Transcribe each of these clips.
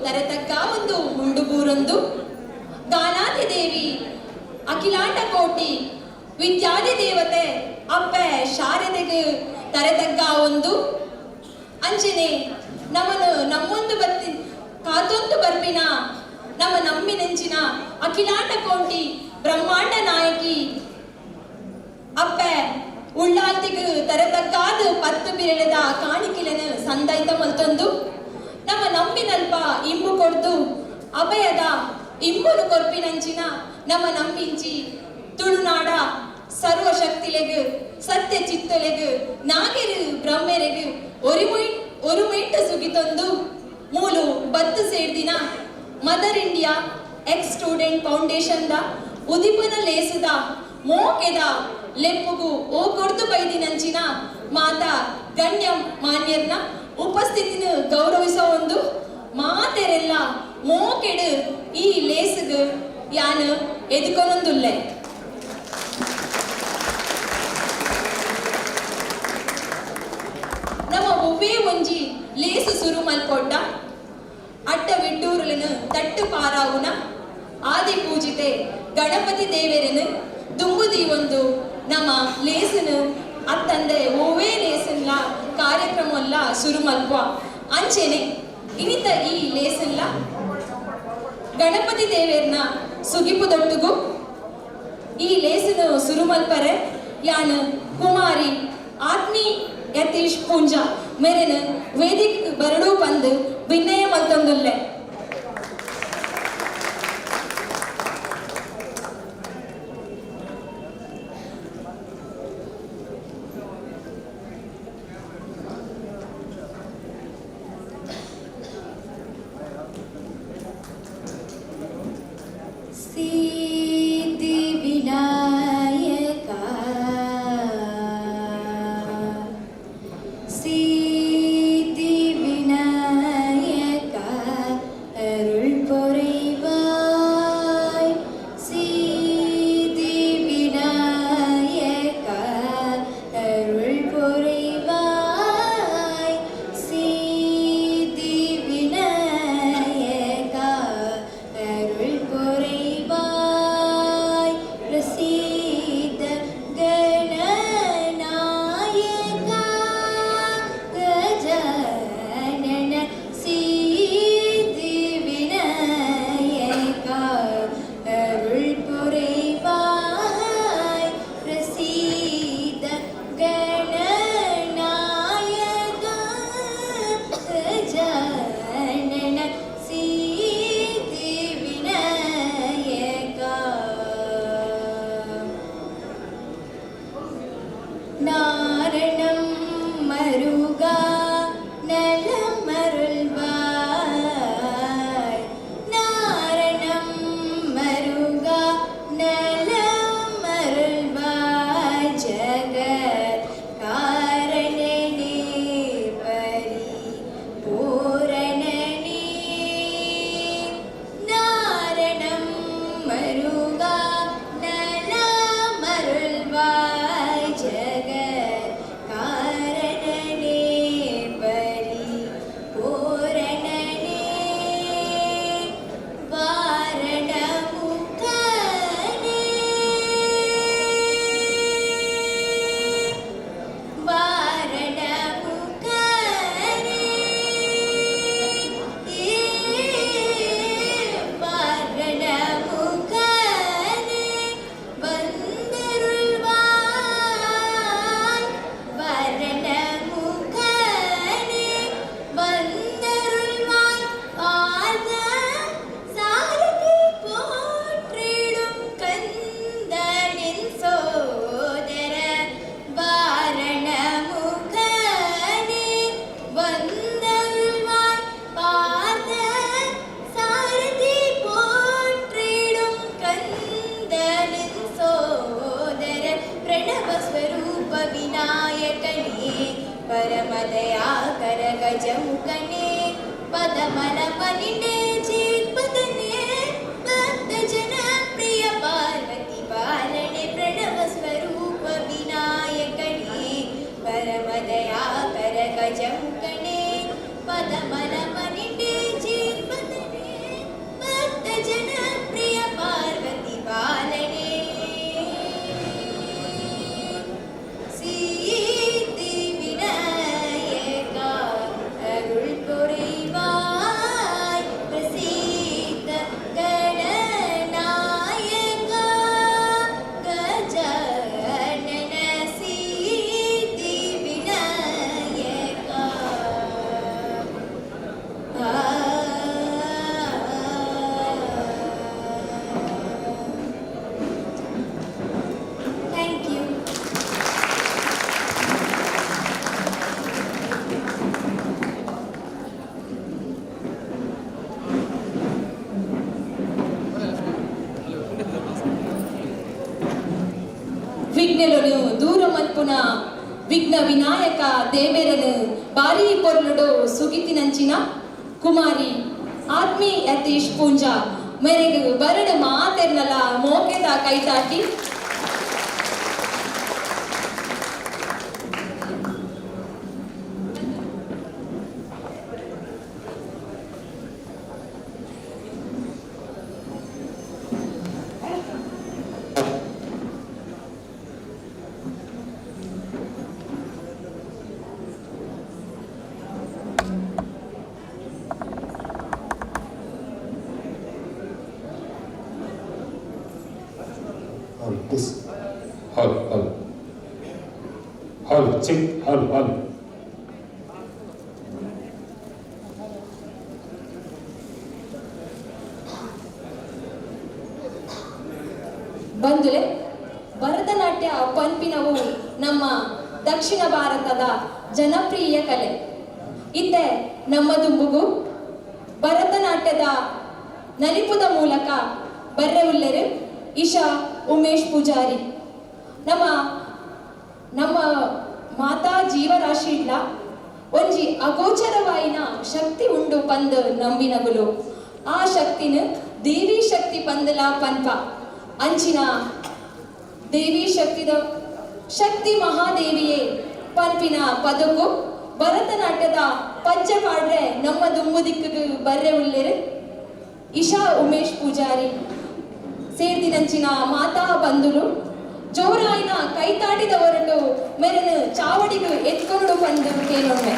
ತರೆತಕ್ಕ ಒಂದು ಉಂಡುಬೂರೊಂದು ಗಾನಾದಿ ದೇವಿ ಅಖಿಲಾಂಡ ಕೋಟಿ ವಿದ್ಯಾದಿ ದೇವತೆ ಅಪ್ಪೆ ಶಾರದೆಗ್ ತರೆತಗ್ಗ ಒಂದು ಅಂಚನೆ ನಮನು ನಮ್ಮೊಂದು ಬತ್ತಿ ಕಾತೊಂದು ಬರ್ಪಿನ ನಮ್ಮ ನಂಬಿನೆಂಚಿನ ಅಖಿಲಾಂಡ ಕೋಟಿ ಬ್ರಹ್ಮಾಂಡ ನಾಯಕಿ ಅಪ್ಪೆ ಉಳ್ಳಾಲ್ತಿಗ್ ತರತಕ್ಕಾದ ಪತ್ತು ಬಿರಳದ ಕಾಣಿಕೆలను ಸಂದೈತ ಮಲ್ತೊಂದು ನಮ್ಮ ನಂಬಿನಲ್ಪ ಇಂಬು ಕೊಡ್ದು ಅಭಯದ ಇಂಬುನು ಕೊರ್ಪಿನಂಚಿನ ನಮ್ಮ ನಂಬಿಂಚಿ ತುಳುನಾಡ ಸರ್ವಶಕ್ತಿಲೆಗ್ ಸತ್ಯ ಚಿತ್ತಲೆಗ್ ನಾಗೆರು ಬ್ರಹ್ಮೆರೆಗ್ ಒರಿಮುಯ್ ಒರುಮೈಟ ಸುಗಿತೊಂದು ಮೂಲು ಬತ್ತು ಸೇರ್ದಿನ Mother India ex student foundation the ಉದಿಪನ ಲೇಸುದ ಮೋಕೆದ ಲೆಪ್ಪುಗು ಓ ಕೊರ್ದು ಬೈದಿನಂಚಿನ ಮಾತಾ ಗಣ್ಯ ಮಾನ್ಯರ್ನ ಉಪಸ್ಥಿತಿನ ಗೌರವಿಸೋ ಒಂದು ಮಾತೆರೆಲ್ಲ ಮೋಕೆಡು ಈ ಲೇಸುಗು ಯಾನು ಎದುಕೊನೊಂದುಲ್ಲೆ. ನಮ್ಮ ಒವ್ವೇ ಒಂಜಿ ಲೇಸು ಸುರು ಮಲ್ಪೊಡ್ಡ ಅಡ್ಡ ವಿಡ್ಡೂರುలను ತಟ್ಟು ಪಾರಾವುನ ಆದಿ ಪೂಜಿತೆ ಗಣಪತಿ ದೇವೆರನು ದುಂಬುದಿ ಒಂದು ನಮ್ಮ ಲೇಸುನು ಅತ್ತಂದೆ ಒವ್ವೇ ಲೇಸುನ್ಲ ಕಾರ್ಯಕ್ರಮಲ್ಲ ಸುರು ಮಲ್ಪುವ. ಅಂಚೆನೆ ಇನಿತ ಈ ಲೇಸುನ್ಲ ಗಣಪತಿ ದೇವೆರ್ನ ಸುಗಿಪು ದೊಟ್ಟುಗು ಈ ಲೇಸುನು ಸುರುಮಲ್ಪರೆ ಯಾನ್ ಕುಮಾರಿ ಆತ್ಮಿ ಯತೀಶ್ ಪೂಂಜಾ ಮೇರೆನು ವೇದಿಕ್ ಬರಡು ಪಂದ್ ವಿನಯ ಮಲ್ತೊಂದುಲ್ಲೆ. सिद्धिविनायका, सिद्धिविनायका, அருள் புரிவாய். சித்திவிநாயகா, அருள் புரிவாய். சித்திவிநாயகா, அருள் புரிவாய். பிரசித்த கணநாயகா, கஜானன, சித்திவிநாயகா, அருள் புரிவாய். பிரசித்த கணநாயகா, கஜானன, சித்திவிநாயகா. நாரணம் மருகா, நலம் அருள்வாய். நாரணம் மருகா, நலம் அருள்வாய். ஜகத் காரணனே, பரி பூரணனே. நாரணம் மருகா, நலம் அருள்வாய். ஜகத் காரணனே, பரி பூரணனே. வாரணமுகனே, வாரணமுகனே, வாரணமுகனே, வந்தருள்வாய். வாரணமுகனே, வந்தருள்வாய். பார்த்த சாரதி போற்றிடும் கந்தனின் சோதர, வாரணமுகனே, வந்தருள்வாய். பார்த்த சாரதி போற்றிடும் கந்தனின் சோதர, பிரணவஸ்வரூப விநாயகனே, பரமதயாகர கஜமுகனே, பதமல பனிண்டே ஜீத்பதனே, பக்த ஜன பிரிய பார்வதி பாலனே, பிரணவஸ்வரூப விநாயகனே, பரமதயாகர கஜமுகனே, பதமல பனிண்டே ஜீத்பதனே. ವಿಘ್ನలను ದೂರ ಮಲ್ಪುನ ವಿಘ್ನ ವಿನಾಯಕ ದೇವೆರನು ಬಾರಿ ಪೊರ್ಲುಡು ಸುಗಿತಿನಂಚಿನ ಕುಮಾರಿ ಆತ್ಮೀ ಯತೀಶ್ ಪೂಂಜಾ ಮೇರೆಗ್ ಬರಡು ಮಾತೆರ್ನಲ ಮೋಕೆದ ಕೈತಾಟಿ. Hello, this. Hello, hello. Hello, check. Hello, hello. ಬಂದುಲೆ, Bharatanatyam ಪನ್ಪಿನವು ನಮ್ಮ ದಕ್ಷಿಣ ಭಾರತದ ಜನಪ್ರಿಯ ಕಲೆ. ಇತ್ತೆ ನಮ್ಮ ದುಂಬುಗು ಭರತನಾಟ್ಯದ ನಲಿಪುದ ಮೂಲಕ ಬರ್ರೆ ಉಲ್ಲೆರು ಇಶಾ ಉಮೇಶ್ ಪೂಜಾರಿ. ನಮ್ಮ ನಮ್ಮ ಮಾತಾ ಜೀವರಾಶಿ ಇಲ್ಲ ಒಂಜಿ ಅಗೋಚರವಾಯಿನ ಶಕ್ತಿ ಉಂಡು ಪಂದ್ ನಂಬಿನಗುಲು. ಆ ಶಕ್ತಿನ ದೇವಿ ಶಕ್ತಿ ಪಂದಲ ಪನ್ಪ. ಅಂಚಿನ ದೇವಿ ಶಕ್ತಿದ ಶಕ್ತಿ ಮಹಾದೇವಿಯೇ ಪನ್ಪಿನ ಪದಕು ಭರತನಾಟ್ಯದ ಪಜ್ಜೆ ಪಾಡ್ರೆ ನಮ್ಮ ದುಂಬು ದಿಕ್ಕುಗು ಬರ್ರೆ ಉಲ್ಲೆರು ಇಶಾ ಉಮೇಶ್ ಪೂಜಾರಿ ಸೇರ್ದಿನಂಚಿನ ಮಾತಾ ಬಂಧುಲು ಜೋರಾಯಿನ ಕೈತಾಟಿದ ಹೊರಟು ಮೆರನು ಚಾವಡಿಗು ಎತ್ಕೊಂಡು ಬಂದು ಕೇಳೊಮ್ಮೆ.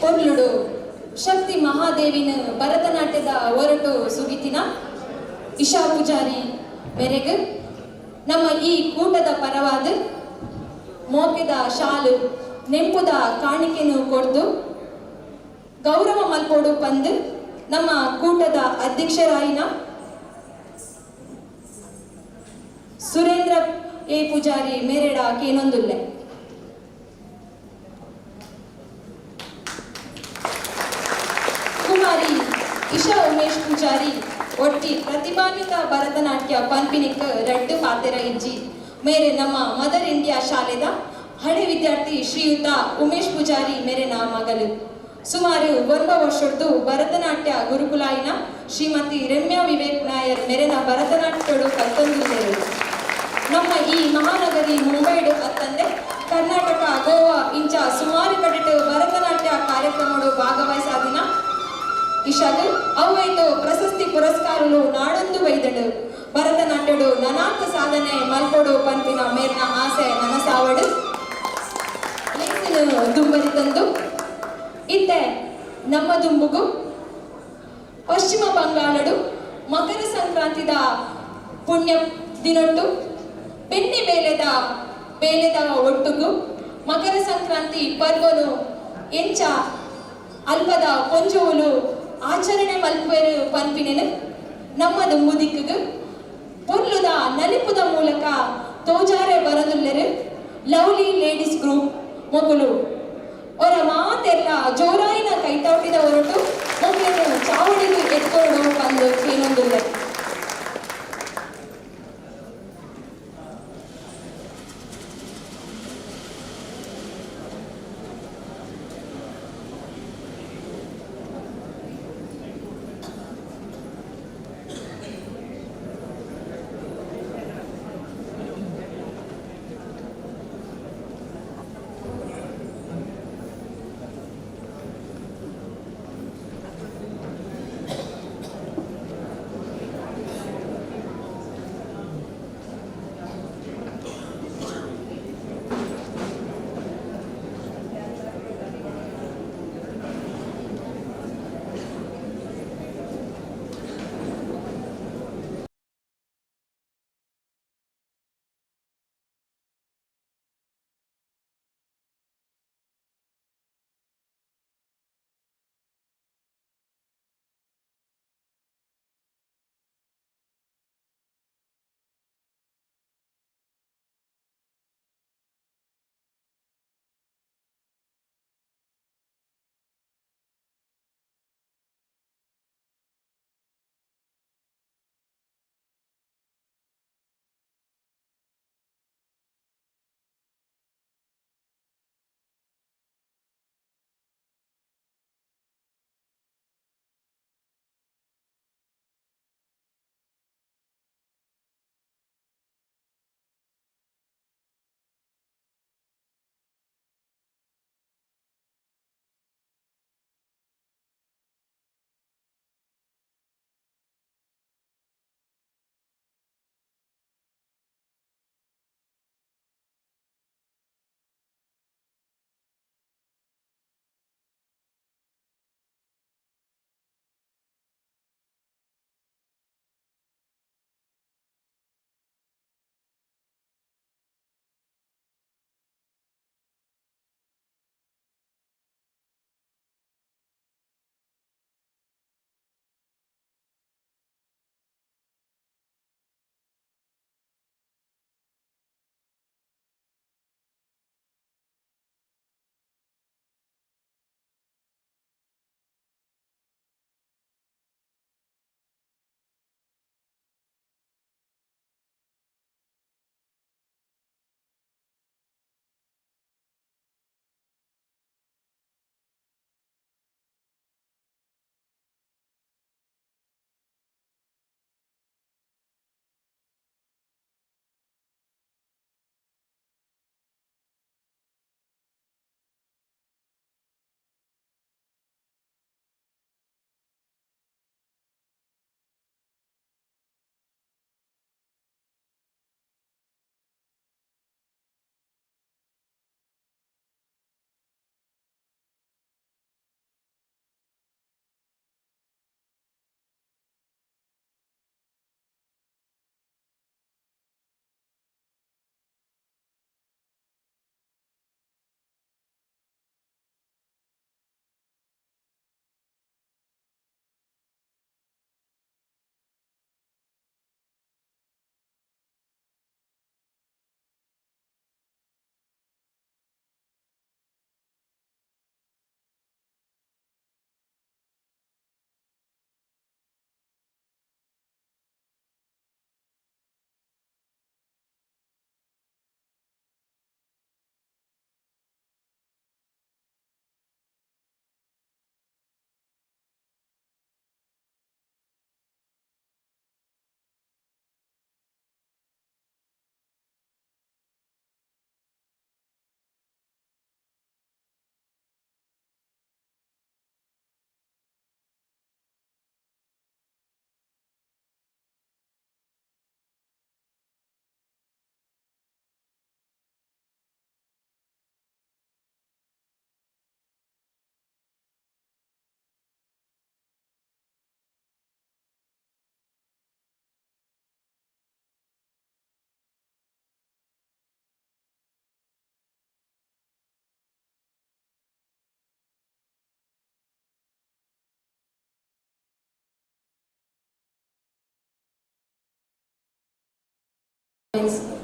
ಪೊರ್ಲುಡು ಶಕ್ತಿ ಮಹಾದೇವಿನ ಭರತನಾಟ್ಯದ ಒರಟು ಸುಗಿತಿನ ಇಶಾ ಪೂಜಾರಿ ಮೆರೆಗ್ ನಮ್ಮ ಈ ಕೂಟದ ಪರವಾದ ಮೋಕೆದ ಶಾಲು ನೆಂಪುದ ಕಾಣಿಕೆಯನ್ನು ಕೊಡ್ದು ಗೌರವ ಮಲ್ಪೋಡು ಪಂದ್ ನಮ್ಮ ಕೂಟದ ಅಧ್ಯಕ್ಷರಾಯಿನ ಸುರೇಂದ್ರ ಎ ಪೂಜಾರಿ ಮೇರೆಡ ಕೇನೊಂದುಲ್ಲೆ. ಕುಮಾರಿ ಇಶಾ ಉಮೇಶ್ ಪೂಜಾರಿ ಒಟ್ಟಿ ಪ್ರತಿಭಾನ್ವಿತ ಭರತನಾಟ್ಯ ಪನ್ಪಿನಿಕ್ ರಡ್ಡು ಪಾತೆರ ಇಜ್ಜಿ. ಮೇರೆ ನಮ್ಮ ಮದರ್ ಇಂಡಿಯಾ ಶಾಲೆದ ಹಳೆ ವಿದ್ಯಾರ್ಥಿ ಶ್ರೀಯುತ ಉಮೇಶ್ ಪೂಜಾರಿ ಮೇರೆನ ಮಗಲು. ಸುಮಾರು 9 ವರ್ಷದ್ದು ಭರತನಾಟ್ಯ ಗುರುಕುಲಾಯಿನ ಶ್ರೀಮತಿ ರಮ್ಯಾ ವಿವೇಕ್ ನಾಯರ್ ಮೆರೆನ ಭರತನಾಟ್ಯಡು ಕಲ್ತೊಂದುಲ್ಲೆರ್. ನಮ್ಮ ಈ ಮಹಾನಗರಿ ಮುಂಬೈಡ್ ಅತ್ತಂದೆ ಕರ್ನಾಟಕ, ಗೋವಾ ಇಂಚ ಸುಮಾರು ಕಡೆಟ್ ಭರತನಾಟ್ಯ ಕಾರ್ಯಕ್ರಮಡು ಭಾಗವಹಿಸಾದಿನ ಇಶಾಗ್ ಅವ್ವೈತು ಪ್ರಶಸ್ತಿ ಪುರಸ್ಕಾರಲು ನಾಡೊಂದು ಬೈದಡು. ಭರತನಾಟ್ಯಡು ನನಾತ್ ಸಾಧನೆ ಮಲ್ಪೊಡು ಪನ್ಪಿನ ಮೇರ್ನ ಆಸೆ ನನಸಾವಡು. ಲೇಸನು ದುಂಬರಿ ತಂದು ಇತ್ತೆ ನಮ್ಮ ದುಂಬುಗು ಪಶ್ಚಿಮ ಬಂಗಾಳಡು ಮಕರ ಸಂಕ್ರಾಂತಿದ ಪುಣ್ಯ ದಿನೊಟ್ಟು ಬೆನ್ನಿ ಬೇಲೆದ ಬೇಲೆದ ಒಟ್ಟುಗು ಮಕರ ಸಂಕ್ರಾಂತಿ ಪರ್ವನು ಎಂಚ ಅಲ್ಪದ ಪೊಂಜೋವುಲು ಆಚರಣೆ ಮಲ್ಪೆರು ಪನ್ಪಿನೆನು ನಮ್ಮ ದುಂಬುದಿಕ್ಕುಗು ಪೊರ್ಲುದ ನಲಿಪುದ ಮೂಲಕ ತೋಜಾರೆ ಬರದುಲ್ಲೆರು ಲವ್ಲಿ ಲೇಡೀಸ್ ಗ್ರೂಪ್ ಮೊಕುಲು. ಅವರ ಮಾತೆಲ್ಲ ಜೋರಾಯಿನ ಕೈತಾಟಿದ ಹೊರಟು ಮೊಕುలను ಚಾವಡಿಗೆ ಎತ್ಕೊಂಡು ಬಂದು ಕೇನೊಂದುಲ್ಲೆ.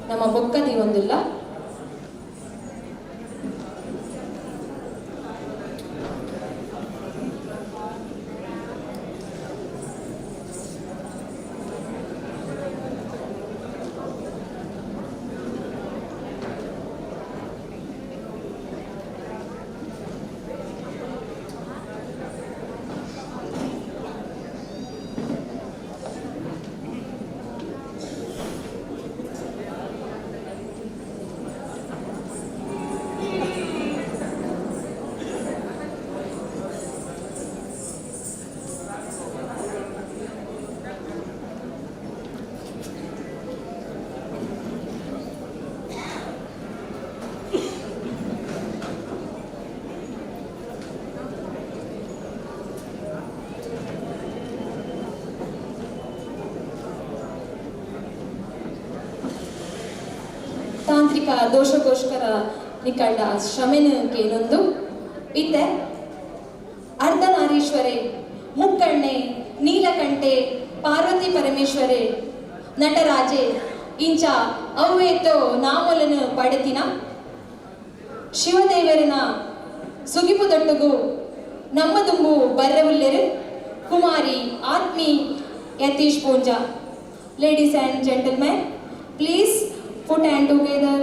ನಮ್ಮ ಬೊಕ್ಕ ದೀವೊಂದುಲ್ಲ. ತಾಂತ್ರಿಕ ದೋಷಕ್ಕೋಸ್ಕರ ನಿಕಂಡ ಶ್ರಮೆನು ಕೇನೊಂದು ಇತ್ತೆ ಅರ್ಧನಾರೀಶ್ವರೆ, ಮುಕ್ಕಣ್ಣೆ, ನೀಲಕಂಠೆ, ಪಾರ್ವತಿ ಪರಮೇಶ್ವರೆ, ನಟರಾಜೆ ಇಂಚ ಅವ್ವೇತೋ ನಾಮೊಲನು ಪಡೆತಿನ ಶಿವದೇವರಿನ ಸುಗಿಪು ದೊಟ್ಟುಗು ನಮ್ಮ ದುಂಬು ಬರ್ರವುಲ್ಲೆರು ಕುಮಾರಿ Athmi Yathish Poonja. Ladies and gentlemen, please put hand together.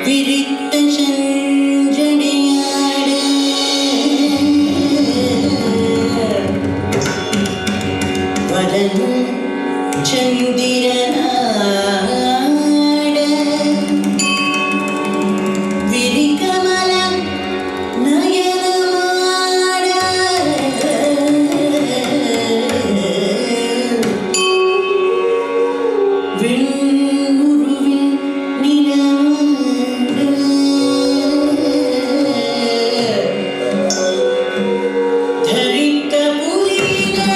விரித்த செஞ்சடையாட வளன் சந்திரனாட விரிகமல நயனமாட விண்ணுருவின் நிலமாட தரித்த புலிகளாட.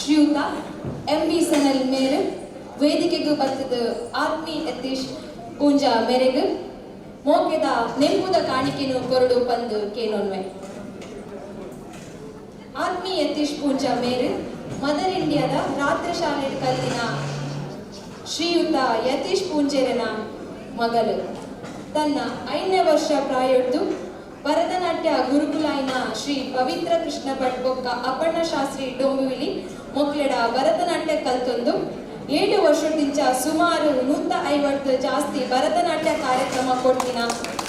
ಶ್ರೀಯುತ ಎಂ ಬಿ ಸನಲ್ ಮೇರ್ ವೇದಿಕೆಗೆ ಬತ್ತದ ಆತ್ಮೀ ಯತೀಶ್ ಪೂಂಜಾ ಮೇರೆಗ್ ಮೋಕೆದ ನೆಂಪುದ ಕಾಣಿಕೆನು ಕೊರಡು ಪಂದು ಕೇನೊನ್ವೆ. ಆತ್ಮೀ ಯತೀಶ್ ಪೂಂಜಾ ಮೇರು ಮದರ್ ಇಂಡಿಯಾದ ರಾತ್ರಿ ಶಾಲೆ ಕಲ್ತಿನ ಶ್ರೀಯುತ ಯತೀಶ್ ಪೂಂಜೆರೆನ ಮಗಲು. ತನ್ನ 5ನೇ ವರ್ಷ ಪ್ರಾಯೊಡ್ದು ಭರತನಾಟ್ಯ ಗುರುಕುಲಾಯಿನ ಶ್ರೀ ಪವಿತ್ರ ಕೃಷ್ಣ ಭಟ್ ಬೊಕ್ಕ ಅಪರ್ಣ ಶಾಸ್ತ್ರಿ ಡೊಂಬುವಿಲಿ ಮೊಕ್ಲೆಡ ಭರತನಾಟ್ಯ ಕಲ್ತೊಂದು 7 ವರ್ಷದಿಂಚ ಸುಮಾರು 150 ಜಾಸ್ತಿ ಭರತನಾಟ್ಯ ಕಾರ್ಯಕ್ರಮ ಕೊಟ್ಟಿನ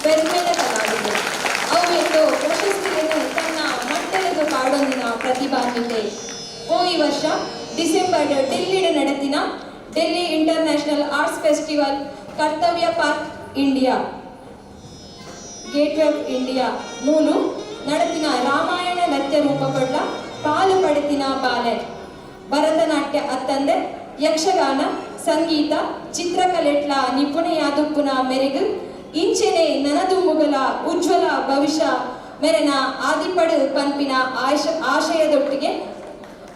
ಪೆರ್ಮೆದ ಕಲಾವಿದೆ. ಅವೆಟ್ಟು ಪ್ರಶಸ್ತಿಯನ್ನು ತನ್ನ ಮಟ್ಟದ ಪಾಡೊಂದಿನ ಪ್ರತಿಭಾನ್ವಿತೆ. ಈ ವರ್ಷ December ಡೆಲ್ಲಿಡ್ ನಡೆತಿನ Delhi International Arts Festival, Kartavya Path India Gateway of India ಮೂಲು ನಡತಿನ ರಾಮಾಯಣ ನೃತ್ಯ ರೂಪಕೊಂಡ ಪಾಲು ಪಡೆತಿನ ಬಾಲೆ. ಭರತನಾಟ್ಯ ಅತ್ತಂದೆ ಯಕ್ಷಗಾನ, ಸಂಗೀತ, ಚಿತ್ರಕಲೆಟ್ಲ ನಿಪುಣೆಯಾದುಪ್ಪುನ ಮೆರೆಗು ಇಂಚೆನೆ ನನದುಂಬುಗಲ ಉಜ್ವಲ ಭವಿಷ್ಯ ಮೆರೆನ ಆದಿಪಡು ಪನ್ಪಿನ ಆಶಯದೊಟ್ಟಿಗೆ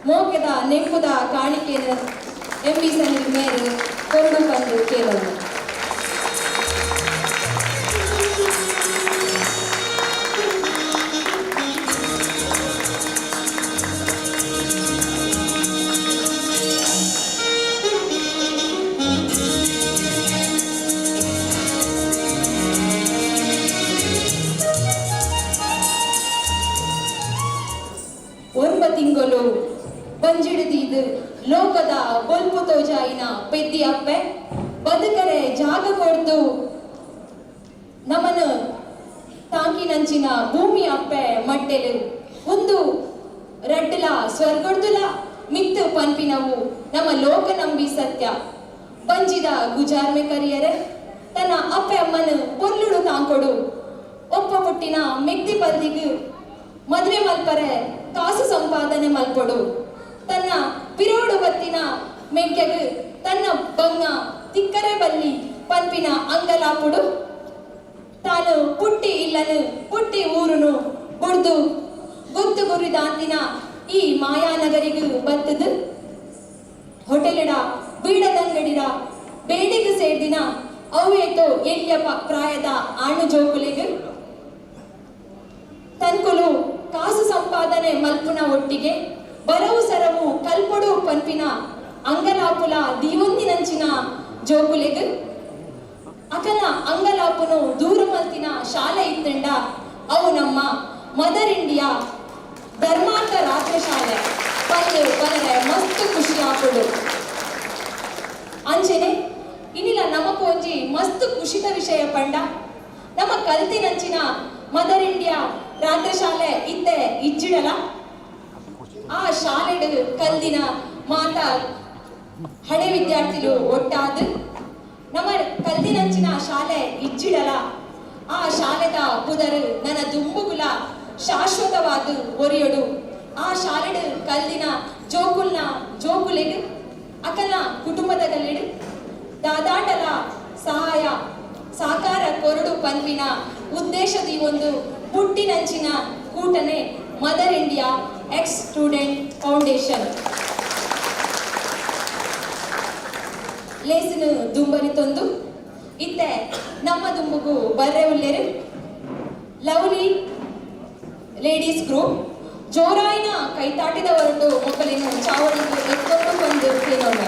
ಮೋಕೆದ ನೆಂಪುದ ಕಾಣಿಕೆಯನ್ನು ಎಂ ಬಿ ಸನಿಲ್ ಮೇರು ಕೊರಡು ಬಂದು ಕೇಳೋಣ. 9 ತಿಂಗಳು ಬಂಜಿಡಿದೀದು ಲೋಕದ ಬೊಲ್ಪು ತೋಜಾಯಿನ ಪೆದ್ದಿ ಅಪ್ಪೆ ಬದುಕರೆ ಜಾಗ ಕೊಡ್ದು ನಮನ ತಾಕಿನಂಚಿನ ಭೂಮಿ ಅಪ್ಪೆ ಮಟ್ಟೆಲು ಒಂದು ರಡ್ಡಲ ಸ್ವರ್ಗಡ್ದುಲ ಮಿತ್ತು ಪನ್ಪಿನವು ನಮ್ಮ ಲೋಕ ನಂಬಿ ಸತ್ಯ. ಬಂಜಿದ ಗುಜಾರ್ಮೆ ಕರಿಯರೆ ತನ್ನ ಅಪ್ಪೆ ಅಮ್ಮನ ಪೊರ್ಲುಡು ತಾಂಕೊಡು. ಒಪ್ಪ ಪುಟ್ಟಿನ ಮೆಗ್ದಿ ಪಲ್ದಿಗ್ ಮದುವೆ ಮಲ್ಪರೆ ಕಾಸು ಸಂಪಾದನೆ ಮಲ್ಪೊಡು. ತನ್ನ ಪಿರೋಡು ಬತ್ತಿನ ಮೆಗ್ಯಗ್ ತನ್ನ ಬಂಗ ತಿಕ್ಕರೆ ಬಲ್ಲಿ ಪನ್ಪಿನ ಅಂಗಲಾಪುಡು. ತಾನು ಪುಟ್ಟಿ ಇಲ್ಲನು ಪುಟ್ಟಿ ಊರುನು ಬುಡ್ದು ಗೊತ್ತು ಗುರಿ ದಾಂತಿನ ಈ ಮಾಯಾನಗರಿಗೂ ಬತ್ತದು ಹೋಟೆಲಿಡ ಬೀಡದಂಗಡಿಡ ಬೇಡಿಗೆ ಸೇರ್ದಿನ ಅವೇತೋ ಎಲ್ಯ ಪ್ರಾಯದ ಆಣು ಜೋಕುಲಿಗ್ ತನ್ಕುಲು ಕಾಸು ಸಂಪಾದನೆ ಮಲ್ಪುನ ಒಟ್ಟಿಗೆ ಬರವು ಸರವು ಕಲ್ಪೊಡು ಪನ್ಪಿನ ಅಂಗಲಾಪುಲ ದೀವೊಂದಿನಂಚಿನ ಜೋಕುಲಿಗ್ ಅಕಲ ಅಂಗಲಾಪುನು ದೂರ ಮಲ್ತಿನ ಶಾಲೆ ಇತ್ತಂಡ ಅವು ನಮ್ಮ ಮದರ್ ಇಂಡಿಯಾ ಧರ್ಮಾರ್ಥ ರಾತ್ರಿ ಶಾಲೆ ಪಂದು ಪನರೆ ಮಸ್ತ್ ಖುಷಿ ಆಪುಡು. ಅಂಚೆನೆ ಇನ್ನಿಲ್ಲ ನಮಕ್ ಒಂಜಿ ಮಸ್ತ್ ಖುಷಿತ ವಿಷಯ ಪಂಡ ನಮ್ಮ ಕಲ್ತಿನಂಚಿನ ಮದರ್ ಇಂಡಿಯಾ ರಾತ್ರಿ ಶಾಲೆ ಇತ್ತೆ ಇಜ್ಜಿಡಲ. ಆ ಶಾಲೆಡ್ ಕಲ್ದಿನ ಮಾತಾ ಹಳೆ ವಿದ್ಯಾರ್ಥಿಲು ಒಟ್ಟಾದ್ ನಮ್ಮ ಕಲ್ದಿನಂಚಿನ ಶಾಲೆ ಇಜ್ಜಿಡಲ ಆ ಶಾಲೆದ ಪುದರ್ ನನ್ನ ದುಂಬುಗುಲ ಶಾಶ್ವತವಾದ ಒರಿಯೊಡು. ಆ ಶಾಲೆಡ್ ಕಲ್ದಿನ ಜೋಕುಲ್ನ ಜೋಕುಲೆಗ್ ಅಕಲ್ನ ಕುಟುಂಬದ ಗಲ್ಲಿಡ್ ದಾದಾಟಲ ಸಹಾಯ ಸಾಕಾರ ಕೊರಡು ಪನ್ಪಿನ ಉದ್ದೇಶದ ಈ ಒಂದು ಪುಟ್ಟಿನಂಚಿನ ಕೂಟನೆ Mother India ex student foundation. ಲೇಸಿನ ದುಂಬರಿ ತಂದು ಇತ್ತೆ ನಮ್ಮ ದುಂಬುಗು ಬರ್ರೆ ಉಲ್ಲೇರು ಲವ್ಲಿ ಲೇಡೀಸ್ ಗ್ರೂಪ್. ಜೋರಾಯಿನ ಕೈತಾಟಿದ ಹೊರಟು ಮೊಕ್ಕಲಿನ ಚಾವಡಿಗೆ ಎತ್ಕೊಂಡು ಬಂದು ಕೇಳೋಣ.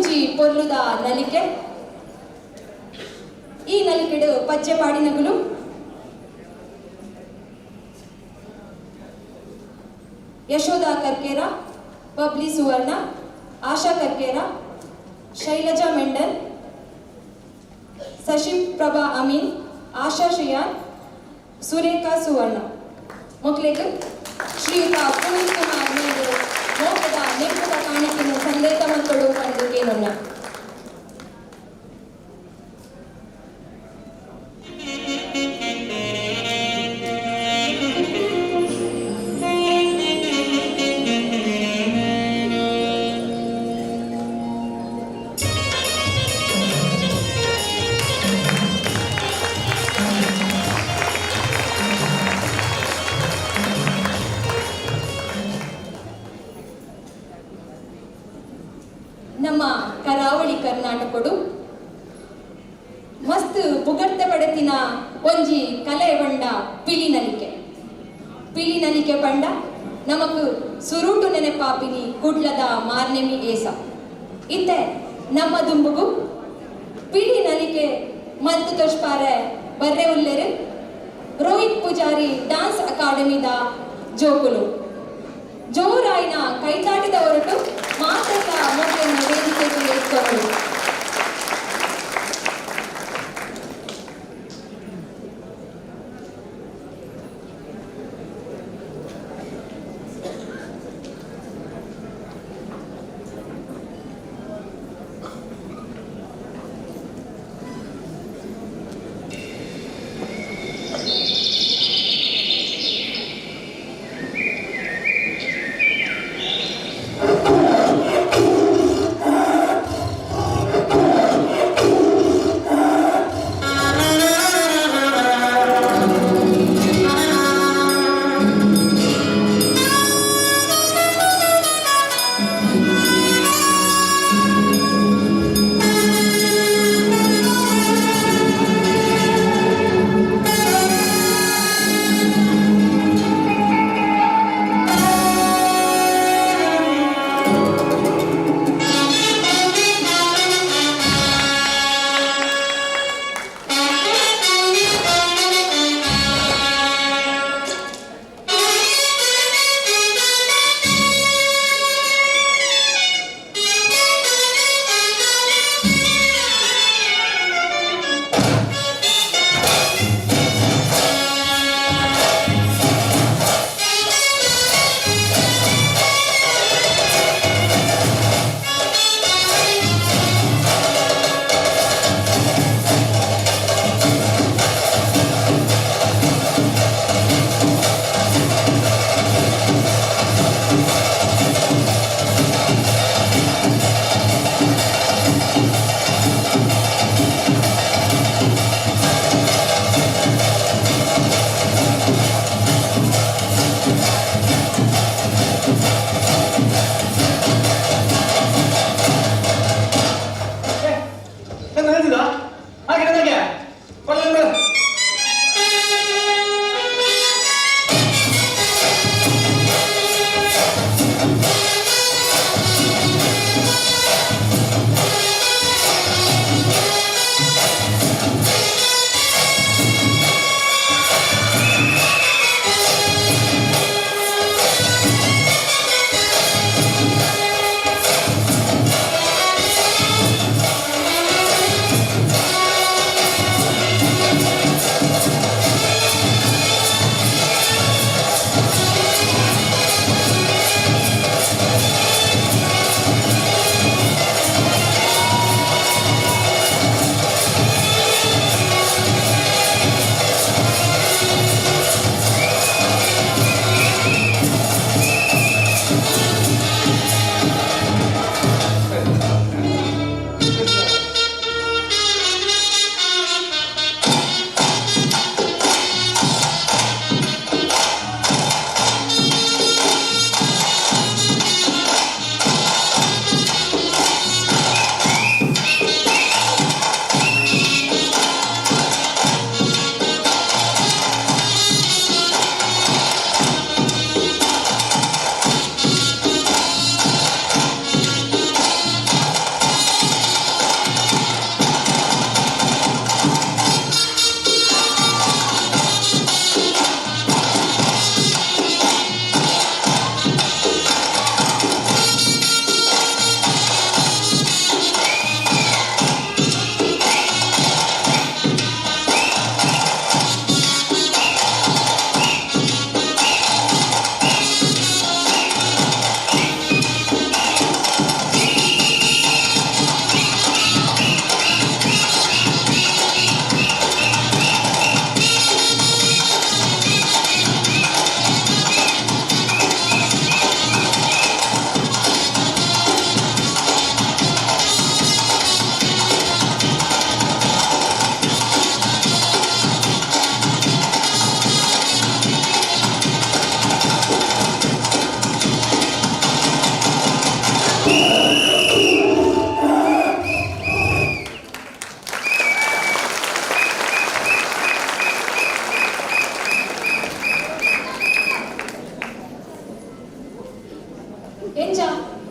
ಉಂದೊಂಜಿ ಪೊರ್ಲುದ ನಲಿಕೆ. ಈ ನಲಿಕೆಡು ಪಜ್ಜೆ ಪಾಡಿನಗುಲು ಯಶೋಧ ಕರ್ಕೇರ, ಬಬ್ಲಿ ಸುವರ್ಣ, ಆಶಾ ಕರ್ಕೇರ, ಶೈಲಜಾ ಮೆಂಡನ್, ಶಶಿ ಪ್ರಭಾ ಅಮೀನ್, ಆಶಾ ಶ್ರೀಯಾನ್, ಸುರೇಖಾ ಸುವರ್ಣ. ಮೊಕ್ಲೆಗ್ ಶ್ರೀಯುತ ಪುನೀತ್ ಕುಮಾರ್ ಮೇರು ಮೋಕದ ನೆಂಪುದ ಕಾಣಿಕೆನು ಸಂದೇತ ಮಂತೊಡು ಪಂದು ಕೇನೊನ್ನ. ನಮ್ಮ ಕರಾವಳಿ ಕರ್ನಾಟಕಡು ಮಸ್ತ್ ಪುಗರ್ತೆ ಪಡೆತಿನ ಒಂಜಿ ಕಲೆ ಬಂಡ ಪಿಲಿ ನಲಿಕೆ. ಪಿಲಿ ನಲಿಕೆ ಪಂಡ ನಮಕ್ ಸುರುಟು ನೆನಪಾಪಿನಿ ಕುಡ್ಲದ ಮಾರ್ನೆಮಿ ಏಸ. ಇತ್ತೆ ನಮ್ಮ ದುಂಬುಗು ಪಿಲಿ ನಲಿಕೆ ಮಲ್ತು ತೋಷ್ಪಾರೆ ಬರ್ರೆ ಉಲ್ಲೆರು ರೋಹಿತ್ ಪೂಜಾರಿ ಡಾನ್ಸ್ ಅಕಾಡೆಮಿದ ಜೋಕುಲು. ಜೋರಾಯಿನ ಕೈಚಾಟಿದ ಹೊರಟು ಮಾತ್ರಕ್ಕ ಮಕ್ಕಳನ್ನು ವೇದಿಕೆಗೆ ಎತ್ಕೊಂಡು.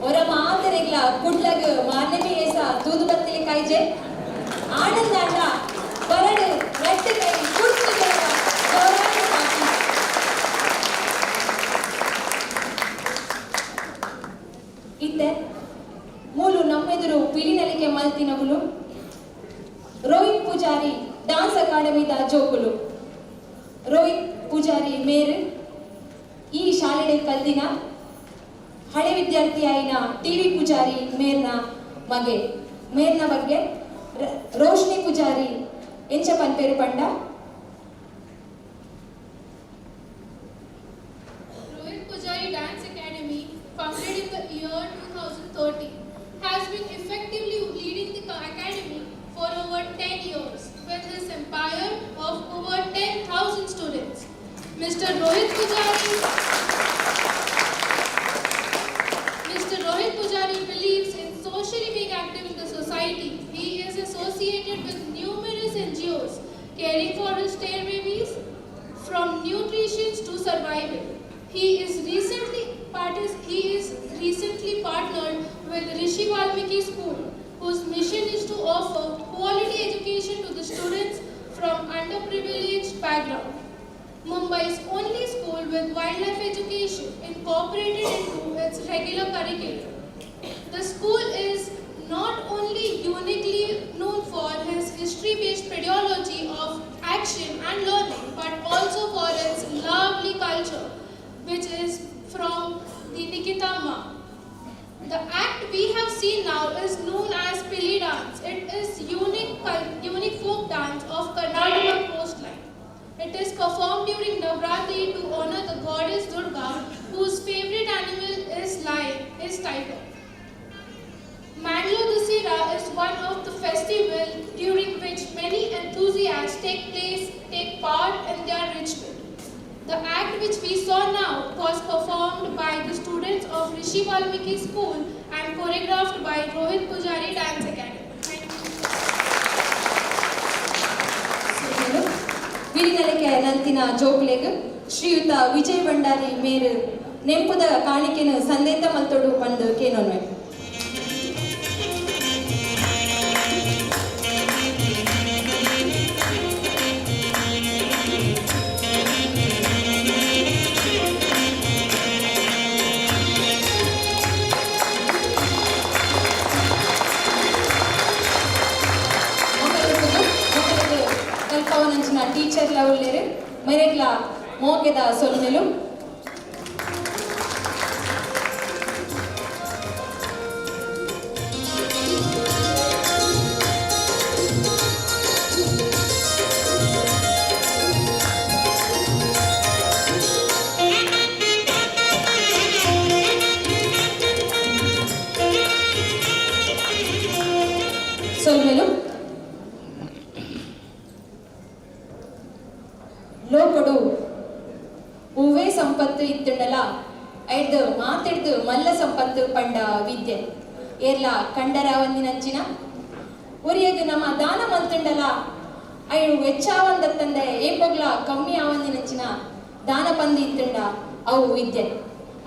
ಒರ ಮಾತೆರೆಗ್ಲ ಕುಡ್ಲಗ್ ಮಾರ್ನೆಮಿ ಏಸ ತೂದು ಬತ್ತಿಲಿ ಕಾಯ್ಜೆ ಆನಂದಾಂಡ ಬರಡು ರಡ್ಡು ಕೈ ಕುರ್ತು ಜೋರ ಜೋರಾದ ಸಾಕಿ. ಇತ್ತೆ ಮೂಲು ನಮ್ಮೆದುರು ಪಿಲಿನಲಿಕೆ ಮಲ್ತಿನಗುಲು ರೋಹಿತ್ ಪೂಜಾರಿ ಡಾನ್ಸ್ ಅಕಾಡೆಮಿದ ಜೋಕುಲು. ರೋಹಿತ್ ಪೂಜಾರಿ ಮೇರು ಈ ಶಾಲೆಡೆ ಕಲ್ದಿನ ಹಳೆ ವಿದ್ಯಾರ್ಥಿ ಆಯಿನ ಟಿವಿ ಪೂಜಾರಿ ಮೇರ್ನ ಮಗೆ. ಮೇರ್ನ ಬಗ್ಗೆ ರೋಶ್ನಿ ಪೂಜಾರಿ ಎಂಚ ಪನ್ಪೇರು ಪಂಡ. Rohit Pujari Dance Academy, founded in the year 2013, has been effectively leading the academy for over 10 years with his empire of over 10,000 students. Mr. Rohit Pujari believes in socially being active in the society. He is associated with numerous NGOs, caring for his stray babies from nutrition to survival. He is recently partnered with Rishi Valmiki School, whose mission is to offer quality education to the students from underprivileged background. Mumbai's only school with wildlife education incorporated into its regular curriculum. The school is not only uniquely known for his history-based pedagogy of action and learning, but also for its lovely culture, which is from the Nikita Ma. The act we have seen now is known as Pili dance. It is unique folk dance of Karnataka coastline. It is performed during Navratri to honor the goddess Durga, whose favorite animal is lion, is tiger. Mangalore Dasera is one of the festival during which many enthusiasts take part in their ritual. The act which we saw now was performed by the students of Rishi Valmiki School and choreographed by Rohit Pujari Dance Academy. Thank you. ವಿರಿನಲಿಕೆ ನಂತಿನ ಜೋಕ್ಲೆಗ್ ಶ್ರೀಯುತ ವಿಜಯ್ ಭಂಡಾರಿ ಮೇರು ನೆಂಪುದ ಕಾಣಿಕೆನು ಸಂದೇತ ಮಲ್ತೊಡು ಪಂದ್ ಕೇನೊನ್ವೆ. ಮೊಕಲೆಗ್ ಕಲ್ಪವನಂಚಿನ ಟೀಚರ್ಲ ಉಲ್ಲೇರು, ಮೆರೆಗ್ಲ ಮೋಕೆದ ಸೊಲ್ಮೆಲು. ಸೊಲ್ಮೆಲು. ಲೋಕಡು ಹೂವೇ ಸಂಪತ್ತು ಇತ್ತುಂಡಲ ಐಡ್ದು ಮಾತೆಡ್ದು ಮಲ್ಲ ಸಂಪತ್ತು ಪಂಡ ವಿದ್ಯೆ. ಏರ್ಲ ಕಂಡರ ಒಂದಿನಂಚಿನ ಒರಿಯಗ್ ನಮ್ಮ ದಾನ ಮಲ್ತುಂಡಲ ಐಡು ವೆಚ್ಚಾವಂದತ್ತಂದೆ ಏಪೊಗ್ಲ ಕಮ್ಮಿ ಆವಂದಿನಂಚಿನ ದಾನ ಪಂದು ಇತ್ತುಂಡ ಅವು ವಿದ್ಯೆ.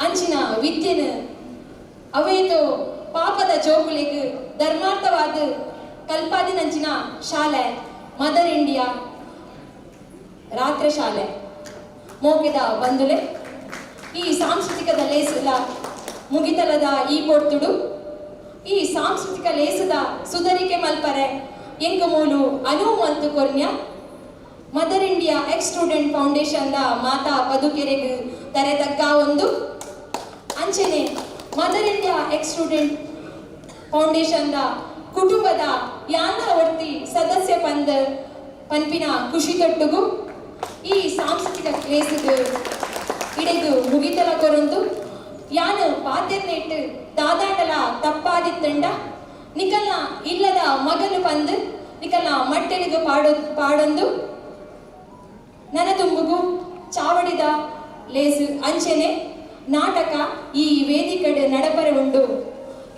ಅಂಚಿನ ವಿದ್ಯೆನು ಅವೇತೋ ಪಾಪದ ಜೋಕುಲೆಗ್ ಧರ್ಮಾರ್ಥವಾದ ಕಲ್ಪಾದಿನಂಚಿನ ಶಾಲೆ ಮದರ್ ಇಂಡಿಯಾ ರಾತ್ರಿ ಶಾಲೆ. ಮೋಕೆದ ಬಂದುಲೆ, ಈ ಸಾಂಸ್ಕೃತಿಕದ ಲೇಸದ ಮುಗಿತಲದ ಈ ಪೊರ್ತುಡು ಈ ಸಾಂಸ್ಕೃತಿಕ ಲೇಸದ ಸುಧರಿಕೆ ಮಲ್ಪರೆ ಎಂಕು ಮೂಲು ಅನು ಮಲ್ತು ಕೊರ್ನ್ಯ ಮದರ್ ಇಂಡಿಯಾ ಎಕ್ಸ್ ಸ್ಟೂಡೆಂಟ್ ಫೌಂಡೇಶನ್ದ ಮಾತಾ ಪದುಕೆರೆಗ್ ತರೆ ತಗ್ಗ ಒಂದು ಅಂಚನೆ ಮದರ್ ಇಂಡಿಯಾ ಎಕ್ಸ್ ಸ್ಟೂಡೆಂಟ್ ಫೌಂಡೇಶನ್ದ ಕುಟುಂಬದ ಯಾನ ಒರ್ತಿ ಸದಸ್ಯ ಪಂದ್ ಪನ್ಪಿನ ಖುಷಿ ತೊಟ್ಟುಗು ಈ ಸಾಂಸ್ಕೃತಿಕ ಲೇಸುಗು ಇಡೆಗು ಮುಗಿತಲ ಕೊರೊಂದು ಯಾನು ಪಾತೆರ್ನೆಟ್ ದಾದಾಂಡಲ ತಪ್ಪಾದಿತ್ತಂಡ ನಿಕಲ್ನ ಇಲ್ಲದ ಮಗನು ಪಂದ್ ನಿಕಲ್ನ ಮಟ್ಟೆಲಿಗು ಪಾಡೊ ಪಾಡೊಂದು ನನ ತುಂಬುಗು ಚಾವಡಿದ ಲೇಸು ಅಂಚೆನೆ ನಾಟಕ ಈ ವೇದಿಕೆಡ್ ನಡಪರೆ ಉಂಡು.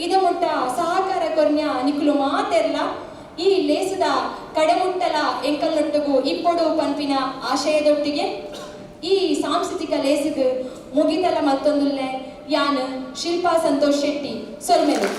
ಇದು ಮುಟ್ಟ ಸಹಕಾರ ಕೊರ್ನ್ಯ ನಿಕುಲು ಮಾತೆರ್ಲ ಈ ಲೇಸುದ ಕಡೆಮುಟ್ಟಲ ಎಂಕಲ್ನೊಟ್ಟುಗು ಇಪ್ಪೊಡು ಪನ್ಪಿನ ಆಶಯದೊಟ್ಟಿಗೆ ಈ ಸಾಂಸ್ಕೃತಿಕ ಲೇಸುಗು ಮುಗಿತಲ ಮತ್ತೊಂದುಲ್ಲೆ. ಯಾನ್ ಶಿಲ್ಪಾ ಸಂತೋಷ್ ಶೆಟ್ಟಿ. ಸೊಲ್ಮೆಲು.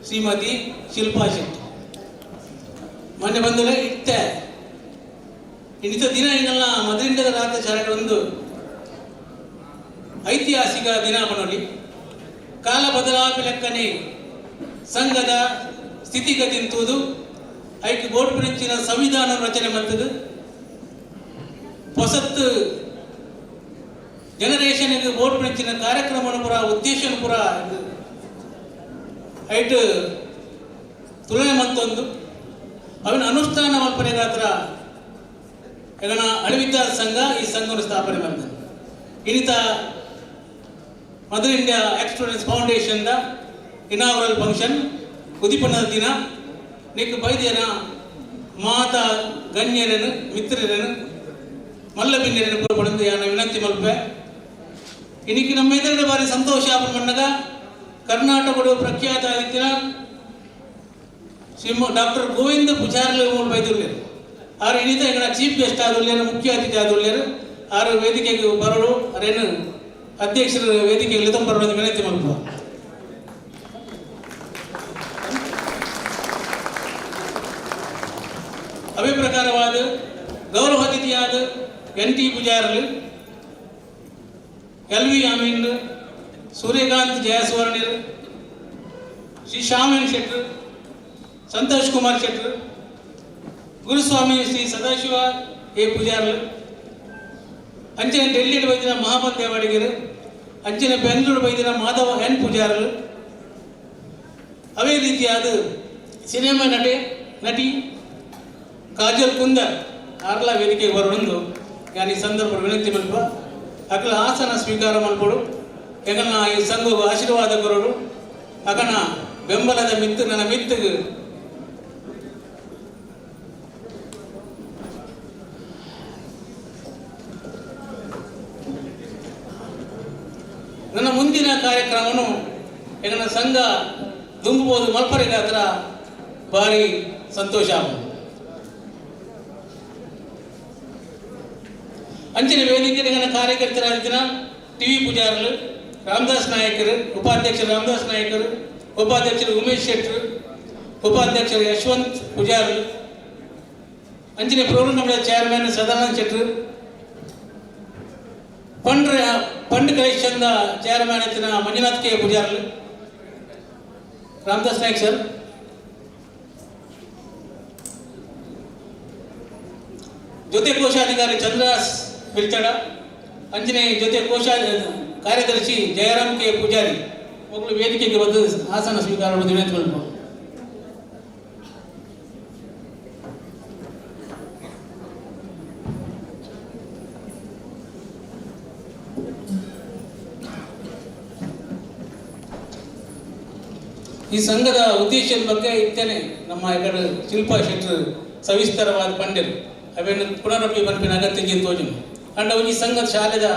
ಶ್ರೀಮತಿ ಶಿಲ್ಪಾ ಶೆಟ್ಟಿ. ಮೊನ್ನೆ ಬಂದರೆ ಇತ್ತೆ ಇನ್ನಿತ ದಿನ ಇನ್ನೆಲ್ಲ ಮದರಿಂಡದ ರಾತ್ರಿ ಶಾಲೆ ಒಂದು ಐತಿಹಾಸಿಕ ದಿನ ಪನೊಲಿ. ಕಾಲ ಬದಲಾಪಿ ಲೆಕ್ಕನೆ ಸಂಘದ ಸ್ಥಿತಿಗತಿ ತೂದು ಐಕ್ ಬೋರ್ಡ್ ಪ್ರಿಂಚಿನ ಸಂವಿಧಾನ ರಚನೆ ಮತ್ತದು ಹೊಸತ್ತು ಜನರೇಷನ್ಗೆ ಬೋರ್ಡ್ ಪ್ರಿಂಚಿನ ಕಾರ್ಯಕ್ರಮನು ಪೂರ ಉದ್ದೇಶನು ಪೂರ ಐಟ್ ತುಲನೆ ಮತ್ತೊಂದು ಅವನ ಅನುಷ್ಠಾನ ಮಲ್ಪನೆಗಾತ್ರ ಎಗನ ಅಳಿವಿದ್ದ ಸಂಘ ಈ ಸಂಘವನ್ನು ಸ್ಥಾಪನೆ ಮಾಡಿದೆ. ಇನ್ನಿತ mother India ex students foundation the inaugural function ಉದಿಪನದ ದಿನ ನಿಕ್ ಬೈದ್ಯನ ಮಾತಾ ಗಣ್ಯರನು ಮಿತ್ರರನು ಮಲ್ಲ ಬಿನ್ಯರನ್ನು ಪೂರ ಯಾನ ವಿನಂತಿ ಮಲ್ಪೆ. ಇನ್ನಿಕ್ಕೆ ನಮ್ಮ ಎದುರುಗಡೆ ಬಾರಿ ಸಂತೋಷ ಮಣ್ಣಗ ಕರ್ನಾಟಕಡು ಪ್ರಖ್ಯಾತ ಆದಿತ್ತಿನ ಶ್ರೀ ಡಾಕ್ಟರ್ ಗೋವಿಂದ ಪೂಜಾರ್ಲು ಮೂಲ ಬೈದುಲ್ಲೇರು. ಆರು ಇನ್ನಿತ ಎಂಗಡ ಚೀಫ್ ಗೆಸ್ಟ್ ಆದುಲ್ಲೇರು, ಮುಖ್ಯ ಅತಿಥಿ ಆದುಲ್ಲೇರು. ಆರು ವೇದಿಕೆಗೆ ಬರಲು ಅರೇನು ಅಧ್ಯಕ್ಷರ ವೇದಿಕೆಗೆ ಲಿತಂಬರಲು ವಿನಂತಿ ಮಲ್ಪುವ. ಅವೇ ಪ್ರಕಾರವಾದ ಗೌರವ ಅತಿಥಿಯಾದ ಎನ್ ಟಿ ಪೂಜಾರ್ಲು, ಎಲ್ ವಿ ಅಮೀನ್, ಸೂರ್ಯಕಾಂತ್ ಜಯಸುವರ್ಣಿರ್, ಶ್ರೀ ಶ್ಯಾಮನ್ ಶೆಟ್ಟರ್, ಸಂತೋಷ್ ಕುಮಾರ್ ಶೆಟ್ಟರ್, ಗುರುಸ್ವಾಮಿ ಶ್ರೀ ಸದಾಶಿವ ಎ ಪೂಜಾರ್ಲು, ಅಂಚನೆ ಡೆಲ್ಲಿ ಬೈದಿನ ಮಹಾಮದ್ ದೇವಾಡಿಗರು, ಅಂಚನೆ ಬೆಂಗಳೂರು ಬೈದಿನ ಮಾಧವ ಎನ್ ಪೂಜಾರ್ಲು. ಅವೇ ರೀತಿಯಾದ ಸಿನಿಮಾ ನಟಿ ಕಾಜಲ್ ಕುಂದರ್ ಆರ್ಲಾ ವೇದಿಕೆಗೆ ಬರೋಣಂದು ಯಾನ್ ಈ ಸಂದರ್ಭ ವಿನಂತಿ ಮಲ್ಪ. ಅಕಲ ಆಸನ ಸ್ವೀಕಾರ ಮಲ್ಪೊಡು. ಎಂಗಲ್ನ ಈ ಸಂಘವು ಆಶೀರ್ವಾದ ಕೊರಡು. ಅಕನ ಬೆಂಬಲದ ಮಿತ್ತು ನನ್ನ ಮಿತ್ತಿಗೆ ನನ್ನ ಮುಂದಿನ ಕಾರ್ಯಕ್ರಮನು ಎಂಗನ ಸಂಘ ದುಂಬುಬೋದು ಮಲ್ಪರೆಗಾತ್ರ ಭಾರಿ ಸಂತೋಷ. ಅಂಚಿನ ವೇದಿಕೆ ಎಂಗನ ಕಾರ್ಯಕರ್ತರಾದಿತ್ತಿನ ಟಿ ವಿ ಪೂಜಾರ್ಲು, ರಾಮದಾಸ್ ನಾಯಕರು, ಉಪಾಧ್ಯಕ್ಷರು ರಾಮದಾಸ್ ನಾಯಕರು, ಉಪಾಧ್ಯಕ್ಷರು ಉಮೇಶ್ ಶೆಟ್ಟರು, ಉಪಾಧ್ಯಕ್ಷರು ಯಶವಂತ್ ಪೂಜಾರ್ಲು, ಅಂಚಿನ ಪ್ರೋಗ್ರಾಮ್ ಕಮಿಟಿಯ ಚೇರ್ಮನ್ ಸದಾನಂದ ಶೆಟ್ಟರು, ಫಂಡ್ ಫಂಡ್ ಕಲೆಕ್ಷನ್ ಚೇರ್ಮನ್ ಇತ್ತಿನ ಮಂಜುನಾಥ್ ಕೆ ಪೂಜಾರ್ಲು, ರಾಮದಾಸ್ ನಾಯಕ್ ಸರ್. ಜೊತೆ ಕೋಶಾಧಿಕಾರಿ ಚಂದ್ರದಾಸ್ ಬಿಲ್ಚಡ, ಅಂಜನೆ ಜೊತೆ ಕೋಶ ಕಾರ್ಯದರ್ಶಿ ಜಯರಾಮ್ ಕೆ ಪೂಜಾರಿ ಮಕ್ಕಳು ವೇದಿಕೆಗೆ ಬಂದು ಆಸನ ಸ್ವೀಕಾರ ವಿನಂತಿ. ಈ ಸಂಘದ ಉದ್ದೇಶದ ಬಗ್ಗೆ ಇತ್ತೇನೆ ನಮ್ಮ ಎಕಡೆ ಶಿಲ್ಪಾ ಶೆಟ್ಟರು ಸವಿಸ್ತರವಾದ ಪಂಡಿರು ಅವೇನು ಪುನರಪಿ ಪನ್ಪಿನ ಅಗತ್ಯ ತೋಜುನು. ಅಂಡ ಒಂಜಿ ಸಂಘದ ಶಾಲೆದ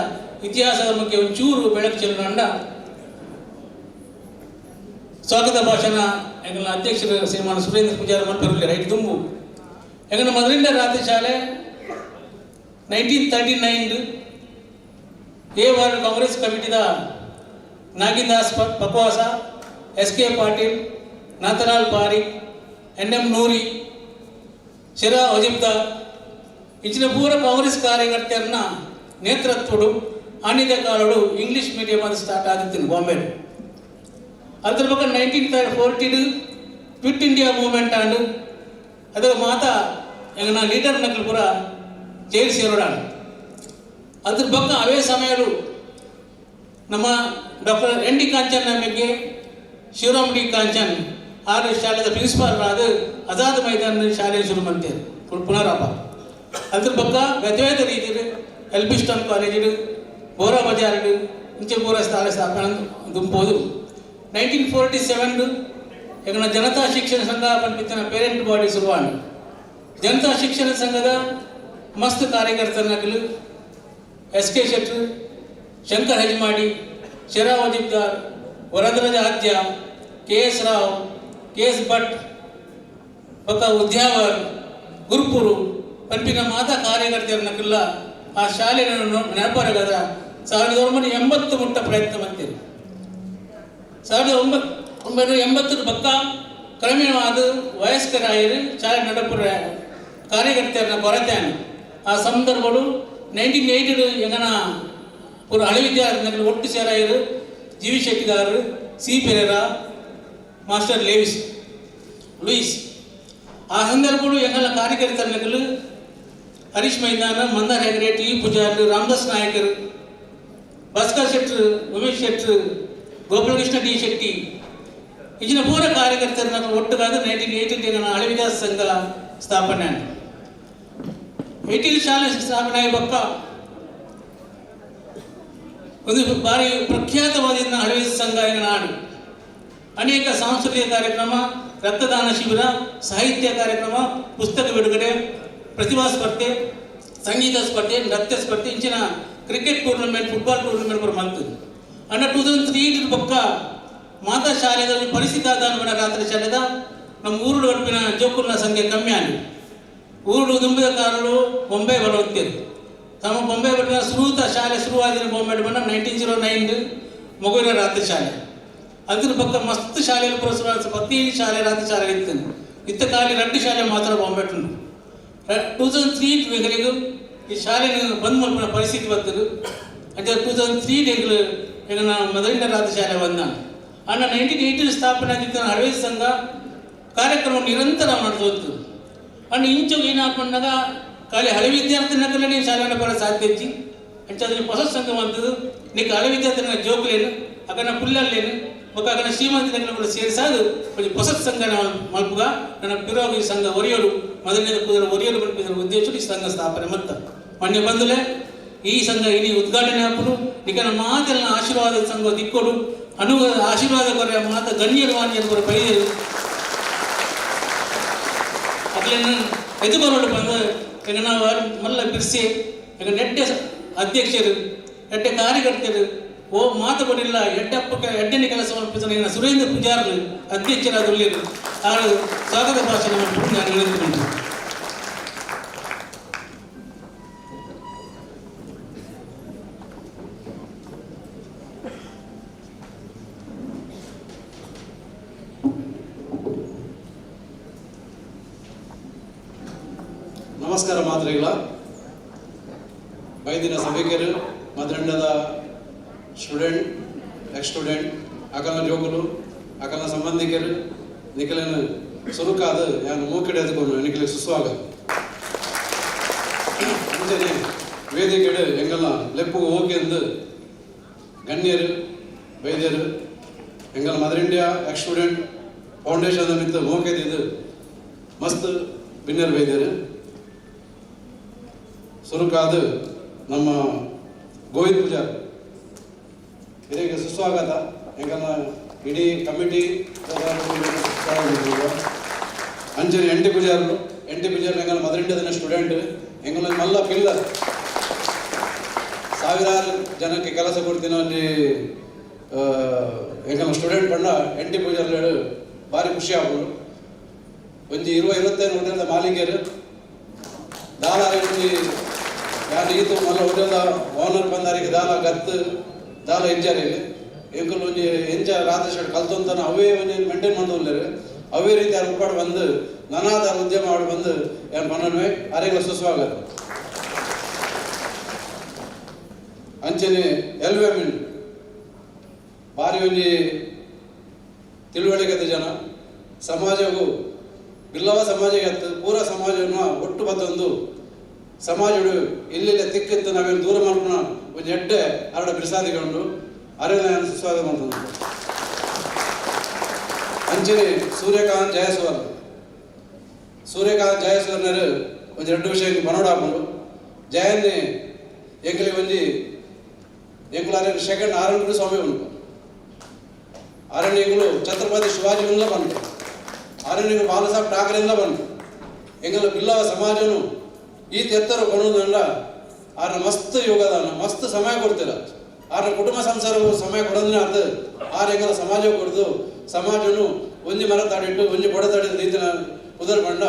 ಇತಿಹಾಸದ ಬಗ್ಗೆ ಒಂಚೂರು ಬೆಳಕು ಚೆಲ್ಲುನ. ಅಂಡ ಸ್ವಾಗತ ಭಾಷಣ ಎಂಗಲ ಅಧ್ಯಕ್ಷರು ಶ್ರೀಮಾನ್ ಸುರೇಂದ್ರ ಪೂಜಾರಿ ಮಲ್ಪೆರುಲ್ಲೆರ್. ಐಟ್ ದುಂಬು ಎಂಗನ ಮೊದಲಿಂದ ರಾತ್ರಿ ಶಾಲೆ 1939 ಎ ವಾರ್ಡ್ ಕಾಂಗ್ರೆಸ್ ಕಮಿಟಿದ Nagindas Pakvasa, S K Patil, Nathalal Parikh, N M Noori, Shira Vajibdar ಇಂಚಿನ ಪೂರ ಕಾಂಗ್ರೆಸ್ ಕಾರ್ಯಕರ್ತರನ್ನ ನೇತೃತ್ವಡು ಆನಿದ ಕಾಲಡು ಇಂಗ್ಲಿಷ್ ಮೀಡಿಯಂ ಅದು ಸ್ಟಾರ್ಟ್ ಆಗಿತ್ತು ಬಾಂಬೆ. ಅದ್ರ ಬಗ್ಗೆ 1914 ಕ್ವಿಟ್ ಇಂಡಿಯಾ ಮೂವ್ಮೆಂಟ್ ಆಂಡ್ ಅದರ ಮಾತಾ ಎಂಗನ ಲೀಡರ್ ನಕಲು ಪೂರ ಜೈಲು ಸೇರೋಡಾಣ. ಅದ್ರ ಬಗ್ಗೆ ಅವೇ ಸಮಯಡು ನಮ್ಮ ಡಾಕ್ಟರ್ ಎನ್ ಡಿ ಕಾಂಚನ್ ನಮಗೆ ಶಿವರಾಮ್ ಡಿ ಕಾಂಚನ್ ಆರು ಶಾಲೆದ ಪ್ರಿನ್ಸಿಪಾಲ್ ಆದ ಆಜಾದ್ ಮೈದಾನ ಶಾಲೆ ಶುರು ಮಾಡ್ತೇವೆ ಪುನರಾಪ. ಅದ್ರ ಪಕ್ಕ ಬೇತೆ ರೀತಿಯಲ್ಲಿ ಎಲ್ಬಿಸ್ಟನ್ ಕಾಲೇಜು, ಬೋರಾ ಬಜಾರ್ ಇಂಚೆ ಪೂರ ಸ್ಥಾನ ಸ್ಥಾಪನೆ ದುಂಬೋದು. 1947 ಎಂಗನ ಜನತಾ ಶಿಕ್ಷಣ ಸಂಘ ಪನ್ಪಿತ್ತಿನ ಪೇರೆಂಟ್ ಬಾಡಿ ಶುರುವಾಂಡ್. ಜನತಾ ಶಿಕ್ಷಣ ಸಂಘದ ಮಸ್ತ್ ಕಾರ್ಯಕರ್ತನಕಲು S K Shettar, Shankar Hejmadi, Shira Vajibdar, Varadaraja Adya, K S Rao, K S Bhat, ಬೊಕ್ಕ ಉದ್ಯಾವರ್, ಗುರುಪುರು ಪನ್ಪಿನ ಮಾತಾ ಕಾರ್ಯಕರ್ತರನಕಲ್ಲ ಆ ಶಾಲೆಯನ್ನು ನೆನಪರಗದ 1980 ಮುಟ್ಟ ಪ್ರಯತ್ನ ಬಂದಿರು. 1980 ಬೊಕ್ಕ ಕ್ರಮೇಣವಾದ ವಯಸ್ಕರಾಯರು ಶಾಲೆ ನಡಪುರ ಕಾರ್ಯಕರ್ತೆಯರನ್ನ ಕೊರತೆ. ಆ ಸಂದರ್ಭಡು 1980 ಎಂಗನ ಪೂರ ಹಳೆ ವಿದ್ಯಾರ್ಥಿಗಳು ಒಟ್ಟು ಸೇರಾಯರು. ಜಿ ವಿ ಶೆಟ್ಟಿಗಾರರು, C Pereira, master Lewis Louis. ಆ ಸಂದರ್ಭಡು ಎಂಗಲ ಕಾರ್ಯಕರ್ತರು ಹರೀಶ್ ಮೈದಾನ, ಮಂದಾರ್ ಹೆಗಡೆ, ಟಿ ಪೂಜಾರ್ಲು, ರಾಮದಾಸ್ ನಾಯಕರು, ಭಾಸ್ಕರ್ ಶೆಟ್ರು, ಉಮೇಶ್ ಶೆಟ್ರು, ಗೋಪಾಲಕೃಷ್ಣ ಡಿ ಶೆಟ್ಟಿ, ಇಂಚಿನ ಪೂರ ಕಾರ್ಯಕರ್ತರನ್ನ ಒಟ್ಟುಗಾದ 1980 ಹಳೆ ವಿದ್ಯಾರ್ಥಿ ಸಂಘ ಸ್ಥಾಪನೆ. 18 ಶಾಲೆ ಸ್ಥಾಪನೆ ಬೊಕ್ಕ ಒಂದು ಭಾರಿ ಪ್ರಖ್ಯಾತವಾದ ಹಳೆ ಸಂಘ ನಾಡು. ಅನೇಕ ಸಾಂಸ್ಕೃತಿಕ ಕಾರ್ಯಕ್ರಮ, ರಕ್ತದಾನ ಶಿಬಿರ, ಸಾಹಿತ್ಯ ಕಾರ್ಯಕ್ರಮ, ಪುಸ್ತಕ ಬಿಡುಗಡೆ, ಪ್ರತಿಭಾ ಸ್ಪರ್ಧೆ, ಸಂಗೀತ ಸ್ಪರ್ಧೆ, ನೃತ್ಯ ಸ್ಪರ್ಧೆ, ಇಂಚಿನ ಕ್ರಿಕೆಟ್ ಟೂರ್ನಮೆಂಟ್, ಫುಟ್ಬಾಲ್ ಟೂರ್ನಮೆಂಟ್ ಕೂಡ ಮಂತದ್ದು. ಅಂಡ 2003 ಬೊಕ್ಕ ಮಾತಾ ಶಾಲೆದಲ್ಲಿ ಪರಿಸ್ಥಿತಿ ಆದ ರಾತ್ರಿ ಶಾಲೆದ ನಮ್ಮ ಊರುಡು ಒಡ್ಪಿನ ಜೋಕುಲ್ನ ಸಂಖ್ಯೆ ಕಮ್ಮಿ ಆಗಿ ಊರುಡು ದುಂಬಿದ ಕಾರಳು ಬೊಂಬೆ ಬರೋಗ್ತೀರಿ. ತಮ್ಮ ಬೊಂಬೆ ಬಟ್ಟಿನ ಸುರೂತ ಶಾಲೆ ಶುರುವಾಗಿನ ಬೊಂಬೆ ಬಂದ 1909 ಮಗುವಿನ ರಾತ್ರಿ ಶಾಲೆ. ಅದ್ರ ಪಕ್ಕ ಮಸ್ತ್ ಶಾಲೆಯಲ್ಲಿ ಪುರಸ್ಕಾರ, ಪ್ರತಿ ಶಾಲೆ ರಾತ್ರಿ ಶಾಲೆ ಇತ್ತು. ಇತ್ತ ಖಾಲಿ ರಡ್ಡು ಶಾಲೆ ಮಾತ್ರ ಬಾಂಬೆ. 2003 ವೆಗಲಿಗೂ ಈ ಶಾಲೆ ಬಂದ್ ಮಲ್ಪುನ ಪರಿಸ್ಥಿತಿ ಬರ್ತದೆ అంటే 2003 ಎಂಗ್ಲು ಈಗ ಮೊದಲಿನ ರಾತ್ರಿ ಶಾಲೆ ಬಂದ. ಅಣ್ಣ 1980 ಸ್ಥಾಪನೆ ಆಗಿದ್ದ ಹಳವೆ ಸಂಘ ಕಾರ್ಯಕ್ರಮ ನಿರಂತರ ಮಾಡ್ತು. ಅಂಡ್ ಇಂಚು ಏನಾಕೊಂಡಾಗ ಖಾಲಿ ಹಳೆ ವಿದ್ಯಾರ್ಥಿ ನಕಲನೇ ಶಾಲೆಯನ್ನು ಬರೋ ಸಾಧ್ಯ ಇಜ್ಜಿ. ಅಂಚ ಹೊಸ ಸಂಘ ಬಂದದ್ದು. ನಿಕ್ಕ ಹಳೆ ವಿದ್ಯಾರ್ಥಿನ ಜೋಕುಲೇನು, ಅಕನ ಪುಲ್ಲಲ್ಲೇನು, ಬೊಕ್ಕ ಅಕನ ಶ್ರೀಮಂತ ಕೂಡ ಸೇರಿಸಾದು ಒಂಜಿ ಹೊಸ ಸಂಘ ಮಲ್ಪುಗ. ನನ್ನ ಪಿರೋಗಿ ಸಂಘ ಒರಿಯೋಡು, ಮೊದಲನೇದು ಕುದುರೆ ಒರಿಯೋಡು ಮಲ್ಪಿದ ಉದ್ದೇಶ ಈ ಸಂಘ ಸ್ಥಾಪನೆ. ಮತ್ತ ಮೊನ್ನೆ ಬಂದಲೆ ಈ ಸಂಘ ಇನಿ ಉದ್ಘಾಟನೆ ಹಾಕುನು. ನಿಕನ ಮಾತೆಲ್ಲ ಆಶೀರ್ವಾದ ಸಂಘ ದಿಕ್ಕೋಡು ಅನು ಆಶೀರ್ವಾದ ಕೊರೆ ಮಾತ ಗಣ್ಯರು ಮಾನ್ಯರು ಕೊರೆ ಬೈದರು. ಅಕ್ಲೆನ್ ಎದುಕೊರೊಡು ಬಂದು ಈಗ ನಾವು ಮಲ್ಲ ಬಿರ್ಸಿ ಈಗ ನೆಡ್ಡೆ ಅಧ್ಯಕ್ಷರು, ಎಡ್ಡೆ ಕಾರ್ಯಕರ್ತರು, ಓ ಮಾತು ಕೊಡಿಲ್ಲ ಎಡ್ಡಪ್ಪ ಎಡ್ಡನೆ ಕೆಲಸ ಮಲ್ಪಿನ ಸುರೇಂದ್ರ ಪೂಜಾರ್ಲು ಅಧ್ಯಕ್ಷರಾದ ಆರು ಸ್ವಾಗತ ಭಾಷಣ ಮಲ್ಪುನು ನಾನು ವಿನಂತಿ. ನಮಸ್ಕಾರ ಮಾತ್ರೆಗಳ ಬೈದಿನ ಸಭಿಕರು, ಮದ್ರಂಡದ ಸ್ಟೂಡೆಂಟ್, ಎಕ್ಸ್ ಸ್ಟೂಡೆಂಟ್, ಅಕಲ್ನ ಜೋಕುಲು, ಅಕಲ್ನ ಸಂಬಂಧಿಕರು, ನಿಖಲನ ಸುರುಕಾದ ಯಾನು ಮೂಕಡೆ ಎದ್ಕೊಂಡು ನಿಖಲಿಗೆ ಸುಸ್ವಾಗತ. ಅಂಚನೆ ವೇದಿಕೆಡು ಎಂಗಲ್ನ ಲೆಪ್ಪು ಓಕೆಂದು ಗಣ್ಯರು ವೈದ್ಯರು angle Mother India ex student foundation ಮಿತ್ತು ಮೋಕೆದಿದ್ದು ಮಸ್ತ್ ಬಿನ್ನರ್ ವೈದ್ಯರು. ಸುರುಕಾದ ನಮ್ಮ ಗೋವಿಂದ ಪೂಜಾರ್ ಇದಕ್ಕೆ ಸುಸ್ವಾಗತ. ಎಂಗಲ್ನ ಇಡೀ ಕಮಿಟಿ ಅಂಚನೆ ಎಂಟಿ ಪೂಜಾರ್ಲು, ಎಂಟಿ ಪೂಜಾರ್ಲು ಎಂಗಲ್ ಮದರ್ ಇಂಡಿಯಾದ ಸ್ಟೂಡೆಂಟ್, ಎಂಗಲ್ ಮಲ್ಲ ಪಿಲ್ಲರ್. ಸಾವಿರಾರು ಜನಕ್ಕೆ ಕೆಲಸ ಕೊಡ್ತೀನಿ ಅಲ್ಲಿ ಎಂಗಲ್ನ ಸ್ಟೂಡೆಂಟ್ ಪಂಡ ಎಂಟಿ ಪೂಜಾರ್ಲು ಭಾರಿ ಖುಷಿ ಆಗ್ಬೋದು. ಒಂಜಿ 20-25 ಹೋಟೆಲ್ದ ಮಾಲೀಕರು ದಾಲ ಒಂಜಿ ಯಾರು ಈತು ಮಲ್ಲ ಹೋಟೆಲ್ದ ಓನರ್ ಬಂದಾರಿಗೆ ದಾಲ ಗತ್ತು ದಾಲ ಎಂಜಾರಿಗೆ ಎಂಕುಲು ಒಂಜಿ ಎಂಚ ರಾತ್ರಿ ಶೆಡ್ ಕಲ್ತೊಂತಾನ ಅವೇ ಒಂಜಿ ಮೇಂಟೈನ್ ಮಂತೊಂದುಲ್ಲೆರ್. ಅವೇ ರೀತಿ ಆರ್ ಉಪ್ಪಾಡು ಬಂದು ನನಾದ ಉದ್ಯಮ ಆಡ್ ಬಂದು ಯಾನ್ ಪನೊನುವೆ. ಅರೆಗ್ಲ ಸುಸ್ವಾಗತ. ಅಂಚನೆ ಎಲ್ವೆ ಮಿನ್ ಬಾರಿ ಒಂಜಿ ತಿಳುವಳಿಕೆದ ಜನ. ಸಮಾಜವು ಬಿಲ್ಲವ ಸಮಾಜಕ್ಕೆ ಪೂರ ಸಮಾಜವನ್ನು ಒಟ್ಟು ಬತ್ತೊಂದು ಸಮಾಜಡು ಎಲ್ಲೆಲ್ಲ ತಿಕ್ಕಿತ್ತು ನಾವೇನು ದೂರ ಮಲ್ಪುನ ಒಂಜಿ ಎಡ್ಡೆ ಅರಡ ಬಿರ್ಸಾದಿಗೊಂಡು ಅರೆನ ಸುಸ್ವಾಗತ ಮಲ್ತೊಂದು. ಅಂಚನೆ ಸೂರ್ಯಕಾಂತ್ ಜಯಸ್ವಾಲ್, ಸೂರ್ಯಕಾಂತ್ ಜಯಸ್ವಾಲ್ನರು ಒಂಜಿ ರಡ್ಡು ವಿಷಯ ಪನೊಡಾಪುಂಡು. ಜಯನ್ನೇ ಎಂಕಲಿ ಒಂಜಿ ಎಂಕುಲು ಅರೆನ ಸೆಕೆಂಡ್ ಆರಣ್ಯ ಸ್ವಾಮಿ ಉಂಟು. ಅರಣ್ಯಗಳು ಛತ್ರಪತಿ ಶಿವಾಜಿ ಉಂಡ್ಲ ಬಂತು, ಅರಣ್ಯಗಳು ಬಾಬಾ ಸಾಹೇಬ್ ಠಾಕ್ರೆಯಿಂದ ಬಂತು. ಎಂಗಲ ಬಿಲ್ಲವ ಸಮಾಜನು ಈ ಎತ್ತರ ಕೊಡೋದಂಡ ಆರ್ನ ಮಸ್ತ್ ಯೋಗದಾನ, ಮಸ್ತ್ ಸಮಯ ಕೊಡ್ತಿರ. ಆರ್ನ ಕುಟುಂಬ ಸಂಸಾರವು ಸಮಯ ಕೊಡೋದನ್ನ ಅರ್ಥ ಆರ್ ಎಂಗಲ ಸಮಾಜ ಕೊಡ್ದು ಸಮಾಜನು ಒಂಜಿ ಮರ ತಾಡಿಟ್ಟು ಒಂಜಿ ಬೊಡ ತಾಡಿದ ರೀತಿನ ಪುದರ್ ಬಂಡ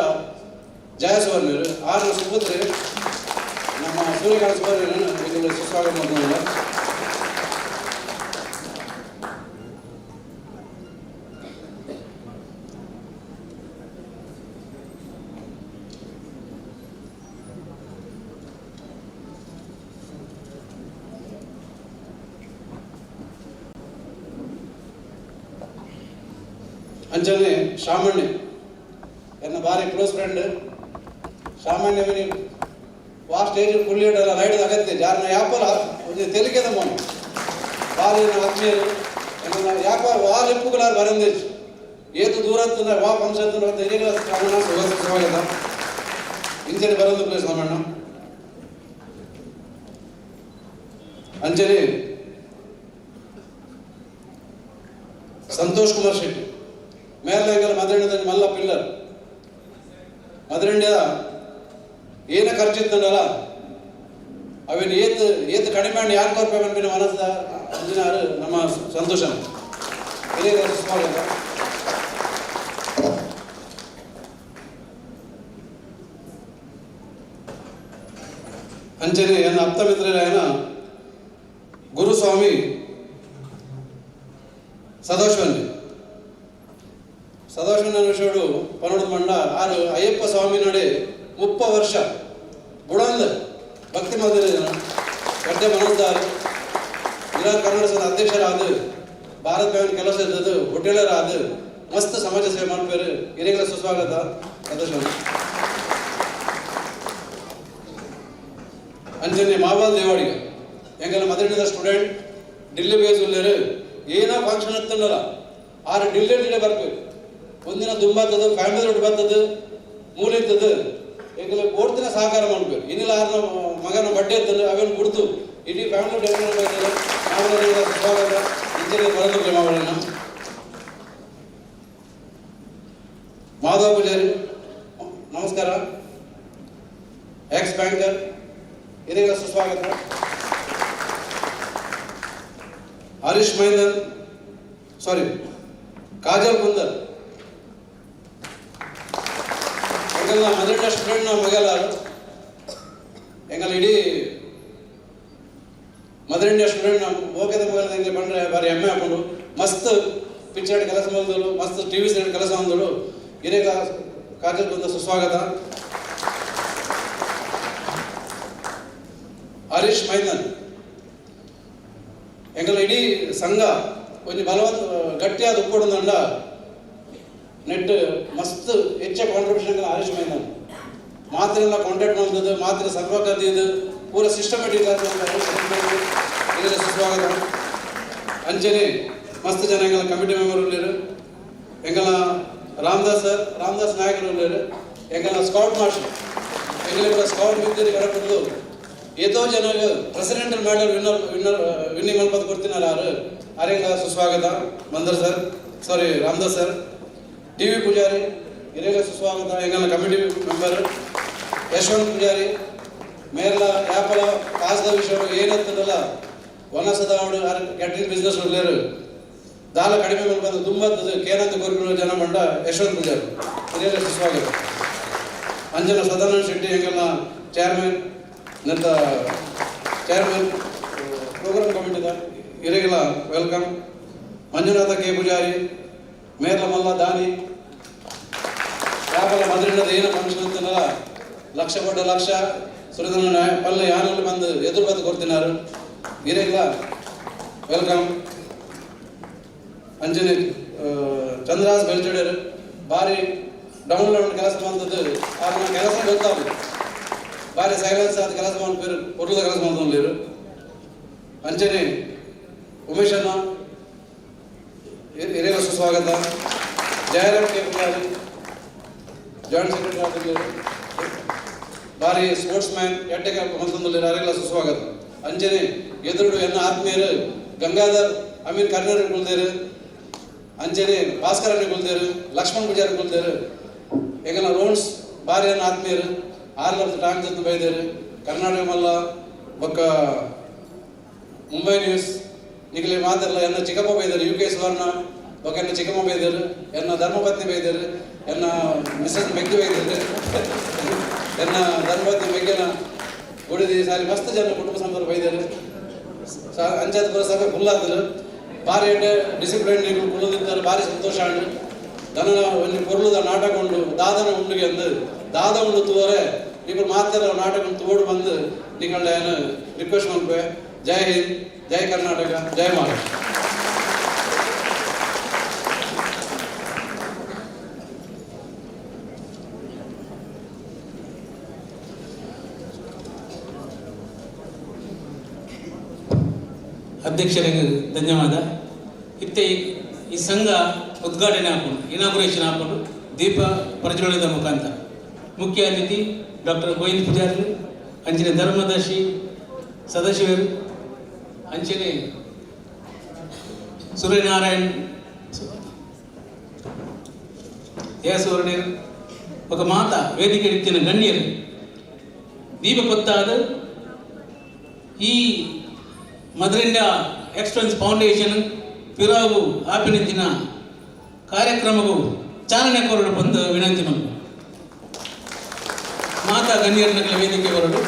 ಜಯಸುವರ್ಣರು ಆರ್ನ ಸುಪುತ್ರೆ ನಮ್ಮ ಸೂರ್ಯಕಾಂತ್ ಸುವರ್ಣರನ್ನು ಎಂಕುಲು ಸುಸ್ವಾಗತ ಮಾಡ್ತೊಂದುಲ್ಲ. ಅಂಚನೆ ಶಾಮಣ್ಣೆ, ಎನ್ನ ಬಾರಿ ಕ್ಲೋಸ್ ಫ್ರೆಂಡ್ ಶಾಮಣ್ಯ. ವಾ ಸ್ಟೇಜ್ ಕುಳ್ಳಿಡಲ್ಲ ರೈಡ್ ಅಗತ್ಯ ಜಾರನ ಯಾಪಲ ಒಂಜಿ ತೆಲಿಕೆದ ಮೋನೆ, ಬಾರಿ ಆತ್ಮೀಯರು. ಎನ್ನ ಯಾಪ ವಾ ಲಿಪ್ಪುಗಳಾರು ಬರಂದೇಜ್, ಏತು ದೂರ ವಾ ಫಂಕ್ಷನ್ ಸ್ವಾಗತ. ಇಂಚನೆ ಬರಂದು ಪ್ಲೇಸ್ ನಮ್ಮಣ್ಣ. ಅಂಚನೆ ಸಂತೋಷ್ ಕುಮಾರ್ ಶೆಟ್ಟಿ ಮೇರ್ಲ ಮದರಂಡ ಮಲ್ಲ ಪಿಲ್ಲರ್. ಮದರಂಡ್ಯ ಏನ ಖರ್ಚಿತ್ತಂಡಲ್ಲ ಅವೇನು ಏತ್ ಏತ್ ಕಡಿಮೆ ಯಾರು ಕೊರ್ಪೆ ಪನ್ಪಿನ ಮನಸ್ಸ ಅಂಜಿನಾರು ನಮ್ಮ ಸಂತೋಷ. ಸ್ವಾಗತ. ಅಂಚನೆ ಎನ್ನ ಅಪ್ತ ಮಿತ್ರರಾಯನ ಗುರುಸ್ವಾಮಿ ಸದಾಶಿವನ್ನೇ. ಸದಾಶಿವನ ವಿಷಯಡು ಪನ್ನೊಂದು ಮಂಡ ಆರು ಅಯ್ಯಪ್ಪ ಸ್ವಾಮಿ ನಡೆ 30 ವರ್ಷ ಬುಡಂದ ಭಕ್ತಿ ಮಂದಿರ ಗಡ್ಡೆ ಮನಸ್ದಾರು. ವಿರಾಟ್ ಕನ್ನಡ ಸಂಘದ ಅಧ್ಯಕ್ಷರಾದ, ಭಾರತ್ ಬ್ಯಾಂಕ್ ಕೆಲಸ ಇದ್ದದ್ದು, ಹೋಟೆಲರಾದ, ಮಸ್ತ್ ಸಮಾಜ ಸೇವೆ ಮಾಡ್ಪೇರು. ಹಿರಿಯರ ಸುಸ್ವಾಗತ ಸದಾಶಿವನ್. ಅಂಚನೆ ಮಾವಾಲ್ ದೇವಾಡಿಗ ಎಂಗಲ ಮದರಿನ ಸ್ಟೂಡೆಂಟ್, ಡಿಲ್ಲಿ ಬೇಸ್ ಉಳ್ಳೇರು. ಏನೋ ಫಂಕ್ಷನ್ ಹತ್ತಂಡಲ್ಲ ಆರು ಡಿಲ್ಲಿ ಡಿಲ್ಲೆ ಬರ್ಬೇಕು. ಒಂದಿನ ದುಂಬತ್ತದು, ಫ್ಯಾಮಿಲಿ ರೋಡ್ ಬರ್ತದೆ, ಮೂಲೆ ಇರ್ತದೆ. ಎಂಗಲ ಓಡ್ತಿನ ಸಹಕಾರ ಮಾಡ್ಬೇಕು. ಇನ್ನಿಲ್ಲ ಆರ್ನ ಮಗನ ಬಡ್ಡೆ ಇರ್ತದೆ, ಅವೇನು ಬಿಡ್ತು ಇಡೀ ಫ್ಯಾಮಿಲಿ ಡೆವಲಪ್ಮೆಂಟ್. ಸ್ವಾಗತ. ಇಂಜಿನಿಯರ್ ಬರಂದು ಮಾವಳನ್ನ. ಮಾಧವ ಪೂಜಾರಿ ನಮಸ್ಕಾರ, ಎಕ್ಸ್ ಬ್ಯಾಂಕರ್, ಇದೀಗ ಸುಸ್ವಾಗತ. ಹರೀಶ್ ಮೈಂದನ್, ಸಾರಿ ಕಾಜಲ್ ಕುಂದರ್, ಎಂಗಲ್ನ ಮದರಿನ ಸ್ಟೂಡೆಂಟ್ನ ಮಗಲಾರು. ಎಂಗಲ್ ಇಡೀ ಮದರ್ ಇಂಡಿಯಾ ಸ್ಟೂಡೆಂಟ್ ಮೋಕೆದ ಮಗಲ ಎಂಗ್ಲೆ ಬಂದ್ರೆ ಬಾರಿ ಹೆಮ್ಮೆ ಹಾಕೊಂಡು. ಮಸ್ತ್ ಪಿಕ್ಚರ್ ಕೆಲಸ ಬಂದಳು, ಮಸ್ತ್ ಟಿವಿ ಸೀರಿಯಲ್ ಕೆಲಸ ಬಂದಳು. ಹಿರೇಗ ಕಾಜಲ್ ಬಂದ ಸುಸ್ವಾಗತ. ಹರೀಶ್ ಮೈಂದನ್ ಎಂಗಲ ಇಡೀ ಸಂಘ ಒಂಜಿ ಬಲವಂತ ಗಟ್ಟಿಯಾದ ಉಪ್ಪುಡುಂಡ ನೆಟ್ ಮಸ್ತ್ ಹೆಚ್ಚ ಕಾಂಟ್ರಿಬ್ಯೂಷನ್ ಹರೀಶ್ ಮೈಂದನ್. ಮಾತ್ರೆಲ್ಲ ಕಾಂಟ್ಯಾಕ್ಟ್ ಮಾಡ್ತದೆ, ಮಾತ್ರೆ ಸಂಪರ್ಕ ಇದು ಪೂರ ಸಿಸ್ಟಮೆಟಿಕ್ ಇದರ ಸುಸ್ವಾಗತ. ಅಂಚನೆ ಮಸ್ತ್ ಜನ ಎಂಗಲ ಕಮಿಟಿ ಮೆಂಬರ್ ಉಳ್ಳೇರು. ಎಂಗಲ ರಾಮದಾಸ್ ಸರ್, ರಾಮದಾಸ್ ನಾಯಕರು ಉಳ್ಳೇರು. ಎಂಗಲ ಸ್ಕೌಟ್ ಮಾಸ್ಟರ್, ಎಂಗಲ ಕೂಡ ಸ್ಕೌಟ್ ವಿದ್ಯೆ ಕಡಪದ್ದು ಏತೋ ಜನ president medal winner winner winning ಮಲ್ಪದ ಕೊಡ್ತೀನಲ್ಲ ಆರು ಆರೆಂಗ ಸುಸ್ವಾಗತ. Mandar sir, sorry Ramadas sir. T V Pujari ಹಿರಿಯರ ಸುಸ್ವಾಗತ. ಎಂಗಲ ಕಮಿಟಿ ಮೆಂಬರ್ ಯಶವಂತ್ ಪೂಜಾರಿ ಮೇರ್ಲ ಯಾಪಲ ಕಾಸದ ವಿಷಯ ಏನಂತದಲ್ಲ ವನಸದ ಅವಡು ಕ್ಯಾಟ್ರಿಂಗ್ ಬಿಸ್ನೆಸ್ ಉಳ್ಳೇರು. ದಾಲ ಕಡಿಮೆ ಬಂದು ತುಂಬ ಕೇನಂತ ಕೊರ್ಪಿನ ಜನ ಮಂಡ ಯಶವಂತ್ ಪೂಜಾರಿ ಹಿರಿಯರ ಸುಸ್ವಾಗತ. ಅಂಜನ ಸದಾನಂದ ಶೆಟ್ಟಿ ಎಂಗಲ್ನ ಚೇರ್ಮನ್ ನಂತ ಚೇರ್ಮನ್ ಪ್ರೋಗ್ರಾಮ್ ಕಮಿಟಿದ ಹಿರಿಯಗಳ welcome. Manjunatha K Poojary Merla ಮಲ್ಲ ದಾನಿ ಯಾಪಲ ಮದರಿನದ ಏನು ಫಂಕ್ಷನ್ ಅಂತನಲ್ಲ ಲಕ್ಷ ಕೊಟ್ಟ ಲಕ್ಷ ಸುರೇಂದ್ರ ಪಲ್ಲೆ ಯಾನಲ್ಲಿ ಬಂದು ಎದುರು ಬಂದು ಕೊಡ್ತಿನಾರು ಹಿರಿಯಗಳ welcome. Anjani Chandrahas ಬೆಲ್ಚಡೆಯರು ಭಾರಿ ಡೌನ್ಲೋಡ್ ಕೆಲಸ ಬಂದದ್ದು ಆಗ ಕೆಲಸ ಗೊತ್ತಾಗ ಭಾರಿ ಸೈಲೆನ್ಸ್ ಆದ ಕೆಲಸ ಮಾಡ್ಬೇರು ಪೊರ್ಲದ ಕೆಲಸ ಮಾಡ್ತಾರೆ. ಅಂಜನಿ ಉಮೇಶಣ್ಣ ಹಿರಿಯರ ಸುಸ್ವಾಗತ. Jayaram K Poojary joint secretary ಆಗಿದ್ದಾರೆ, ಭಾರಿ ಸ್ಪೋರ್ಟ್ಸ್ ಮ್ಯಾನ್, ಎಡ್ಡೆಗೆ ಹೊಂದೊಂದು ಅರೆಗಳ ಸುಸ್ವಾಗತ. ಅಂಜನೆ ಎದುರುಡು ಎನ್ನ ಆತ್ಮೀಯರು ಗಂಗಾಧರ್ ಅಮೀನ್ ಕರ್ನರ್ ಕುಲ್ದೇರು, ಅಂಜನೆ ಭಾಸ್ಕರಣ್ಣ ಕುಲ್ದೇರು, ಲಕ್ಷ್ಮಣ್ ಪೂಜಾರಿ ಕುಲ್ದೇರು. ಎಂಗಲ ರೋಡ್ಸ್ ಭಾರಿ ಎನ್ನ ಆತ್ಮೀಯರು 6 ಲಕ್ಷ ಟಾಂಗ್ ಜೊತೆ ಬೈದೇರು. ಕರ್ನಾಟಕ ಮಲ್ಲ ಬೊಕ್ಕ ಮುಂಬೈ ನ್ಯೂಸ್ ನಿಗಲಿ ಮಾತಾಡಲ್ಲ. ಎನ್ನ ಚಿಕ್ಕಪ್ಪ ಬೈದರು ಯು ಕೆ ಸುವರ್ಣ, ಬೊಕ್ಕ ಎನ್ನ ಚಿಕ್ಕಮ್ಮ ಬೈದರು, ಎನ್ನ ಧರ್ಮಪತ್ನಿ ಬೈದರು, ಎನ್ನ ಮಿಸಸ್ ಮೆಗ್ಗಿ ಬೈದರು, ಎನ್ನ ಧರ್ಮಪತ್ನಿ ಮೆಗ್ಗೆನ ಗುಡಿದಿ ಸಾಲಿ ಮಸ್ತ್ ಜನ ಕುಟುಂಬ ಸಂಬಂಧ ಬೈದರು. ಅಂಚಾತ್ ಪುರ ಸಭೆ ಫುಲ್ ಆದರು. ಭಾರಿ ಎಡ್ಡೆ ಡಿಸಿಪ್ಲಿನ್ ನೀವು ಕುಳ್ಳದಿದ್ದಾರೆ, ಭಾರಿ ಸಂತೋಷ ಆಂಡ್. ದನನ ಒಂಜಿ ಪೊರ್ಲುದ ನಾಟಕ ಉಂಡು ದಾದನ ಉಂಡುಗೆ ಅಂದು ದಾದ ಉಂಡು ತೂವರೆ ನೀವು ಮಾತೆಲ್ಲ ನಾಟಕ ತೋಡು ಬಂದು ನಿಗಳ ರಿಕ್ವೆಸ್ಟ್ ಮಲ್ಪೆ. ಜೈ ಹಿಂದ್, ಜೈ ಕರ್ನಾಟಕ, ಜೈ ಮಹಾರಾಷ್ಟ್ರ. ಅಧ್ಯಕ್ಷರಿಗೆ ಧನ್ಯವಾದ. ಇತ್ತೆ ಈ ಸಂಘ ಉದ್ಘಾಟನೆ ಹಾಕೊಂಡು ಇನಾಗ್ರೇಷನ್ ಹಾಕೊಂಡು ದೀಪ ಪ್ರಜ್ವಲನದ ಮುಖಾಂತರ ಮುಖ್ಯ ಅತಿಥಿ ಡಾಕ್ಟರ್ ಗೋವಿಂದ ಪೂಜಾರಿ, ಅಂಚನೆ ಧರ್ಮದರ್ಶಿ ಸದಾಶಿವರು, ಅಂಚನೆ ಸೂರ್ಯನಾರಾಯಣ್ ಸುವರ್ಣರು, ఒక ಮಾತ ವೇದಿಕೆ ಇತ್ತಿನ ಗಣ್ಯರು ದೀಪ ಕೊತ್ತಾದ ಈ ಮದರ್ ಇಂಡಿಯಾ ಎಕ್ಸ್ಪ್ರೆನ್ಸ್ ಫೌಂಡೇಶನ್ ಪಿರಾವು ಆಪಿನಂಚಿನ ಕಾರ್ಯಕ್ರಮವು ಚಾಲನೆ ಕೊರಡು ಬಂದು ವಿನಂತಿ ಮಲ್ಪು. ಮಾತಾ ಗಣ್ಯರನ್ನ ವೇದಿಕೆ ಬರಡು.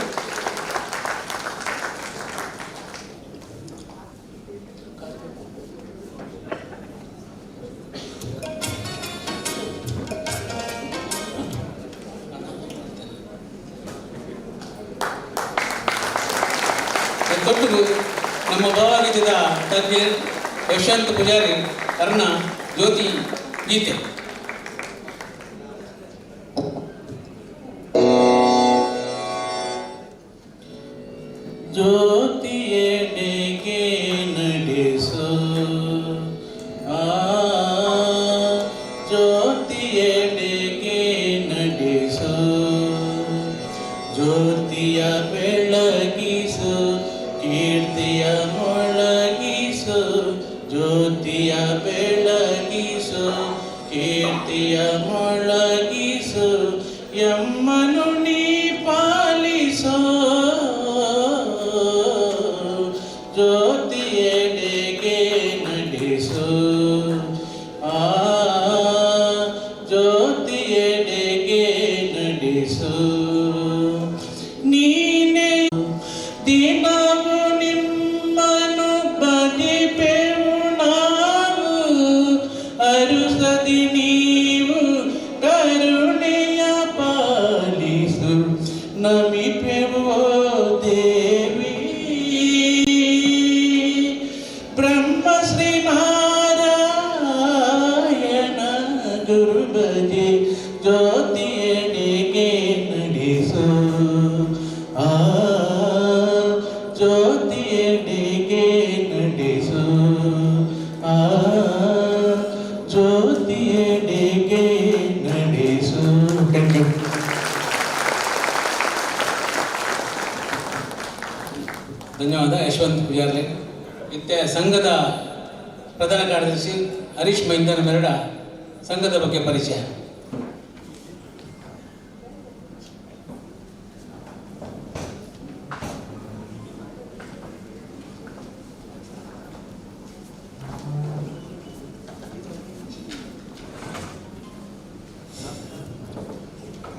ತೊಟ್ಟು ನಮ್ಮ ಭಾವಗೀತದ ತಜ್ಞ ಯಶವಂತ ಪೂಜಾರಿ ಅರ್ಣ ಜ್ಯೋತಿ ಗೀತೆ. ಜ್ಯೋತಿಯೆಡೆಗೆ ನಡೆಸು, ಆ ಜ್ಯೋತಿಯೆಡೆಗೆ ನಡೆಸು, ಜ್ಯೋತಿಯ ಬೆಳಗಿಸು, ಕೀರ್ತಿಯ ಮೊಳಗಿಸು, ಜ್ಯೋತಿಯ ಬೆಳಗಿಸು, ಕೀರ್ತಿಯ ಮೊಳಗಿಸು, ಎಮ್ಮನು ನೀ ಪಾಲಿಸೋ, ಜ್ಯೋತಿಯೆಡೆಗೆ ನಡೆಸು, ಆ ಜ್ಯೋತಿಯೆಡೆಗೆ ನಡೆಸು. ನೀನೇ ದಿನವು ನಿಮ್ಮನು ಭಜಿಪೆವು ನಾವು, ಅರುಸದಿ ನೀವು ಕರುಣೆಯ ಪಾಲಿಸು, ನಮಿಪೆವು ದೇವಿ. ಬ್ರಹ್ಮಶ್ರೀ ನಾರಾಯಣ ಗುರು ಭಜೆ, ಜ್ಯೋತಿಯೆಡೆಗೆ ನಡೆಸು, ಆ ಜ್ಯೋತಿಯೆಡೆಗೆ ನಡೆಸು, ಆ ಜ್ಯೋತಿಯೆಡೆಗೆ ನಡೆಸು. Thank you. ಧನ್ಯವಾದ ಯಶವಂತ್ ಪೂಜಾರ್ಲೆ. ಇತ್ತೆ ಸಂಘದ ಪ್ರಧಾನ ಕಾರ್ಯದರ್ಶಿ ಹರೀಶ್ ಮೈಂದನ ಮೆರಡ ಸಂಘದ ಬಗ್ಗೆ ಪರಿಚಯ.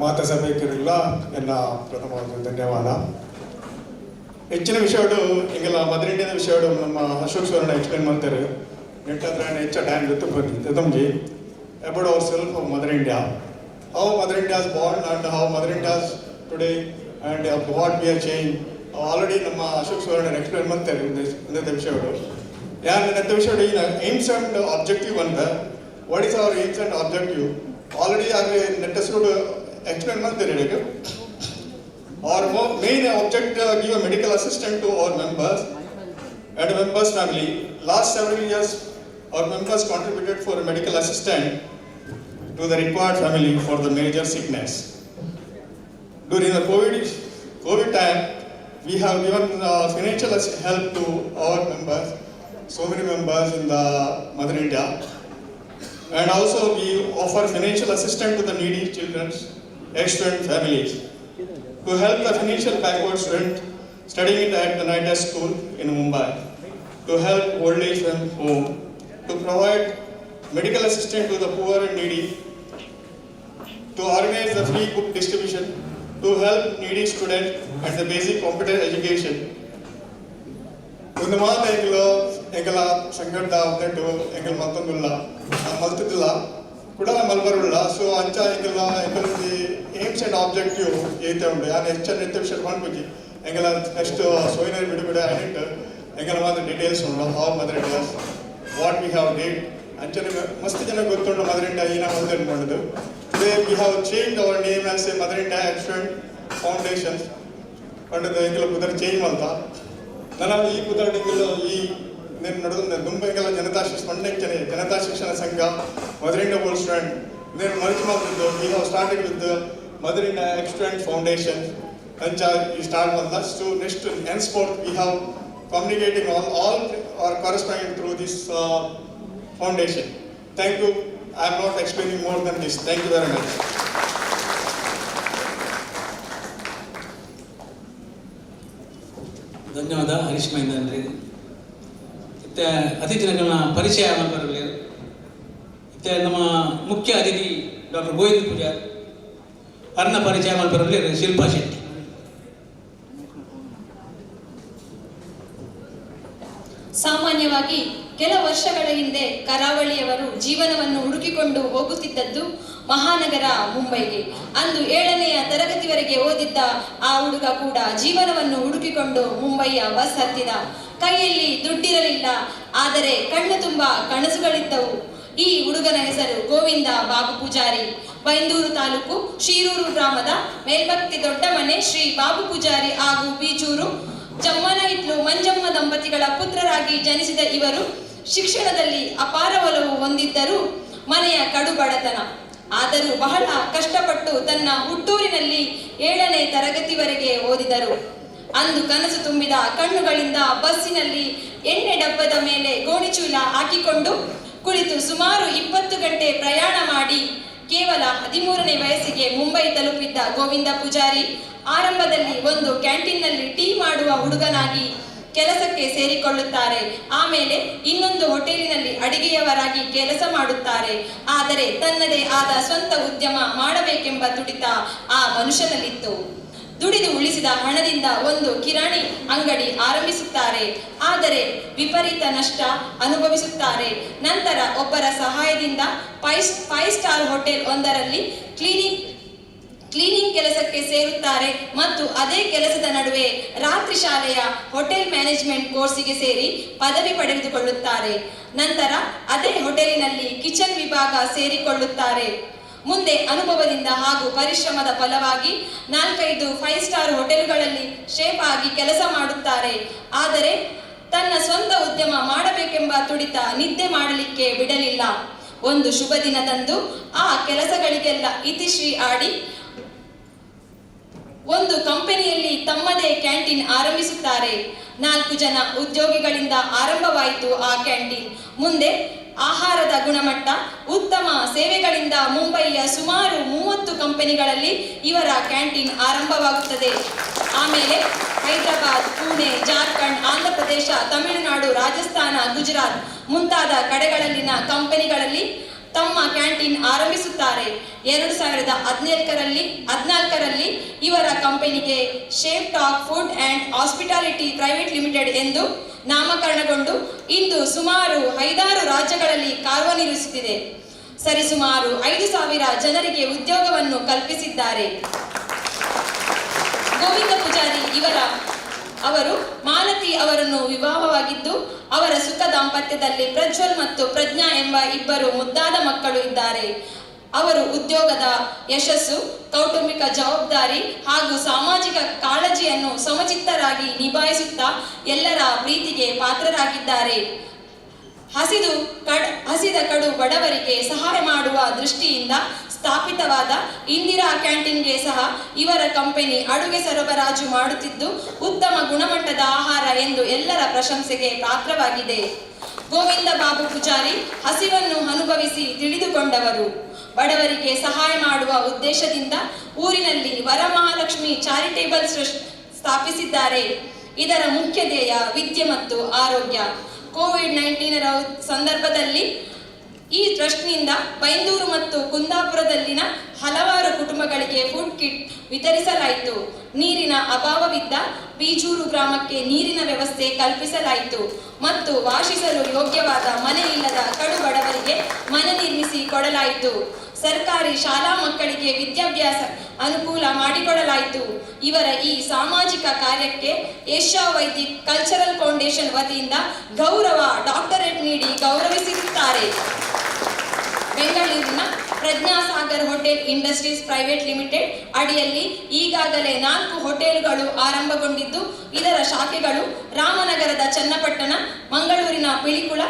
ಮಾತ ಸಭೆಯರಿಗೆಲ್ಲ ಎಲ್ಲ ಪ್ರಥಮವಾದ ಧನ್ಯವಾದ. ಹೆಚ್ಚಿನ ವಿಷಯಗಳು ಈಗೆಲ್ಲ ಮದರ್ ಇಂಡಿಯಾದ ವಿಷಯಗಳು ನಮ್ಮ ಅಶೋಕ್ ಸುವರ್ಣ ಎಕ್ಸ್ಪ್ಲೇನ್ ಮಾಡ್ತಾರೆ. ನೆಟ್ಟಾದ್ರೆ ಹೆಚ್ಚು ಟೈಮ್ ಗೊತ್ತು ಬನ್ನಿ ತಮ್ಗೆ. About our self of Mother India, how Mother India's born and how Mother India's today and what we are change already ನಮ್ಮ ಅಶೋಕ್ ಸುವರ್ಣ ಎಕ್ಸ್ಪ್ಲೇನ್ ಮಾಡ್ತಾರೆ. ಒಂದೇ ವಿಷಯಗಳು ಯಾರು ನೆತ್ತ ವಿಷಯಗಳು ಈಗ ಏಮ್ಸ್ ಆ್ಯಂಡ್ ಆಬ್ಜೆಕ್ಟಿವ್ ಅಂತ, what is our aims and objective already ಆದರೆ ನೆಟ್ಟಸ್ಗಳು ಎಕ್ಸ್ಪ್ಲೇನ್ ಮಾಡ್ತಾರೆ. ಈಗ our main object, give a medical assistant to our members and members family. Last several years, our members contributed for a medical assistant to the required family for the major sickness. During the COVID time, we have given financial help to our members, so many members in the Mother India. And also we offer financial assistance to the needy children, ex-student families, to help the financial backward student studying at the NITES school in Mumbai, to help old age home, to provide medical assistance to the poor and needy, to organize the free book distribution, to help needy students and the basic computer education. ಒಂದು ಮಾತು ಎಂಗಲು ಎಂಗಲ ಸಂಘಟದ ಉಂಟು angle ಮತ್ತೊಂದುಲ್ಲ ಮಲ್ತದಿಲ್ಲ ಕೂಡ ಮಲ್ಬರುಲ್ಲ. ಸೊ ಅಂಚ ಎಂಗಲ angle AIIMS ಅಂಡ್ objective ಏತೆ ಉಂಡು. ಯಾನ್ ಹೆಚ್ಚ ನೆತ್ತ ವಿಷಯ ಪನ್ಪುಜಿ. ಎಂಗಲ ನೆಕ್ಸ್ಟ್ ಸೋಯಿನರ್ ಬಿಡು ಬಿಡ ಐನಿಟ್ ಎಂಗಲ ಮಾತ್ರ ಡೀಟೇಲ್ಸ್ ಉಂಡು, how Mother India's, what we have did. ಅಂಚನೆ ಮಸ್ತ್ ಜನ ಗೊತ್ತುಂಡು ಮದರ್ ಇಂಡಿಯಾ ಏನ ಮಲ್ದೆ. Today we have change our name as a Mother India Excellent Foundation ಪಂಡದ. ಎಂಗಲ ಪುದರ್ ಚೇಂಜ್ ಮಲ್ತ. ನನ್ನ ಈ ಪುದರ್ ಎಂಗಲ ಈ ಇಂದೇನು ನಡೆದು ದುಂಬೆಗೆಲ್ಲ ಜನತಾ ಶಿಕ್ಷಣ ಪಂಡೆಂಚನೆ Janata Shikshana Sangha, Mother India old student ಇಂದೇನು merge ಮಾಡ್ತಿದ್ದು. We have started with Mother India ex student foundation ಅಂಚ ಈ ಸ್ಟಾರ್ಟ್ ಮಾಡ್ದ. So next henceforth we have communicating all are corresponding through this foundation. Thank you. I am not explaining more than this. Thank you very much. ಧನ್ಯವಾದ ಹರೀಶ್ ಮೈಂದನ್ರಿ. ಇತ್ತೆ ಅತಿಥಿಗಳ ಪರಿಚಯ ಬರಲಿ. ಇತ್ತೆ ನಮ್ಮ ಮುಖ್ಯ ಅತಿಥಿ ಡಾಕ್ಟರ್ ಗೋವಿಂದ ಪೂಜಾರ್ ಅರ್ನ ಪರಿಚಯ ಬರಲಿ ಶಿಲ್ಪಾ ಶೆಟ್ಟಿ. ಸಾಮಾನ್ಯವಾಗಿ ಕೆಲ ವರ್ಷಗಳ ಹಿಂದೆ ಕರಾವಳಿಯವರು ಜೀವನವನ್ನು ಹುಡುಕಿಕೊಂಡು ಹೋಗುತ್ತಿದ್ದದ್ದು ಮಹಾನಗರ ಮುಂಬೈಗೆ. ಅಂದು 7ನೆಯ ತರಗತಿವರೆಗೆ ಓದಿದ್ದ ಆ ಹುಡುಗ ಕೂಡ ಜೀವನವನ್ನು ಹುಡುಕಿಕೊಂಡು ಮುಂಬೈಯ ಬಸ್ ಹತ್ತಿದ. ಕೈಯಲ್ಲಿ ದುಡ್ಡಿರಲಿಲ್ಲ, ಆದರೆ ಕಣ್ಣು ತುಂಬ ಕನಸುಗಳಿದ್ದವು. ಈ ಹುಡುಗನ ಹೆಸರು ಗೋವಿಂದ ಬಾಬು ಪೂಜಾರಿ. ಬೈಂದೂರು ತಾಲೂಕು ಶಿರೂರು ಗ್ರಾಮದ ಮೇಲ್ಭಕ್ತಿ ದೊಡ್ಡಮನೆ ಶ್ರೀ ಬಾಬು ಪೂಜಾರಿ ಹಾಗೂ ಬೀಜೂರು ಜಮ್ಮನಹಿತ್ಲು ಮಂಜಮ್ಮ ದಂಪತಿಗಳ ಪುತ್ರರಾಗಿ ಜನಿಸಿದ ಇವರು ಶಿಕ್ಷಣದಲ್ಲಿ ಅಪಾರ ಒಲವು ಹೊಂದಿದ್ದರೂ ಮನೆಯ ಕಡು ಬಡತನ. ಆದರೂ ಬಹಳ ಕಷ್ಟಪಟ್ಟು ತನ್ನ ಹುಟ್ಟೂರಿನಲ್ಲಿ 7ನೇ ತರಗತಿವರೆಗೆ ಓದಿದರು. ಅಂದು ಕನಸು ತುಂಬಿದ ಕಣ್ಣುಗಳಿಂದ ಬಸ್ಸಿನಲ್ಲಿ ಎಣ್ಣೆ ಡಬ್ಬದ ಮೇಲೆ ಗೋಣಿಚೀಲ ಹಾಕಿಕೊಂಡು ಕುಳಿತು ಸುಮಾರು 20 ಗಂಟೆ ಪ್ರಯಾಣ ಮಾಡಿ ಕೇವಲ 13ನೇ ವಯಸ್ಸಿಗೆ ಮುಂಬೈ ತಲುಪಿದ್ದ ಗೋವಿಂದ ಪೂಜಾರಿ ಆರಂಭದಲ್ಲಿ ಒಂದು ಕ್ಯಾಂಟೀನ್ನಲ್ಲಿ ಟೀ ಮಾಡುವ ಹುಡುಗನಾಗಿ ಕೆಲಸಕ್ಕೆ ಸೇರಿಕೊಳ್ಳುತ್ತಾರೆ. ಆಮೇಲೆ ಇನ್ನೊಂದು ಹೋಟೆಲಿನಲ್ಲಿ ಅಡಿಗೆಯವರಾಗಿ ಕೆಲಸ ಮಾಡುತ್ತಾರೆ. ಆದರೆ ತನ್ನದೇ ಆದ ಸ್ವಂತ ಉದ್ಯಮ ಮಾಡಬೇಕೆಂಬ ತುಡಿತ ಆ ಮನುಷ್ಯನಲ್ಲಿತ್ತು. ದುಡಿದು ಉಳಿಸಿದ ಹಣದಿಂದ ಒಂದು ಕಿರಾಣಿ ಅಂಗಡಿ ಆರಂಭಿಸುತ್ತಾರೆ. ಆದರೆ ವಿಪರೀತ ನಷ್ಟ ಅನುಭವಿಸುತ್ತಾರೆ. ನಂತರ ಒಬ್ಬರ ಸಹಾಯದಿಂದ ಫೈವ್ ಸ್ಟಾರ್ ಹೋಟೆಲ್ ಒಂದರಲ್ಲಿ ಕ್ಲೀನಿಂಗ್ ಕೆಲಸಕ್ಕೆ ಸೇರುತ್ತಾರೆ ಮತ್ತು ಅದೇ ಕೆಲಸದ ನಡುವೆ ರಾತ್ರಿ ಶಾಲೆಯ ಹೋಟೆಲ್ ಮ್ಯಾನೇಜ್ಮೆಂಟ್ ಕೋರ್ಸಿಗೆ ಸೇರಿ ಪದವಿ ಪಡೆದುಕೊಳ್ಳುತ್ತಾರೆ. ನಂತರ ಅದೇ ಹೋಟೆಲಿನಲ್ಲಿ ಕಿಚನ್ ವಿಭಾಗ ಸೇರಿಕೊಳ್ಳುತ್ತಾರೆ. ಮುಂದೆ ಅನುಭವದಿಂದ ಹಾಗೂ ಪರಿಶ್ರಮದ ಫಲವಾಗಿ 4-5 ಫೈವ್ ಸ್ಟಾರ್ ಹೋಟೆಲ್ಗಳಲ್ಲಿ ಶೇಫ್ ಆಗಿ ಕೆಲಸ ಮಾಡುತ್ತಾರೆ. ಆದರೆ ತನ್ನ ಸ್ವಂತ ಉದ್ಯಮ ಮಾಡಬೇಕೆಂಬ ತುಡಿತ ನಿದ್ದೆ ಮಾಡಲಿಕ್ಕೆ ಬಿಡಲಿಲ್ಲ. ಒಂದು ಶುಭ ದಿನದಂದು ಆ ಕೆಲಸಗಳಿಗೆಲ್ಲ ಇತಿಶ್ರೀ ಹಾಡಿ ಒಂದು ಕಂಪನಿಯಲ್ಲಿ ತಮ್ಮದೇ ಕ್ಯಾಂಟೀನ್ ಆರಂಭಿಸುತ್ತಾರೆ. 4 ಜನ ಉದ್ಯೋಗಿಗಳಿಂದ ಆರಂಭವಾಯಿತು ಆ ಕ್ಯಾಂಟೀನ್. ಮುಂದೆ ಆಹಾರದ ಗುಣಮಟ್ಟ, ಉತ್ತಮ ಸೇವೆಗಳಿಂದ ಮುಂಬಯಿಯ ಸುಮಾರು 30 ಕಂಪನಿಗಳಲ್ಲಿ ಇವರ ಕ್ಯಾಂಟೀನ್ ಆರಂಭವಾಗುತ್ತದೆ. ಆಮೇಲೆ ಹೈದರಾಬಾದ್, ಪುಣೆ, ಜಾರ್ಖಂಡ್, ಆಂಧ್ರ ಪ್ರದೇಶ, ತಮಿಳುನಾಡು, ರಾಜಸ್ಥಾನ, ಗುಜರಾತ್ ಮುಂತಾದ ಕಡೆಗಳಲ್ಲಿನ ಕಂಪನಿಗಳಲ್ಲಿ ತಮ್ಮ ಕ್ಯಾಂಟೀನ್ ಆರಂಭಿಸುತ್ತಾರೆ. 2014ರಲ್ಲಿ ಇವರ ಕಂಪನಿಗೆ Chef Talk Food and Hospitality Private Limited ಎಂದು ನಾಮಕರಣಗೊಂಡು ಇಂದು ಸುಮಾರು 5-6 ರಾಜ್ಯಗಳಲ್ಲಿ ಕಾರ್ಯನಿರ್ವಹಿಸುತ್ತಿದೆ. ಸರಿಸುಮಾರು 5,000 ಜನರಿಗೆ ಉದ್ಯೋಗವನ್ನು ಕಲ್ಪಿಸಿದ್ದಾರೆ. ಗೋವಿಂದ ಪೂಜಾರಿ ಅವರು ಮಾಲತಿ ಅವರನ್ನು ವಿವಾಹವಾಗಿದ್ದು, ಅವರ ಸುಖ ದಾಂಪತ್ಯದಲ್ಲಿ ಪ್ರಜ್ವಲ್ ಮತ್ತು ಪ್ರಜ್ಞಾ ಎಂಬ ಇಬ್ಬರು ಮುದ್ದಾದ ಮಕ್ಕಳು ಇದ್ದಾರೆ. ಅವರು ಉದ್ಯೋಗದ ಯಶಸ್ಸು, ಕೌಟುಂಬಿಕ ಜವಾಬ್ದಾರಿ ಹಾಗೂ ಸಾಮಾಜಿಕ ಕಾಳಜಿಯನ್ನು ಸಮಚಿತ್ತರಾಗಿ ನಿಭಾಯಿಸುತ್ತಾ ಎಲ್ಲರ ಪ್ರೀತಿಗೆ ಪಾತ್ರರಾಗಿದ್ದಾರೆ. ಹಸಿದ ಕಡು ಬಡವರಿಗೆ ಸಹಾಯ ಮಾಡುವ ದೃಷ್ಟಿಯಿಂದ ಸ್ಥಾಪಿತವಾದ ಇಂದಿರಾ ಕ್ಯಾಂಟೀನ್ಗೆ ಸಹ ಇವರ ಕಂಪನಿ ಅಡುಗೆ ಸರಬರಾಜು ಮಾಡುತ್ತಿದ್ದು, ಉತ್ತಮ ಗುಣಮಟ್ಟದ ಆಹಾರ ಎಂದು ಎಲ್ಲರ ಪ್ರಶಂಸೆಗೆ ಪಾತ್ರವಾಗಿದೆ. ಗೋವಿಂದ ಬಾಬು ಪೂಜಾರಿ ಹಸಿವನ್ನು ಅನುಭವಿಸಿ ತಿಳಿದುಕೊಂಡವರು. ಬಡವರಿಗೆ ಸಹಾಯ ಮಾಡುವ ಉದ್ದೇಶದಿಂದ ಊರಿನಲ್ಲಿ ವರಮಹಾಲಕ್ಷ್ಮಿ ಚಾರಿಟೇಬಲ್ ಸ್ಥಾಪಿಸಿದ್ದಾರೆ. ಇದರ ಮುಖ್ಯ ಧ್ಯೇಯ ವಿದ್ಯೆ ಮತ್ತು ಆರೋಗ್ಯ. ಕೋವಿಡ್-19ರ ಸಂದರ್ಭದಲ್ಲಿ ಈ ಟ್ರಸ್ಟ್ನಿಂದ ಬೈಂದೂರು ಮತ್ತು ಕುಂದಾಪುರದಲ್ಲಿನ ಹಲವಾರು ಕುಟುಂಬಗಳಿಗೆ ಫುಡ್ ಕಿಟ್ ವಿತರಿಸಲಾಯಿತು. ನೀರಿನ ಅಭಾವವಿದ್ದ ಬೀಜೂರು ಗ್ರಾಮಕ್ಕೆ ನೀರಿನ ವ್ಯವಸ್ಥೆ ಕಲ್ಪಿಸಲಾಯಿತು ಮತ್ತು ವಾಸಿಸಲು ಯೋಗ್ಯವಾದ ಮನೆ ಇಲ್ಲದ ಕಡು ಬಡವರಿಗೆ ಮನೆ ನಿರ್ಮಿಸಿ ಕೊಡಲಾಯಿತು. ಸರ್ಕಾರಿ ಶಾಲಾ ಮಕ್ಕಳಿಗೆ ವಿದ್ಯಾಭ್ಯಾಸ ಅನುಕೂಲ ಮಾಡಿಕೊಡಲಾಯಿತು. ಇವರ ಈ ಸಾಮಾಜಿಕ ಕಾರ್ಯಕ್ಕೆ ಏಷ್ಯಾ ವೈದಿಕ್ ಕಲ್ಚರಲ್ ಫೌಂಡೇಶನ್ ವತಿಯಿಂದ ಗೌರವ ಡಾಕ್ಟರೇಟ್ ನೀಡಿ ಗೌರವಿಸಿರುತ್ತಾರೆ. ಬೆಂಗಳೂರಿನ Prajwal Prajnasagar hotel industries private limited ಅಡಿಯಲ್ಲಿ ಈಗಾಗಲೇ ನಾಲ್ಕು ಹೋಟೆಲ್ಗಳು ಆರಂಭಗೊಂಡಿದ್ದು, ಇದರ ಶಾಖೆಗಳು ರಾಮನಗರದ ಚನ್ನಪಟ್ಟಣ, ಮಂಗಳೂರಿನ ಪಿಲಿಕುಳ,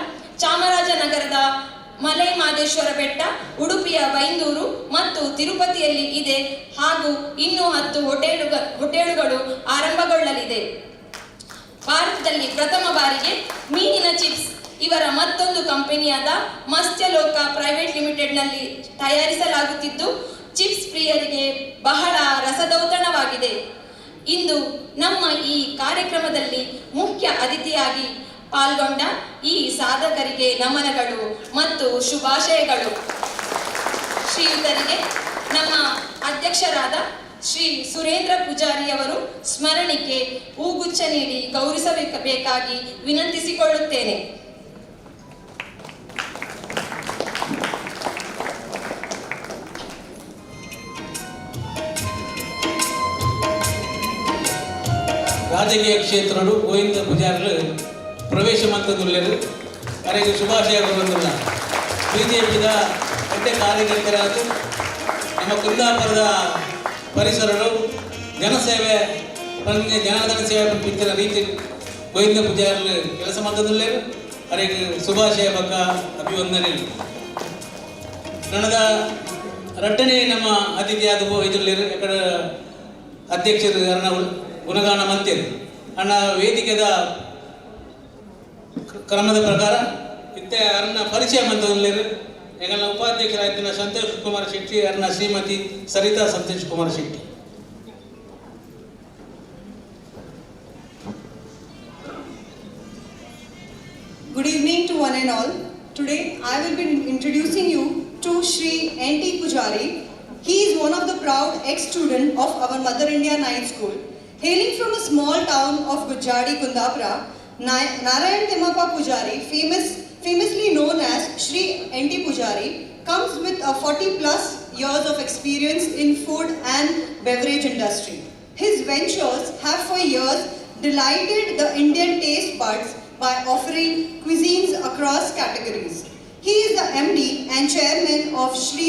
ಚಾಮರಾಜನಗರದ ಮಲೈ ಮಾದೇಶ್ವರ ಬೆಟ್ಟ, ಉಡುಪಿಯ ಬೈಂದೂರು ಮತ್ತು ತಿರುಪತಿಯಲ್ಲಿ ಇದೆ ಹಾಗೂ ಇನ್ನೂ 10 ಹೋಟೆಲುಗಳು ಆರಂಭಗೊಳ್ಳಲಿದೆ. ಭಾರತದಲ್ಲಿ ಪ್ರಥಮ ಬಾರಿಗೆ ಮೀನಿನ ಚಿಪ್ಸ್ ಇವರ ಮತ್ತೊಂದು ಕಂಪನಿಯಾದ ಮತ್ಸ್ಯಲೋಕ ಪ್ರೈವೇಟ್ ಲಿಮಿಟೆಡ್ನಲ್ಲಿ ತಯಾರಿಸಲಾಗುತ್ತಿದ್ದು, ಚಿಪ್ಸ್ ಪ್ರಿಯರಿಗೆ ಬಹಳ ರಸದೌತಣವಾಗಿದೆ. ಇಂದು ನಮ್ಮ ಈ ಕಾರ್ಯಕ್ರಮದಲ್ಲಿ ಮುಖ್ಯ ಅತಿಥಿಯಾಗಿ ಪಾಲ್ಗೊಂಡ ಈ ಸಾಧಕರಿಗೆ ನಮನಗಳು ಮತ್ತು ಶುಭಾಶಯಗಳು. ಶ್ರೀಯುತರಿಗೆ ನಮ್ಮ ಅಧ್ಯಕ್ಷರಾದ ಶ್ರೀ ಸುರೇಂದ್ರ ಪೂಜಾರಿಯವರು ಸ್ಮರಣಿಕೆ, ಹೂಗುಚ್ಛ ನೀಡಿ ಗೌರವಿಸಬೇಕಾಗಿ ವಿನಂತಿಸಿಕೊಳ್ಳುತ್ತೇನೆ. ರಾಜಕೀಯ ಕ್ಷೇತ್ರಡು ಗೋವಿಂದ ಪೂಜಾರ್ಲು ಪ್ರವೇಶ ಮಂತದುಲ್ಲೆರು ಅರೆಗೆ ಶುಭಾಶಯ ಕೊರೊಂದುಲ್ಲ. ಬಿಜೆಪಿದ ಎಡ್ಡೆ ಕಾರ್ಯಕರ್ತರಾದ ನಮ್ಮ ಕುಂದಾಪುರದ ಪರಿಸರಡು ಜನಸೇವೆ ಪಂಚ ಜನಾರ್ದನ ಸೇವೆ ಪಿತ್ತಿನ ರೀತಿ ಗೋವಿಂದ ಪೂಜಾರ್ಲು ಕೆಲಸ ಮಂತದುಲ್ಲೆರು. ಅರೆಗೆ ಶುಭಾಶಯ ಬಕ್ಕ ಅಭಿವಂದನೆ. ನನ್ನದ ರಡ್ಡನೇ ನಮ್ಮ ಅತಿಥಿಯಾದ ಇದರಲ್ಲಿ ಎಕಡ ಅಧ್ಯಕ್ಷರು ಅರ್ನ ಗುಣಗಾನ ಮಂತೇರು ಅಣ್ಣ ವೇದಿಕೆದ ಕ್ರಮದ ಪ್ರಕಾರ ಇತ್ತೆ ಅರ್ನ ಪರಿಚಯ ಮಂತದಲ್ಲಿ ಎಂಗಲ್ನ ಉಪಾಧ್ಯಕ್ಷರಾಯ್ತಿನ ಸಂತೋಷ್ ಕುಮಾರ್ ಶೆಟ್ಟಿ, ಅರ್ನ ಶ್ರೀಮತಿ Sarita Santosh Kumar Shetty. Good evening to one and all. Today I will be introducing you to Shri N.T. Pujari. He is one of the proud ex-student of our Mother India Night School. Hailing from a small town of Gujjadi, Kundapura, Narayan Timappa Pujari, famously known as Shri N.T. Pujari, comes with a 40 plus years of experience in food and beverage industry. His ventures have for years delighted the Indian taste buds by offering cuisines across categories. He is the MD and chairman of Shri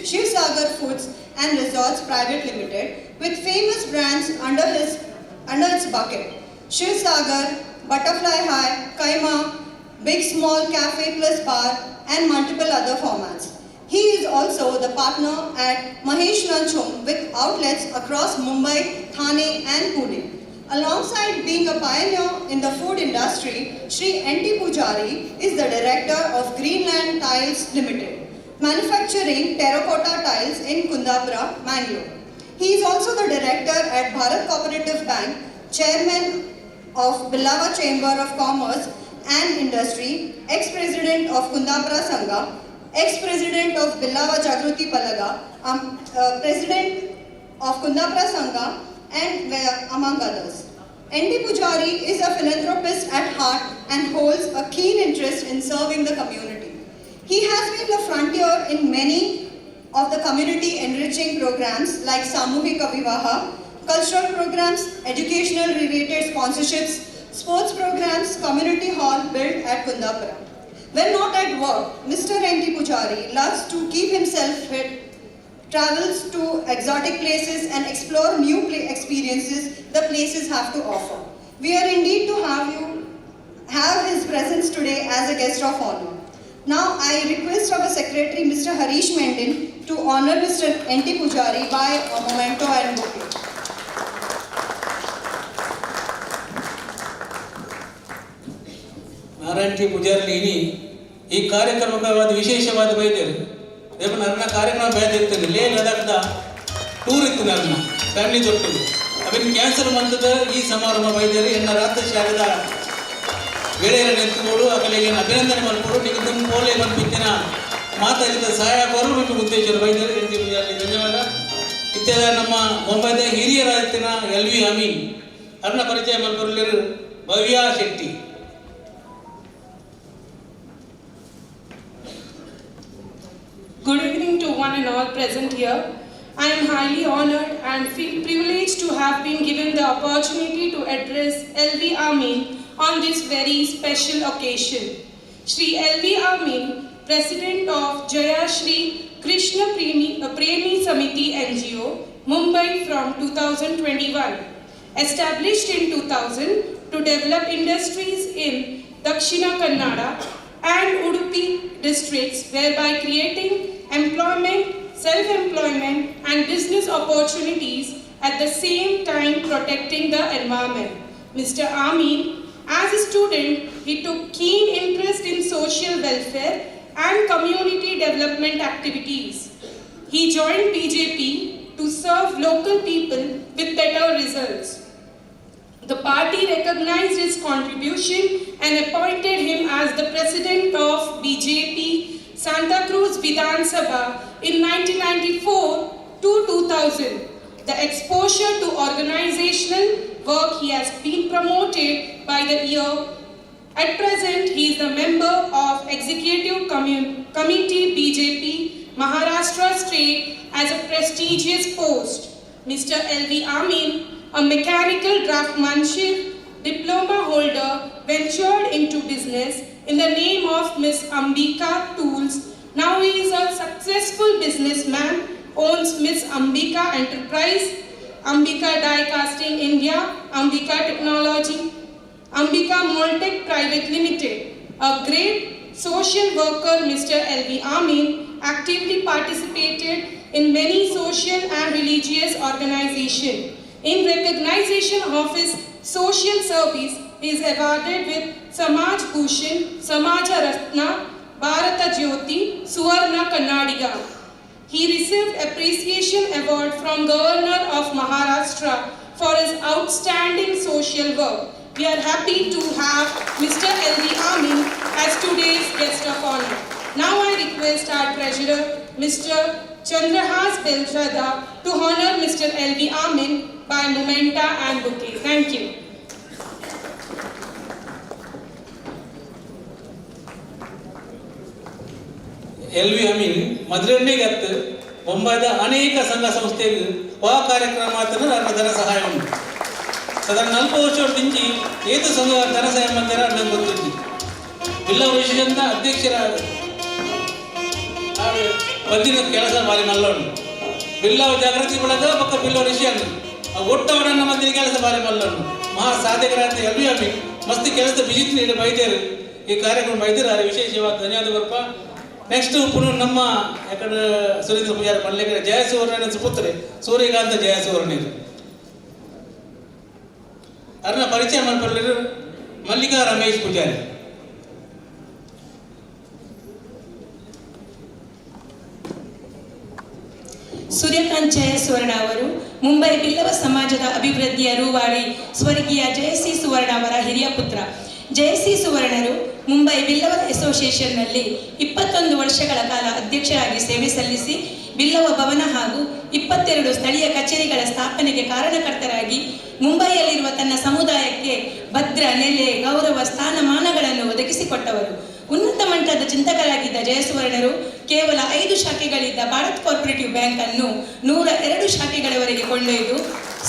Shiv Sagar Foods and Resorts Private Limited, with famous brands under its bucket: Shiv Sagar, Butterfly High, Kaima, Big Small Cafe Plus Bar, and multiple other formats. He is also the partner at Mahesh Lunch Home with outlets across Mumbai, Thane, and Pune. Alongside being a pioneer in the food industry, Shri N.T. Pujari is the director of Greenland Tiles Limited, manufacturing terracotta tiles in Kundapura, Mangalore. He is also the director at Bharat Cooperative Bank, chairman of Billava Chamber of Commerce and Industry, ex-president of Kundapura Sangha, ex-president of Billava Jagruti Palaga, president of Kundapura Sangha, and among others. N.T. Pujari is a philanthropist at heart and holds a keen interest in serving the community. He has been the frontier in many of the community enriching programs like Samuhika Vivaha, cultural programs, educational related sponsorships, sports programs, community hall built at Kundapura. When not at work, Mr. N.T. Pujari loves to keep himself fit, travels to exotic places and explore new experiences the places have to offer. We are indeed to have his presence today as a guest of honor. Now I request our secretary, Mr. Harish Mendin, to honor Mr. N.T. Pujari by a memento and bouquet. Narayan T Pujarli ಇನಿ ಈ ಕಾರ್ಯಕ್ರಮಕ್ಕೆ ವಿಶೇಷವಾದ ಬೈದೇರು ದೇವ ನನ್ನ ಕಾರ್ಯಕ್ರಮ ಬೈದಿರ್ತೇನೆ. ಲೇ ಲದಾಖ್ದ tour ಇತ್ತು ನನ್ನ family ದೊಡ್ಡದು, ಅವಿನ ಕ್ಯಾನ್ಸಲ್ ಮಂತದ ಈ ಸಮಾರಂಭ ಬೈದೇರು. ಎನ್ನ ರಾತ್ರಿ ಶಾಲೆದ ಗೆಳೆಯರ ನೆಂತುಕೋಡು ಅಕಲಿಗೆ ಅಭಿನಂದನೆ ಮಲ್ಪಡು, ನೀವು ನಿಮ್ಮ ಪೋಲೆ ಬಂದ್ಬಿತ್ತಿನ ಮಾತಾಡಿದ ಸಹಾಯ ಬರು ನಿಮಗೆ ಉದ್ದೇಶ ಬೈದೇರು. ಎನ್ ಟಿ ಪೂಜಾರಿ ಧನ್ಯವಾದ. ಇತ್ಯಾದ ನಮ್ಮ ಮುಂಬೈದ ಹಿರಿಯರಾಯ್ತಿನ ಎಲ್ ವಿ ಅಮೀನ್ ಅರ್ಣ ಪರಿಚಯ ಮಲ್ಪುರ್ಲಿರು ಭವ್ಯ Shetty. Good evening to one and all present here. I am highly honored and feel privileged to have been given the opportunity to address L.V. Amin on this very special occasion. Shri L.V. Amin, President of Jaya Shri Krishna Premi Samiti NGO, Mumbai from 2021. Established in 2000 to develop industries in Dakshina Kannada and Udupi districts, whereby creating employment, self-employment and business opportunities, at the same time protecting the environment. Mr. Amin, as a student, he took keen interest in social welfare and community development activities. He joined BJP to serve local people with better results. The party recognized his contribution and appointed him as the president of BJP Santa Cruz Vidhan Sabha in 1994 to 2000. The exposure to organizational work, he has been promoted by the year. At present, he is the member of Executive Committee BJP Maharashtra State as a prestigious post. Mr. L.V. Amin, a mechanical draftsmanship diploma holder, ventured into business in the name of Miss Ambika Tools. Now he is a successful businessman, owns Miss Ambika Enterprise, Ambika Die Casting India, Ambika Technology, Ambika Moltech Private Limited. A great social worker, Mr. L.V. Amin actively participated in many social and religious organizations. In recognition of his social service, he is awarded with Samaj Bhushan, Samaja Ratna, Bharata Jyoti, Suvarna Kannadiga. He received appreciation award from Governor of Maharashtra for his outstanding social work. We are happy to have Mr. L.V. Amin as today's guest of honor. Now I request our treasurer, Mr. Chandrahas Belchada, to honor Mr. L.V. Amin by memento and bouquet. Thank you. L V Amin ಮದ್ರೆಣ್ಣೆಗತ್ತು ಬೊಂಬಾಯ್ದ ಅನೇಕ ಸಂಘ ಸಂಸ್ಥೆಗೆ ವಾ ಕಾರ್ಯಕ್ರಮ ಆತನ ನನ್ನ ಧನ ಸಹಾಯ ಉಂಟು. ಸಾಧಾರಣ 40 ವರ್ಷ ದಿಂಚಿ ಏತು ಸಂಘ ಧನ ಸಹಾಯ ಮಂದಿರ ನಂಗೆ ಗೊತ್ತುಂಟು. ಬಿಲ್ಲವ ವಿಷಯದಿಂದ ಅಧ್ಯಕ್ಷರ ಬಂದಿನ ಕೆಲಸ ಬಾರಿ ಮಲ್ಲ ಉಂಟು. ಬಿಲ್ಲವ ಜಾಗೃತಿ ಬಳಗ ಪಕ್ಕ ಬಿಲ್ಲವ ಋಷಿ ಅಂದ್ರು ಒಟ್ಟವರನ್ನ ಮಂದಿನ ಕೆಲಸ ಬಾರಿ ಮಲ್ಲ ಉಂಟು. ಮಹಾ ಸಾಧಕರಾದ ಎಲ್ ವಿ ಅಮೀನ್ ಮಸ್ತ್ ಕೆಲಸದ ಬಿಜಿತ್ ನೀಡಿ ಬೈದೇರು ಈ ಕಾರ್ಯಕ್ರಮ ಬೈದಿರು ವಿಶೇಷವಾದ ಧನ್ಯವಾದ ಬರ್ಪ. ನೆಕ್ಸ್ಟ್ ಪುನಃ ನಮ್ಮ ಯಾಕಂದ್ರೆ ಸುರೇಂದ್ರ ಪೂಜಾರಿ ಮಲ್ಲೇಕರ ಜಯಸುವರ್ಣ ಸುಪುತ್ರೆ ಸೂರ್ಯಕಾಂತ ಜಯಸುವರ್ಣ ಅರ್ನ ಪರಿಚಯ ಮಾಡ್ಕೊಳ್ಳಿರು ಮಲ್ಲಿಕಾ ರಮೇಶ್ ಪೂಜಾರಿ. ಸೂರ್ಯಕಾಂತ್ ಜಯ ಸುವರ್ಣ ಅವರು ಮುಂಬೈ ಬಿಲ್ಲವ ಸಮಾಜದ ಅಭಿವೃದ್ಧಿಯ ರೂವಾರಿ ಸ್ವರ್ಗೀಯ ಜಯಸಿ ಸುವರ್ಣ ಅವರ ಹಿರಿಯ ಪುತ್ರ. ಜಯಸಿ ಸುವರ್ಣರು ಮುಂಬೈ ಬಿಲ್ಲವರ ಅಸೋಸಿಯೇಷನ್ನಲ್ಲಿ 21 ವರ್ಷಗಳ ಕಾಲ ಅಧ್ಯಕ್ಷರಾಗಿ ಸೇವೆ ಸಲ್ಲಿಸಿ, ಬಿಲ್ಲವ ಭವನ ಹಾಗೂ 22 ಸ್ಥಳೀಯ ಕಚೇರಿಗಳ ಸ್ಥಾಪನೆಗೆ ಕಾರಣಕರ್ತರಾಗಿ, ಮುಂಬೈಯಲ್ಲಿರುವ ತನ್ನ ಸಮುದಾಯಕ್ಕೆ ಭದ್ರ ನೆಲೆ, ಗೌರವ, ಸ್ಥಾನಮಾನಗಳನ್ನು ಒದಗಿಸಿಕೊಟ್ಟವರು. ಉನ್ನತ ಮಟ್ಟದ ಚಿಂತಕರಾಗಿದ್ದ ಜಯಸುವರ್ಣರು ಕೇವಲ ಐದು ಶಾಖೆಗಳಿದ್ದ ಭಾರತ್ ಕೋಆಪರೇಟಿವ್ ಬ್ಯಾಂಕ್ ಅನ್ನು 102 ಶಾಖೆಗಳವರೆಗೆ ಕೊಂಡೊಯ್ದು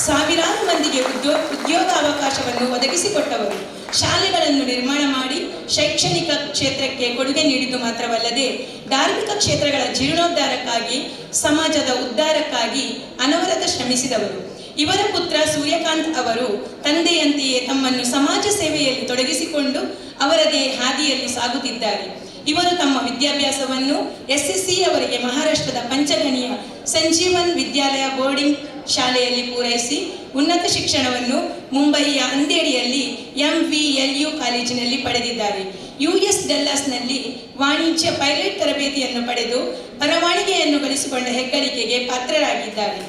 ಸಾವಿರಾರು ಮಂದಿಗೆ ಉದ್ಯೋಗಾವಕಾಶವನ್ನು ಒದಗಿಸಿಕೊಟ್ಟವರು. ಶಾಲೆಗಳನ್ನು ನಿರ್ಮಾಣ ಮಾಡಿ ಶೈಕ್ಷಣಿಕ ಕ್ಷೇತ್ರಕ್ಕೆ ಕೊಡುಗೆ ನೀಡಿದ್ದು ಮಾತ್ರವಲ್ಲದೆ, ಧಾರ್ಮಿಕ ಕ್ಷೇತ್ರಗಳ ಜೀರ್ಣೋದ್ಧಾರಕ್ಕಾಗಿ, ಸಮಾಜದ ಉದ್ಧಾರಕ್ಕಾಗಿ ಅನವರತ ಶ್ರಮಿಸಿದವರು. ಇವರ ಪುತ್ರ ಸೂರ್ಯಕಾಂತ್ ಅವರು ತಂದೆಯಂತೆಯೇ ತಮ್ಮನ್ನು ಸಮಾಜ ಸೇವೆಯಲ್ಲಿ ತೊಡಗಿಸಿಕೊಂಡು ಅವರದೇ ಹಾದಿಯಲ್ಲಿ ಸಾಗುತ್ತಿದ್ದಾರೆ. ಇವರು ತಮ್ಮ ವಿದ್ಯಾಭ್ಯಾಸವನ್ನು ಎಸ್ಎಸ್ಸಿ ಅವರಿಗೆ ಮಹಾರಾಷ್ಟ್ರದ ಪಂಚಗಣಿಯ ಸಂಜೀವನ್ ವಿದ್ಯಾಲಯ ಬೋರ್ಡಿಂಗ್ ಶಾಲೆಯಲ್ಲಿ ಪೂರೈಸಿ, ಉನ್ನತ ಶಿಕ್ಷಣವನ್ನು ಮುಂಬಯಿಯ ಅಂಧೇರಿಯಲ್ಲಿ ಎಂವಿಎಲ್ಯು ಕಾಲೇಜಿನಲ್ಲಿ ಪಡೆದಿದ್ದಾರೆ. ಯುಎಸ್ ಡಲ್ಲಾಸ್ನಲ್ಲಿ ವಾಣಿಜ್ಯ ಪೈಲಟ್ ತರಬೇತಿಯನ್ನು ಪಡೆದು ಪರವಾನಗಿಯನ್ನು ಗಳಿಸಿಕೊಂಡ ಹೆಗ್ಗಳಿಕೆಗೆ ಪಾತ್ರರಾಗಿದ್ದಾರೆ.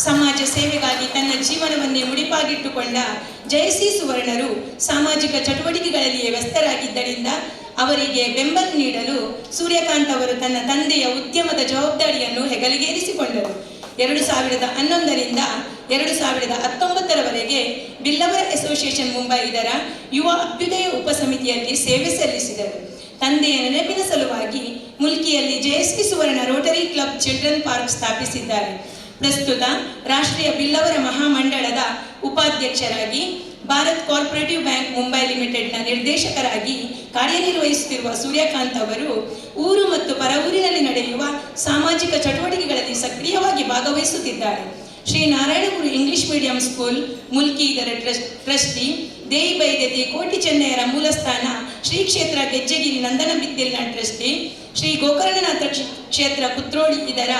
ಸಮಾಜ ಸೇವೆಗಾಗಿ ತನ್ನ ಜೀವನವನ್ನೇ ಮುಡಿಪಾಗಿಟ್ಟುಕೊಂಡ ಜಯಸಿ ಸುವರ್ಣರು ಸಾಮಾಜಿಕ ಚಟುವಟಿಕೆಗಳಲ್ಲಿಯೇ ವ್ಯಸ್ತರಾಗಿದ್ದರಿಂದ ಅವರಿಗೆ ಬೆಂಬಲ ನೀಡಲು ಸೂರ್ಯಕಾಂತ್ ಅವರು ತನ್ನ ತಂದೆಯ ಉದ್ಯಮದ ಜವಾಬ್ದಾರಿಯನ್ನು ಹೆಗಲಿಗೇರಿಸಿಕೊಂಡರು. 2011ರಿಂದ 2019ರವರೆಗೆ ಬಿಲ್ಲವರ ಅಸೋಸಿಯೇಷನ್ ಮುಂಬೈ ಇದರ ಯುವ ಅಭ್ಯುದಯ ಉಪಸಮಿತಿಯಲ್ಲಿ ಸೇವೆ ಸಲ್ಲಿಸಿದರು. ತಂದೆಯ ನೆನಪಿನ ಸಲುವಾಗಿ ಮುಲ್ಕಿಯಲ್ಲಿ ಜಯಶ್ರೀ ಸುವರ್ಣ ರೋಟರಿ ಕ್ಲಬ್ ಚಿಲ್ಡ್ರನ್ ಪಾರ್ಕ್ ಸ್ಥಾಪಿಸಿದ್ದಾರೆ. ಪ್ರಸ್ತುತ ರಾಷ್ಟ್ರೀಯ ಬಿಲ್ಲವರ ಮಹಾಮಂಡಳದ ಉಪಾಧ್ಯಕ್ಷರಾಗಿ ಭಾರತ್ ಕೋಆಪರೇಟಿವ್ ಬ್ಯಾಂಕ್ ಮುಂಬೈ ಲಿಮಿಟೆಡ್ನ ನಿರ್ದೇಶಕರಾಗಿ ಕಾರ್ಯನಿರ್ವಹಿಸುತ್ತಿರುವ ಸೂರ್ಯಕಾಂತ್ ಅವರು ಊರು ಮತ್ತು ಪರವೂರಿನಲ್ಲಿ ನಡೆಯುವ ಸಾಮಾಜಿಕ ಚಟುವಟಿಕೆಗಳಲ್ಲಿ ಸಕ್ರಿಯವಾಗಿ ಭಾಗವಹಿಸುತ್ತಿದ್ದಾರೆ. Shri Narayana Guru English medium school, Mulki ಇದರ ಟ್ರಸ್ಟಿ, ದೇಯಿ ಬೈದತಿ ಕೋಟಿ ಚೆನ್ನಯ್ಯರ ಮೂಲಸ್ಥಾನ ಶ್ರೀ ಕ್ಷೇತ್ರ ಗೆಜ್ಜೆಗಿರಿ ನಂದನಬಿತ್ತಿಲಿನ ಟ್ರಸ್ಟಿ, ಶ್ರೀ ಗೋಕರ್ಣನಾಥ ಕ್ಷೇತ್ರ ಕುತ್ರೋಳಿ ಇದರ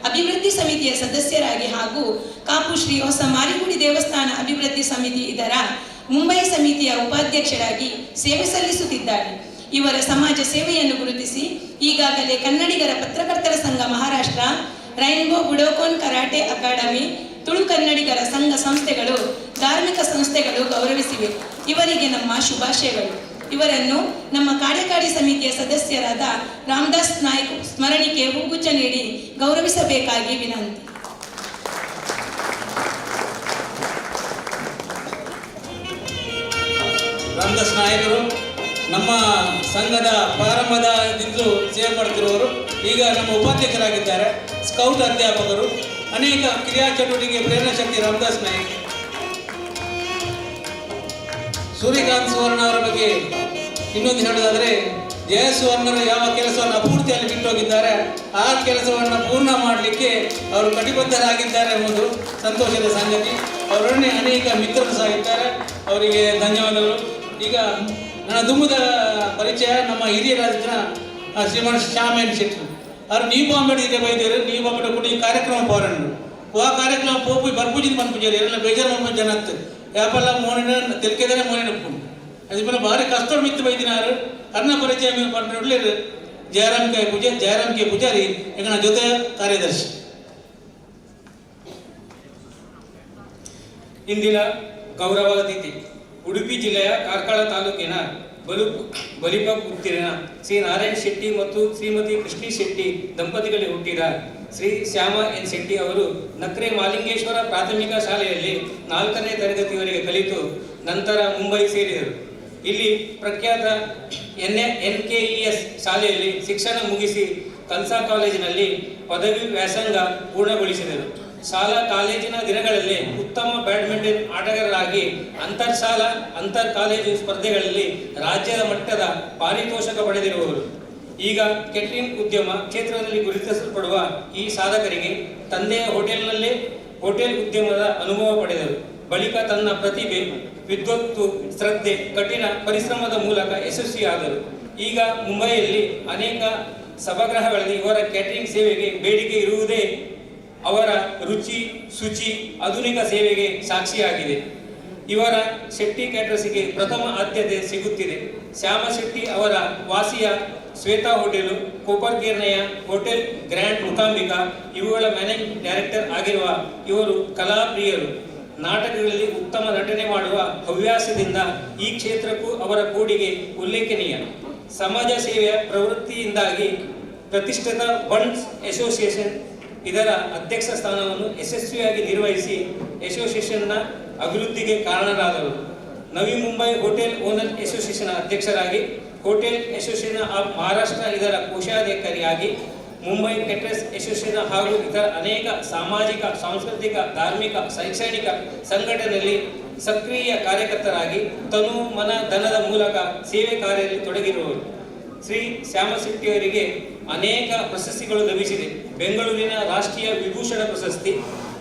ಅಭಿವೃದ್ಧಿ ಸಮಿತಿಯ ಸದಸ್ಯರಾಗಿ ಹಾಗೂ ಕಾಪು ಶ್ರೀ ಹೊಸ ಮಾರಿಗುಡಿ ದೇವಸ್ಥಾನ ಅಭಿವೃದ್ಧಿ ಸಮಿತಿ ಇದರ ಮುಂಬೈ ಸಮಿತಿಯ ಉಪಾಧ್ಯಕ್ಷರಾಗಿ ಸೇವೆ ಸಲ್ಲಿಸುತ್ತಿದ್ದಾರೆ. ಇವರ ಸಮಾಜ ಸೇವೆಯನ್ನು ಗುರುತಿಸಿ ಈಗಾಗಲೇ ಕನ್ನಡಿಗರ ಪತ್ರಕರ್ತರ ಸಂಘ Maharashtra, rainbow Budokan karate academy, Tulu ಕನ್ನಡಿಗರ ಸಂಘ ಸಂಸ್ಥೆಗಳು, ಧಾರ್ಮಿಕ ಸಂಸ್ಥೆಗಳು ಗೌರವಿಸಿವೆ. ಇವರಿಗೆ ನಮ್ಮ ಶುಭಾಶಯಗಳು. ಇವರನ್ನು ನಮ್ಮ ಕಾರ್ಯಕಾರಿ ಸಮಿತಿಯ ಸದಸ್ಯರಾದ ರಾಮದಾಸ್ ನಾಯ್ಕ್ ಸ್ಮರಣಿಕೆ ಹೂಗುಚ್ಛ ನೀಡಿ ಗೌರವಿಸಬೇಕಾಗಿ ವಿನಂತಿ. ರಾಮದಾಸ್ ನಾಯಕರು ನಮ್ಮ ಸಂಘದ ಪ್ರಾರಂಭದಿಂದಲೂ ಸೇವೆ ಮಾಡುತ್ತಿರುವವರು. ಈಗ ನಮ್ಮ ಉಪಾಧ್ಯಕ್ಷರಾಗಿದ್ದಾರೆ. ಸ್ಕೌಟ್ ಅಧ್ಯಾಪಕರು, ಅನೇಕ ಕ್ರಿಯಾ ಚಟುವಟಿಕೆ ಪ್ರೇರಣಾ ಶಕ್ತಿ ರಾಮದಾಸ್ ನಾಯಕ್. ಸೂರ್ಯಕಾಂತ್ ಸುವರ್ಣ ಅವರ ಬಗ್ಗೆ ಇನ್ನೊಂದು ಹೇಳೋದಾದರೆ, ಜಯ ಸುವರ್ಣರು ಯಾವ ಕೆಲಸವನ್ನು ಅಪೂರ್ತಿಯಲ್ಲಿ ಬಿಟ್ಟು ಹೋಗಿದ್ದಾರೆ, ಆ ಕೆಲಸವನ್ನು ಪೂರ್ಣ ಮಾಡಲಿಕ್ಕೆ ಅವರು ಕಟಿಬದ್ಧರಾಗಿದ್ದಾರೆ ಎಂಬುದು ಸಂತೋಷದ ಸಂಗತಿ. ಅವರೊಡನೆ ಅನೇಕ ಮಿತ್ರರು ಸಹ ಇದ್ದಾರೆ. ಅವರಿಗೆ ಧನ್ಯವಾದಗಳು. ಈಗ ನನ್ನ ದುಮ್ಮದ ಪರಿಚಯ ನಮ್ಮ ಹಿರಿಯರಾದ ಶ್ರೀಮಾನ್ ಶ್ಯಾಮ್ ಎನ್ ಶೆಟ್ಟಿ ಅವರು ನ್ಯೂ ಬಾಂಬೆ ಇದೆ ಬೈದೇರು. ನ್ಯೂ ಬಾಂಬೆ ಕೂಡ ಈ ಕಾರ್ಯಕ್ರಮ ಪೋರಣ್ಣು ಆ ಕಾರ್ಯಕ್ರಮ ಪೋಪು ಬರ್ಪೂಜಿನ ಪನ್ಪುಜಾರಿ ಎಲ್ಲ ಬೇಜಾರು ಮನ್ಪು ಜನತ್ತು ಯಾಪಲ್ಲ ಮೋನಿನ ತೆಲ್ಕೆದನೆ ಮೋನಿನ ಉಪ್ಪುಂಡು. ಅದು ಭಾರಿ ಕಷ್ಟ ಮಿತ್ತು ಬೈದಿನಾರು. ಕರ್ಣ ಪರಿಚಯ ಪಂಡ್ರೆ ಜಯರಾಮ್ ಕೆ ಪೂಜಾರಿ, ಜಯರಾಮ್ ಕೆ ಪೂಜಾರಿ ಎಂಗನ ಜೊತೆ ಕಾರ್ಯದರ್ಶಿ. ಇಂದಿನ ಗೌರವ ಅತಿಥಿ ಉಡುಪಿ ಜಿಲ್ಲೆಯ ಕಾರ್ಕಳ ತಾಲೂಕಿನ ಬಲಿಪ ಗುತ್ತಿನ ಶ್ರೀ ನಾರಾಯಣ್ ಶೆಟ್ಟಿ ಮತ್ತು ಶ್ರೀಮತಿ ಕೃಷ್ಣಿ ಶೆಟ್ಟಿ ದಂಪತಿಗಳಿಗೆ ಹುಟ್ಟಿದ ಶ್ರೀ ಶ್ಯಾಮ ಎನ್ ಶೆಟ್ಟಿ ಅವರು ನಕ್ರೆ ಮಾಲಿಂಗೇಶ್ವರ ಪ್ರಾಥಮಿಕ ಶಾಲೆಯಲ್ಲಿ 4ನೇ ತರಗತಿಯವರೆಗೆ ಕಲಿತು ನಂತರ ಮುಂಬೈ ಸೇರಿದರು. ಇಲ್ಲಿ ಪ್ರಖ್ಯಾತ NKES ಶಾಲೆಯಲ್ಲಿ ಶಿಕ್ಷಣ ಮುಗಿಸಿ ಕಲ್ಸಾ ಕಾಲೇಜಿನಲ್ಲಿ ಪದವಿ ವ್ಯಾಸಂಗ ಪೂರ್ಣಗೊಳಿಸಿದರು. ಶಾಲಾ ಕಾಲೇಜಿನ ದಿನಗಳಲ್ಲಿ ಉತ್ತಮ ಬ್ಯಾಡ್ಮಿಂಟನ್ ಆಟಗಾರರಾಗಿ ಅಂತರ್ಶಾಲಾ, ಅಂತರ್ ಕಾಲೇಜು ಸ್ಪರ್ಧೆಗಳಲ್ಲಿ ರಾಜ್ಯದ ಮಟ್ಟದ ಪಾರಿತೋಷಕ ಪಡೆದಿರುವವರು. ಈಗ ಕೆಟರಿಂಗ್ ಉದ್ಯಮ ಕ್ಷೇತ್ರದಲ್ಲಿ ಗುರುತಿಸಲ್ಪಡುವ ಈ ಸಾಧಕರಿಗೆ ತಂದೆಯ ಹೋಟೆಲ್ನಲ್ಲೇ ಹೋಟೆಲ್ ಉದ್ಯಮದ ಅನುಭವ ಪಡೆದರು. ಬಳಿಕ ತನ್ನ ಪ್ರತಿಭೆ, ವಿದ್ವತ್ತು, ಶ್ರದ್ಧೆ, ಕಠಿಣ ಪರಿಶ್ರಮದ ಮೂಲಕ ಯಶಸ್ವಿಯಾದರು. ಈಗ ಮುಂಬೈಯಲ್ಲಿ ಅನೇಕ ಸಭಾಗೃಹಗಳಲ್ಲಿ ಇವರ ಕ್ಯಾಟರಿಂಗ್ ಸೇವೆಗೆ ಬೇಡಿಕೆ ಇರುವುದೇ ಅವರ ರುಚಿ, ಶುಚಿ, ಆಧುನಿಕ ಸೇವೆಗೆ ಸಾಕ್ಷಿಯಾಗಿದೆ. ಇವರ ಶೆಟ್ಟಿ ಕ್ಯಾಟರ್ಸಿಗೆ ಪ್ರಥಮ ಆದ್ಯತೆ ಸಿಗುತ್ತಿದೆ. ಶ್ಯಾಮ ಶೆಟ್ಟಿ ಅವರ ವಾಸಿಯ ಶ್ವೇತಾ ಹೋಟೆಲು, ಕೋಪರ್ಗೇರ್ನೆಯ ಹೋಟೆಲ್ ಗ್ರ್ಯಾಂಡ್ ಮೂಕಾಂಬಿಕಾ ಇವುಗಳ ಮ್ಯಾನೇಜಿಂಗ್ ಡೈರೆಕ್ಟರ್ ಆಗಿರುವ ಇವರು ಕಲಾಪ್ರಿಯರು. ನಾಟಕಗಳಲ್ಲಿ ಉತ್ತಮ ನಟನೆ ಮಾಡುವ ಹವ್ಯಾಸದಿಂದ ಈ ಕ್ಷೇತ್ರಕ್ಕೂ ಅವರ ಕೊಡುಗೆ ಉಲ್ಲೇಖನೀಯ. ಸಮಾಜ ಸೇವೆಯ ಪ್ರವೃತ್ತಿಯಿಂದಾಗಿ ಪ್ರತಿಷ್ಠಿತ ಬಂಟ್ಸ್ ಅಸೋಸಿಯೇಷನ್ ಇದರ ಅಧ್ಯಕ್ಷ ಸ್ಥಾನವನ್ನು ಯಶಸ್ವಿಯಾಗಿ ನಿರ್ವಹಿಸಿ ಅಸೋಸಿಯೇಷನ್ನ ಅಭಿವೃದ್ಧಿಗೆ ಕಾರಣರಾದರು. ನವಿ ಮುಂಬೈ ಹೋಟೆಲ್ ಓನರ್ ಅಸೋಸಿಯೇಷನ್ ಅಧ್ಯಕ್ಷರಾಗಿ, ಹೋಟೆಲ್ ಅಸೋಸಿಯೇಷನ್ ಆಫ್ ಮಹಾರಾಷ್ಟ್ರ ಇದರ ಕೋಶಾಧಿಕಾರಿಯಾಗಿ, ಮುಂಬೈ ಕೆಟರರ್ಸ್ ಅಸೋಸಿಯೇಷನ್ ಹಾಗೂ ಇತರ ಅನೇಕ ಸಾಮಾಜಿಕ, ಸಾಂಸ್ಕೃತಿಕ, ಧಾರ್ಮಿಕ, ಶೈಕ್ಷಣಿಕ ಸಂಘಟನೆಯಲ್ಲಿ ಸಕ್ರಿಯ ಕಾರ್ಯಕರ್ತರಾಗಿ ತನು ಮನ ಧನದ ಮೂಲಕ ಸೇವೆ ಕಾರ್ಯದಲ್ಲಿ ತೊಡಗಿರುವರು. ಶ್ರೀ ಶ್ಯಾಮಶೆಟ್ಟಿಯವರಿಗೆ ಅನೇಕ ಪ್ರಶಸ್ತಿಗಳು ಲಭಿಸಿದೆ. ಬೆಂಗಳೂರಿನ ರಾಷ್ಟ್ರೀಯ ವಿಭೂಷಣ ಪ್ರಶಸ್ತಿ,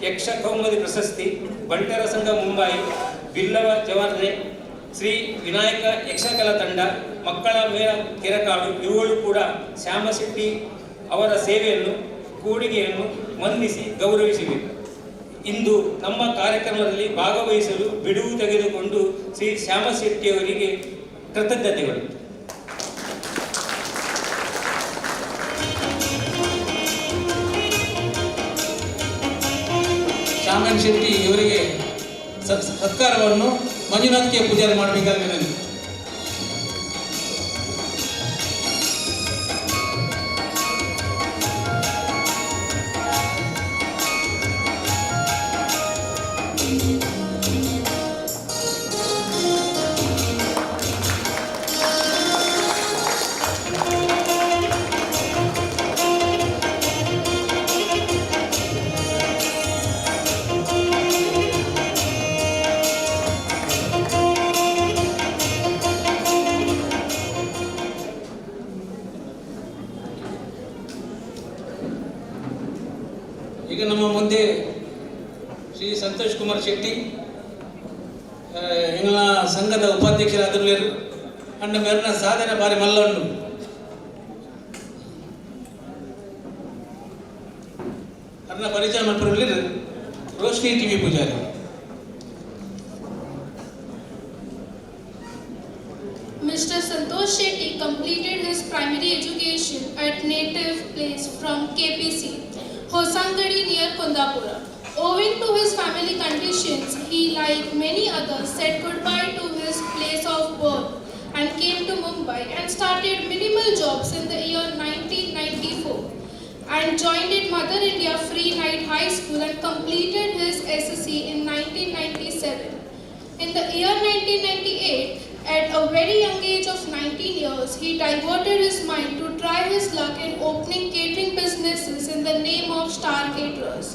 ಯಕ್ಷ ಕೌಮುದಿ ಪ್ರಶಸ್ತಿ, ಬಂಟರ ಸಂಘ ಮುಂಬೈ, ಬಿಲ್ಲವ ಜವಾರ್ನೆ, ಶ್ರೀ ವಿನಾಯಕ ಯಕ್ಷಕಲಾ ತಂಡ, ಮಕ್ಕಳ ಮೇಳ ಕೆರಕಾಡು ಇವುಗಳು ಕೂಡ ಶ್ಯಾಮಶೆಟ್ಟಿ ಅವರ ಸೇವೆಯನ್ನು, ಕೊಡುಗೆಯನ್ನು ಮನ್ನಿಸಿ ಗೌರವಿಸಿವೆ. ಇಂದು ನಮ್ಮ ಕಾರ್ಯಕ್ರಮದಲ್ಲಿ ಭಾಗವಹಿಸಲು ಬಿಡುವು ತೆಗೆದುಕೊಂಡು ಶ್ರೀ ಶ್ಯಾಮಶೆಟ್ಟಿಯವರಿಗೆ ಕೃತಜ್ಞತೆಗಳು. ಶ್ಯಾಮನ್ ಶೆಟ್ಟಿ ಇವರಿಗೆ ಸತ್ಕಾರವನ್ನು ಮಂಜುನಾಥ್ ಕೆ ಪೂಜಾರಿ ಮಾಡಬೇಕಾಗಿ ವಿನಂತಿ. ಈಗ ನಮ್ಮ ಮುಂದೆ ಶ್ರೀ ಸಂತೋಷ್ ಕುಮಾರ್ ಶೆಟ್ಟಿ ಎಂಗಳ ಸಂಘದ ಉಪಾಧ್ಯಕ್ಷರಾದರು ಅಂಡ ಮೇರಿನ ಸಾಧನೆ ಬಾರಿ ಮಲ್ಲೊಂಡು. ಅರ್ನ ಪರಿಚಯ ಮಲ್ಪುರಲಿ Roshini TV Pujari. Mr. Santosh Shetty completed his primary education at native place from KPC, Hosangadi near Kundapura. Owing to his family conditions, he, like many others, said goodbye to his place of birth and came to Mumbai and started minimal jobs in the year 1994 and joined at Mother India Free Night High School and completed his SSC in 1997. In the year 1998, at a very young age of 19 years, he diverted his mind to try his luck in opening catering businesses in the name of Star Caterers.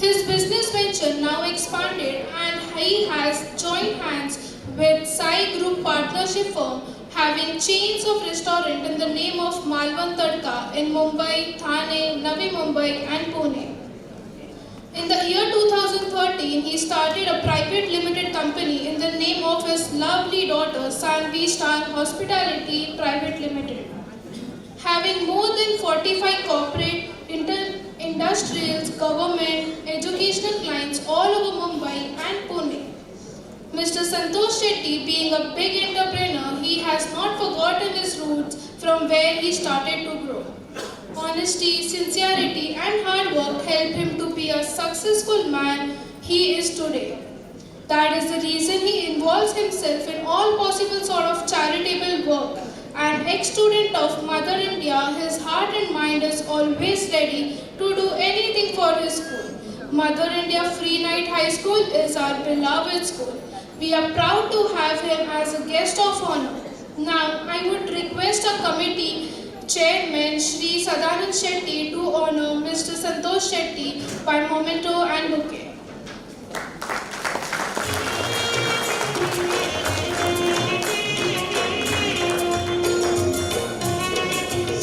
His business venture now expanded and he has joined hands with Sai Group partnership firm, having chains of restaurants in the name of Malvan Tadka in Mumbai, Thane, Navi Mumbai and Pune. In the year 2013, he started a private limited company in the name of his lovely daughter, Sanvi Star Hospitality Private Limited. Having more than 45 corporate, industrials, government, educational clients all over Mumbai and Pune. Mr. Santosh Shetty, being a big entrepreneur, he has not forgotten his roots from where he started to grow. Honesty, sincerity and hard work helped him to be a successful man he is today. That is the reason he involves himself in all possible sort of charitable work. An ex-student of Mother India, his heart and mind is always ready to do anything for his school. Mother India Free Night High School is our beloved school. We are proud to have him as a guest of honor. Now, I would request our committee chairman, Shri Sadanand Shetty, to honor Mr. Santosh Shetty by memento and bouquet.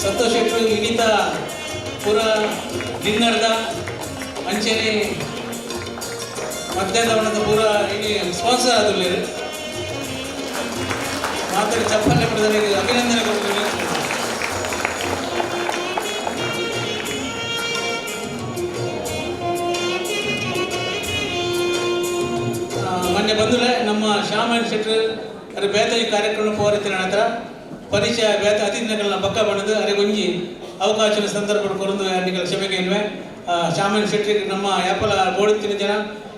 Santosh Shetty ಇನಿತ ಪೂರ ಡಿನ್ನರ್ದ ಅಂಚೆನೆ ಮಧ್ಯಾಹ್ನದ ಪೂರ ಇಡೀ sponsor ಆದುಲ್ಲೇರು ಮಾತಾಡಿ ಚಪ್ಪಾಳೆ ಪಡೆದ ಅಭಿನಂದನೆ ಕೊಡ್ತೀನಿ. ಮೊನ್ನೆ ಬಂದುಲೆ ನಮ್ಮ ಶ್ಯಾಮನ್ ಶೆಟ್ರು ಅರೆ ಬೇತ ಈ ಕಾರ್ಯಕ್ರಮ ಪೋರಿತಿನ ನಂತರ ಪರಿಚಯ ಬೇತ ಅತಿಥಿಗಳನ್ನ ಪಕ್ಕ ಬಂದು ಅರೆ ಒಂಜಿ ಅವಕಾಶದ ಸಂದರ್ಭ ಕೊರಂದು ನಿಗಳ ಕ್ಷಮೆಗೆ ಇನ್ವೆ. ಶ್ಯಾಮನ್ ಶೆಟ್ಟಿ ನಮ್ಮ ಯಾಪಲ ಬೋಡುತ್ತಿನ ಜನ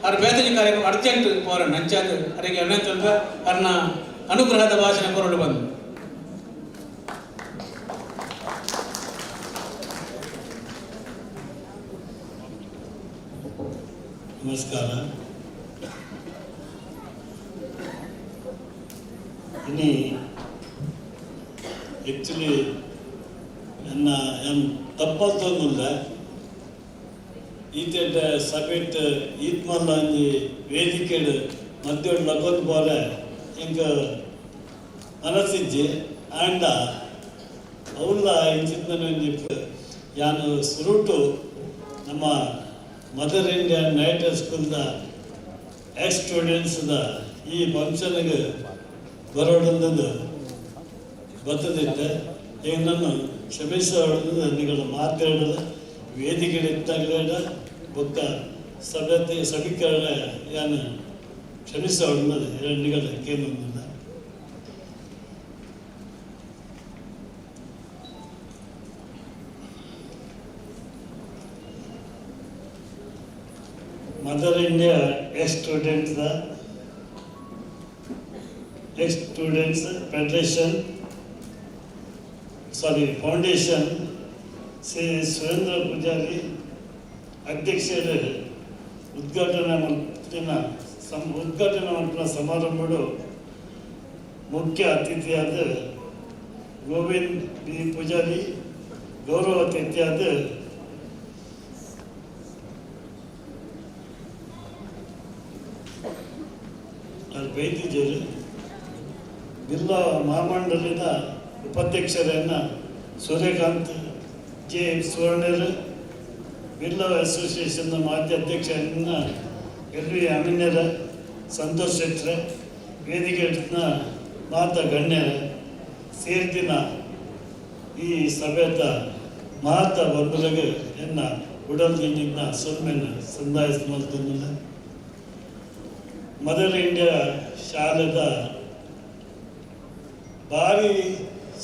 ಅರ ಬೇತಜಿ ಕಾರ್ಯಕ್ರಮ ಅರ್ಜೆಂಟ್ ಪೋರಣ್ಣ ಅಂಚಾದ ಅರೆಗೆ ಅನಂತ ಅರ್ನ ಅನುಗ್ರಹದ ಭಾಷಣ ಕೊರಡು ಬಂದು. ನಮಸ್ಕಾರ. ಇನಿ ಆ್ಯಕ್ಚುಲಿ ನನ್ನ ಏನು ತಪ್ಪತ್ತೊಂದಿಲ್ಲ ಈತೆಡ್ ಸಭೆಟ್ ಈತ್ ಮಲ್ಲ ಒಂಜಿ ವೇದಿಕೆಡ್ ಮಧ್ಯೋಡ್ ಲಕ್ಕೊಂದು ಪೋರೆ ಎಂಕ್ ಮನಸ್ಸಿಜ್ಜಿ ಆಂಡ ಅವುಲ್ಲ ಇಂಚಿತ್ತಿನ ಒಂಜಿ ಯಾನು ಸುರುಟು ನಮ್ಮ ಮದರ್ ಇಂಡಿಯಾ ನೈಟ್ ಸ್ಕೂಲ್ದ ಎಕ್ಸ್ ಸ್ಟೂಡೆಂಟ್ಸ್ದ ಈ ಫಂಕ್ಷನ್ಗೆ ಬರೋಡಂದದ್ದು ಬರ್ತದಿತ್ತೆ. ಈಗ ನಾನು ಕ್ಷಮಿಸೋಡಂದು ನಿಗಳ ಮಾತಾಡೋದು ವೇದಿಕೆ ಇತ್ತಾಗಲೇಡ ಬೊಕ್ಕ ಸಭ್ಯತೆ ಸಭೀಕರಣ ಯಾನು ಕ್ಷಮಿಸೋಡಂದು ನಿಗಳ ಕೇಂದ್ರ. Mother India ex students ex students federation sorry foundation Shri Surendra Pujari ಅಧ್ಯಕ್ಷರು ಉದ್ಘಾಟನಾ ಮಲ್ತಿನ ಉದ್ಘಾಟನಾ ಮಲ್ಪಿನ ಸಮಾರಂಭಡು ಮುಖ್ಯ ಅತಿಥಿಯಾದ ಗೋವಿಂದ್ ಬಿ ಪೂಜಾರಿ, ಗೌರವ ಅತಿಥಿಯಾದ ಅಲ್ಲಿ ಬೈದಿದ್ದೇವೆ ಬಿರ್ಲಾ ಮಹಾಮಂಡಲಿನ ಉಪಾಧ್ಯಕ್ಷರನ್ನ ಸೂರ್ಯಕಾಂತ್ ಜೆ ಸುವರ್ಣರು, ಬಿಲ್ಲವ ಅಸೋಸಿಯೇಷನ್ ಮಾಜಿ ಅಧ್ಯಕ್ಷ ಎಲ್ ವಿ ಅಮಿನ್ಯರ, ಸಂತೋಷ್ ಶೆಟ್ರೆ, ವೇದಿಕೆ ಮಾತ ಗಣ್ಯರ, ಸೇರ್ದಿನ ಈ ಸಭೆತ ಮಾತ ಬಂಧುಗಳಿಗೆ ಎನ್ನ ಉಡಲ್ ದಿಂಜಿನ ಸೊಲ್ಮೆನ್ ಸಂದಾಯ ಮಲ್ತೊಂದುಲ್ಲ. ಮದರ್ ಇಂಡಿಯಾ ಶಾಲೆದ ಬಾರಿ